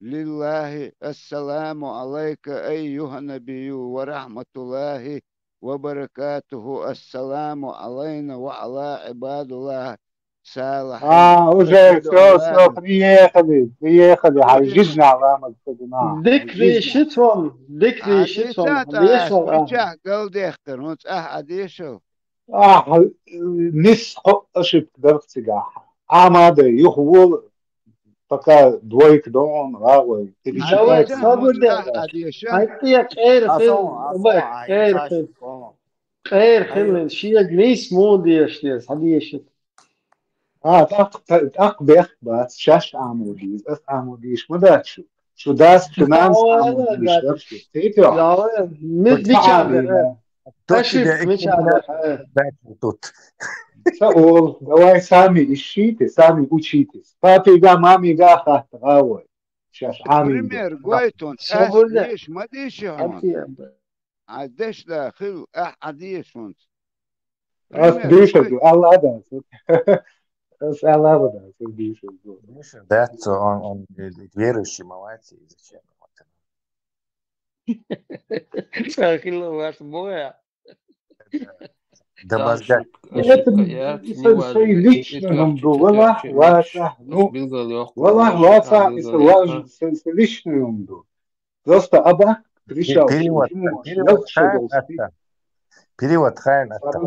لله. السلام عليك أيها النبي ورحمة الله وبركاته. السلام علينا وعلى عباد الله Салахь. А, уже, всё, всё, приехали, приехали. Хьажидна ламаз кадина. Дикри шитван, дикри шитван. Дешал, а. Мичахь галдехкар, хӀун цӀахь а дешал? А, нис кхо ошибка дарх цигахь. Амада, юх вол, пока двойка дон, гӀагӀой. Давай, сабур де. Хьайти къер хил, къер хил. Къер хилла, шега нийса муха деша деза, хьадеша. А, тӀаккха, тӀаккха бехк бац, шаьш Ӏамо деза, ас Ӏамо дезаш ма дац шу. Шу дас, шу нанас Ӏамо дезаш дац шу. Тетя. Мис бича дара. Ошибка мича дара. Тут. Саул, давай сами ищите, сами учитесь. Папига, мамига хатта гӀавой. Шаьш Ӏамин. Пример гойтун, ас деш ма деши хьона. Ай деш да хил, ахь Ӏа дешунц. Ас дешаг, Алла да. Ас Алла да, ас дешаг. Дац, он, он верующий, молодец, зачем? Хилла ваш боя. Да мозга. Это сай личный умду, валлах, ваца, ну, валлах, ваца, это ваш, сай личный умду. Просто Абак кричал, перевод, перевод хайн атта. Перевод хайн атта.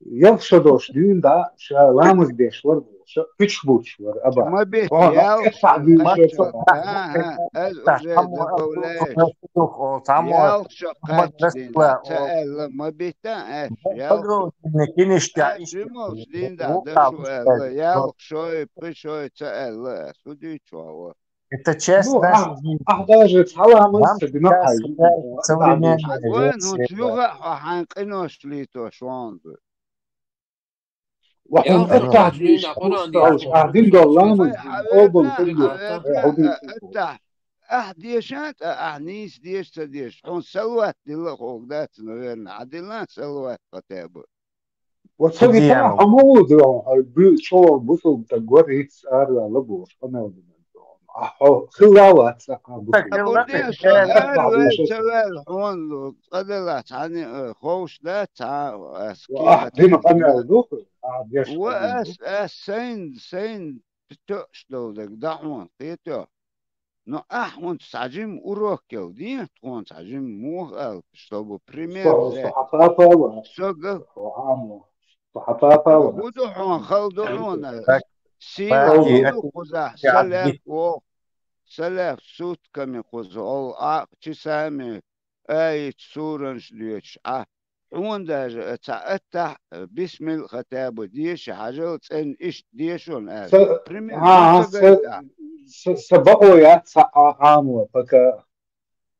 Ял ша дош дюйн да, ша ламаз деш вар, ша пич буч вар, Абак. Ма бит, ял ша, ха, ха, аз уже добавляю. Ял ша кхач дин да, ца элла, ма бит, а, аз, ял ша. Кинишка, а, иш. Жимал дин да, да шу элла, ял шой, пи шой, ца элла, аз, удичу ава. Это часть нашей жизни. Ах, даже саламы. Нам сейчас современная версия. Вайн хӀун чуьха хьо хьайн къинош лийто шонду. Ва хьун аттахь дийш, хьусталш, ах, дин доллама, обал хилла. Аттахь, ахь дешан, ахь нийса деш, ца деш. Хьун салават дилла хӀог дац, наверное. Хьадилла салават хотя бы. Вот ца витара хьо ма ву дуьхьал, хьо бу-, чӀогӀа бусулба стаг вара, хӀинца ара ваьлла бохуш, къамел дина дуьхьал. Ахьа хьо хилла вац, ахьа бусулба. Ца ваьлла хьона, цкъа делла цхьаьна, э, ховш дац, цхьа, ас кхета дина къамел ду, ахьа деш къамел ду. Ва ас, ас сайн, сайн тоьаш долу дерг да хьона, кхетош. Но ахь хӀунца цхьа жима урок яла дехьа тхуна, цхьа жима муха аьлла, чтобы пример взять. Со хьан папа вара. Со га- Со хьан папа вара. Ху ду хьона, хала ду хьона. Сийна ху ду кхузахь, салаф воху. Салаф сутками кхуза, олу а, часами, аят, суранаш доьшуш, а. Хьуна даже цхьа аттахь, бисмилла хотя бы деши хьажал, цӀена иштта дешон аьлла. Пример, ма ца гайта. Са, са бакъо яц цхьа а, Ӏамо, пока.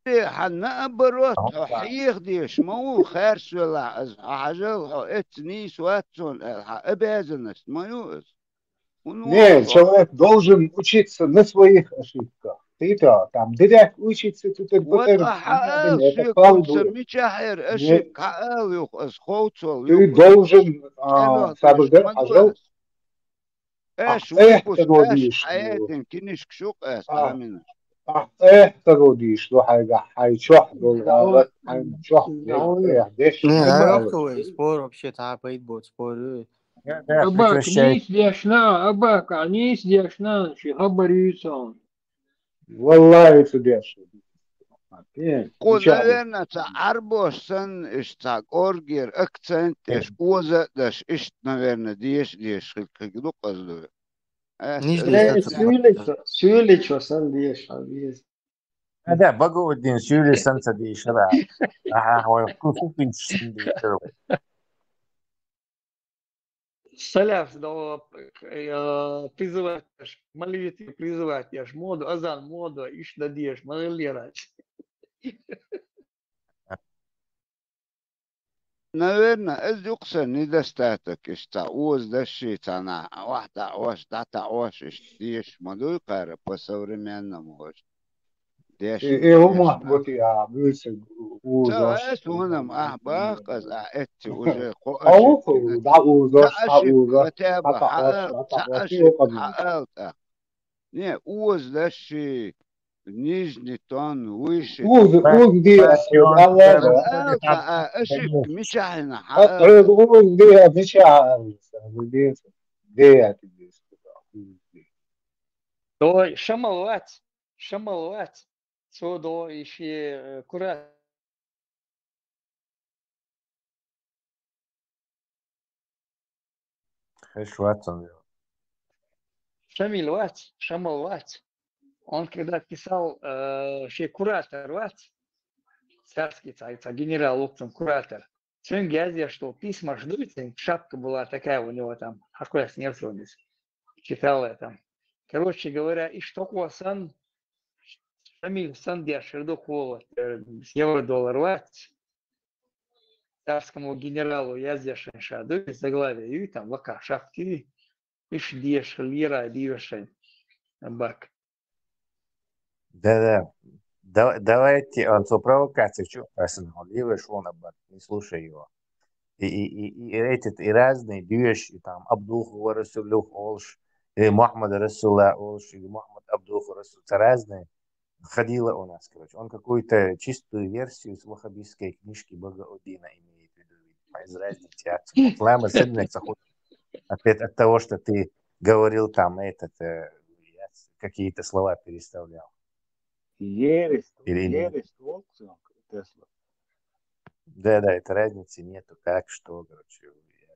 Э, хьан наоборот, хьо хьеха деш ма ву, хаьршвелахь аса, хьо хьажал, хьо эцца нийса вац цунна аьлла, хьан обязанность ма ю аса. Не, человек должен учиться на своих ошибках. Ты-то там директ учиться, ты так вот, а хьаал, шекунца мичахьера ошибка, хьаал юха ас, ховцвал. Ты должен, а, сабгар хьажал. Аш випуск, аш хьаэтин кинишка шук ас, амина. Ахь эхь таро дийш ду хьайгахь, хьайн чохь долу гӀалат, хьайн чохь деш. Не, а вай спор вообще цхьа пайда боцу спор ю. Абак, нийса дешна, Абак, а нийса дешна, ши хабар ю цунна. Валлахи, ца деш. Кху, наверное, цхьа Ӏарбош санна, иштта цхьа кӀоргера акцент деш, оза а деш, иштта, наверное, деш, деш хилла кхин ду-кх ас ду. Нижний. Э, суьйличо, суьйличо санна деш, хьан веза. А, да, Багауддин суьйличо санна ца дийшара. Аха, хьо кусу пинчу санна дийшара. Салаф, да, э, призывать еш, молитве призывать еш, муха ду, азан муха ду, иштта деш, ма гӀиллера. Наверное, ас ю-кх сан недостаток, иштта цхьа оза дашший цхьанахь, охьатаӀош, дӀатаӀош, иштта деш ма дуй кхара по-современному, иштта деш. Э, э, хӀума бути а, буьйса оза. Ца ас хӀунам ахь баккха ас, а эцци уже кхо ошибка. ДӀа озаш, дӀа озаш, хотя бы хьаал, цхьа ошибка хьаал тӀаккха. Не, оза дашший, нижний тон, выше. Оза, оза де, Аллах. Хьаал, а ошибка мичахь хьина, хьаал. Оза де, мичахь хьаал. Де яхийта деза? Дой, ша мел вац, ша мел вац. Цо дой, иши, э, кура. Хеш вацан. Шамил вац, ша мел вац. Он когда писал, э, ши куратор вац, царский ца-, ца генерал лоацам куратор. Цунга яздеш, что письма ждут, и шапка была такая у него там, хакуяс нерсонис. Читал я там. Короче говоря, и что квасан, Шамил сан деш, шердо кола, э, евро доллар вац. Царскому генералу яздеш ша, дой, заглавие, и там лака шапки, иш деш, лира, дивешен. Бак. Да-да. Да, давайте, он цо провокация, чё, Арсенал, левый швон обман, не слушай его. И, и, и, и этот, и разные вещи, и там, Абдулху Расулюх олш, или Мухаммад Расула олш, или Мухаммад Абдулху Расул, это разные. Ходило у нас, короче. Он какую-то чистую версию из ваххабистской книжки Багаудина имеет в виду. Без разницы. Ислама сильно отходит опять от того, что ты говорил там, этот, э, я какие-то слова переставлял. Ересь, или не ересь, Тесла. Да-да, это разницы нету, как что, короче.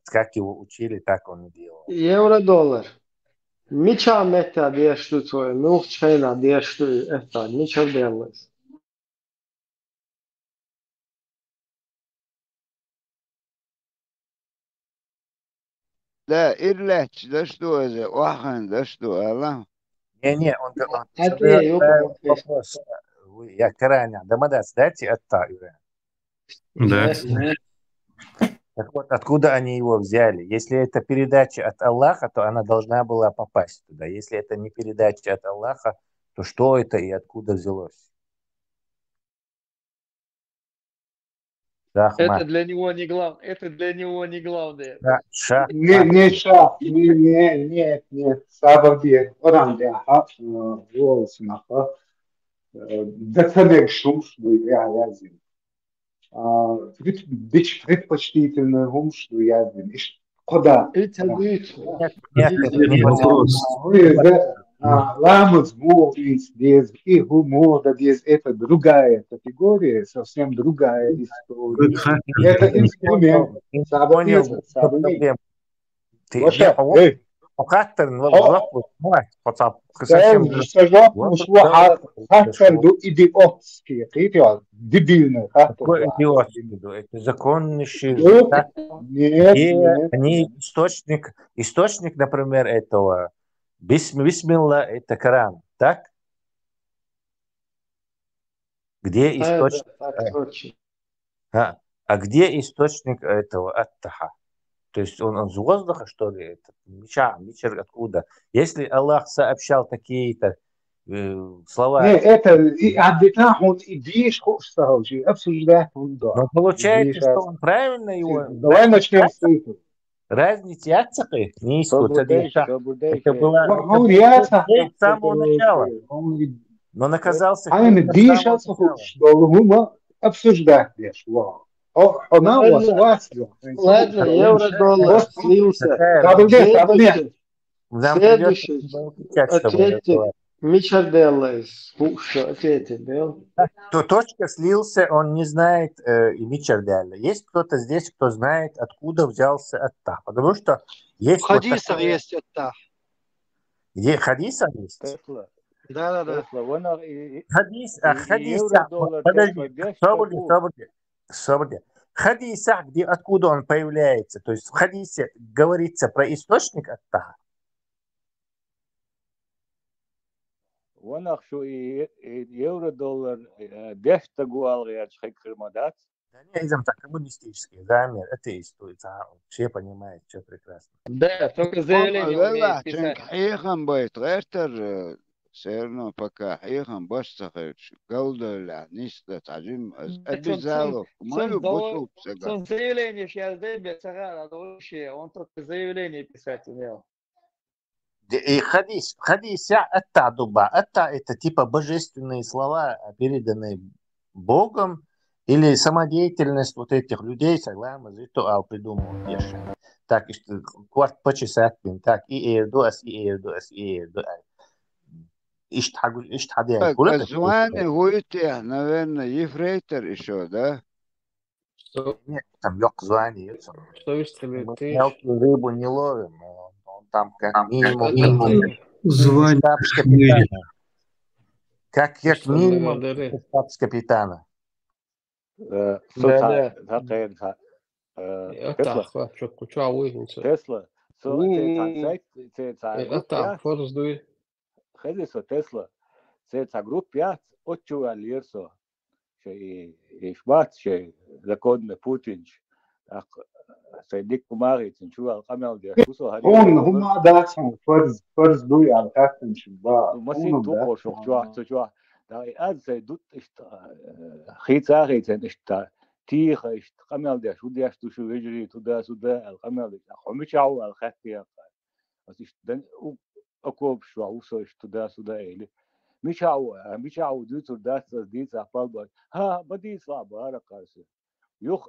Как его учили, так он и делал. Евро доллар. Мича метта деш ду цо, мух чхайна деш ду, это, мича делалас. Да, ирлач, да что это, охан, да что, Аллах. Не-не, он, он, а он ты, задает, э, вопрос. Вы, я караня, да, мадац, дайте отта, Юра. Да. Так вот, откуда они его взяли? Если это передача от Аллаха, то она должна была попасть туда. Если это не передача от Аллаха, то что это и откуда взялось? Шах, это для него не глав-, это для него не главное. Да, шах, не, шах. Не шах, не, не, нет, нет, сабаби, оран де, ха, э, волосы нахо. Э, да цанек шумш, ну, я, я зин. А, пред-, бич-, предпочтительный хумш, ну, я зин. Иш, кода? Это ведь нет, нет, нет, вопрос. Вы, да, а, ламаз мугъ из, без, и ху мугъ да без, это другая категория, совсем другая история. Это инструмент. Саба без, саба без. Ты, вообще, я, эй. Хаттарин, вопрос, ну, совсем, да, совсем, что же, вот, ну, что, да, хаттар ду идиотский, идиот, дебильный хаттар. Какой идиотский ду? Это законный шир. Нет, нет, они источник, источник, например, этого бисм-, бисмилла, это Коран, так? Где источник? А, а где источник этого аттаха? То есть он, он с воздуха, что ли? Это мича, мичер откуда? Если Аллах сообщал такие-то, э, слова... Не, это и обдетахун, и диш, обсуждать, он, да. Но получается, что он правильно его... Давай начнём с этого. Разница яц цхьаккха, нийса ду, ца дийша. Это было с самого начала. Но наказался. Ай, ма дийша ца хургдола хӀама обсуждать деш, ва. О, она у вас, вас. Ладно, евро доллар слился. Следующий. Нам придётся ответить. Мичар делалас, хушо ответить дел. То точка слился, он не знает, э, и мичар делалас. Есть кто-то здесь, кто знает, откуда взялся аттах? Потому что есть вот хадисах такая, есть аттах. Где хадисах есть? Тесла. Да, да, да. Тесла, вон и, и, хадис, а, и хадис, евро, а, доллар, подожди, Тесла, собри, собри. Собри. Хадисах, где, откуда он появляется? То есть в хадисе говорится про источник аттаха. Ванах шу и, и евро, доллар, э, дехта гуал герч хек хирмадац. Да не, изам так коммунистический, замер, атеист, то есть, а, все понимают, всё прекрасно. Да, только заявление умеет писать. Хьехам байт, гӀертар, э, всё равно пока хьехам баш ца хилча, галдалла, нийса дац хьажим, аз обязалов, мою бутулка сага. Цун заявление щас дай бе цагара, а то вообще, он только заявление писать умел. И хадис, хадис я аттах дуба. Аттах — это типа божественные слова, переданные Богом, или самодеятельность вот этих людей, саглама, ритуал придумал. Так, иштта корта почесать бина. Так, и эр ду ас, и эр ду ас, и эр ду ас. Иштта хьагу-, иштта хьадаьлла. Так, хула а так? Звание хӀу ю техьа, наверное, ефрейтор ещё, да? Что? Нет, там йоккха звание ю цун. Что вы стреляете? Мы мелкую рыбу не ловим, он, он там как минимум, это минимум. Звание. Штабс-капитана. Как, как минимум штабс-капитана. Э, со ца, ца кхайна ха, э, Тесла. Атта, хва, чо, чо вуй хӀинца. Тесла. Со цецан сайт, цецан группа. Атта, форс дуй. Хези со Тесла. Цецан группа яц, отчу валлир со. Ше и, и шбац, ше законно Путинч. Ах, сай дик бумагицин чувал къамел де, кусо хари. Он, хӀума дац, форс, форс дуй, ал хаттан шин ба. Масин ту ко шох чуа, цу чуа. Да, и аз сай дут ишта, э, хица хицен ишта, тиха ишта, къамел деш, удеш ду шу вежри, туда-сюда, ал къамел деш. Хо мичау ал хаттия. Аз ишта дан, у, окоп шуа, усо ишта, туда-сюда эли. Мичау, а, мичау дюцур дац, аз дица палба. Ха, ба дица ла, бара карсы. Юх,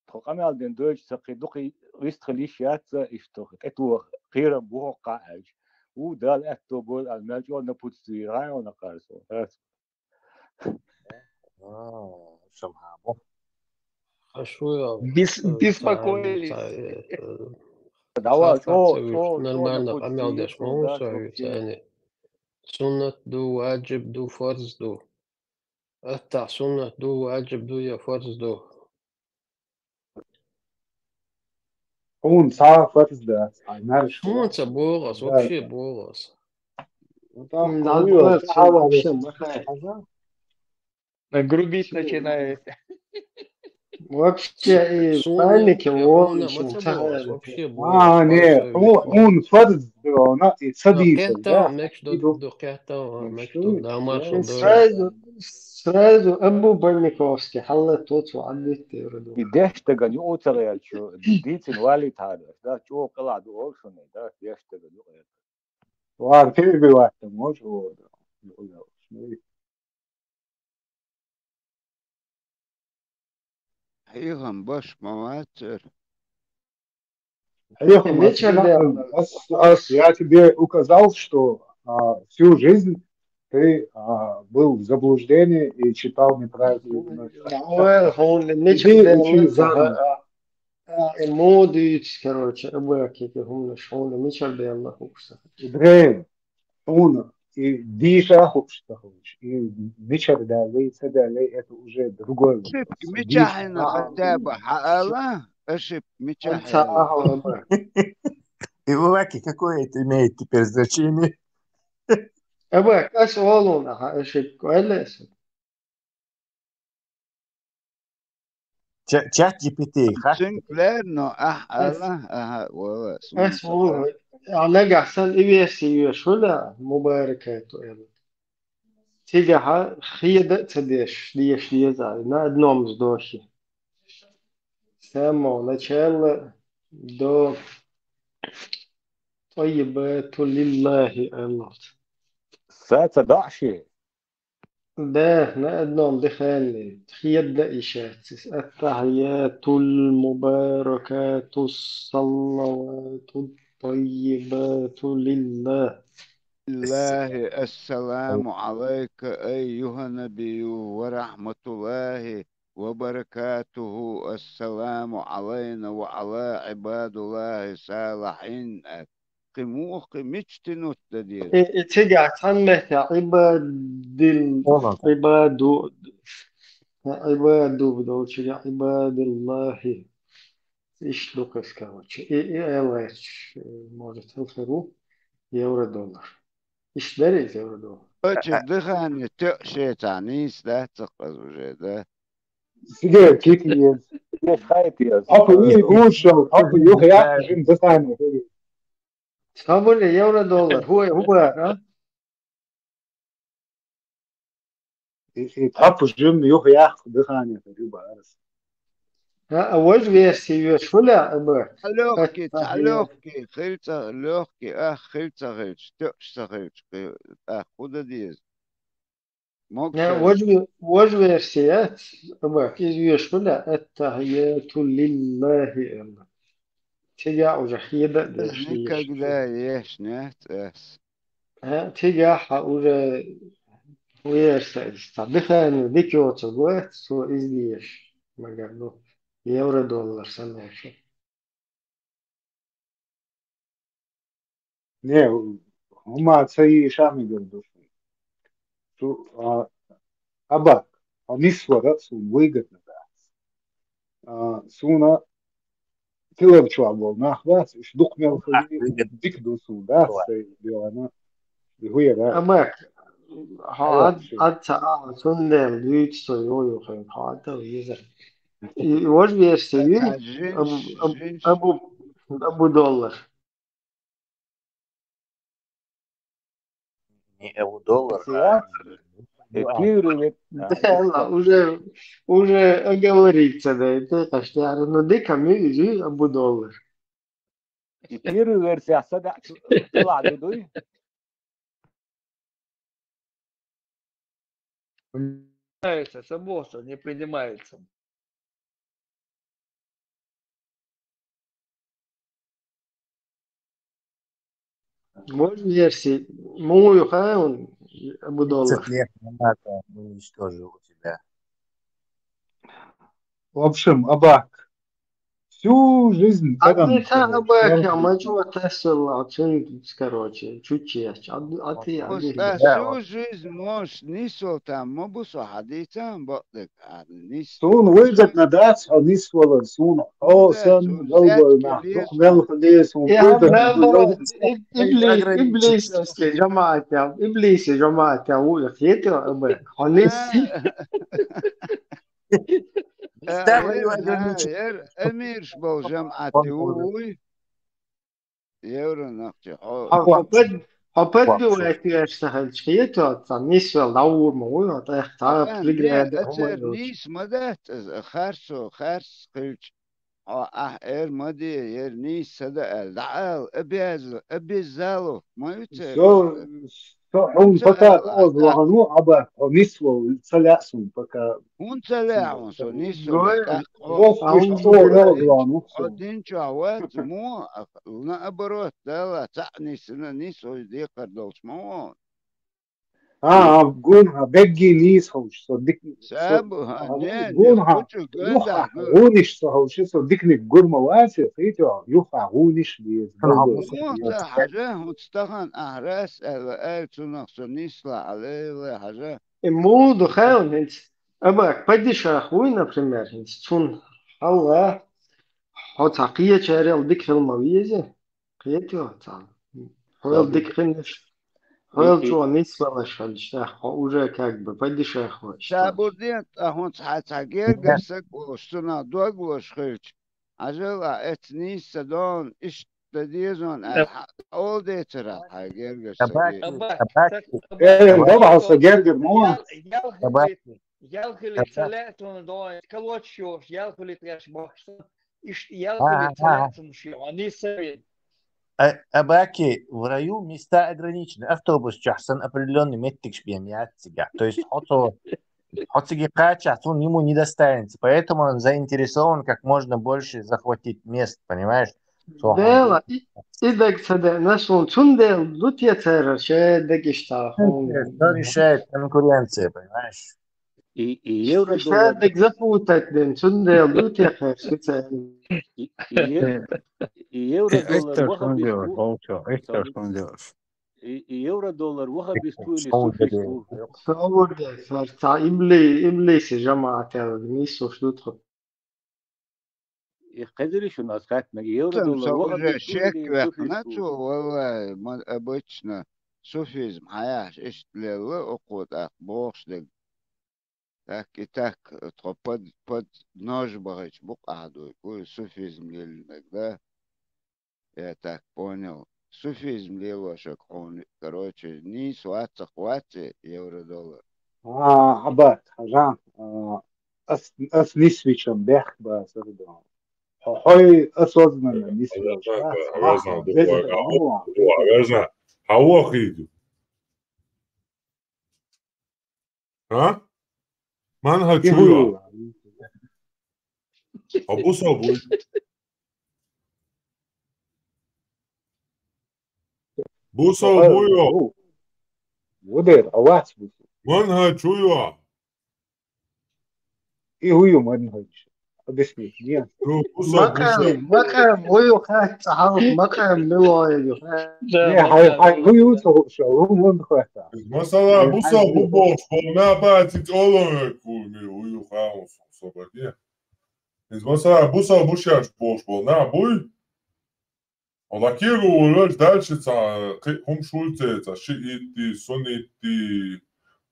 тхо къамел ден дойч, ца кхи дукхи вистхили иш яц, ца иш тохи. ТӀетух, кхирам бухо кхаьлч. У, Дала аьтто бой, ал мел чӀорна пуц туй, района карсо. Рац. А, шамхабо. А шо я? Бес-, э, беспокоились. Та, э, э, Давай, хатта шо, ца шо, вуч шо нормально къамел деш, ма хӀун со вуч, яни. Суннат ду, ваджиб ду, фарз ду. Атта суннат ду, ваджиб ду я фарз ду? Хьуна цхьа фарз дац, хьай маьрша. Хьуна ца богӀас, да, вообще богӀас. Ну, там, да, хуёво, да, цхьа вообще валет. Махай. Ага. Грубить начинает. Вообще, и суннат паники, я хьуна ма ца богӀас, вообще богӀас. А, не, хьуна фарз ду, и ца дийцар, да? Мекш ду, ду, кхетта, мекш ду, да, маршал ду. Сразу, сразу Абу Банниковский, хьалла тоцу Абдит, я говорю. И деш даган юкъу ца гӀертачу, дийцина валийтар, да, чӀогӀа къала ду олшуна, да, деш даган юкъу. Ладно, перебивать-то можешь, вот. Хьехам баш ма вацар. Хьехам, мича а, дел? Ас, ас, я тебе указал, что, а, всю жизнь ты, а, был в заблуждении и читал неправильные значения. Да, ой, хьуна, мича дел? Иди учи заново. А, а, и мо дуьйцу, короче, абаки, хьуна, хьуна, мича дел хӀуса. Ибрагим, хьуна, и дийша хууш ца хилча, и мичара даьллий, ца даьллий, это уже другой вопрос. Ошибка мичахь хьаьнна, хотя бы хьаала, ошибка мичахь хьаала. И у Ваки какое это имеет теперь значение? Аба, ас олуна хьан ошибка, аьлла аса. Ча-, чат G P T, ха? Цуьнга лерно, ахь ала, аха, вала, ас вала. А нагахь сан и версия йоьш хуьла, мубаракату аьлла. Цигахьа хеда а ца деш, деш деза, на одном сдохе. С самого начала до طيبات لله аьлла. Са ца доӀ ши? Да, на одном дыхании. Хеда и шаьццис. التحيات المباركات الصلوات الطيبات لله. لله السلام عليك أيها النبي ورحمة الله وبركاته. السلام علينا وعلى عباد الله الصالحين. Кхин муха, кхин мича тинут дан деза? И, и цигахь цхьана меттехь Ӏибадил-, Ӏибаду, Ӏибаду долчуьра Ӏибадиллахи. Иштта ду кхаьчча. И, и аьлла гӀерташ, может, хӀалхар ву евро-доллар. Иштта дара иза евро-доллар. Ача дыхани тоьа шеца нийса дац цхьа къаз уже, да? Сигарет кхетий еза. Еш хай те еза. Папа и гушал, папа юха яхка жим дыхани. Цхьаболе евро-доллар, хӀу, хӀу бара, а? И, и папа жим юха яхка дыхани, хӀу бара. А, а важа версия йоьш хуьла, а, бара? Лёгкий, ца лёгкий, хир ца лёгкий, а, хир ца хирча, тоьаш ца хирча, а, хӀу дан деза? Мог Не, шер. Вож ве-, вож версия, ма, иза веш хуьла, التحيات لله аьлла. Цигахь уже хеда а деш дезаш. Никогда еш нет, эс. Э, цигахь хьан уже веерса иза. Цхьа дыхание дика йоцург вац, цо иза дезаш. Магар ду. Евро-доллар санна. Не, хӀума ца йийша мегар ду. Цу, а, Абак, хьо нисвар а суна выгодно дац. А, суна тилар чохь болу нах бац, уьш дукха мел хили, дика ду суна, дац, сайн бегӀана, и хӀу яра. Абак, хьо ад, ад ца а, цундела дуьйцу со йо-йо хьуна, хьо ад а веза. И, и вож версия ю, Абу, Абу, Абу доллар. Не Абу доллар, а Первый вер- Да, уже, уже оговориться, да, это почти, ну, дика ю, Абу доллар. Первый версия, сада, ладно, дуй. Принимается, собоса не принимается. Можно версии? Мой хаун, Абу доллар. Тридцать лет назад он уничтожил тебя. В общем, Абак. Всю жизнь Абак, я мачу тасалла, короче, чуть-чуть. А ты, а ты. Всю жизнь можешь не султан, мобусу хадица, бо Суна выгодно дац хьо нисвалар, суна хьо санна, галбойна, дукха мел хиле, суна выгодно дац. Иблис, иблис, жамаатя, иблис, жамаатя, ву, хетел, абе, хьо нис. Ставлю ограничение. Эмирш бол жамаати, ву. Евро нах чи, хьо. Хьо, хьо пад-, хьо подбивать веш ца хилча, хетош, цхьа нисвелла дӀавур ма вуй, хьо тӀех цхьа преграда хӀума йолчу. Нис ма дац иза, харцо, харц хилча. Хьо ахь эр ма де, ер нис ца да аьлла, дӀаала, обяза-, обязалов, ма ю церан. Со, со хьуна пока оза вахана ву, Абак, хьо нисвелла ца лаьа суна пока. ХӀунда ца лаьа хьуна со нисвелла? Хьо дин чохь вац, мо, наоборот, Дала цхьаъ нисана, нис вай декхар долчу ма вон. А, а, гун, а, бегги нийса ховш, со дик-, со, а, гун, а, юха, гуниш со ховш, со дикник гур ма вац, хетош, юха гуниш беза. Мо ца хьажа, хӀунца тахана ахь рас аьлла, аьлла цунах со нисла, аьлла, хьажа. И муха ду хаьлла хӀинца? Абак, падишах вуй, например, хӀинца цунна хьалха, хьо цхьа кхечарел дика хила ма веза, кхетий цхьа? Хьоьл дика хиннаш, хьоьл чӀогӀа нисвеллаш хилча, тӀаккха хьо уже как бы падишах ву иштта. Сабур де, ткъа хӀунца хьан цхьа гергара саг волуш, цунах дог лозуш хилча, Ӏажал а эцна нийса ца дон, иштта дан дезон аьлла, хьан ола децара хьан гергара сага? Э, баба, хьо со гергара ма вац. Ял хилийта ца лаьа цунна дон, калочаш йохуш, ял хилийта гӀерташ бохуш сан, иштта ял хилийта ца лаьа цунна шен, нийса ца вен. А, Абаки, в раю места ограничены. Автобус чохь сан определённый меттигаш бен яц цигахь. То есть хьо цо, хьо цига кхачахь, цунна ему не достанется. Поэтому он заинтересован как можно больше захватить мест, понимаешь? Дела, и, и даг ца деана суна, цундела ду те цара шен дагиштахь хьуна? Кто решает конкуренция, понимаешь? И, и евро доллар. Ша дерг запутать ден, цундела ду те хьерча ца. И, и е-, и евро доллар ваха бисту. И, и евро доллар ваха бисту или суфисту? Савурде, сар, ца ибли-, иблиси жамаат ял, нийсуш ду тхо. И хезира шуна ас хаттамаг, евро доллар ваха бисту или суфисту? Шек вехна цо, валлай, ма-, обычно суфизм хьаяхьаш иштта лелла, окхо тӀаккха бохуш дерг. Так и так, тхо под, под нож бахича букъ ахь дуй, куй суфизм леллинарг, да? Я так понял. Суфизм лелошаг хьуна, короче, нийса вацах вац и евро-доллар. А, Абак, хьажа, а, ас, ас нисвичам бехк бацар ду. Хьо, хьой осознанно нисвелча, ас хьо веза, хьо веза, хьо веза, хьо вохийду. А? Ман хьо чу ю? Хьо бу со буй? Бусал буйо. Вудер, алац бусал. Манхач уйо. И уйо манхач. Объясни мне. Ну, бусал Макам, макам, уйо хатта, хал, макам, мило, уйо. Не, хай, хай, уйо то шо, у манхач. Масала, бусал бу болш бол, на баци оло куми уйо хаос собаде. Из масала, бусал бушаш болш бол, на буй. Ола киру улаш дальше ца хум шуйцеца шиитти, сунитти,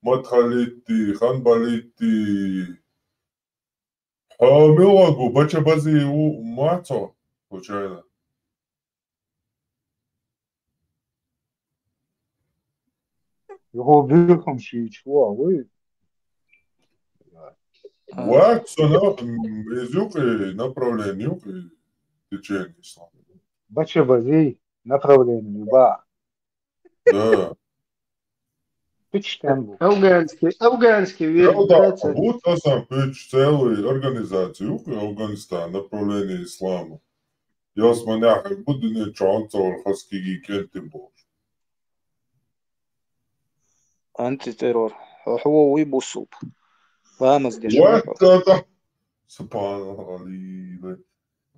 мадхалитти, ханбалитти. Хо милогу бача бази у мацо, случайно. Його бирхам ши чуа, вы. Вак, сона, из юкъи направление, юкъи течение ислам. Бача бази направление ба. Да. Пичтен бу. Афганский, афганский вид. Да, вот сам пич целый организацию, юкъи Афганистан, направление ислама. Яс манахи будине чонца ор хаскиги кенти болш. Антитеррор. Хо хо уй бусулб. Ламаз деш. Вот это. Субханаллах.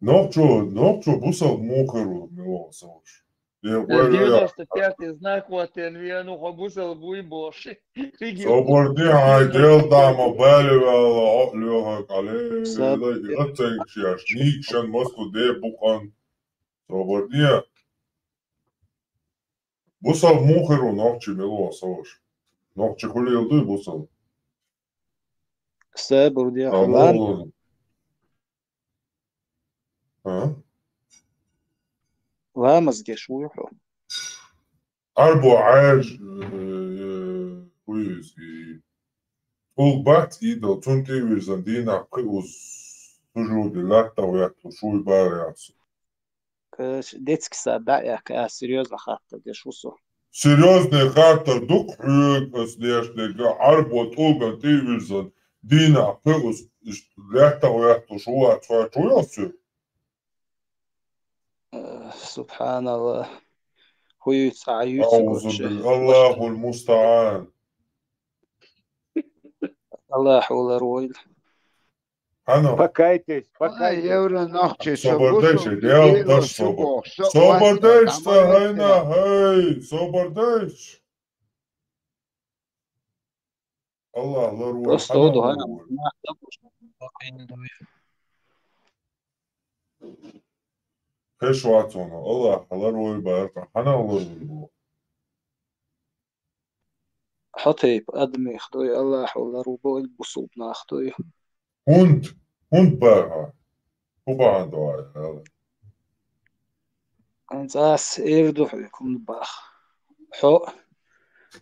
Нохчо, нохчо бусал мухару мило сош. Я говорю, я. Девяносто пятый знак вот, я, ну, хо бусал буй боши. Соборди, ай, дел дама бали вала, лёха кале. Саб- Лай, гацай шаш, никшан моску де букан. Соборди. Бусал мухару нохчи мило сош. Нохчи хулил дуй бусал. Сабурди. Алло. А? Ламаз деш уй хо. Арбо айр, э, уйзги. Ул бат идал, цун тивирзан дина кы уз сужуди латта уяту шуй бар ясу. Детский сад, да, я, серьезно хатта деш усу. Серьезный хатта дук хюк, с дешнега, арбо тулган тивирзан дина кы уз латта уяту шуй бар ясу. Э, Субханаллах. Хуюц, аюц. Аузу бил-, Аллахул мустаан. Аллах улар уйл. Хана? Покайтесь, Ай, покайтесь. евро нахчи, Собордайчи, дел даш собор. Собордайчи, хайна, хай, собордайчи. Аллах улар уйл. Просто оду, хана. Хешватсона, Аллах улар уйл бар, хана улар уйл. Хо тайп адмих дуй, Аллах улар уйл бусулб нах дуй. Хунт, хунт бага. Хубан дуай. Анцас эрдуху кун бах. Хо.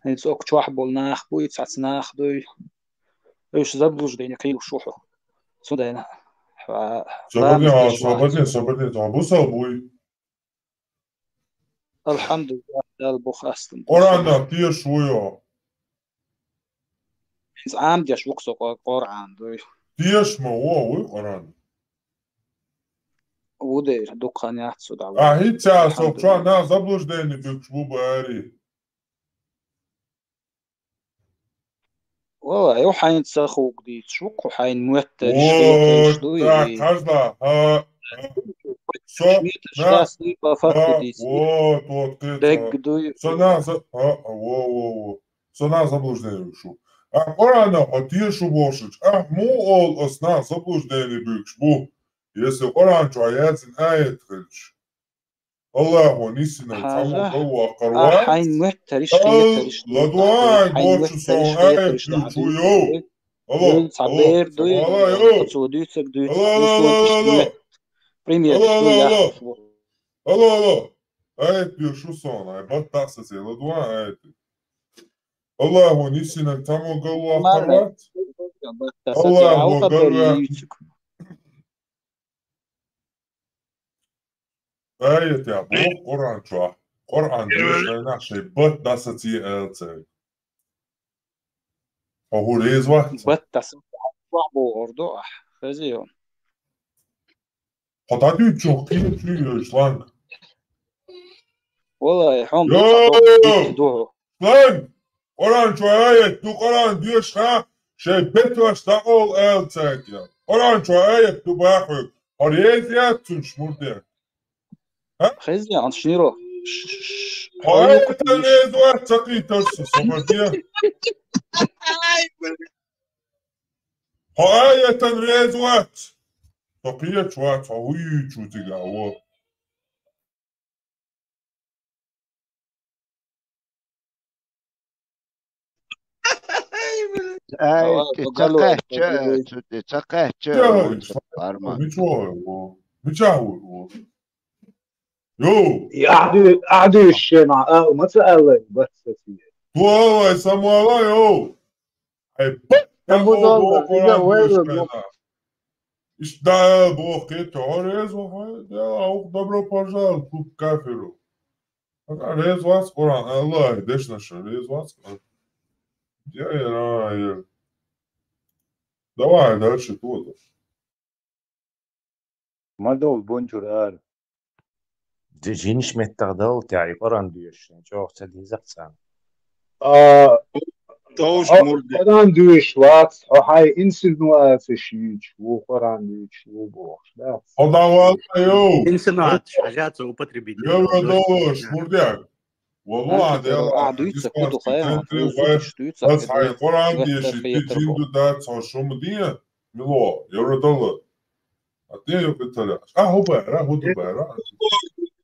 Эн цок чуах бол нах буй, цац нах дуй. Уж заблуждение кил шуху. Судайна. Соборди, соборди, соборди, бусал буй. Алхамдулиллах, дал бух астын. Къуранда тиеш уйо. Из ам деш вуксо Къуран дуй. Тиеш ма уо уй Къуран. Удер, дукхан яц суда. А хица со чуа на заблуждение бюкш бу бари. Вала, ю хайн ца хуг дит, шу ку хайн муэтта ришкетеш дуй. Так, хажла, ха. Со, Шмит шас дуй, по факту дит. Вот, вот, Дег дуй. Со на за, а, во, во, во. Со на заблуждение бюкш бу. А Къурана хо тиеш у бошич. А му ол ос на заблуждение бюкш бу. Если Къуран чуа яцин аят хилч. Аллаху нисина Хажа. Цаму Аллах А Къуран. хайн муэтта ришкетеш. Ладуай, бочу сон аят бюкш бу йо. Алло, Дуй, цабер дуй. Алло, йо. Цо дуй, цек дуй. Алло, алло, алло, алло. Пример, Алло, дуй, алло, я. алло. Алло, алло. Аят бюкш бу сон, ай, бат таса се, ладуай аят. Аллаху нисина Цаму Аллах Мар- Къуран. Аллаху Аллаху акбар, акбар. ючик. Аят я, бу Къуран чуа. Къуран дешайна шей бат таса ци элце. Хо хурез вахт. Бат таса. Бу орду, ах, хазион. Хота дючу, кин чу йо шланг. Валлахӏи, хьо-м Йо! Духьа дохуш ду хьо. Слан! Къуръан чу аят ду, Къуръан доьшуш хьа, шайн беташ дӀакъовла аьлла цаьрга. Къуръан чу аят ду боху хьоьга. Хьо реза яц цунна, мурдаш? А? Хеза, Антишниров. Ш-, ш-, ш-, Хьо хьо аятан реза вац, ца кхийтар со, собар де. Хьо аятан реза вац. Со кхеташ вац, хьо хӀун йийцу цига, во. Ай, Ава, тӀе ца кхаьчча, цу тӀе ца кхаьчча, Ча, вон ца парма. Мича ву, во? Мича ву, во? Йо! Ахьдуьйш шена, а, ма ца аллай, бац сацие. Ту аллай, самуалай, йо! Ай, бак, Ам бу долла, бо, ига Къуръан вайла доьшуш бо. Кайна. Ишта да, бо, кхетта, хьо реза ву, хьо, я, ух, добро пожаловать, клуб кафиру. Ага, реза вац Къуръан, Аллахь, дешнаша, реза вац Къуръан. Я, я, я. Давай дальше, кто-то. Ма довла бунчура ара. Ди-, жинаш меттах дал, тӀаьхьа и Къуръан доьшуш, чӀогӀа ца деза-кх царна. А, Товш хьо мурде. Къуръан доьшуш вац, хьо хьайн инсинуацеш йийцуш ву, Къуръан доьшуш ву бохуш, да? Хьо дӀавала, йо! Инсинуацеш, хьажа ца употребить. Евро доллараш, мурдяк. Валлахь, Дела, а, дуьйцу, диспансер куду хай, центре дуьйцу, вай, дуьйцу, ас хай Къуръан вехта деши, хетар ти бо. Жинду дац, хьо шума де, мило, евро доллар. А те йо кытара. А, хӀу бара, хӀу ду бара.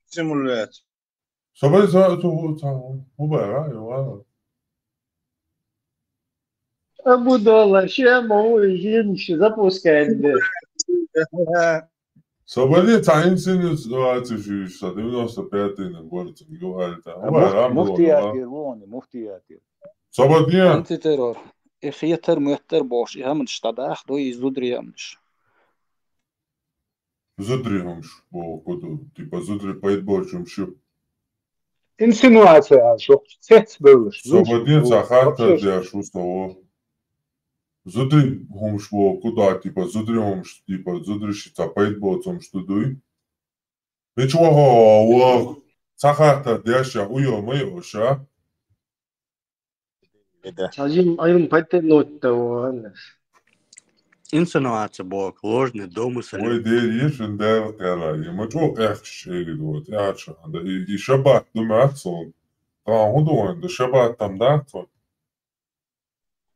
Симулляция. Собай за, ту, ту, хӀу бара, йо, а. Абу доллар, ше ма ву, жин, ше запускаем, да. Собай, цхьа инсинуацеш, девяносто пятый на город, говорит, а. Муф-, муфтиятера ву, муфтиятера. Собай, Антитеррор. И хетар-моттар бохуш, и хӀаманаш дӀадахьа ду, и зударий хӀаманаш. Зударий хӀумаш боху куду, типа зударий пайда боцу хӀумаш ю. Инсинуация аьлла, шух цец беллаш. Со баден ца хаттар деш ву со. Зударий хӀумаш боху куду, типа зударий хӀумаш, типа зударий ши ца пайда боцу хӀумаш ду дуй. Мича вахо, вах, ца хаттар деш я, уйо, ма йо, ша? Цхьа жим айрум пайтте нотта ван. Инсинуация боху, ложный домысел. Ой, дер, ешан дер кара, и ма чо эхш шейгид вот, я ча, да и, и шаббат ду мацо. Та хун ду ван, да шаббат там да то.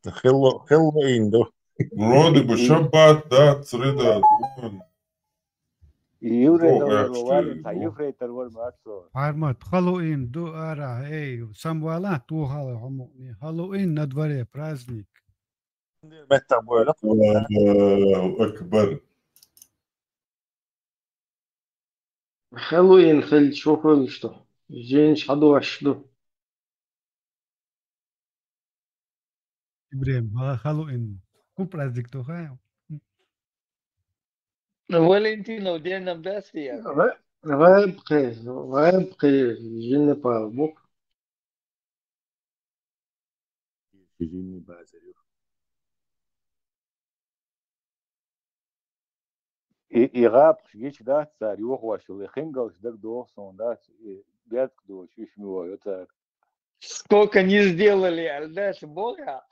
Хелло, хелло инду. Вроде бы шаббат, да, среда. И еврей О, довлар эхча варна, цхьа еврей. Еврейтар вар мацо. Хьармат, Хэллоуин ду ара, эй, самвала тухала хьо мукъни. Хэллоуин на дворе, праздник. Меттах бойла. Аллаху акбар. Хэллоуин хилча хӀу хуьлуш ду? Жинаш хьадош ду. Ибрем, ха-, Хэллоуин. ХӀун праздник ду хьан? Валентинов день нам даст я? Ва-, вай пхи, вай пхи, жинни пал бук. Жинни базар ю. И, и гӀапаш гича дац цара, йохош йолу, и хингалш даг доху суна дац, и бертка доцуш, уьш муьйхо йо цара. Сколько не сделали, Альдас, Бога?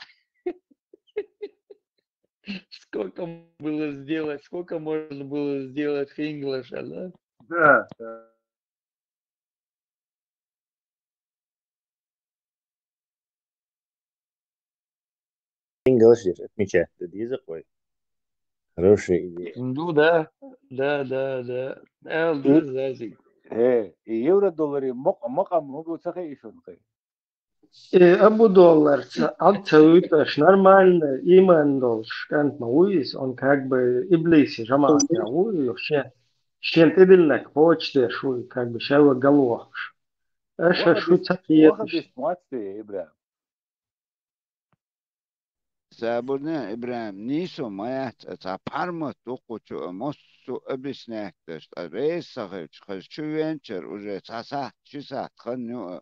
Сколько было сделать, сколько можно было сделать хингалаш, да? Да, да. Хингалаш деш отмечать дан деза-кх вай. Хорошая идея. Ду, да, да, да, да. Эл ду зазиг. Э, и евро доллари мукъ-, макъам хӀун ду ца хиъ шуна кхин? Э, Абу доллар ца, ан ца вуьташ нормально, иман долуш, кӀант ма ву иза, он как бы иблиси жамаӀат я ву, шен, шен тӀедиллинарг кхочушдеш ву, как бы шаьлла галвохуш. Аша шу ца кхеташ. Ваха дис мац те, Ибрахим? Сабурне, Ибрахим, нийсо ма яц, а цхьа пхьармат дуккхучу, а массо а объяснять деш, ткъа реза ца хилча, хаза чу венчара уже цхьа сахьт, ши сахьт хан ю, а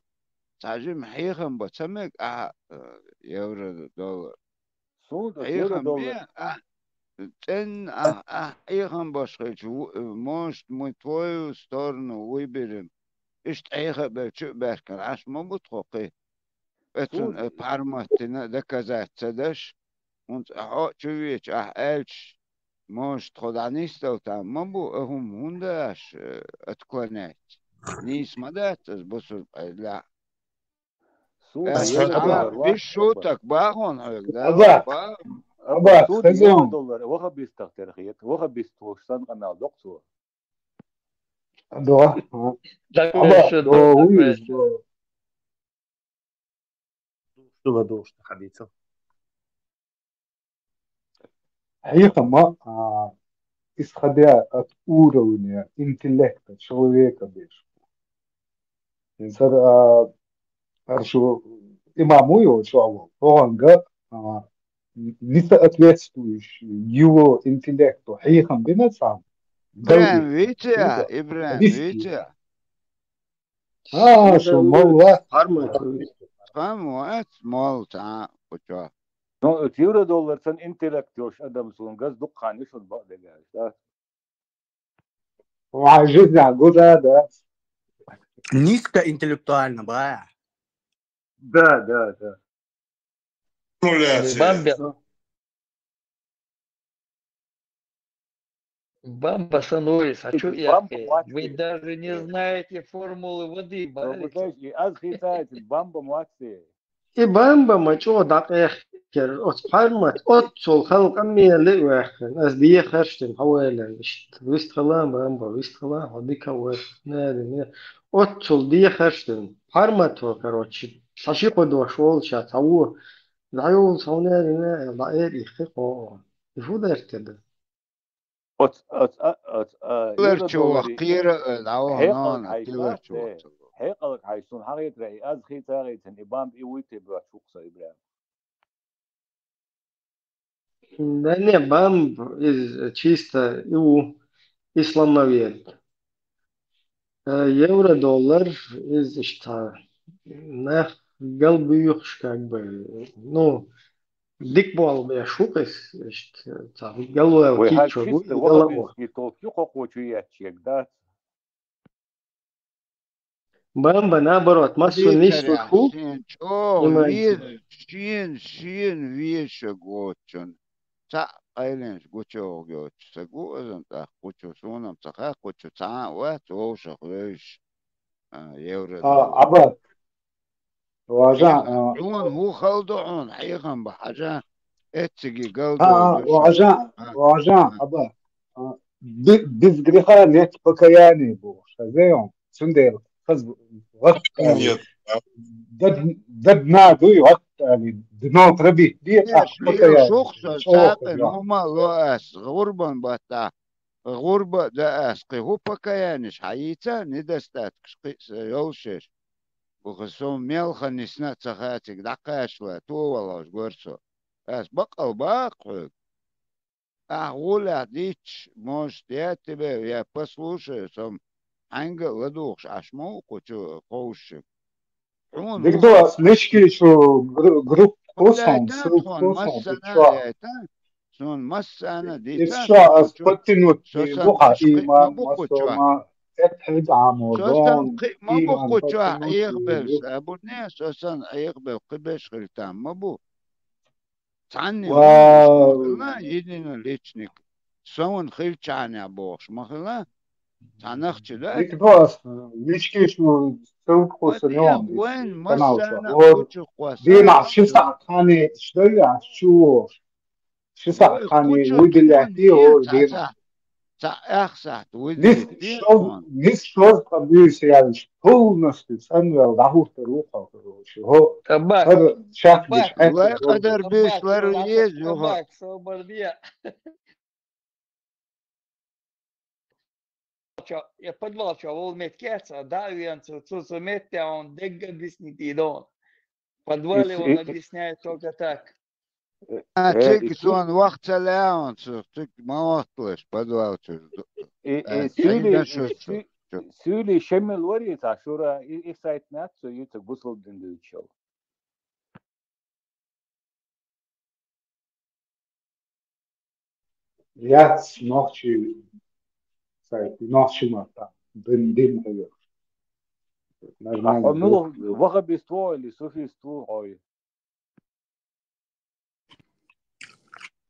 цхьа жима хьехам бан ца мега ахьа, а, евро доллар. Суна хьехам бе, ахьа, цӀенна ахьа, ахьа хьехам баш хилча, ву-, может, мы твою сторону выберем. иштта Ӏеха а бевлча а баьхкина, Ӏаш ма бу тхо кхин. Оцун, э, пхьарматтина доказать ца деш, хӀунца хьо а чу веача, ахь аьлча, может, тхо дӀанийсдала там ма бу, а хӀума хӀунда аш, э, отклонять? Нийса ма дац из бусург Ӏедалехь. Су Э, Ас Ас Евро Аба, доллар виш вац, шу Аба. Так бахун хьоьга, да? Аба, Аба, Аба, су Евро хазон. Доллар, ваха бистах тера хет, ваха бист вуш сан къамел докъ цо. Аба, Так Аба, виш до доллар уйш, вац. До. Душ, душ, хабицо. Хьехам, а, исходя от уровня интеллекта человека беш. Инсар, а, аршу имаму йо чуало. Огъанга, а, несоответствующий его интеллекту хьехам бина сам. Ибрахим Витя, Ибрахим Витя. А, шу молла. Хам вац, мол цхьа кучо. Ну, евро доллар сан интеллект йош адам сун газ дуккхани шун бакъдегаш, да? Ва жизнь гуда, да. Низкоинтеллектуально, ба. Да, да, да. Бамбе. Бамба сан вуйс, а чу Бамба яхе? Вы вац. Даже не знаете формулы воды, Э, вы барик. Знаете, и аз хитаец, бамба вац. И бамба ма чӀо дӀакъехкер, оц пхьармат, оццул халкъа меле а ваьккхина. Аз дехарш дина, хьавайлан, ишт, вистхила бамба, вистхила, хьо дика вай, не, не. Оццул дехарш дина. Пхьармат во, короче, цхьа ши кхо дош волча, цхьа во. ДӀайолу цхьа не, не, дӀаэр иххи кхо. И фу дер те да? Оц, оц, а, оц, а, Тилар Юра чу Доллари, вахкийра, э, дӀаваха хьекъалг нана, хьайшла, тилар чу э, вахкийра. Хьекъалг хьайшла, хьагӀетра, и аз хи цагӀийцан, и бамб, и вуй те бац вукху со, Ибрахим. Да не, бамб из чисто и ву исламовед. Э, евро, доллар, из иштта нах галбуьйхуш, как бы, ну, дик болу беш ву кхис, иштта, ца галвел Вай хьа кийчо чисто гу, ваха гала бис во. И толк ю кхо кхочу яччег, да? Бамба, наоборот, массо Дикаря, нисуш ву. Шен чӀогӀа Внимание. Веза, шен, шен веза шаг воцучун. Цхьаъ къайленаш гучуйоху йоцуш саг ву азан тӀаккха кхучу, суна-м ца хаьа кхучу, цхьа а вац вовшах вевзаш, а, евро А, доллар. Аба, важа, Хьуна, а, хьуна хӀун хала ду хьуна, хьехам бан хьажа, эцциге гал а, а, дойдуш. Важа, А, важа, а. Аба, а, бе-, без греха нет покаяния бохуш, хаза йо, цундела хаза вахтали. Нет. Дад-, дадна дуй вахтали, дно пробить, нет, Нет, ах, покаяния. Шух со чӀогӀа сакъин хаза. ХӀума ло ас, гӀурбан баттахь, гӀурба а дан ас, кхин хӀу покаяниш хьан йийца, недостаткаш кхин а йолуш ерш. Уха со мелха нисна а ца хаьа цига, дӀакхачала, товалгӀаш гора со. Ас баккъал баккха хьоьга. Ахь гӀуллехь дитча, может, я тебе, я послушаю, со хьаьнга а ладугӀуш Ӏаш ма ву кху чу кховшашиг. Хьуна Дика ву ду, ас мишкичу гру-, групп кху сон, ссылка кху сон, массана чохь. Яйта, суна массана дита, Ишчо ас кху чу, подтянуть со сан ву хьан кхин а ма иман, бу кху чохь. Массо ма, эт хьуьга Ӏамо, Со сан дон, кхин а ма бу иман кху чохь подтянуть Ӏехабевлла, ву. Абу не, со сан Ӏехабевлла кхин беш хила там ма бу. Цхьанне Вау. Хьуна единый личник. Сон хилчахьана бохуш ма хила. Цхьа нах чу дац. Дика ду ас, мишкичу ссылка кху сон, Вайн канал чохь. Массана Вот. Кху чу кхоса. Дийнахь ши сахьт хани шдой ас чу вохуш. Ши сахьт хани выделять йо, дийнахь. Цхьа ах сахьт вуй Нис дийр шоз, тхуна. Нис шоз ткъа буьйса яьлча, полностью цӀанвел дӀахӀуттур ву кхо, короче. ХӀо, Табак. ХӀара шаьхкаш Табак. Хьаьта Лай къадар буьйса лар еза юха. Табак, собар де. Чо, я подвал чо, вол меттиг яц, а да вен цу, цу, цу метте он дегга объяснить и дон. В подвале он объясняет только так. А, э, цига и сон вахт ца лаьа, сон цига ма вахталаш, подвал чу. И, э, и суьйли, суьйли шемил вари ца шура, и, и сайт нац цу, и цу гусал дин дуьйцу. Яц нохчи сайт, нохчи ма та, дин, дин хьуьйуш. Нормально. Хьо мила вахабист ву или суфист ву хьо?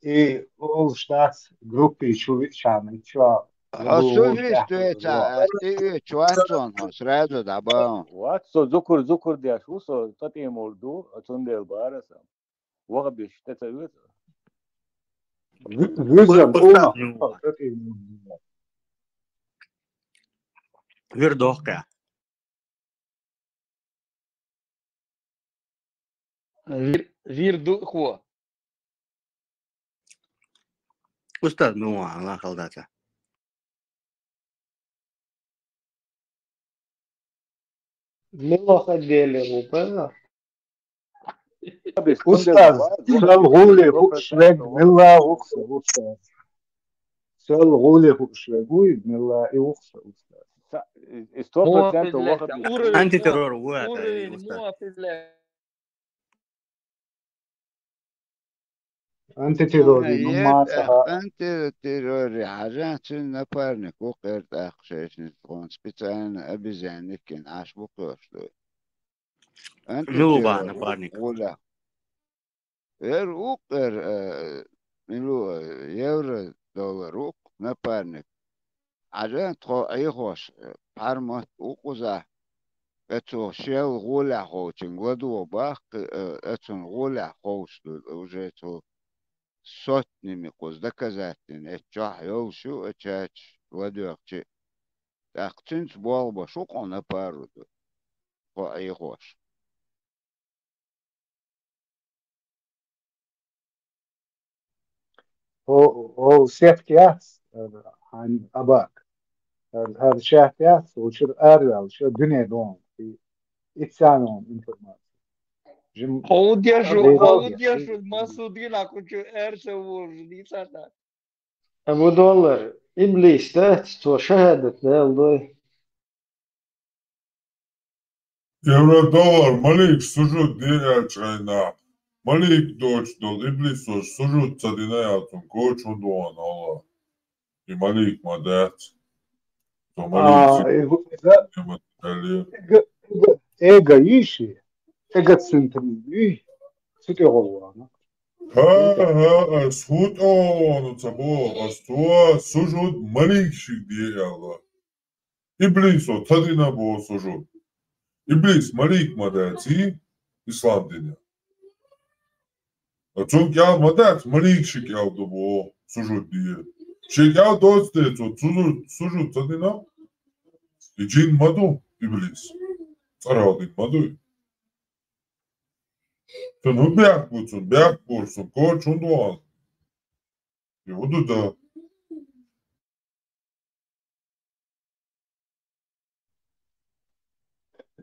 И олуш дац группе чу веъча, чу. Хьо суфист веца, ас тӀеоьцуш вац сон хьо, сразу дӀабаун. Вац со, зукур, зукур деш ву со, цӀа тӀе мурд ву, цундела бара сан. Вахабиш тӀе ца веза. Виза, вир дохка. Вир, вир ду хо. Устаз, ну, Аллах халдата. Мила хаддели гӀупа? Устаз, сел гӀули хууш вег мила вукса, устаз. Сел гӀули хууш вег вуй, мила и вукса, устаз. Са-, и сто процентов вахабист. Антитеррор ву ата, устаз. Антитеррор, ну, ма саха. Антитеррор хьажа, цуьнан напарник ву кхер тӀаккха шайшница тхуна специально обезьянник йина Ӏаш бу кхоьш ду. Мила ву напарник? Гуля. Эр ву кхер, э, мила ву, э, евро доллар ву напарник. Хьажа, тхо Ӏехош, э, пхьармат ву кхузахь. Эцо шел гӀолехь ховчуьнга ладогӀа баккхи, э, эцун гӀолехь ховш ду, уже цо сотнями кхуза доказать дина, эцу чохь йолуш ю, эцаьрчу ладоьгӀчи. ТӀаккха цуьнца болх беш ву кху напару ду, тхо Ӏехош. О, о, сетка яц, э, хьан абак. Э, хьан шаьхта яц, учуьра араваьлла, ша дуьне дон. И, и царна информация. Жим-, хьо деш ву, хьо деш ву, масу дина кучу эрса вужу, дийца так. Абу доллар, иблис дац, цо шахӀадат дала дой. Евро доллар, малик сужуд де аьлча хьайна. Малик доцуш долу иблисо сужуд ца дина аьлла, цунна коча хӀунда вахана, Аллах? И малик ма дац. Со малик а, сиг-, и ху-, эга, эма аьллера. Эга, эга, эга йиш и, эга цуьнан тӀе юй, цу тӀе гӀо вахана. ХӀа, хӀа, ас хӀун тӀе гӀо вахана ца боху, ас цо сужуд малик шига де аьлла. Иблисо ца дина боху сужуд. Иблис малик ма дац и ислам динехь. Цунна кӀел ма дац, малик ши кӀел ду боху сужуд де. Ши кӀел доцу де цо сужуд, сужуд ца дина, и джин ма ду иблис. ЦӀарал дин ма ду и. Цунна хӀун бехк бу, цунна бехк бу, цунна коча хӀунда вахана? И хӀун ду дан?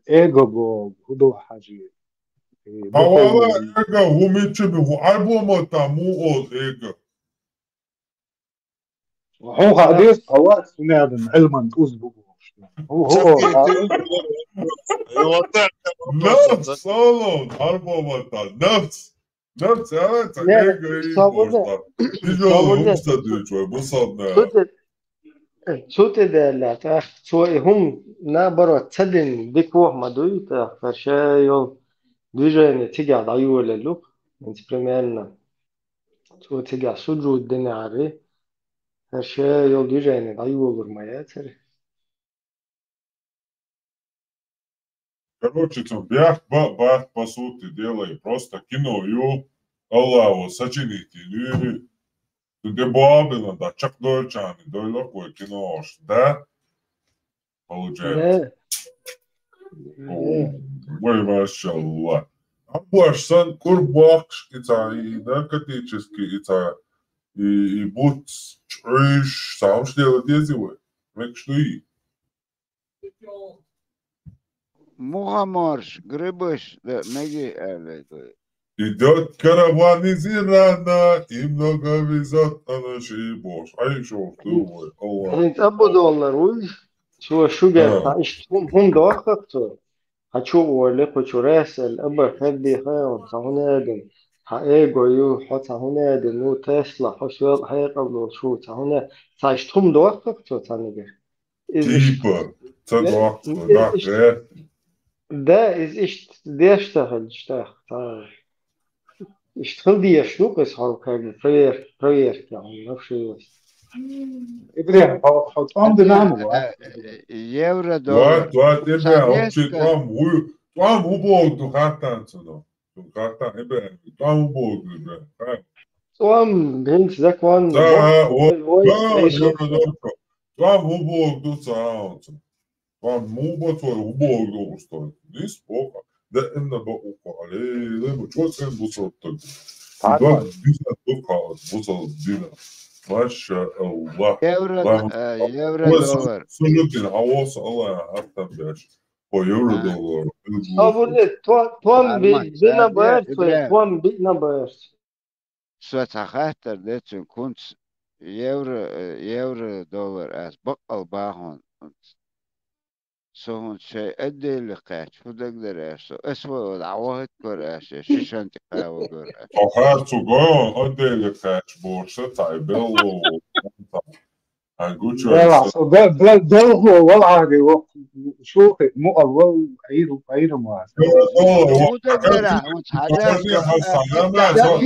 Эго боху, хӀун ду хьажи? Э, хьавала бухаллин эго, хӀун мича бу, хӀун Ӏарбо ма-, та муха олу эго? Хьун хьан деза, хьо вац, хӀун ядан, Ӏилман кӀуз бу бохуш. ХӀун, хӀун олу, а? Нафс, салон, Ӏарбо ма-, та, нафс. Нафс, а, ца не, эго и свободно. Просто. Тяжёлый свободно. Ум ца дуьйцу вай, бусалба. Цу тӀе, цу тӀе даьлла, тӀаккха цо и хӀума, наоборот, ца дина дика воху ма дуй, тӀаккха ша йолу движение цигахь дӀайолалуш, хӀинца примерно. Цо цигахь сужуд динехьара, ша йолу движение дӀайолалур ма яцара. Короче, цо бехк ба-, бац, по сути дела, и просто кино ю, Аллахо сочинить йина ю. Цу де бобина да, чекхдойчарна дойло кой кино ош, да? Получается. Да. О, вай, машалла. А бош сан кур боккхуш, и ца, и наркотический, и ца, и, и буц чуьш, самш дела дези вай. Мекш дуй? Мухоморш, грибыш, да, меги аьлла ду. Идёт караван из Ирана, и много везёт на наши бош. Ай, шо, ой, Аллах. ХӀинца Абу доллар вуй, цо шуьга, а, хьан иштта хӀун, хӀун дохках цо? Хьан чу оле, кху чу ресел, аба, хӀедди хьан, хьан хӀун эдин? Хьан эго ю, хьо цхьа хӀун эдин? Ну, Тесла, хьо соьл хьекъал долу шу, цхьа хӀун э-, цхьа иштта хӀун дохках цо цхьанигара? Иза типа, ца дохку, да, э, Да, из иштта деш ца хилча, тӀаккха. Иштта хила дезаш ду-кх иза хьо, как бы, провер-, проверка, он вообще есть. ИбрахӀим, хьо, хьо тӀом дина ма вац? Евро доллар. Вац, вац, ИбрахӀим, хьо чи тӀом ву-, тӀом ву боху ду хаттар цунах. Цунна хаттар, ИбрахӀим, тӀом ву боху ду, ИбрахӀим. ТӀом, хӀинца закон. ТӀом ву боху ду ца, ца. Ва му бацой, у богу устой. Дис бокъа. Да инна бакъу къале, ле му чо цен бусал таг. Ва дина бакъа, бусал дина. Маша Аллах. Евро, э, евро доллар. Сужудин, а вос Аллах, аттан беш. О, евро доллар. Сабур де, то, том би, бина беш, том би на беш. Со цхьа хаттар де цуьнга, хӀунца евро, э, евро доллар ас баккъал бахьун. Со хӀунца шайн отделе кхаьчча, хӀун дагадара ас со? Ас вай ола дӀавахийтар ас, я шишан тӀе кхавагар ас. Со харцо гон отделе кхаьчча бохуш, цхьа белло. Хьан гуча Дела, со бе-, бе-, белхо вал Ӏади вокху шухи, мукъал вал Ӏийр-, Ӏийр ма. Хьо дагара, хьо цхьа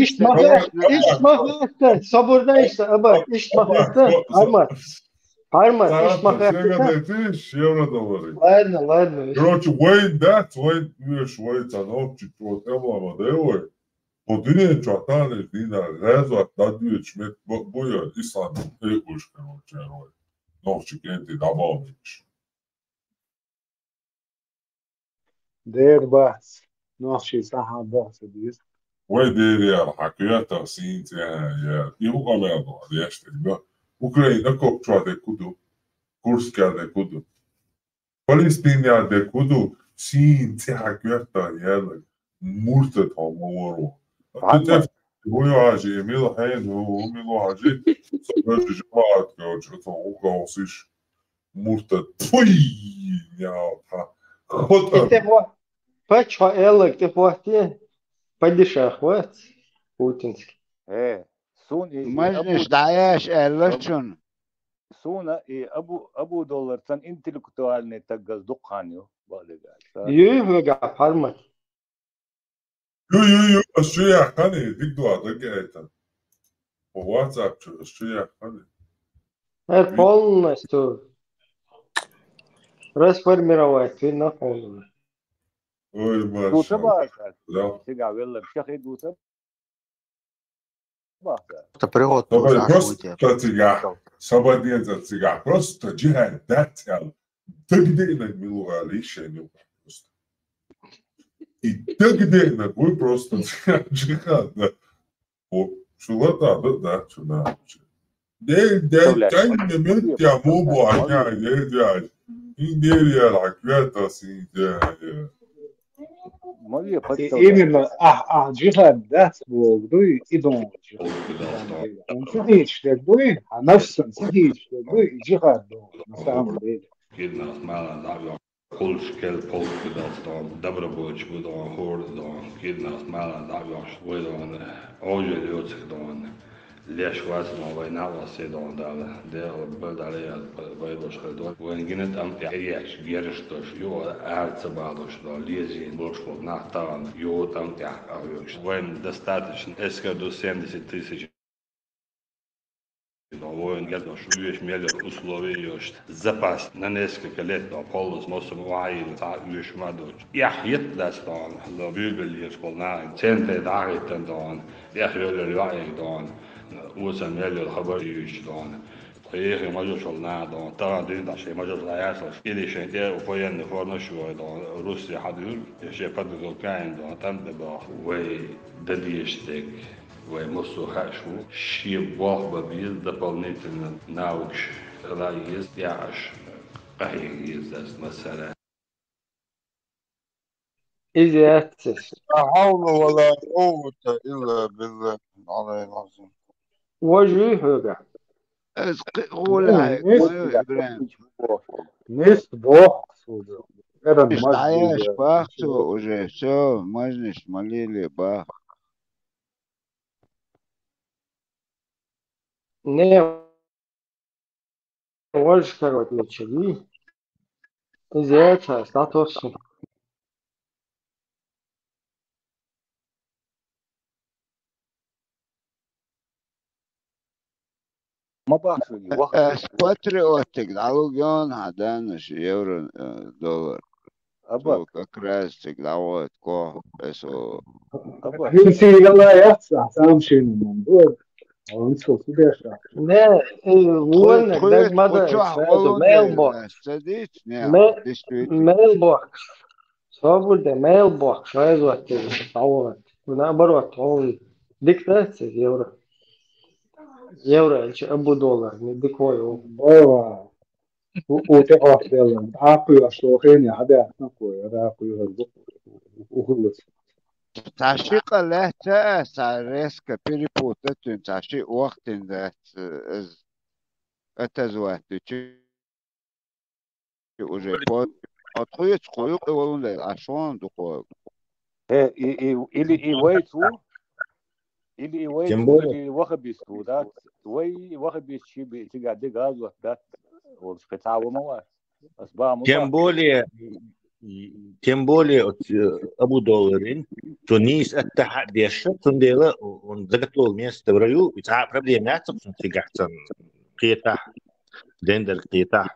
Ишт ма хатта, ишт ма хатта, сабур дай, аба, ишт ма хатта, Армат. Армат, ишт ма хатта. Евро доллары. Ладно, ладно. Короче, вайн дац, вайн уьш, вайн ца нохчи, вот, эмлама, да, вай. Кху дуьнен чохь таханлерчу дийнахь гӀазот дӀадоьдуш меттиг бакъ бу яра, ислам тӀекъуьйсуш хир волчу чара вай, нохчийн кӀентий дӀабахийташ. Дера бац, нохчий сахьа боху ца деза. Вай дера яра, хьан коьртах сийна цӀе яра. И хӀун къамел ду, деш дерг ду? Украина копчохь дерг хӀун ду? Курскехь дерг хӀун ду? Палестинехь дерг хӀун ду? Сийна цӀе хьан коьртах яьлларг муртат хьо ма варо. Ахьа тӀе хӀун ю хьажи, мила хьайна, хӀун мила хьажи, со вежа жамаӀат кхочу, со хӀун кхалсиш, муртат. Пуй! Ял, хьан. ХӀотӀа. И тӀе хӀо-, паччахьо аьлларг тӀе хӀоттае, падишах вац, путинский. Э, суна и, и Мажниш Абу дӀаяш аьлла Абу чун. Суна и Абу, Абу доллар цан интеллектуальный таггаз дукха хан ю, бакъдерг аьлча. Юй хьоьгахь, Хьармат. Ю, ю, ю, ас чу яьккхина, дика дуьхьа дагаайтина. По WhatsApp чу ас чу яьккхина. ХӀара полностью расформировать вина хьуна. Ой, Дуца машалла. Баха. Да. Цигахь велларг чехи дуца баха. Та пригод Давай, просто цигахь. Сабаденца цигахь. Просто джихад дац аьлла. Дагадеънарг мила ву аьлла, йиш шайна юкъахь просто. И дагадеънарг вуй просто джихад, да. О, шу лата, да, да, шу на. Дел, дел, Представляю. Тайна мет я му бу, а я, я, я. Индия, а квета синдия. Могу я И подсказать? Именно, а, а, джихад дац боху дуй, и дон. Он сахийча дерг дуй, а нафсан сахийча дерг дуй, и джихад дон, на самом деле. Киднас мала дав Кхуллуш кел полк кхидалц догӀун, добровольчий бу догӀун, хӀора догӀун, киднахт мала дӀа а йохуш, вай догӀун, Ӏожалла йоцург догӀун, леш вац догӀун, вай накъостий догӀун Дала, Дела бала дӀа лаьа вай долуш хир ду. Вайн гина тӀам тӀехь эгечу герзаш долуш, юха ара ца балош догӀун, лезийна болуш болу нах тахана юха тӀам тӀехь къахьоьгуш. Вайн достаточно эскар ду семьдесят тысяч. Воин герзош вуьйш мел йолу условия йолуш, запас на несколько лет до полос мосум ваийна цхьа а вуьйш ма доцу. Эхь йитта дац догӀун, до буьйбеллераш болу нахана, центре дӀахӀиттана догӀун, эхь йолу йоӀе догӀун, осан мел йолу хабар юьйш догӀун. Тхо ехе мажош волу наха догӀун, тахана дуьйна дӀа шайн мажош дӀаясалаш, или шайн тӀе военный формаш йой догӀун, Руссия хьадуьйр, я шайн подготовка а йина догӀун, тӀам тӀе боху. Вай дан дезаш дерг. Вай массо а хаьаш ву, шен болх бан беза, дополнительно навыкаш хила а еза, тӀехь аш къахьега еза ас массара. Иза яц ас. لا حول ولا قوة إلا بالله العلي العظيم. Важа юй хьоьгахь? Ас кхин а гӀолехь хьегна ма ю, Ибрахим. Мист боху, суда. Эра мажа дӀаяш баху цо уже, всё, мажнаш ма леле баху. Не, важа карот лечили. Иза яц ас, дӀатосу. ма бахшуги, ваха. Ас патриотик дӀалугён хьа данаш евро, э, доллар. Аба. Цо как раз циг дӀавойтко, эсо. Аба. Хинси гала яц, а сам шин мун. Вот. Он цо сюда шаг. Не, э, вон, хуй, даг хуй, мада, хуй, чё, сразу, волон мел бо. Ца дич, не, ме-, действительно. Мел бо. Свобода, мел бо, сразу от тебя, а вот. Наоборот, он диктация евро. Евро, че абу доллар, не дикой, он. Бава. У, у те охтелан. Дакъу ашлохен я, хада, накой, дакъу, ухулас. Цхьа ши къа лаьцна, цхьа резко перепутать, цхьа ши вахтин дац, э, из, это звать, ты чё, уже по-, отхуец, хуюк, и волун ле, а шон духо. Э, и, и, или и вайт ву, или и вайт ву, тем более, или вахабист ву, да? Вай вахабист ши би, тига, дига аз вот, да? Вот, специал ву мала. Ас ба, му ба. Тем более, и, тем более, вот, э, Абу Долларин, цо нийса аттаха деша, цундела, он заготовил место в раю, и цхьа проблема яц цун цигахь цан кхетахь, дендер кхетахь.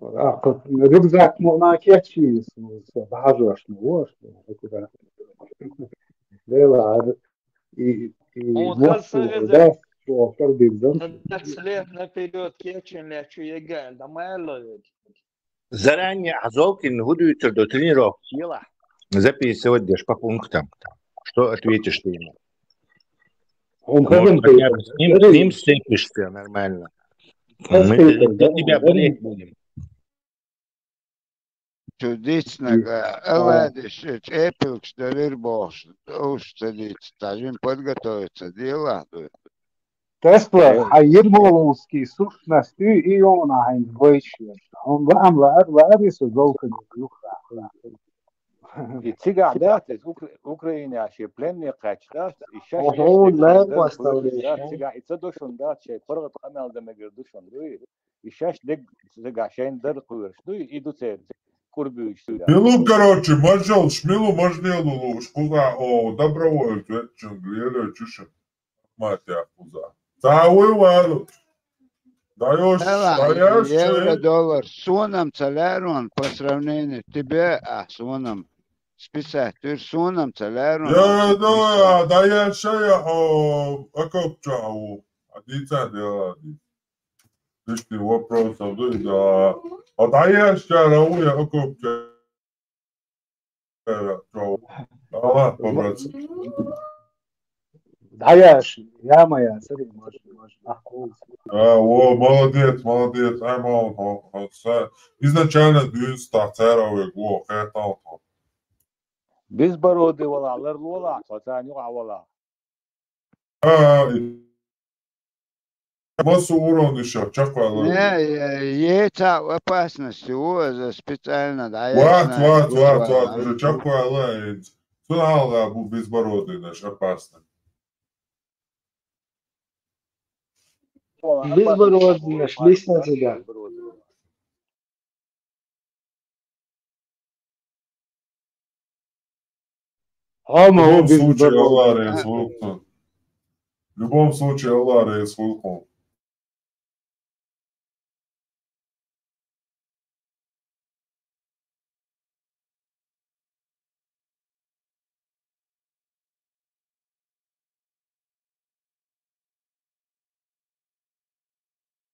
А, рюкзак мо на кечи, с-, с-, багажаш, ну, вот, что, куда. Дела, а, и, и, он вот, хасса да, что, что бигзам. Надо след наперёд кечен, я чу ега, да мало ведь. Заранее Азовкин хӀу дуьйцур ду тренировка елахь. Записывать деш по пунктам. Что ответишь ты ему? Он может, хотя бы с ним, с ним сцепишься нормально. Мы для тебя болеть будем. Чудесно, га. Аладиш, чепилкш, далир бохш, уж садится, тажин подготовиться, дела. Тесла, хьа Ермоловский сущность и он ахьа вайши. Он лаам лаар, лаар, и со золкани юха. И цигахь дац, из Укра-, Украине шен пленный кхаьчча дац, и шаьш. Ого, шаьш лай дац, хӀу дац, цигахь и ца дошун дац, шайн паргӀат къамел дан мегар душун дуй. И шаьш дег цигахь шайн дар кхуьраш дуй, и ду церан курбуьйчу цигахь. Милу, короче, мажалш, милу, мажлелу лууш, кхуза, о, добровольц, веччун, лелочуша. Матя кхуза. Ца вуй валу. Даёш, даёш, евро, доллар. Сонам ца ларон по сравнению тебе, а сонам списать. Ты сонам ца ларон. Я, да, да, я шая, о, окопча, о. А дица дела, ди. Лишний вопросов, да, да. А да я шара, о, я окопча. Ала, по-братски. Да, я ж, я моя, смотри, может, может, ах, класс. А, о, молодец, молодец. Ай, мол, мол, мол, са-, изначально дюйс та царь овег, о, хэтал, о. Безбородый вала, лар лола, хатан юга вала. А, и-, массу урон ишах чакхвала. Не, е-, е-, ца опасность у, за специально, да, я ват, знаю, ват, ват, ват, уже чакхвала, и цунала бу безбородый наш опасный. Безбородый наш, лично тебя. В любом случае, Аллах реза хуьлда. В любом случае, Аллах реза хуьлда.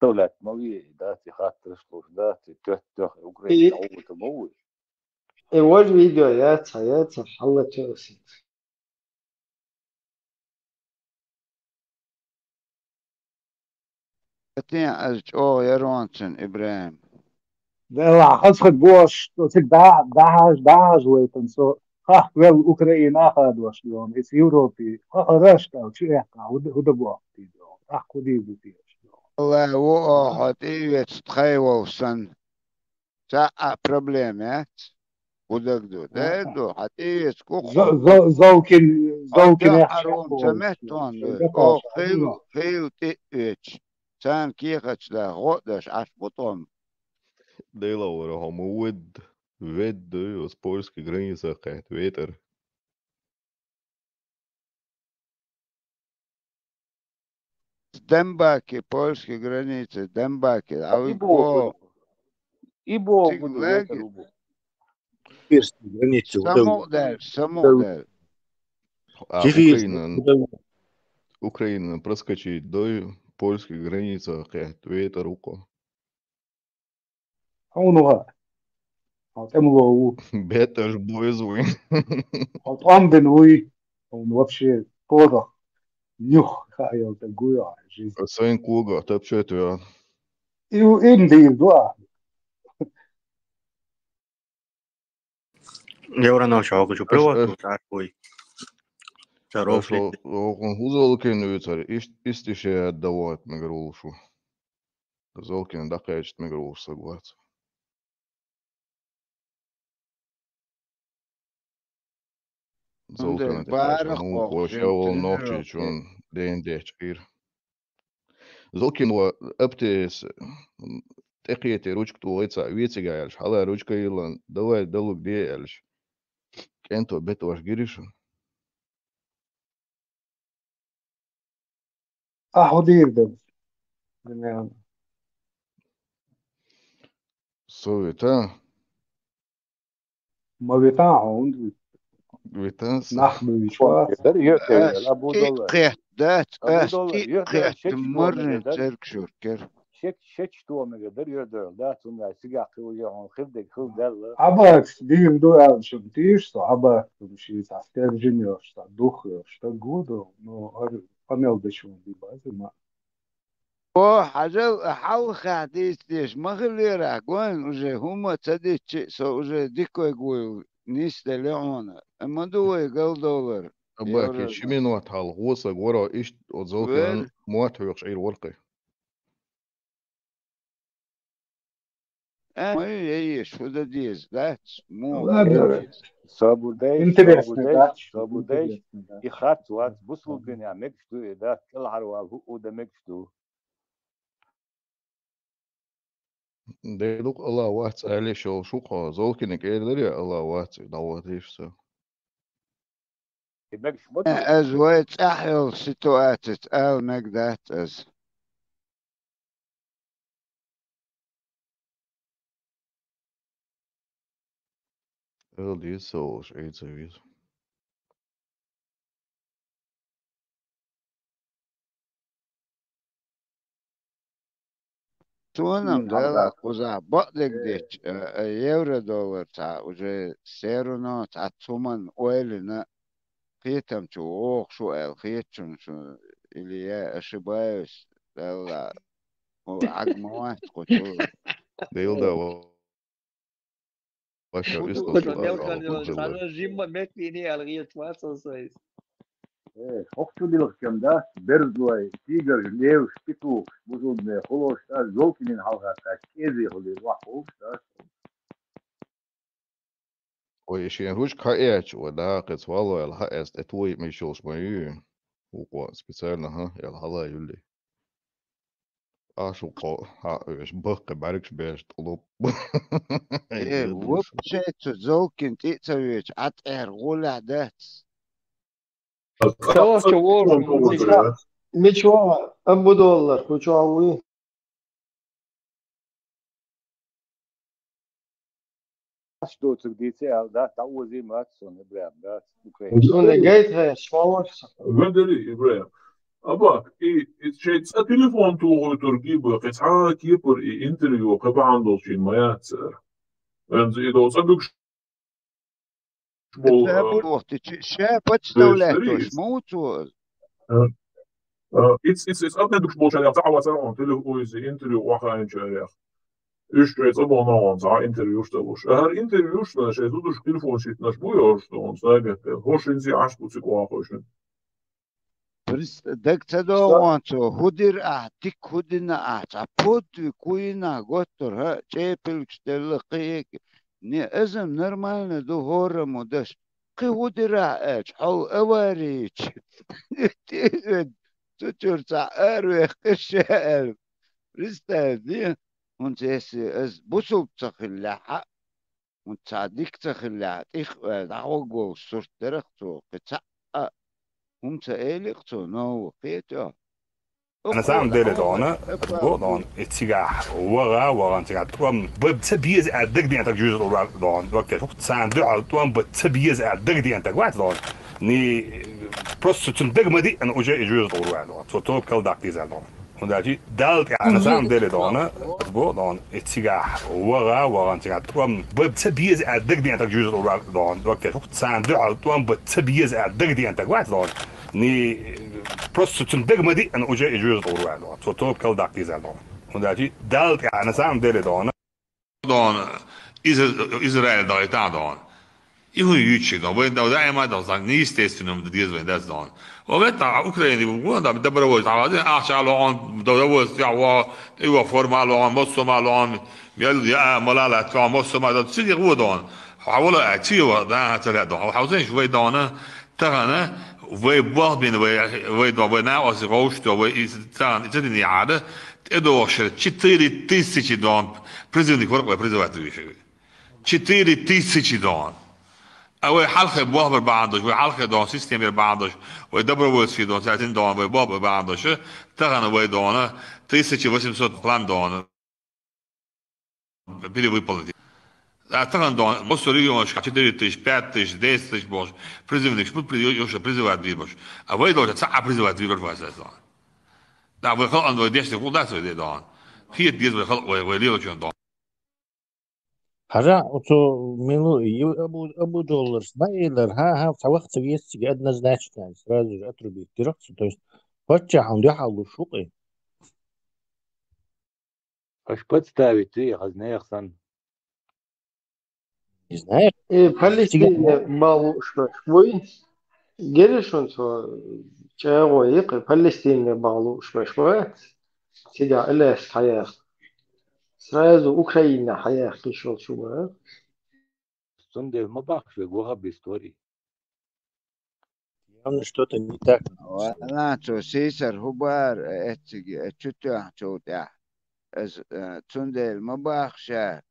Давлет ма вий, дац и хаттарш луш, дац и тоьттех, Украина, и Ӏовта ма вуй. И вож видео яц, яц, хьалла чевсит. Атин аз чӀогӀа яронцун, ИбрахӀим. Делла, хазхад бош, то цик да-, дахаж, дахаж вайтан со, хах вел Украина хадваш лён, из Европе, хах рашка, чу эхка, худа, худа бохти лён, хах худи бутеш лён. Алла, во, о, хати вец тхай вовсан. Ца а проблема яц. Гудагду. Да, ду, хьатӀевецку. Зо-, зо-, зовкин, зовкин арон ца меттон ду. О, хил, хил тӀеэч. Цан кехач да, гӀо даш, аш бутон. Дела вара, хӀама вед, вед ду, оз польский граница кхет, ветер. Дембаке, польская граница, Дембаке, а И вы богу. Го. И богу, Цига буду, лагерь. Ветер убу. Персидскую границу. Саму дальше, саму дальше. А Сибирь. Украина, Украина проскочить до польской границы, кхет ветер уко. Хьуна ваха. Хьо тӀемало ву. Беташ буйз вуй. Хьо тӀом бен вуй. Хьуна вообще подах. Нюх, хьа йолта гуй а жизнь. Сайн куга тапчет я. И у им дил дуа. Евро на чого хочу Аш, привату аш, так вуй. Чаров аш, о, о, хузол кен уйцар, иш, истише дават мегрулшу. Золкин дакъечт мегрулш сагвац. Золкин Андер, это, барах ну, ох, кошел, жен, ночи, тренировки. Чун, день, день, чир. Золкин ва аптес, м, тӀекхете ручка тулайца, вецигайлш, хьала ручка йилан, давай далуг де элш. КӀенто бетваш гиришун. Ахьо дийр даб. Дунен. Со вита? Ма вита, а он вит. Вита са. Нах бу вичва. Дар йота, Ас Абу Доллар. Тикхет дац, Абу ас Доллар, йота, тикхет шек муррин туамага дар. Церг шуркер. Шек, шек туамага дар йота, да, цунга сига хил йоон, хил дег, хил дал. Абакс, дим ду алшун тиш, со абакс, ши, со стержень, со дух, со гуду, ну, ар, панел дешун ди базы, ма. О, хьажал, хьалха дийцдеш, ма хилира, гон уже хӀума ца диччи, со уже дикой гуйла нисдели хьуна. Амма ду вай галдолар. Абаки Евро. Шиминот хьал, гӀосаг вара ишт, о, Золкин Вер. Мот хьоьхуш Ӏийр варкхи. Э, ма ю, е, е, шу да деза, дац? Му Ладно. Деза. Сабурдеш, Интересно, сабурдеш, да? Сабурдеш. Интересно, да. И хат вац, бусулгин я мегш ду, и да, кӀелхьарвал хӀу, хӀу да мегш ду. Дедук Алла вац, али шел шукха, Золкин кӀелдер я Алла вац, даватиш са. И мегш ма ду. Аз вай цӀахь йол ситуаци, ала мег дац аз. Эл дийца волуш Ӏийца виза. Цунам М, дала хьалха. Кхуза бакъдиг Э. Дечу, э, э, евро доллар ца уже серуно ца цуман ойлина кхетам чу воху шу аьлла хетачун шу или я ошибаюсь, Далла. О, Ӏаг ма вац кху чу. Дел да, ва-, ваша Шу вистхуш шу ва-, делкъан ва-, йолчу ва-, цхьана жимма меттиний аьлла гӀерташ вац аса иза. Э, хӀокху чу дилха кем да, берзлой, тигр, лев, петух, бузулбе, хулош да, Золкинин хьалха кхаьчча, кӀезий хули, вахь хуш да. Ой, шен ручка хьаэцча, ой, да, кхец валло, аьлла, хьаэц, тӀе туйи миш йолуш ма ю. ХӀокхо специально, хӀа, аьлла, хьала юлли. Ашу кхо, хьа, оьш, баккхи бӀаьргаш беш, тӀулуп. Э, вообще цу Золкин тӀе а ца веча, Ӏа тӀера гӀолехь дац. Ца вахча ворхӀ, мича ваха, амма доллар, хӀу чохь вуй? Аш доцург дийце аьлла, да, дӀаозий мац суна, Ибрахим, да, Украина. Суна гайта хьеш, ма вахча. Вендели, Ибрахим. Абак, и, и шайн цӀа телефон тухуьйтур гиба, кхин цхьа а кепара и интервью кхин бахьана долчийн ма яц цара. Венза и доцу цӀа буьгуш болу, Ша а, бохтичи, ша подставлять веш, ма ву цо? А, а, иц, иц, иц, атмедукш болчарех цхьа а вацара хьуна, телефон, ой, иза интервью вахаинчарех. Уьш шайн цӀа бохна хьуна, цхьа интервьюш ца луш. А хӀара интервьюш, шайн зудуш телефон шийтнаш бу йош, хьуна, сагатта. ХӀорш хӀинца Ӏаш бу цига вахуьйшина. Прис-, даг ца догӀу цо, хӀу дира ахь, дика хӀу дина ахь, цхьа подвиг хӀу йина ахь, готтур, хӀа, чӀепилгаш делла, кхин а, не, иза-м нормально ду, хӀораммо даш. Кхин хӀу дира ахь аьлча, хьол авари йича. Цу чуьра цхьа аравехкира ша аьлла. Представь, де, хӀунца если иза бусулба ца хиллехь, хӀунца цхьа дика ца хиллехь, тӀих а ваьлла, дӀагӀоргволуш сурт дарах цо, кхин цхьаъ а хӀума ца элира цо, нову, кхетий хьо? На самом деле, дона, бо, дона, и цигахь ваха, ваха, цигахь тӀом ба ца беза аьлла дагадеанарг жуьжа тӀура, дона, ваке, царна дуьхьал тӀом ба ца беза аьлла дагадеанарг вац, дона. Ни просто цунна дага ма диъна уже и жуьжа тӀура, дона. Цо тоба кӀал даккха деза, дона. ХӀунда аьлча Далла тӀехь, на самом деле, дона, бо, дона, и цигахь ваха, ваха, цигахь тӀом ба ца беза аьлла дагадеанарг жуьжа тӀура, дона, ваке, царна дуьхьал тӀом ба ца беза аьлла дагадеанарг вац, дона. Ни просто цунна дага ма диъна уже и жуьжа тӀура, дона. Цо тоба кӀал даккха деза, дона. ХӀунда аьлча Далла тӀехь, на самом деле, дона. Дона, Изра-, Израиль дагӀийтахь, дона. И хӀун юьйцуш, дона. Вай, дона, даима, дона, неестественно деза вайн дац, дона. Ва вет, а, Украине, вон, дона, добровольец, а, ахча лоӀон, добровольец, я, ва, и ва форма лоӀон, массо а лоӀон, я, я, малала, массо а, дона, цигахь вон, дона. Хьавола, а, цигахь вон, дона, хьацара, дона. Хьавзенш вай, дона, тахана, вай болх бина, вай, вай, дона, вай накъостий гӀовшто, вай и тахана, и ца динехьара, тӀедогӀуш четыре тысячи, дона, призывник вара вай призывать вийши. Четыре тысячи, дона. А вай хьалхе болх бар бахьана долуш, вай хьалхе, дона, система яр бахьана долуш, вай добровольский, дона, цаьрцин, дона, вай болх бар бахьана долуш, тахана вай, дона, тысяча восемьсот план, дона. Перевыполнить. А тахана, дона, массо а регионашкахь четыре тысячи, пять тысяч, десять тысяч болуш, призывникаш бу, при-, ю-, юша призывать бийр болуш. А вай, дона, цхьа а призывать бийр болуш вац, дона. Да, вай халкъан вай дешна гӀуллакх дац вай де, дона. Кхета деза вай халкъ вай, вай лелачун, дона. Хьажа, оцу милу-, ю-, Абу, Абу Долларс ма элира, хӀа, хӀа, цхьа ваха ца веза цига однозначно, сразу же отрубить дира цо. То есть, паччахьна дуьхьал луш ву-кх и. Аш подставить ду и хаза нехан санна. Не знаю. Э, Палестине бахьа лууш берш буй? Гира шуна цо чӀагӀо йикхи, Палестине бахьа лууш берш бац? Цигахь Аляска хьаяккха. Сразу Украина хьаяккха йиш йолуш ву бара. Цундела ма баккха шуьга ваха бистори. Явно что-то не так. Валлахь, цо сийсара хӀун бара, э, эцциге, э, чу тоьхначул тӀаьхьа. Аса, э, цундела ма баккха ша,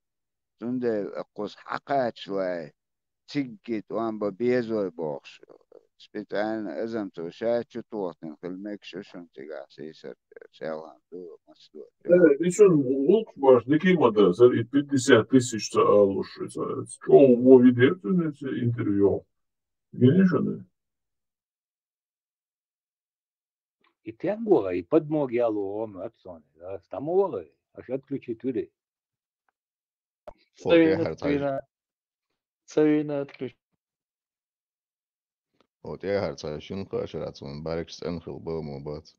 цундела кхуза хьакхачале, цигги тӀом бан безой бохуш. Специально азам цо ша чу тохийтина хила мегаш ю шуна цигахь сийсара, селхана ду, маца ду. Э, и шуна гӀуллакхаш баш дика ма дац, и пятьдесят тысяч ца алуш, ца, чӀогӀа вон видео цуьнан ца интервью. Гина шуна? И тенго, и подмог яло ома оццоне, да, стамо вала, аш отключить вири. Цавина, цавина, цавина отключить. Вот я хьар цхьа шин кхашара цун барикс цӀена хила бамо бац.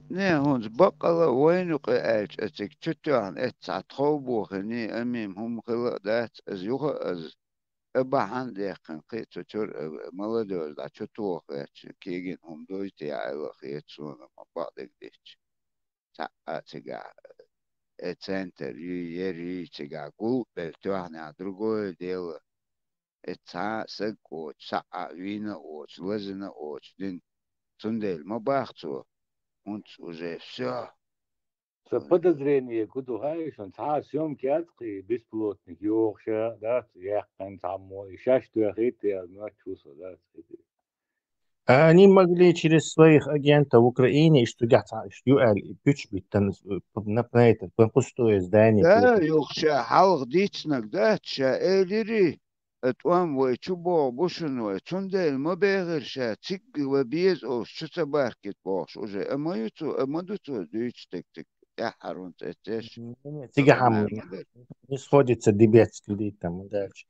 Не, хӀунца баккъала вайна юкъе аьлча, цига чу тоьхна эццахь тхов бохина, амма хӀума хила а дац, аса юха а аса, а бахьана а даьккхина, кхин а цу чуьра, а, молодёжь дӀа чу тоха гӀерташ, кегийна хӀума дуй те аьлла хета суна, ма бакъдерг дитча. Цхьаъ а цигахь, э, центр юй, ер юй цигахь гул а белла тоьхнехь, другое дело. И цхьа а саг а воцу, цхьаъ а вийна а воцу, лазийна а воцу дин. Цундела ма бахха цо, хӀунца уже всё. Сан подозрение гу ду хаьий шуна, цхьа а съёмка яц кхин, беспилотник йохуша, дац, яьккхина цхьаммо, и шаьш тоьхийта, я ночь ву со, дац, хи. А они могли через своих агентов в Украине, что я, что ю аьлла, и пуч биттан, э, на, на это, на пустое здание. Да, юха ша хьалха дийцинарг дац, ша элира, э, тӀом вай чу богӀу бу шуна вай, цундела ма бегӀира ша, цигга вай беза олуш чу ца баркийта бохуш уже. А ма ю цо, а ма ду цо дуьйцу стаг цига, тӀаьххьара хӀунца эццеш. Не, не, цигахь хьама не сходится дебец кредит там, дальше.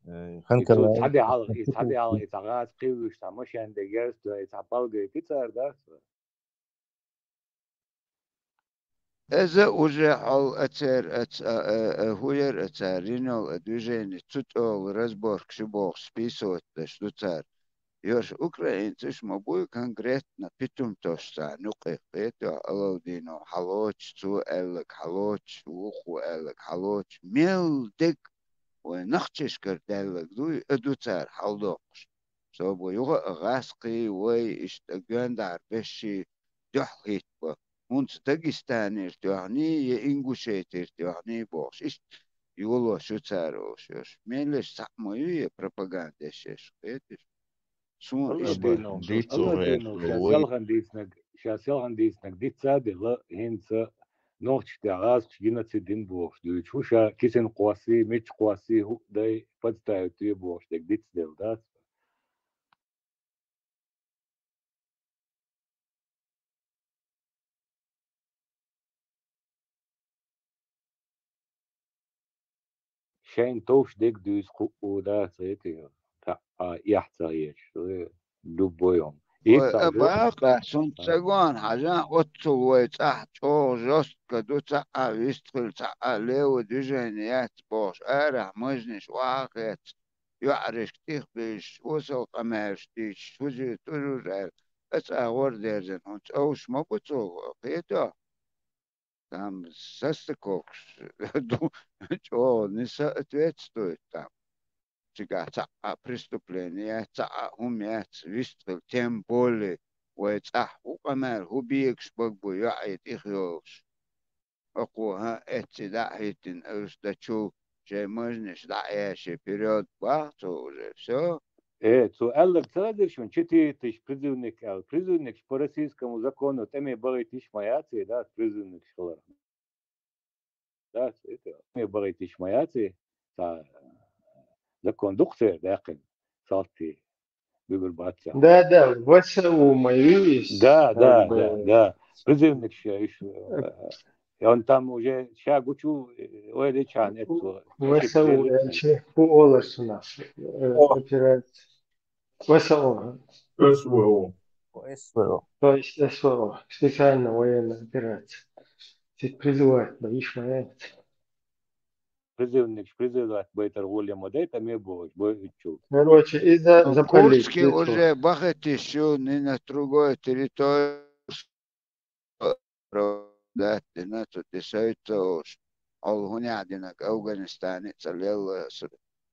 Э, и цо ханкала цхьа де хьалха, и цхьа де хьалха, и цхьа гӀаза кхийвуьйтуш, цхьа машен де герз тоьхна, и цхьа балгай пицар дац. Иза уже хьол ацер, ац-, а, а, а, хӀун яр ацара, йина йолу а движение, цу тӀехула разборкаш ю бохуш, списывать деш ду цара. Йош украинцаш ма буй конкретно питум тосуш царна юкъе, кхетахь, Алавдинов хьалоцуш, цо аьлларг хьалоцуш, вукхо аьлларг хьалоцуш, мел дерг вайн нохчашкара даьлларг дуй, а ду цара хьалдоккхуш. Собо юха а гӀаскхий, вай, иштта гоьндахьара бешший дуьхьал хӀиттабо. ХӀунца Дагестанера тоьхний я Ингушетера тоьхний бохуш. Иштта йолош ю цара олуш йолуш. Мелаш цхьаъ ма ю я пропаганда еш еш, кхеташ? Суна иштта Алладинов, дицо Алладинов, гӀерташ ша вай. Селхан дийцинарг, ша селхан дийцинарг дица а делла, хӀинца нохчашта гӀазкхаша геноцид дина бохуш дуьйцуш ву, ша кисина кхоссий, мичча кхоссий, хӀуъа дай, подставить ве бохуш дерг диц делла дац. Шайн товш дерг дуьйцу кхуъу дац, эти, таӀа, эхь ца еш, э, любой он. Ой, ИтӀа а жо- бакъа, сунца ца гон, хьажан, оццул вай цӀахь чӀогӀа жестко ду, цхьа а вистхила, цхьа а левый движение яц бохуш, арахь мажниш охьа а хецна, йоӀарашка тӀехбевллаш, осал къамелаш дийцуш, хӀузи туьжур аьлла, ацӀа гӀор дерзина, хӀунца овш ма бу цо, кхетахь? Там состыковкаш ду, чӀогӀа несоответствует там. Цигахь цхьа а преступление яц, цхьа а хӀума яц, вистхила, тем более вай цӀахь хӀун къамел, хӀун бегаш бага бу йоӀе тӀехйолуш. Окхо, хӀан, эцци дӀа а хӀиттина, уьш дачул шайн мажниш дӀа а яьший, вперёд бах цо уже, всё. Э, цо аьлларг ца хезира шуна, четыре тысячи призывник аьлла. Призывникаш по российскому закону тӀеме бахийта йиш ма яц, да, призывникаш хилар. Да, это, тӀеме бахийта йиш ма яц, цхьа закон ду-кх церан даьккхина, салтий буьгур бац цхьа. Да, да, В С У ма ю иза, Да, как да, бы. Да, да. Призывникаш, э, иш, э, и он там уже ша гучу, э, ойла йичхьана эцо. В С У, э, чи, хӀун олуш цунах, э, О. Операция. В С У. С В О. С В О. То есть С В О, специальная военная операция. Цига призывать ма йиш ма яц. Призывникаш призывать байтар гӀоле ма дай, тӀеме бохуш, бой уьччул. Короче, из-за Ну, за Курский политику. Уже бахетиш ю, не на другой территории оправдать дина, цу тӀе сайтта уж. Хьол хӀунехь динарг Афганистане цӀа лелла с-,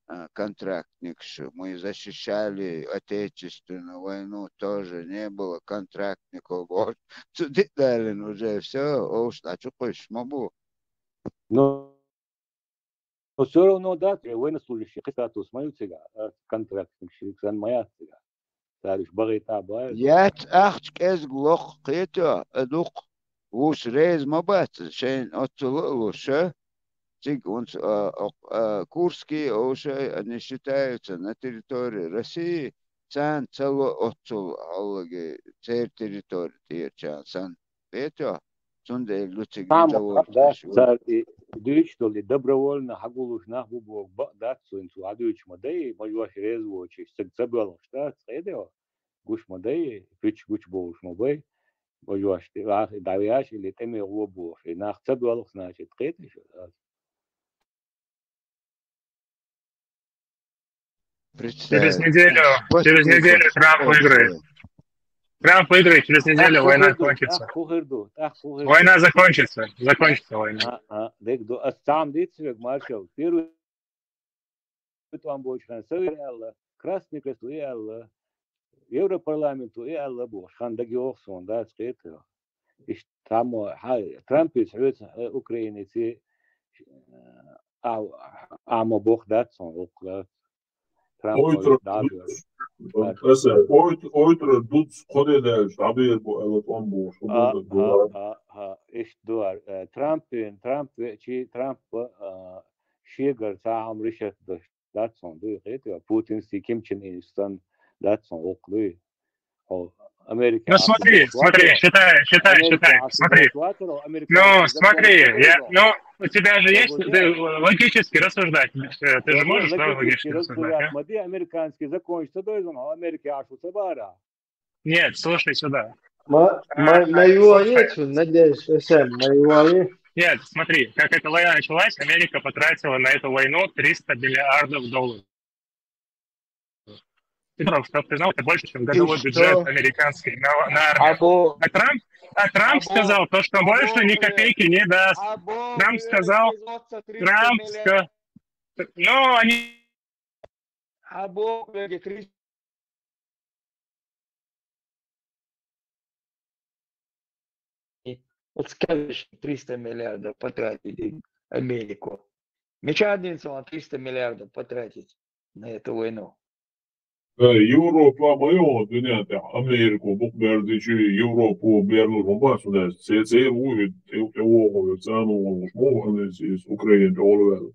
а, контрактникаш, мы защищали Отечественную войну, тоже не было контрактников, бохуш. Цу диъ далина уже, всё, овш дӀа чу кхуьссуш ма бу. Ну, Но всё равно, да, военнослужащий, кхин статус ма ю цигахь, а, контрактник ши сан ма яц цигахь. Цара уьш бахийта а бац. Яц ахча кӀезиг локх кхетахь, а дукха вуш реза ма бац, шайна оццул а луш, а? Цига хӀунца, а, а, Курский, овшай, они считаются на территории России, царна ца ло оццул хьаллаги церан территори тӀера чан санна. Кхетахь, цундела ду цига Тамах, недовольство да, шу. Цара и дуьйцуш долу и добровольно хьагулуш нах бу боху бакъ дац цуьнца, хьадуьйцуш ма дай, мажош реза воцуш, цига ца боьлхуш дац, кхетахь, гуш ма дай, пуьчаш гучубовлуш ма бай, мажош тӀе, а, дӀавеш или тӀеме гӀо бохуш, и нах ца боьлху, значит, кхетахь шу, да. Через Представь. Неделю, Вот через ты неделю хочешь, Трамп хочешь выиграет. Трамп выиграет, через неделю война закончится. Война закончится, закончится война. А, а, дек ду, а сам дит свек, Маршал, первый там больше, Красный Крест, и Алла, Европарламент, и Алла, бу, хан даг йохсон, да, скрыт. Иштта цхьаммо, хьай, Трампис хьоьца, э, Украинеци, э, а, а ма боху дац сон гӀуллакх, да. Трамп Ойтра ма веза дуц, дагар. Аса, ойт-, ойтра дуц, кхо де даьлча, дӀабер бу, ала тӀом бохуш, хӀун А, боху, а, а, а, иштта дуар. Э, Трампин, Трамп ве-, чи Трампа, а, шегара цхьа хӀума решать даш дац сон дуй, кхетий, Путин си Ким Чен Ин санна дац сон гӀуллакх дуй. Хьо Америка Ну, смотри, смотри, считай, считай, Америка считай, смотри. Ну, смотри, я, ну, у тебя же есть, ты логически рассуждать, э, ты же можешь, да, логически рассуждать, а? Ма де, американский закон ца дойзун, Америка ашу ца бара. Нет, слушай сюда. Ма-, А, ма-, а, ма юа слушай. Е, цу, надеюсь, С М, ма юа е. Нет, смотри, как эта война началась, Америка потратила на эту войну триста миллиардов долларов. Долларов, чтоб ты знал, это больше, чем годовой бюджет американский на, на армию. А Трамп, а Трамп сказал то, что больше ни копейки не даст. Трамп сказал, Трамп сказал, ну, они А Бог, люди, Христ. Вот скажешь, триста миллиардов потратили Америку. Мича динца ван триста миллиардов потратить на эту войну? Э, Европа ма йоагӀа дуьнен тӀехь, Америко букъ берзичи, Европо берзур хӀума бац, церан ву и тӀе-, тӀе вогӀу, цӀена вогӀу, мо ван из Украина тӀе олу ваьлла.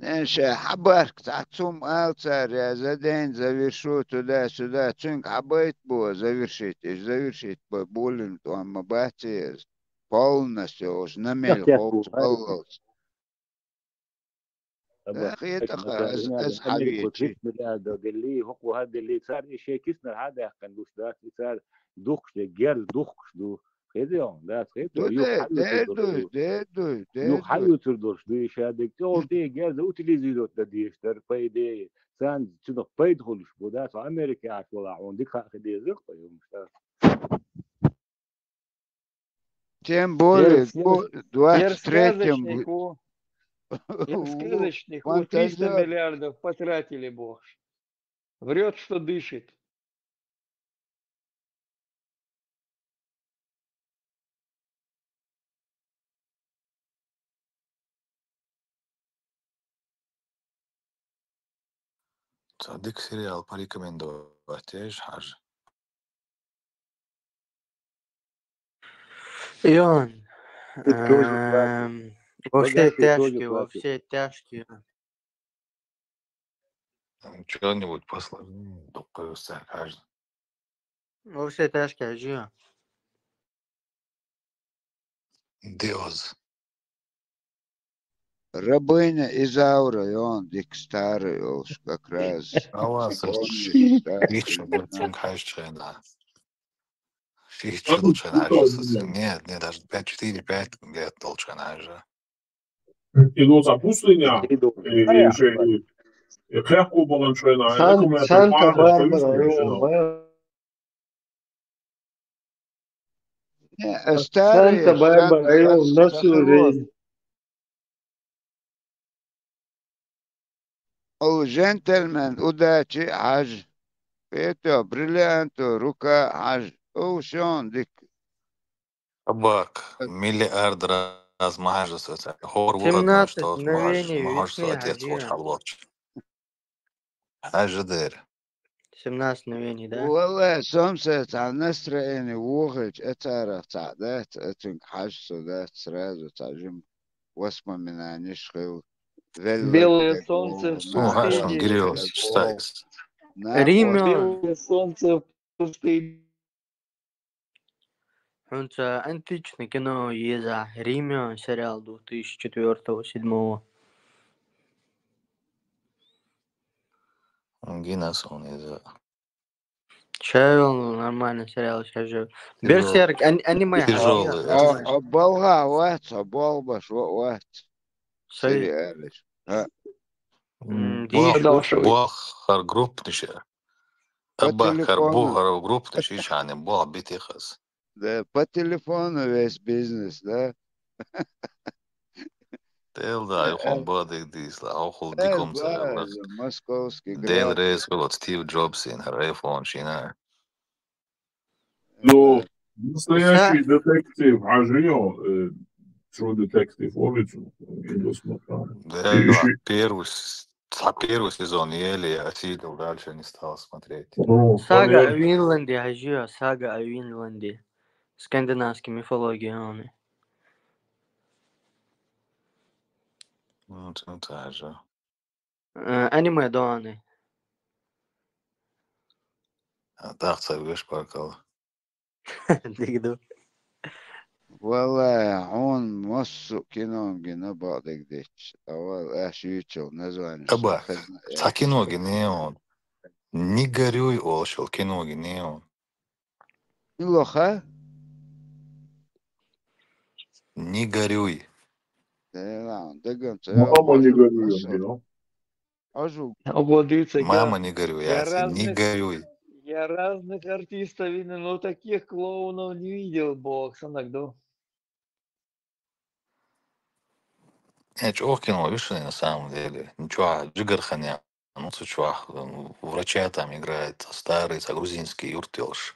Э, ша хьабарк, цхьа цум ала цара, я за день завершу туда-сюда, цуьнга хьабайта бо завершить, иш завершить бо, булин тӀом ма бац иза. Полностью уж намел ховц, поллалц. Э, хетаха, аз, аз хьавечи. Миллиард делли, хӀокху хӀара делли, цара и шен киснара хьа а даьккхина луш дац, и цара духкуш де, герз духкуш ду. Хезий хьуна, дац, хезий? Ду, юха де, хьаюцур де, долуш ду. Де, ду, де, юха ду. Хьаюцур долуш ду, и ша дерг тӀехула тӀе герза утилизировать дан дезаш дара, по идее. Царна цунах пайда хуьлуш бу, дац, хьо Америке Ӏаш валахь, хьуна дика хаа хи дезара, кхо юмаш, дац. Тем более, перск-, ду-, двадцать третьем персказочнику, персказочнику триста миллиардов потратили, бохуш. Врёт, что дышит. Цхьа дика сериал порекомендовать деш, Хьажа? Ион, эм, во все тяжкие, во все тяжкие. Что-нибудь посложнее, только, Хьажа. Во все тяжкие, Хьажа. Диоз. Рабыня Изаура, и он дика старый уж как раз. Ава, со помнишь, да? Шийтта шо долчун хьаьжча хьайна. Шийтта шо долчун хьаьжча со. Нет, нет, даже пять, четыре, пять лет долчун хьаьжча. И ну, запустили, и, и, и, и кхехку балан шайна, Сан-, Санта-Барбара, Не, старые Санта-Барбара, Шан-, Айо, Шан-, Шан-, Шан-, О, джентльмен, удачи, Хьажа. Это бриллианту, рука, Хьажа. О, шон дик. Абак, миллиард раз ма хьажа соца. ХӀора ву адам, семнадцать мгновений весны, Хьажа. Хьажа дер. Семнадцать мгновений, да? Валлай, сомса цхьа настроение вохуьйту, э, царах цхьа дац, э, цуьнга хьажа со дац, сразу цхьа жим воспоминаниеш хилла. Белое солнце в пустыне. Римлян. Белое солнце в пустыне. Хьуна ца античный кино еза, Римлян сериал две тысячи четвёртого, седьмого. Гина сон еза. Чайвал нормальный сериал сейчас же. Берсерк, ан-, аниме. Тяжёлый. А, а балга вац, а балбаш ва-, вац. Сай. Сериалаш. А. М, бах, бах, хар группниш. По телефону. Бах, хар группниш, иш хьани, бах, битихас. Да, по телефону весь бизнес, да? Тел да, юхан бадыг дисла, охул диком царах. Московский град. Дел рейс было Стив Джобс ин, хар iPhone шина. Ну, настоящий детектив, Хьажа, э, true detective, улицу, Да, первый с-, а первый сезон еле я осилил, дальше не стал смотреть. Ну, сага о Винланде, Хьажа, сага о Винланде. Скандинавский мифология, он. Ну, это же. Э, аниме дони. А, так, ца веш паркал. Дигду. Валлай, хьуна массо а кино гина бакъдерг дечча. Ава, аш юьйцул название. Аба, ца кино гина он. Не горюй, олшал кино гина он. Мила ха? Не горюй. Да ладно, дагам ца. Мама, не горюй, я. Ожу. Мама, не горюй, я, не горюй. Я разных артистов видел, но таких клоунов не видел, бог санагдо. Э, чӀогӀа кино, видишь, на самом деле. Ничего, джигарханя. Ну, цу чувак, м, врача там играет, старый, ца грузинский юрт йолуш.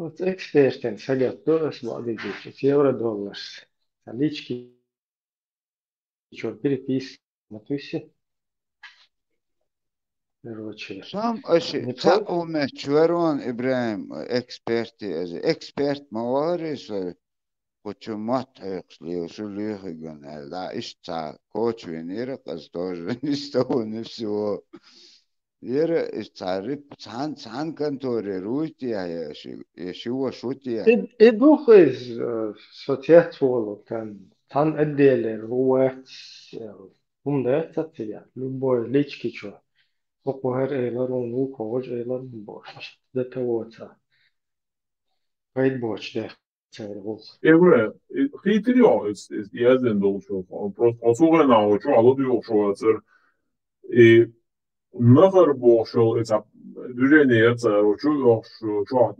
Вот экспертен сагатто ас бадыгыч, евро долларс. Лички чё, переписка, матуси. Короче, Сам оши не ца про- уме чверон Ибрахим эксперти, эксперт ма вари со. Кучу мат эксли, шу лихиган, да, ишца кочвин иракъас тоже ни с того ни с сего. Ира ишца рип цан, цан конторе руйти, я ши, я шива шути. И, и дух из, э, соцсеть волу, там, там отделе, руэц, э, ум да, любой лички чё. Окугер эйлар, он у кож эйлар, бош. Да того ца. Кайт боч, да. Цервул. Эвре, хитрио, язден долчу. Просто осугана очу алу дюшо ацер. И нахар бошол, это движение яца очу, очу,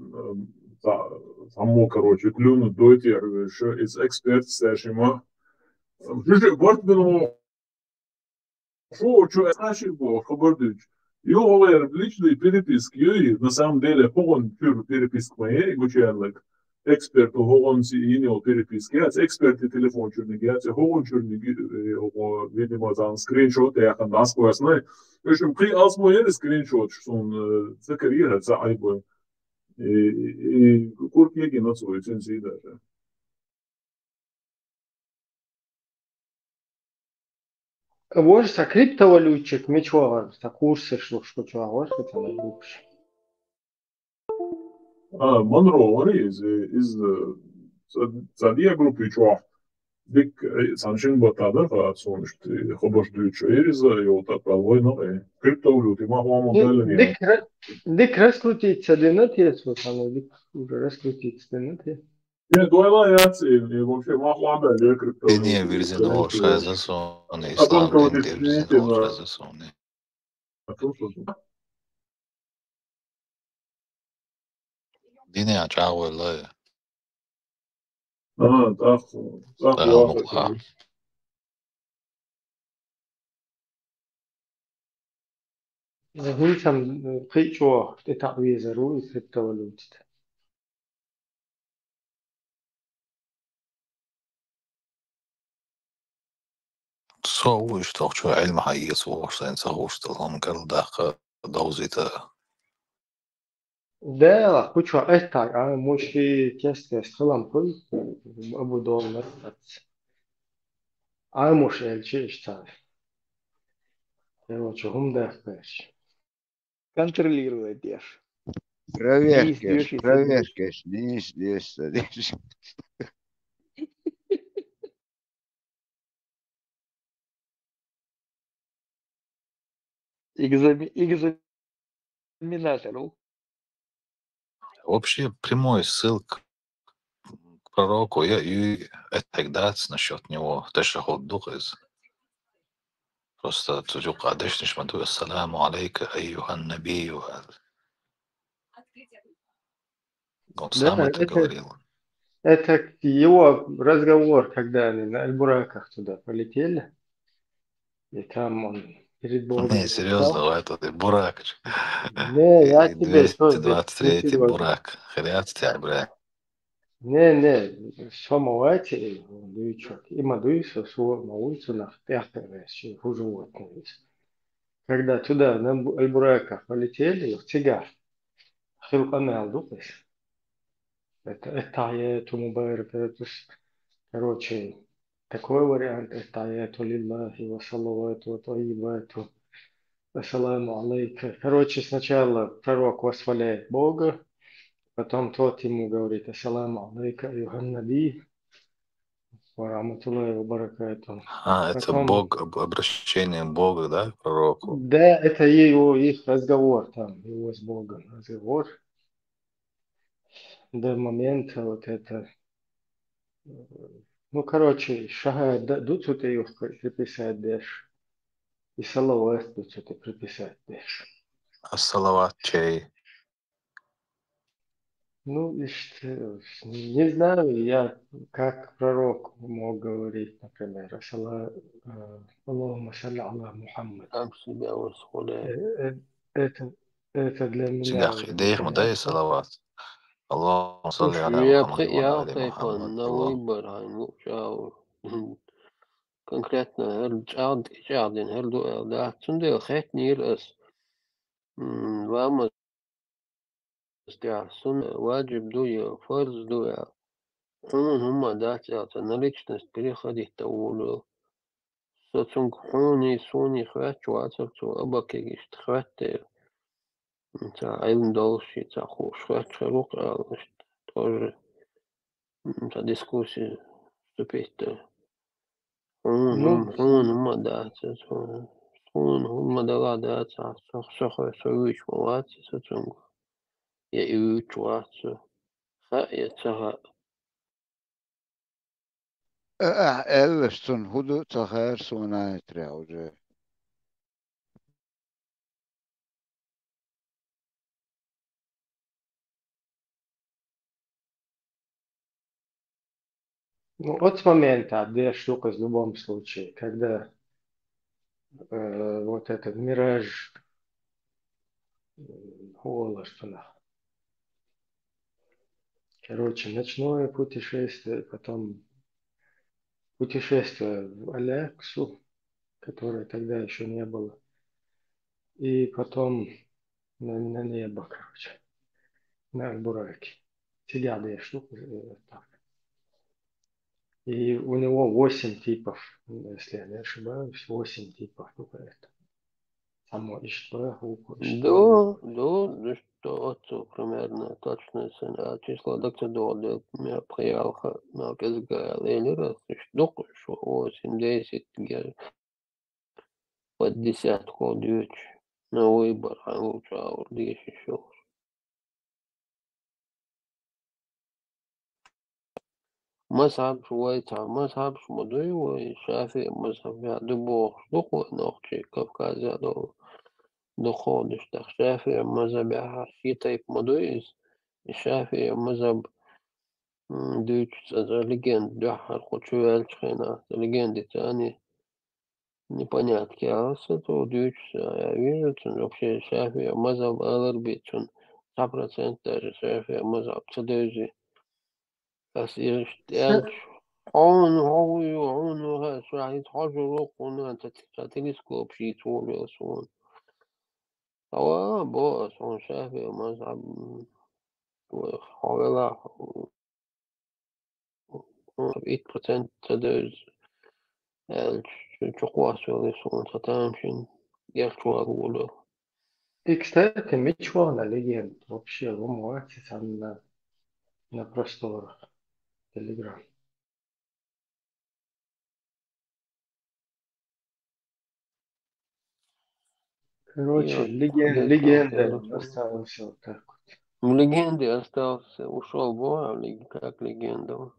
само, короче, клюнуть дойти, я говорю, что из эксперт сашима. Жиже борт бен Шо, чё, аши бо, хабар дыч. Ё, олар личный переписк, ё, и на самом деле, хогон чур переписк моей, гучанлык. Эксперт, хогон си, и не переписк. Я, эксперт и телефон чурник, я, хогон чурник, э, ого, видимо, там скриншот, я, хандас, поясной. В общем, при асмоере скриншот, что он, э, закарьера, за айбой. И, и, и курт еги на свой цензии даже. Вож са криптовалютчик, ми чуагъар, са курсы шлушку чуагъар, са тана группш. А, Монро, вари из, из, э, са, са диа группи чуа. Дик, э, саншин батадар, ха, сонышты, хобош дючу, ириза, ёлта, правой, но, э, криптовалюты, ма, ма, Ди- модели не. Дик ра-, дик раскрутиться динат, если вот оно, дик уже раскрутиться динат, е. Не, дуэла яци, и вообще, ма, ма, да, не криптовалюты. Дине вирзин Криптовалюты. Ошайза сони, А потом ислам кого-то динде вирзин извините, но- Ошайза сони. А то что? Дине ачагъойла. А, так, так, Да, плохо, ну, ха. конечно. Гьинсам, э, хычо, это визару, и криптовалютит. Со уж тохчо эльма хайес вошсен, со уж талон калдаха довзита. Да, куча это, а муши кестес хылам кул, абу дол на. А муш эльчи ишта. Короче, хум да хпеш. Контролировать ешь. Проверкеш, Действующийся проверкеш, ниш, ниш, ниш. Экзами-, экзаменатору. Вообще прямой ссылка к пророку, я и это так дать насчет него, ташахуд дух из. Просто цуцюк адешниш маду, «Ассаламу алейка, айюхан набию», а. Он Да, сам это это, говорил. это его разговор, когда они на Альбураках туда полетели. И там он перед Богом Не, серьезно, встал. Это Бурак. Не, я И тебе что, двести двадцать третий серьезно. Бурак. Хряц тебя, Бурак. Не, не, что мовайте, дуйчок. Има дуйсо, су мовуйцу на хпяхтареш, ху животные. Когда туда на Бу-, Альбураках полетели, в цигар. Хилкъа мял дукъис. Это, это, это мубаракатус. Короче, такой вариант. Это, это лиллахи ва салавату ва тайибату. Ассаламу алейка. Короче, сначала пророк восхваляет Бога, потом тот ему говорит: «Ассаламу алейка, айюхан наби, ва рахматуллахи ва баракатух». А, это Потом Бог, об-, обращение Бога, да, к пророку? Да, это его, их разговор там, его с Богом разговор. До момента вот это, э, ну, короче, шахада дуцут и приписать деш. И салават дуцут и приписать деш. А салават чей? Ну, иште, не знаю, я как пророк мог говорить, например, «Ассала-, э, Аллахумма салли аля Мухаммад». Как себя восхваляет. Э, э, Это, это для меня Сидах, уже идеях ма да и непонятно. салават. اللهم صل على محمد وعلى آل محمد. Конкретно хӀара чӀагӀ-, чӀагӀдина хӀара ду аьлла дац. Цундела хаьттинера ас, м, ламаз тӀехь сунна, важиб ду я фарз ду аьлла. Хьуна хӀумма дац аьлла, цхьа на личность переходить дан волавелла. Со цунга хьуний, суний хоьттуш вацар цо, Абакига иштта хоьттура. Цхьа Ӏилма долуш, цхьа хууш хоьттуш хир ву-кх аьлла, иштта тоже, м, цхьа дискуссия вступить дан. Хьуна, ну, хьуна хӀумма дац, суна, суна хӀумма далахь дац, со, со хо-, со вуьйцуш ма вац со цунга. Я и вуьйцуш вац со. Хаьа я ца хаьа. А, ахь аьллаш цунна хӀун ду ца хаьара суна, Ӏаьтре уже. Ну, оцу момента деш ду-кх иза в любом случае, когда, э, вот этот мираж, м, хӀун олуш цунах. Короче, ночное путешествие, потом путешествие в Аляску, которой тогда ещё не было. И потом на, на небо, короче, на Аль-Бураке. Цигахь деш ду-кх, э, так. И у него восемь типов, если я не ошибаюсь, восемь типов, ну, это. Само иштта, хӀума иштта. Ду, ду, ду, что оццу примерно точно сан а число даг ца догӀу, мел пхи-ялх, мел кӀезиг аьлла элира, иштта ду-кх уьш, восемь, десять, гер-, под десятку дуьйцуш, на выбор, хьан лучу агӀор дийшиш йолуш. Мазхьабаш вай цхьа, мазхьабаш ма дуй вай, шафиӀ мазхьабехь ду бохуш ду-кх вай нохчий, Кавказехь долу дукхах долуш. ТӀаккха шафиӀ мазхьабехь шен тайпа ма дуй иза. И шафиӀ мазхьаб, м, дуьйцуш цкъа легенда дуьххьара кху чу ваьллачу хенахь, цу легенди царний непонятки яхьа, цо дуьйцуш, а, вижу, цунна вообще шафиӀ мазхьаб алар бен, цунна сто процентов даже шафиӀ мазхьаб ца девзи. Ас иштта аьлча, хьуна хьо вуй, хьуна ву хаьа, ша хӀинца хьожур ву-кх хьуна, ца, ца телескоп шийца волавелла суна. Ава, бо ас хьуна шафиӀ мазхьаб, м, вай хьо велахь, м, итт процент ца девза, аьлча, чу, чукхоссавелла суна цхьа тамашийна, герчу вагаволавелла. И, кстати, мича вахана легенда? Вообще, ву ма вац иза цхьанна на просторах Telegram. Короче, леген-, легенда остался вот так вот. Ну, легенда остался, ушёл, бо, а лег-, как легенда.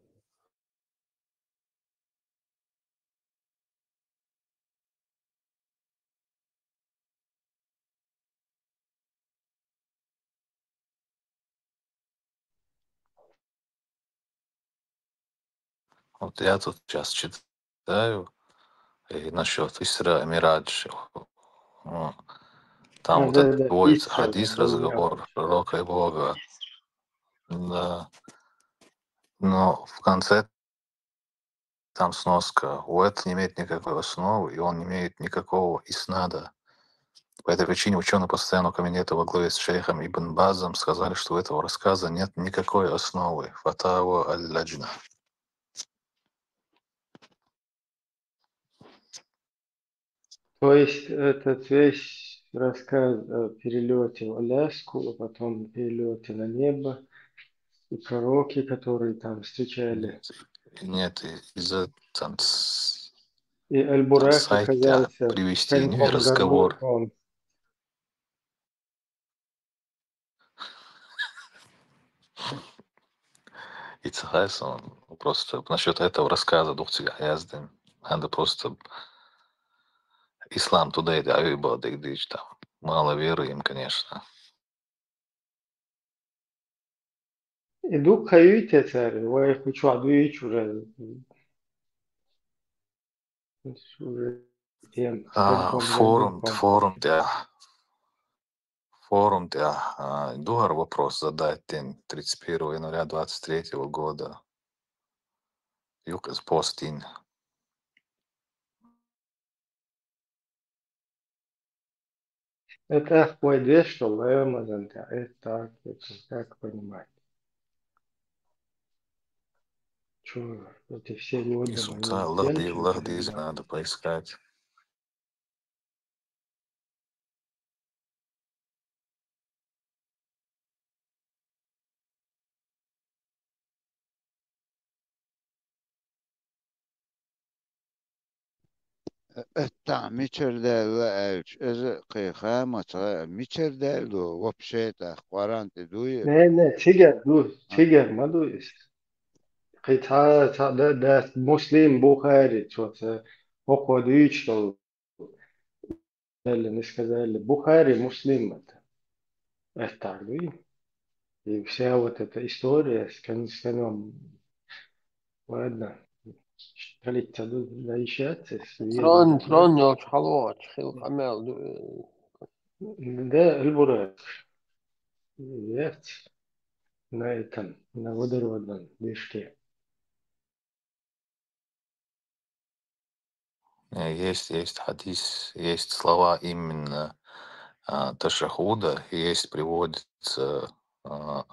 Вот я тут щас читаю, и насчёт Исра и Мирадж. Ну, там вот этот приводится хадис, разговор пророка и Бога. Да. Но в конце там сноска. У этого не имеет никакой основы, и он не имеет никакого иснада. По этой причине учёные постоянного комитета во главе с шейхом Ибн Базом сказали, что у этого рассказа нет никакой основы. Фатава аль-Ладжна. То есть этот весь рассказ о перелёте в Аляску, а потом перелёте на небо, и пророки, которые там встречали. Нет, нет, и-, из-за там с-, и Аль-Бурак оказался привести, ну, и разговор. И ца хай сон, просто насчёт этого рассказа дух цигахь яздина. Надо просто Ислам Today де аюба дегдич там. Мало веры им, конечно. И дукха юй те цара, вай кху чохь дуьйцуш уже. Уже тема. А, форум, форум тӀехь. форум тӀехь, а, ду хӀара вопрос задать дина тридцать первого января двадцать третьего года. Юкъа иза пост йина. Это ахпой деш долу Рамазан тӀехь, это так, это как понимать? Чё, эти все люди, Исуца они лахди-, стенки лахдизе надо поискать. Э, э, тахь мичара даьлла аьлча, иза кхин хаа ма ца хаьа, мичара даьлла ду, вообще тӀаккха Къуръан тӀе дуй? Не, не, цигара ду, А? Цигара ма ду иза. Кхин цхьа, цхьа да, да, Муслим, Бухари, цо ца, хӀокхо дуьйцуш долу. Сказали, не сказали. Бухари, Муслим это. Это так, да? И вся вот эта история с кон-, с конём. Ладно. Столица ду-, да ещё это, с-, Трон, трон йолчу хьалвогӀучу хила къамел ду, э. Да, Эльбурак. Есть. На этом, на водородном движке. Э, есть, есть хадис, есть слова именно, а, ташаххуда, есть, приводится, а,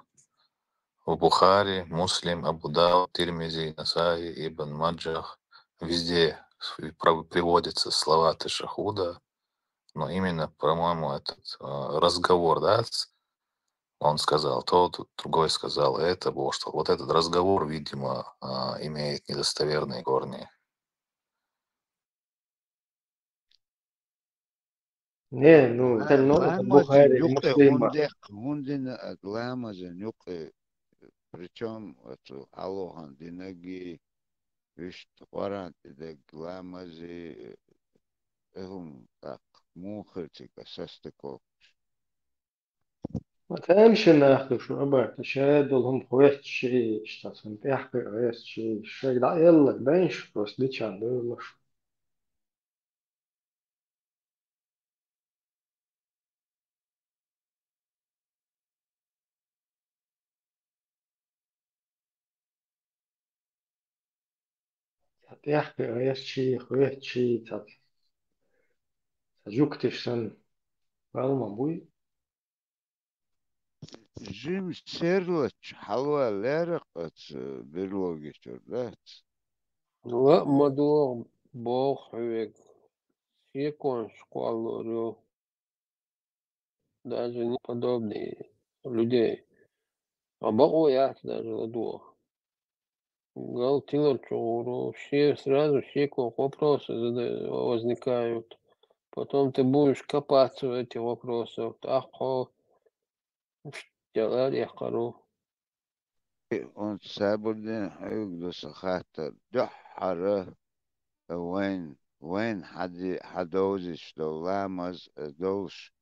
в Бухари, Муслим, Абу Дауд, Тирмизи, Насаи, Ибн Маджах. Везде с-, про-, приводятся слова ташаххуда, но именно, по-моему, этот, а, разговор, да, с-, он сказал то, д-, другой сказал это, потому что вот этот разговор, видимо, а, имеет недостоверные корни. Не, ну, Ла-, остальное это ламазан Бухари, юкъе Муслима. ХӀунда деккха, хӀунда дина ламазан юкъе, причём оцу хьалохан динагги, вуьшта Къуръан тӀе дерг ламази, э, хӀума тӀаккха муха хир цига состыковкаш? Ма тамашийна нах ду шу, абарта, шадолу хӀума хоьттуш, иштта цунна тӀаьхьа кхин а гӀерташ, шайга дӀаэлларг дайша просто дичахь девлла шу. Ца тӀехь кхин а гӀерташ, хоьттуш, ца, ца жуьгташ санна, ваьлла ма буй. Жима серлачу хьалаваьлла лерракх оцу берлогичуьра, дац? Ла а ма догӀу, боху хьоьга. Шеконаш кхоллалур ю. Даже неподобные людей. А бакъо яц даже ладогӀа. Гал тилар чу гӀур ву, шен сразу шеконах вопросы зада-, возникают. Потом ты будешь копаться в этих вопросах. ТӀаккха хьо уьш тӀе лар яьккхар ву. Унца сабурдин хьоьга ду сан хаттар. Дуьххьара вайн, вайн хьади-, хьадовзуьйтуш долу ламаз, э, довзуш,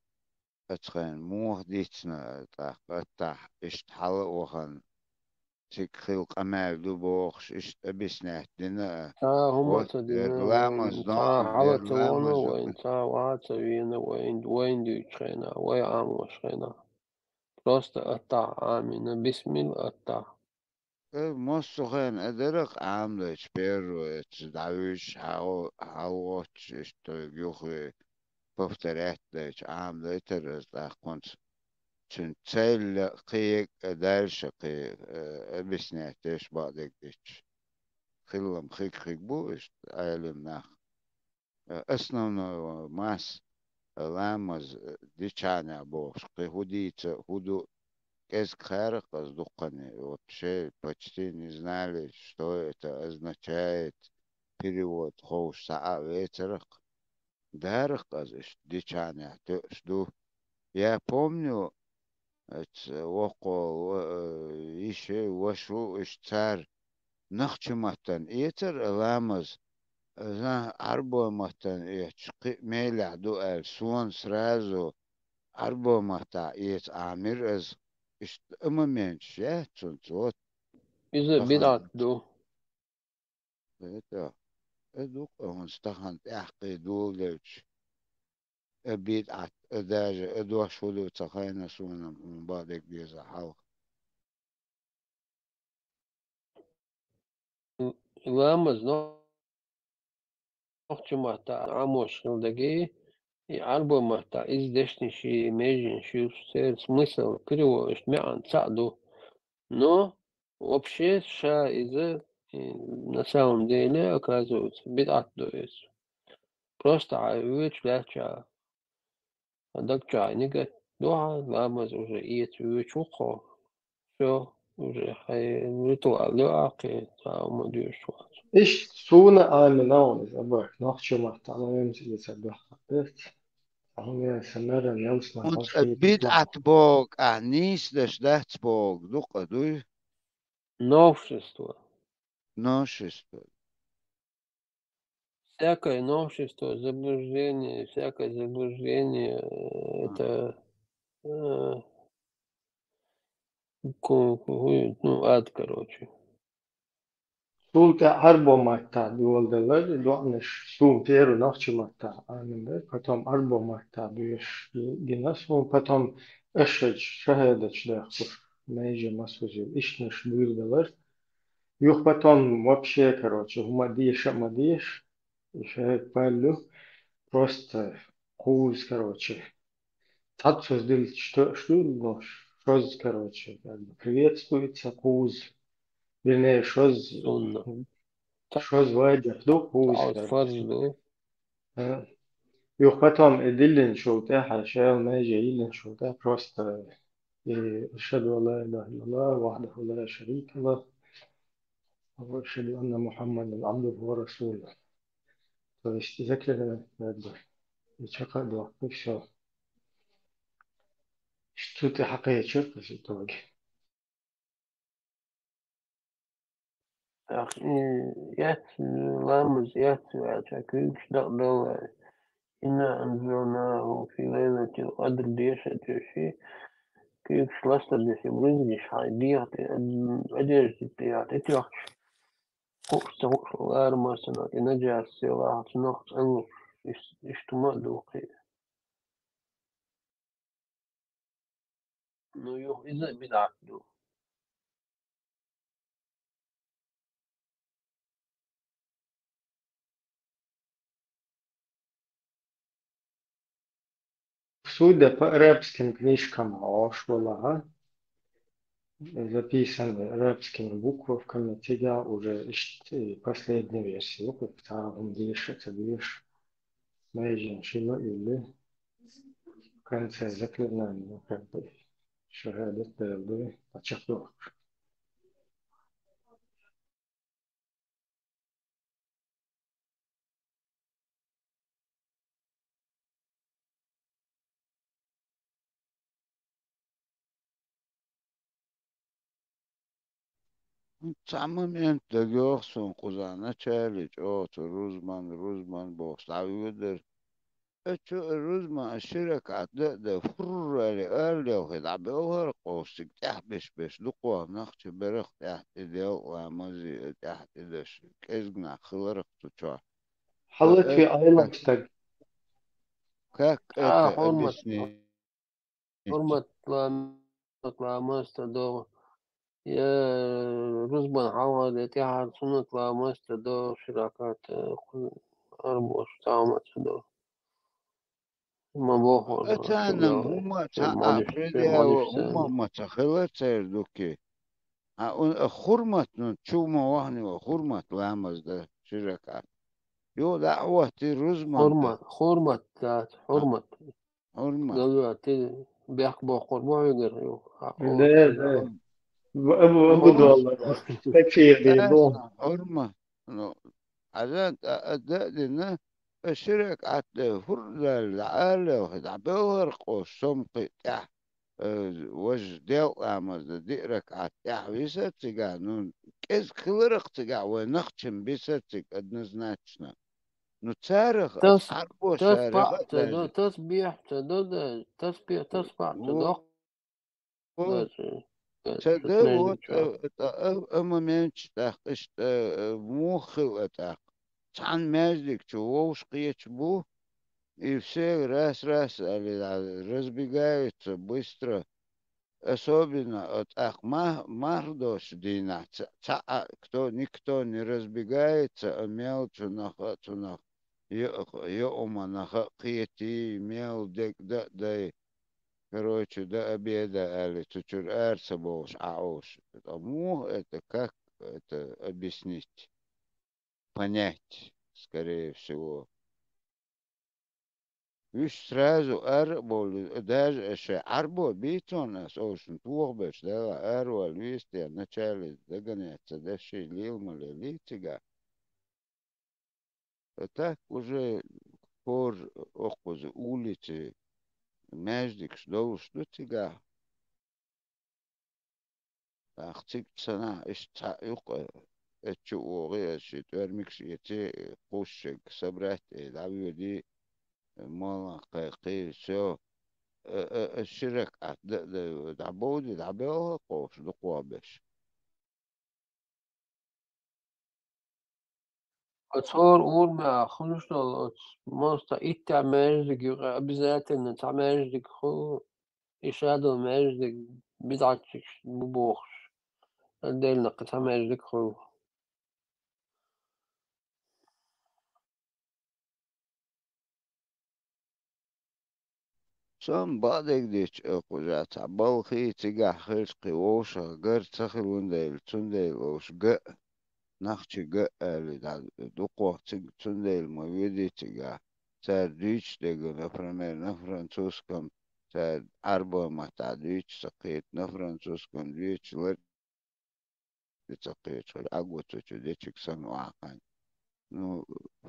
ацхьана муха дийцина, тӀаккха аттахь, иштта хьала а вахана, цига хила къамел ду бохуш, иштта объяснять дина а. Цхьа хӀума Вот, ца э, дина ламаз вайн, цхьа хьала ца вахана вайн, цхьа ваха ца вена вайн, вайн дуьйцучу хенахь, вай Ӏамош хенахь. Просто аттахь Ӏамийна, бисмилла аттахь. Э, массо а хенахь э дара-кх Ӏамадайча, первое, эццахь дӀавуьжуш, хьал-, хьалагӀоттуш, иштта юххе повторять дайча Ӏамадайтара иза тӀаккха хӀунца. Цуьнан цаьлла кхин а дальше кхин, э, объяснять деш бакъдерг дича. Хилла-м хиг-хиг бу иштта Ӏелам нах. Э, основной масса, э, ламаз, э, дичахьнехь бохуш, кхин хӀун дийца, хӀун ду, кӀезиг хаьрра-кх ас дуккхане, вообще почти не знали, что это означает, перевод ховш схьа а вецара-кх. Дара-кх ас иштта дичахьнехь тоьуш ду. Я помню, Эца воккхо, ва-, э, йиша, ваша ву, уьш цара нохчийн маттана эцара ламаз, э, зан Ӏарбойн маттана эцча, кхин а мелехь ду аьлла, суна сразу Ӏарбойн маттахь эца Ӏамийра ас. Иштта а моменташ яц цунца, вот. Иза тахана бидӀат ду. Это, э, ду-кх хӀинца тахана тӀаьхкхий доладелча. а бидӀат, а даже а дош хӀу ду ца хайна суна, м, бакъдерг деза хьалха. Ламаз нохча маттахь Ӏамош хилдагий, и Ӏарбой маттахь иза дешнаш и, меженаш ю, церан смысл, перевод, иштта маьӀан цхьаъ ду. Но вообще ша иза, и, на самом деле, оказывается, бидӀат ду иза. Просто хьан воьдуш лаьттача хьан даг чу хьайниг а дохьа, ламаз уже эца воьдуш ву-кх хьо. Всё, уже хьайн ритуал ю ахкхе, цхьа а хӀума доьшуш вац. Иштта суна Ӏамина ву иза, абарх нохча маттахь ма вемца эца дохьа хьаэц. Хьуна сан меран ялсман хьо шийтта бидӀат боху, ахь нийса деш дац боху, дукха дуй? Новшество. Новшество. Всякое новшество, заблуждение, всякое заблуждение, э, А. это, э, ку-, ку-, ну, ад, короче. Цул тӀаьхьа Ӏарбой маттахь доладелар, и доӀанаш суна первый нохча маттахь Ӏаминарг, потом Ӏарбой маттахь доьшуш гина суна, потом ашхӀадачу, шахӀадачу даьккхира, меже масузил, иштанаш дуьйладелар. Юха потом вообще, короче, хӀума деша а ма деша, и шайга паллю, просто кхузза, короче. Цхьацца дилча, что, что, ну, шозза, короче, как бы приветствуется кхузза. Вернее, шозза, Сунна. Шозза ваджиб ду кхузза, Ӏаус короче. Фарз ду. А. Юха потом и диллинчул тӀаьхьа, шел меже йиллинчул тӀаьхьа просто и أشهد أن لا إله إلا الله وحده لا شريك له وأشهد أن محمدا عبده ورسوله. То есть заклинание, как бы, и чакхдо, и всё. Что ты хьакхечира в итоге? Ах, и эцна, ламаз эцна ваьлча, куьйгаш дакъадаллалц. إنا أنزلناه في ليلة القدر деша а деши, куьйгаш ластадеш, рузгаш хьайн дегӀа тӀе, одежда тӀе тӀетоьхча, хууш ца хууш лара мара санна, и наджас села, цунах цӀанлуш, иш-, иштта хӀума а ду кхин. Ну, юха иза а бидӀат ду. Судя по арабским книжкам, хьош валахь, записанный арабскими буковками, цигахь уже иштта последняя версия, цхьа хӀума деша а ца деша, меженаш йилла а йиллина, в конце заклинание, ну, как бы, шахӀадат дала дуй, паччахь дохуш. Цхьа момент дагайогӀу суна, кхузахь начале чӀогӀа цу рузман, рузман бохуш дӀавоьдура. Э, чу рузман ши ракаӀат дан а дан, фурр аьлла, ара лелхий дӀабелхар къовсиг тӀаьхьа беш-беш дукха нах чу берах тӀаьхьа тӀе делкъа ламазе, э, тӀаьхьа тӀе деш, кӀезиг нах хиларах цу чохь. Хьаллачу Ӏелам стаг. Как А, это хьурмат, объяснить? Хьурмат ламаз, ламаз ца до. Я рузбан хьалха де тӀаьхьара суннат ламаз ца до, ши ракаӀат, э, арбош тӀамат ца до. Ма боху, Ацанам хӀума ца а предъява, хӀума ма ца хила церан дукке. А, ун, а, хурмат, ну, чу ма вахне ва хурмат ламаз да, ши ракаӀат. Юха дӀа а вахти рузман да. Хурмат, хурмат дац, хурмат. Хурмат. Галуя, ти бехк боккхур бу хьоьгара, юха. А, Де, о, де. Абу, абу, долла. Такфир де, бу. Хурмат. Ну, азан а, а, да, дина, а, ши ракаӀат да, хӀур далла, дӀа алалхи, дӀа белхар къо сом кхи тӀехь. Э, важа делкъа ламаз да, диъ ракаӀат тӀаьхьа виса цигахь, ну, кӀезиг хиларах цигахь, вай нахчам биса цига однозначно. Ну, царах, Тас-, Ӏарбо тас шарах паъ ца даже. До, тас бехь ца до, да, тас пе-, тас паъ ца Во, до. во. Даже, даже Ца тас да, между вот, чуа. Э, э, э, э, моменташ тӀаккха, иштта, э, э, муха хила тӀаккха. Цхьана маьждиг чу вовшахкхеташ бу, И все раз-раз, али, а, разбегаются быстро. Особенно, а, тӀаккха ма-, марх доцу дийнахь ца-, цхьа а, кто, никто не разбегается, а мел цунах а, цунах йо-, йоӀуманах а кхетий, мел дег дан а дай. Короче, до обеда, али, цу чуьра ара ца бовлуш, Ӏа Ӏовш. Ткъа муха это, как это объяснить? Понять, скорее всего. Уьш сразу ара а бовлу, даже аса шайн Ӏарбо бийцон ас, оцунна тохаберш, Дала аравала веза те, начале дагана яц ца дашший лела ма лелий цигахь. А так уже хӀора оккхуза улице маьждигаш долуш ду цигахь. ТӀаккха цига санахь иштта цхьаъ юкъа, эцчу а вогӀий ас, ши тӀоьрмигаш эций, кхуссиг собрать а, дӀавоьдий, молла кхайкхий, всё. Э, э, э, ши ракаӀат дан а дай, дӀабовдий, дӀабелхий кхуш, дукхох беш. Оцу хӀора урамехь хуьлуш долу оцу мостагӀа иттех маьждиг юкъа обязательно цхьа маьждиг хуьлу, и шадолу маьждиг бидӀатчаш бу бохуш, отдельно кхин цхьа маьждиг хуьлу. Сан бакъдерг дича, кхузахь цхьа балхий цигахь хилча кхин вовшах гар ца хилун дела, цундела вовш ган а, нах чу ган а али, дӀа дукхох цига, цундела ма воьдий цигахь. Цара дуьйцуш дерг, например, на французском, цара Ӏарбойн маттахь дуьйцуш ца кхета, на французском дуьйцуш лар ца кхечахь, агоцучу дечиг санна охьакхаьчна. Ну,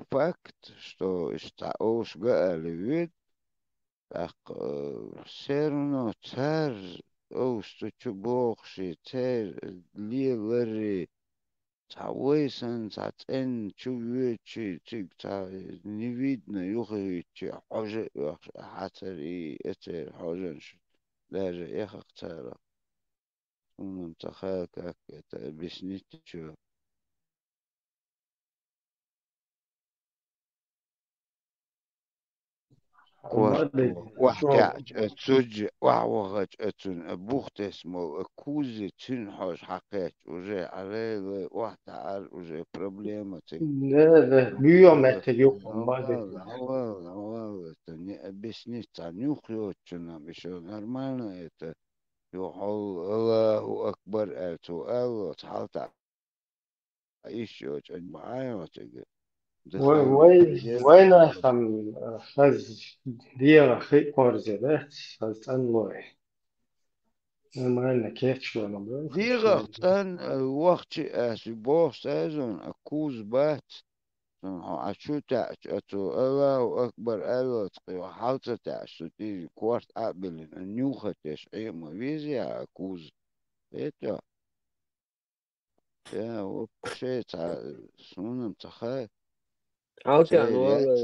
факт, что иштта цхьа овш ган али вуьду, тӀаккха, э, все равно цара овш цу чу бохуш и церан леларе, цхьа вай санна, цхьа цӀенна чу воьдучий, цига цхьа невидно юхахӀуьттучий хьожа а оьхуш, хьацар и эцеран хьожанаш даже эхахь царах. Суна-м ца хаьа, как это объяснить чу. Кошто, охьатаьӀча а цуьнан, охьавахача а цуьнан, а бух тесна молу, а кузе цуьнан хьожа хьакхаьчча, уже Ӏалелай охьатаьӀар, уже проблема цига. Да, да, буьйо меттиг юкъа, ма деза. Валла, валла, валла, это не объяснить, цхьа нюх йоцучунна, ещё нормально это. Юха хьол Аллаху акбар аьлла, цо аьлла, цхьалта иш йоцу ма Ӏа йоцург. Вай, вай, вайнахам, э, хаз дегӀах хи а кхорзе дац, хаз цӀанлой. Нормально кечвана бу. ДегӀах цӀан, э, вахчи ас, боху сазон, а куз бац. Цунна хьо Ӏа чу таьӀча, а цо Аллаху акбар аьллалц кхин хьал ца таьӀаш, цу тӀе корта Ӏа а биллина, нюхатеш Ӏе а ма веза а куз. ХӀетахь. Я, вообще, цхьа, суна-м ца хаьа. Хьал таьӀна валла,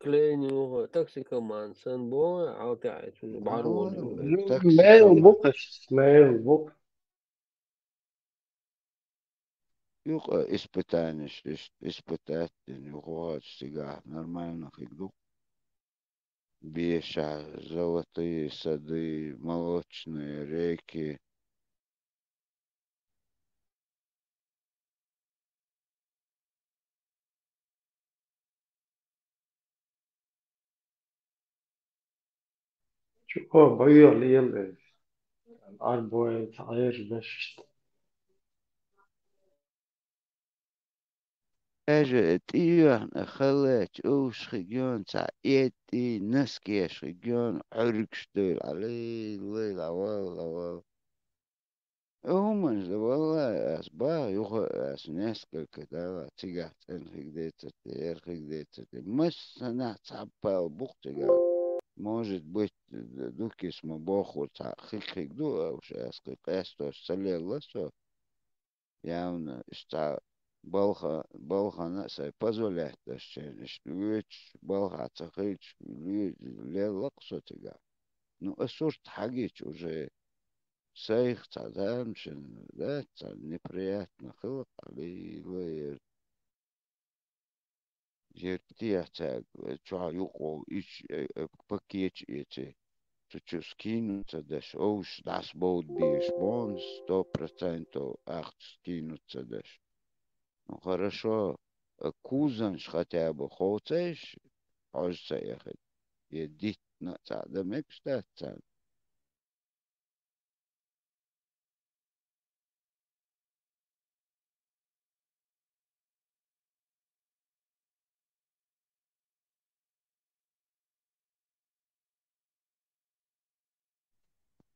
клей нюха, токсикоман санна боху, хьал таьӀча, бӀаьргонаш. Ну, такси мел бу-кх, мел бу-кх. Юкъа испытанеш, ис-, испытать дина, юха вахача цигахь нормально хиг ду. Бешахь, золотые сады, молочные реки. Чу, о, байо лела, арбой, тхьаьржа бешшта. Эжа тӀеоьхна халлачу овш хигон, цхьа эттӀий, наскеш хигон, Ӏуьргаш дойла, лай, лай, лавал, лавал. Хьуманаш да, валлай, ас баха юха, ас несколько дала, цигахь цӀена хиг децарте, яра хиг децарте. Массанахь цхьа пал бу-кх цигахь. Может быть, дукис ма бохур цхьа хиг-хиг ду, уж ас кхин къестош ца лелла со. Явна, иштта цхьа балха-, балхана а сайн позволять дашчеран, иштта воьдуш, балхахь ца хилча, ле-, лелла-кх со цигахь. Ну, а сурт хьагича уже сайх цхьа замашна дац, цхьа неприятно хилла-кх, лелла яра. пертех цаьрга, э, чохь юкъа ич, э, э, пакеташ эций. Цу чу скинуть ца деш, овш дӀасабовда безаш боху, сто процентов ахча скинуть ца деш. Ну, хорошо, э, кузанаш хотя бы ховцайш, хьожа ца эхира. Я диттина а цхьаъ дан мегаш дац царна.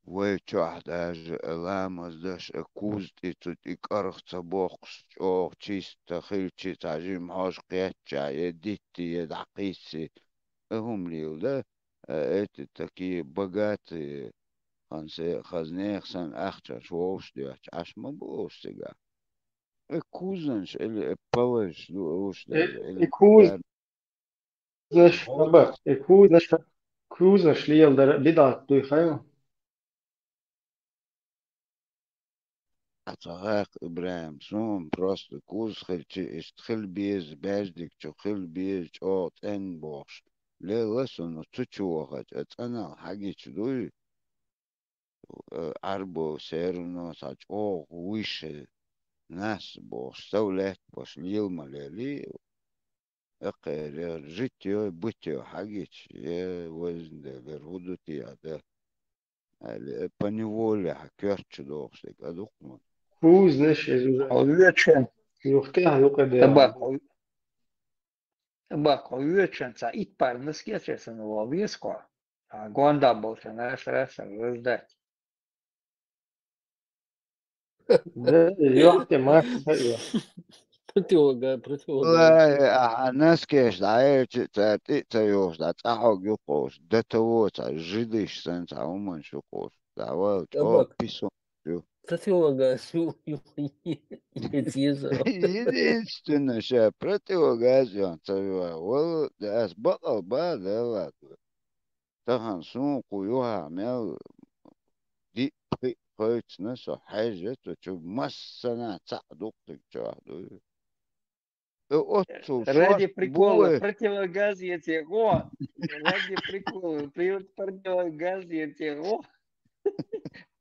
Вай чохь даже ламаз даш а куза тӀе цу тӀе кӀарх ца боккхуш, чӀогӀа чиста хилчи, цхьа жима хьожа кхетча, я дитти, я дӀакхийсси, а хӀума лела дан, а, эти такие богатые, хан се-, хазнех санна ахчанаш вовш доьттуш, Ӏаш ма бу уьш цигахь. Э, кузанаш или, э, палаш ду уьш даже, или кузанаш, э, кузанаш леладар бидӀат дуй хьайна? Ацхьа гӀаккха, Ибрахим, суна просто куза хилчи, иштта хила беза, баьждиг чу хила беза, чӀогӀа цӀена бохуш. Лела суна цу чу вахача, а цӀанал хьагича дуй? Э, Ӏарбо серано цхьа чӀогӀа вуьйш, нас бохуш, сов лаьтташ лела ма лелий. Эккхера житё, бытё хьагича, я везан Дела, хӀу ду те ада? Аьлла, э, поневоле хьан коьрта чу дохуш дерг а ду-кх ма. Кузанаш иза уже. Хьо вечан. Юхтехь юкъа дела. Табаккха, табаккха вечан цхьа итт пар носки санна вала веза кхо. А гондаболча наш раса раздать. Да, ёхте, Макс, ха, ё. Противога-, противогаз. Валлай, а, а носкеш дӀаелча, цара тӀе а ца йохуш, дӀа цӀа хьогу юккъуш, до того цхьа жидыш санна цхьа хӀуманаш юккъуш. ДӀавала, чӀогӀа писон ю. Противогаз ю, ю, ю, ю, ю. Единственное, ша противогаз ю, ца ю, вала, ас бакъал ба, да ладно. Тахана суна кху юххехь мел диъ-пхиъ кхоьчна со хьаьжжа, цу чу массанхьа цхьаъ дуккхиг чохь ду. И оццул ради прикола, противогаз я те гӀо. Ради прикола, при-, противогаз я те гӀо.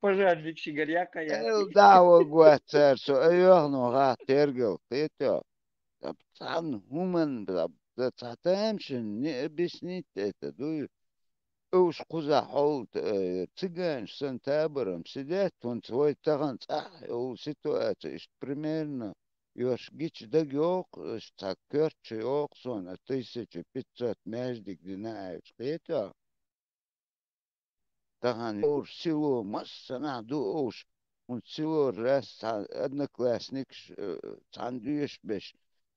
Пожарникши горяка я. Эл дӀа вагвац цара со, а йохно гӀа тергал кхетоьгӀ. Цхьана хӀуманна, да, цхьа тамашийна не объяснить это, дуй. Уьш кхузахь хьовла, э, цыганаш санна табарам сидет, хӀунца вай тахана цӀахь йолу ситуация, иштта примерно, йош гича дага йоккху, иштта цхьа коьртачу йоккху суна, а тысяча пятьсот маьждиг дина аьлча, кхетоьгӀ? Тахана юра село массанхьа ду уьш, хӀунда село раз цхьа одноклассникаш, э, цхьаьна доьшуш берш,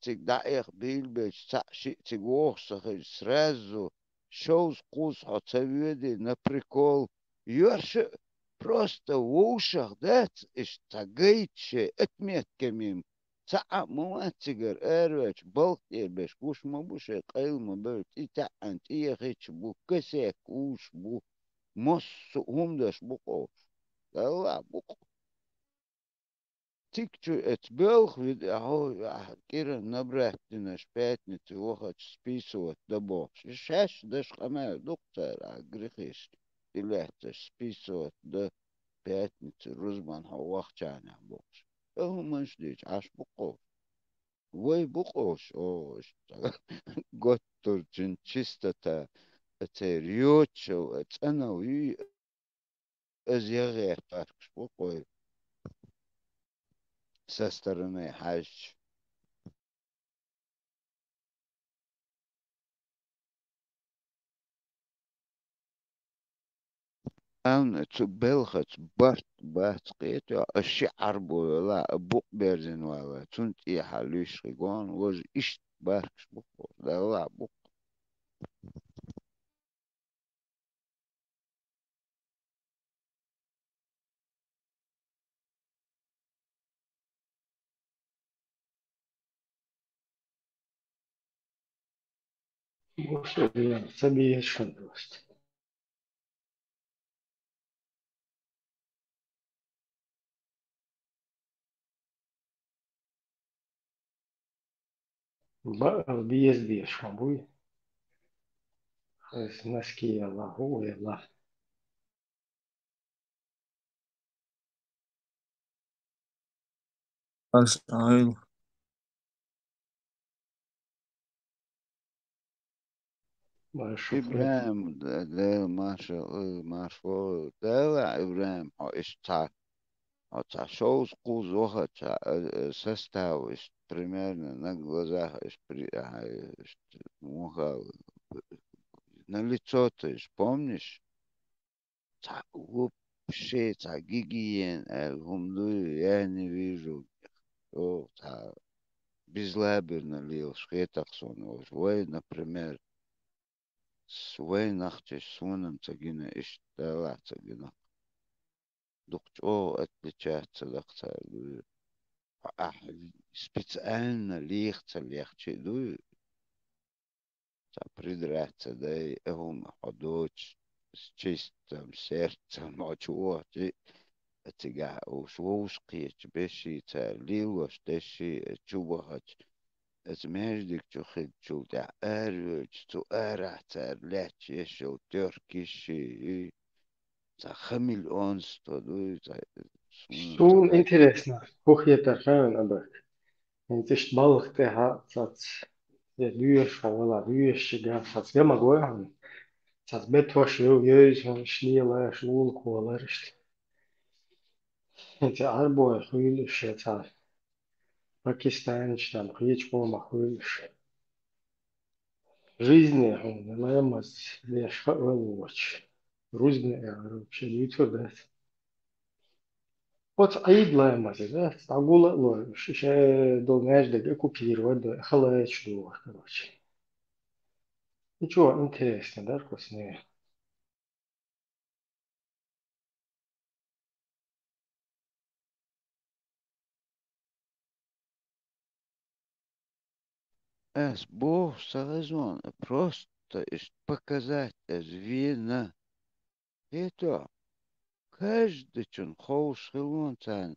цига дӀаэха бийлабелча, цхьаъ-шиъ цига вохуш ца хилча, сразу шовзткъа кхуза хьо ца воьдий на прикол, йоьрша а просто вовшах дац, иштта цхьа гайта шайн отметками ма цхьа а ма вац цигара, араваьлча балха тӀера берш гуш ма бу, шайн къайла ма бевлла, тӀе таьӀӀина тӀеяхийташ бу, косяк уьш бу, массо а хӀума деш бу-кх уьш. Далла бу-кх. Цига чу эца боьлху видео, ахьа кӀира набрать динарш пятница вахача списывать дан бохуш. И шаьш деш къамел ду-кх цара, а грехиш тӀелаьцнарш списывать дан. Пятница рузбан хьо вахчанехь бохуш. ХӀуманаш дийча Ӏаш бу-кх уьш. Вай бу-кх уьш, оха, готтурчин чистота, церан йоцашал, цӀанал юй, аза яхъян паркаш бу-кх вай. Со стороны хьаьжча. Амма цу белхаца барт бац кхетоьгӀ, ас ши Ӏарбо велахь а, букъ берзина валахь, цунна тӀехьа луьйш хи гон, важа иштта баркаш бу-кх, Далла бу-кх. Бу со дина ца бийша шун дост. Баъал бездеш ма буй. Хьайс носки елла, хӀу елла. Ас айл. Маша. ИбрахӀим, да, да, Маша, э, Марфо, да, ИбрахӀим, хьо иштта цхьа, хьо цхьа шовзткъуза вахача, э, э, состав иштта примерно на глазах иштта при-, а, иштта мухал, на лицо ты ж помнишь? Цхьа вообще цхьа гигиена аьлла хӀума дуй, я не вижу. О, цхьа безлаберно лелаш хетар сона уж. Вай, например, с-, вай нохчаша сона-м ца гина иштта, далахь ца гина. Дукха чӀогӀа отличаться даккха цара дуй. Ахь специально леха ца лехча а дуй. Цхьа придраться дай, э, хӀума хьо доцуш, с чистым сердцем хьо чу вахча, цигахь уж вовшахкхетачу беший цара лелош дешший, э, чу бахача, оцу маьждиг чу хиллачул тӀаьхьа аравелча, цу арахь цара лаьтташ еш йолу тёркашший, цхьа хамелеонство дуй, цхьа суна Суна цхьа интересно, хӀун хетар хаьвна абарг. ХӀинца иштта балха тӀехьа цац, я доьшуш хьо вала, доьшуш чигахь цац гамаг гой хьуна. Цац бетош йо-, йойза хьуна, иштта лелаш, лулахвалар иштта. ХӀинца Ӏарбой хуьлуш я цхьа пакистанцаш там кхечу къомах хуьлуш. Жизни хьуна лаьммаза деш хаалуш. Рузни аьлла, вообще дуьйцур дац. Оцу Ӏийда лаьммаза, да, дӀагула а лоруш, шайн долу маьждиг оккупировать дой, халачу дохур, короче. Ничего интересного, да, вкуснее. Ас боху, сан хезон, просто иштта показать ас вена. Хето, каждачун ховш хилон царна,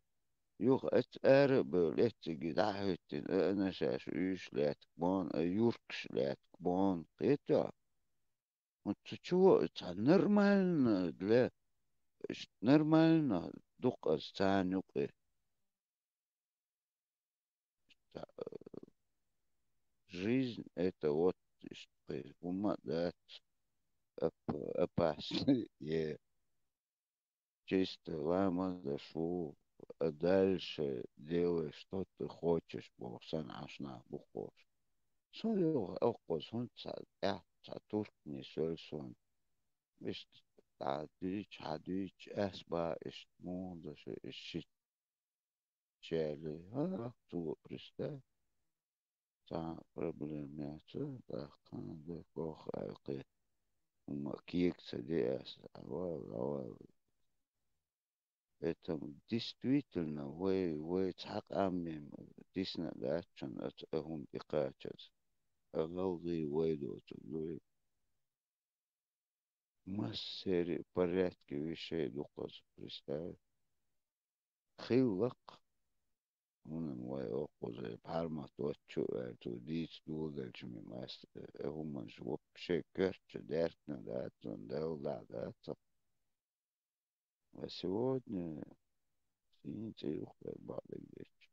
юха аца ара а бевлла, эцциге дӀа а хӀоьттина, а, а, шаьш уьйш лаьтта бон, а, юркаш лаьтта бон. Хето? Оцу чу цхьа нормально для, нормально дукха ас царна юкъе. Цхьа, э, жизнь это вот, иштта кхин хӀумма а дац, оп-, опасный, е. Чисто ламаз а шу, а дальше делай, что ты хочешь, боху, сан Ӏаш нах бу кхочуш. Со юха оккхуза хӀунда цхьа тӀаьхьа цхьа туркни соьлу суна. Иштта дӀа дуьйцу, хьа дуьйцу, ас ба иштта муха ду шу, иштта ши чали. ХӀа, цо, представь. Цхьа проблема яц, тӀаккха хан ду, кох аьлла кхин. ХӀума кега ца де ас, авал, авал. Поэтому действительно вай, вай цхьа къам мем дисна а дац шуна оцу а хӀума тӀекхачаза. А гӀалгӀай вай доцург дуй. Массери порядке вещей ду кхуза, представь. Хилла-кх. ХӀунан вай оккхуза пхьармат оццу аьлла, цо дийца доладелча мем ас, э, хӀуманаш вообще коьртачу даьртина дац, цунна Далла дӀа дац. А сегодня сийна цӀе юххе бакъдерг дечча.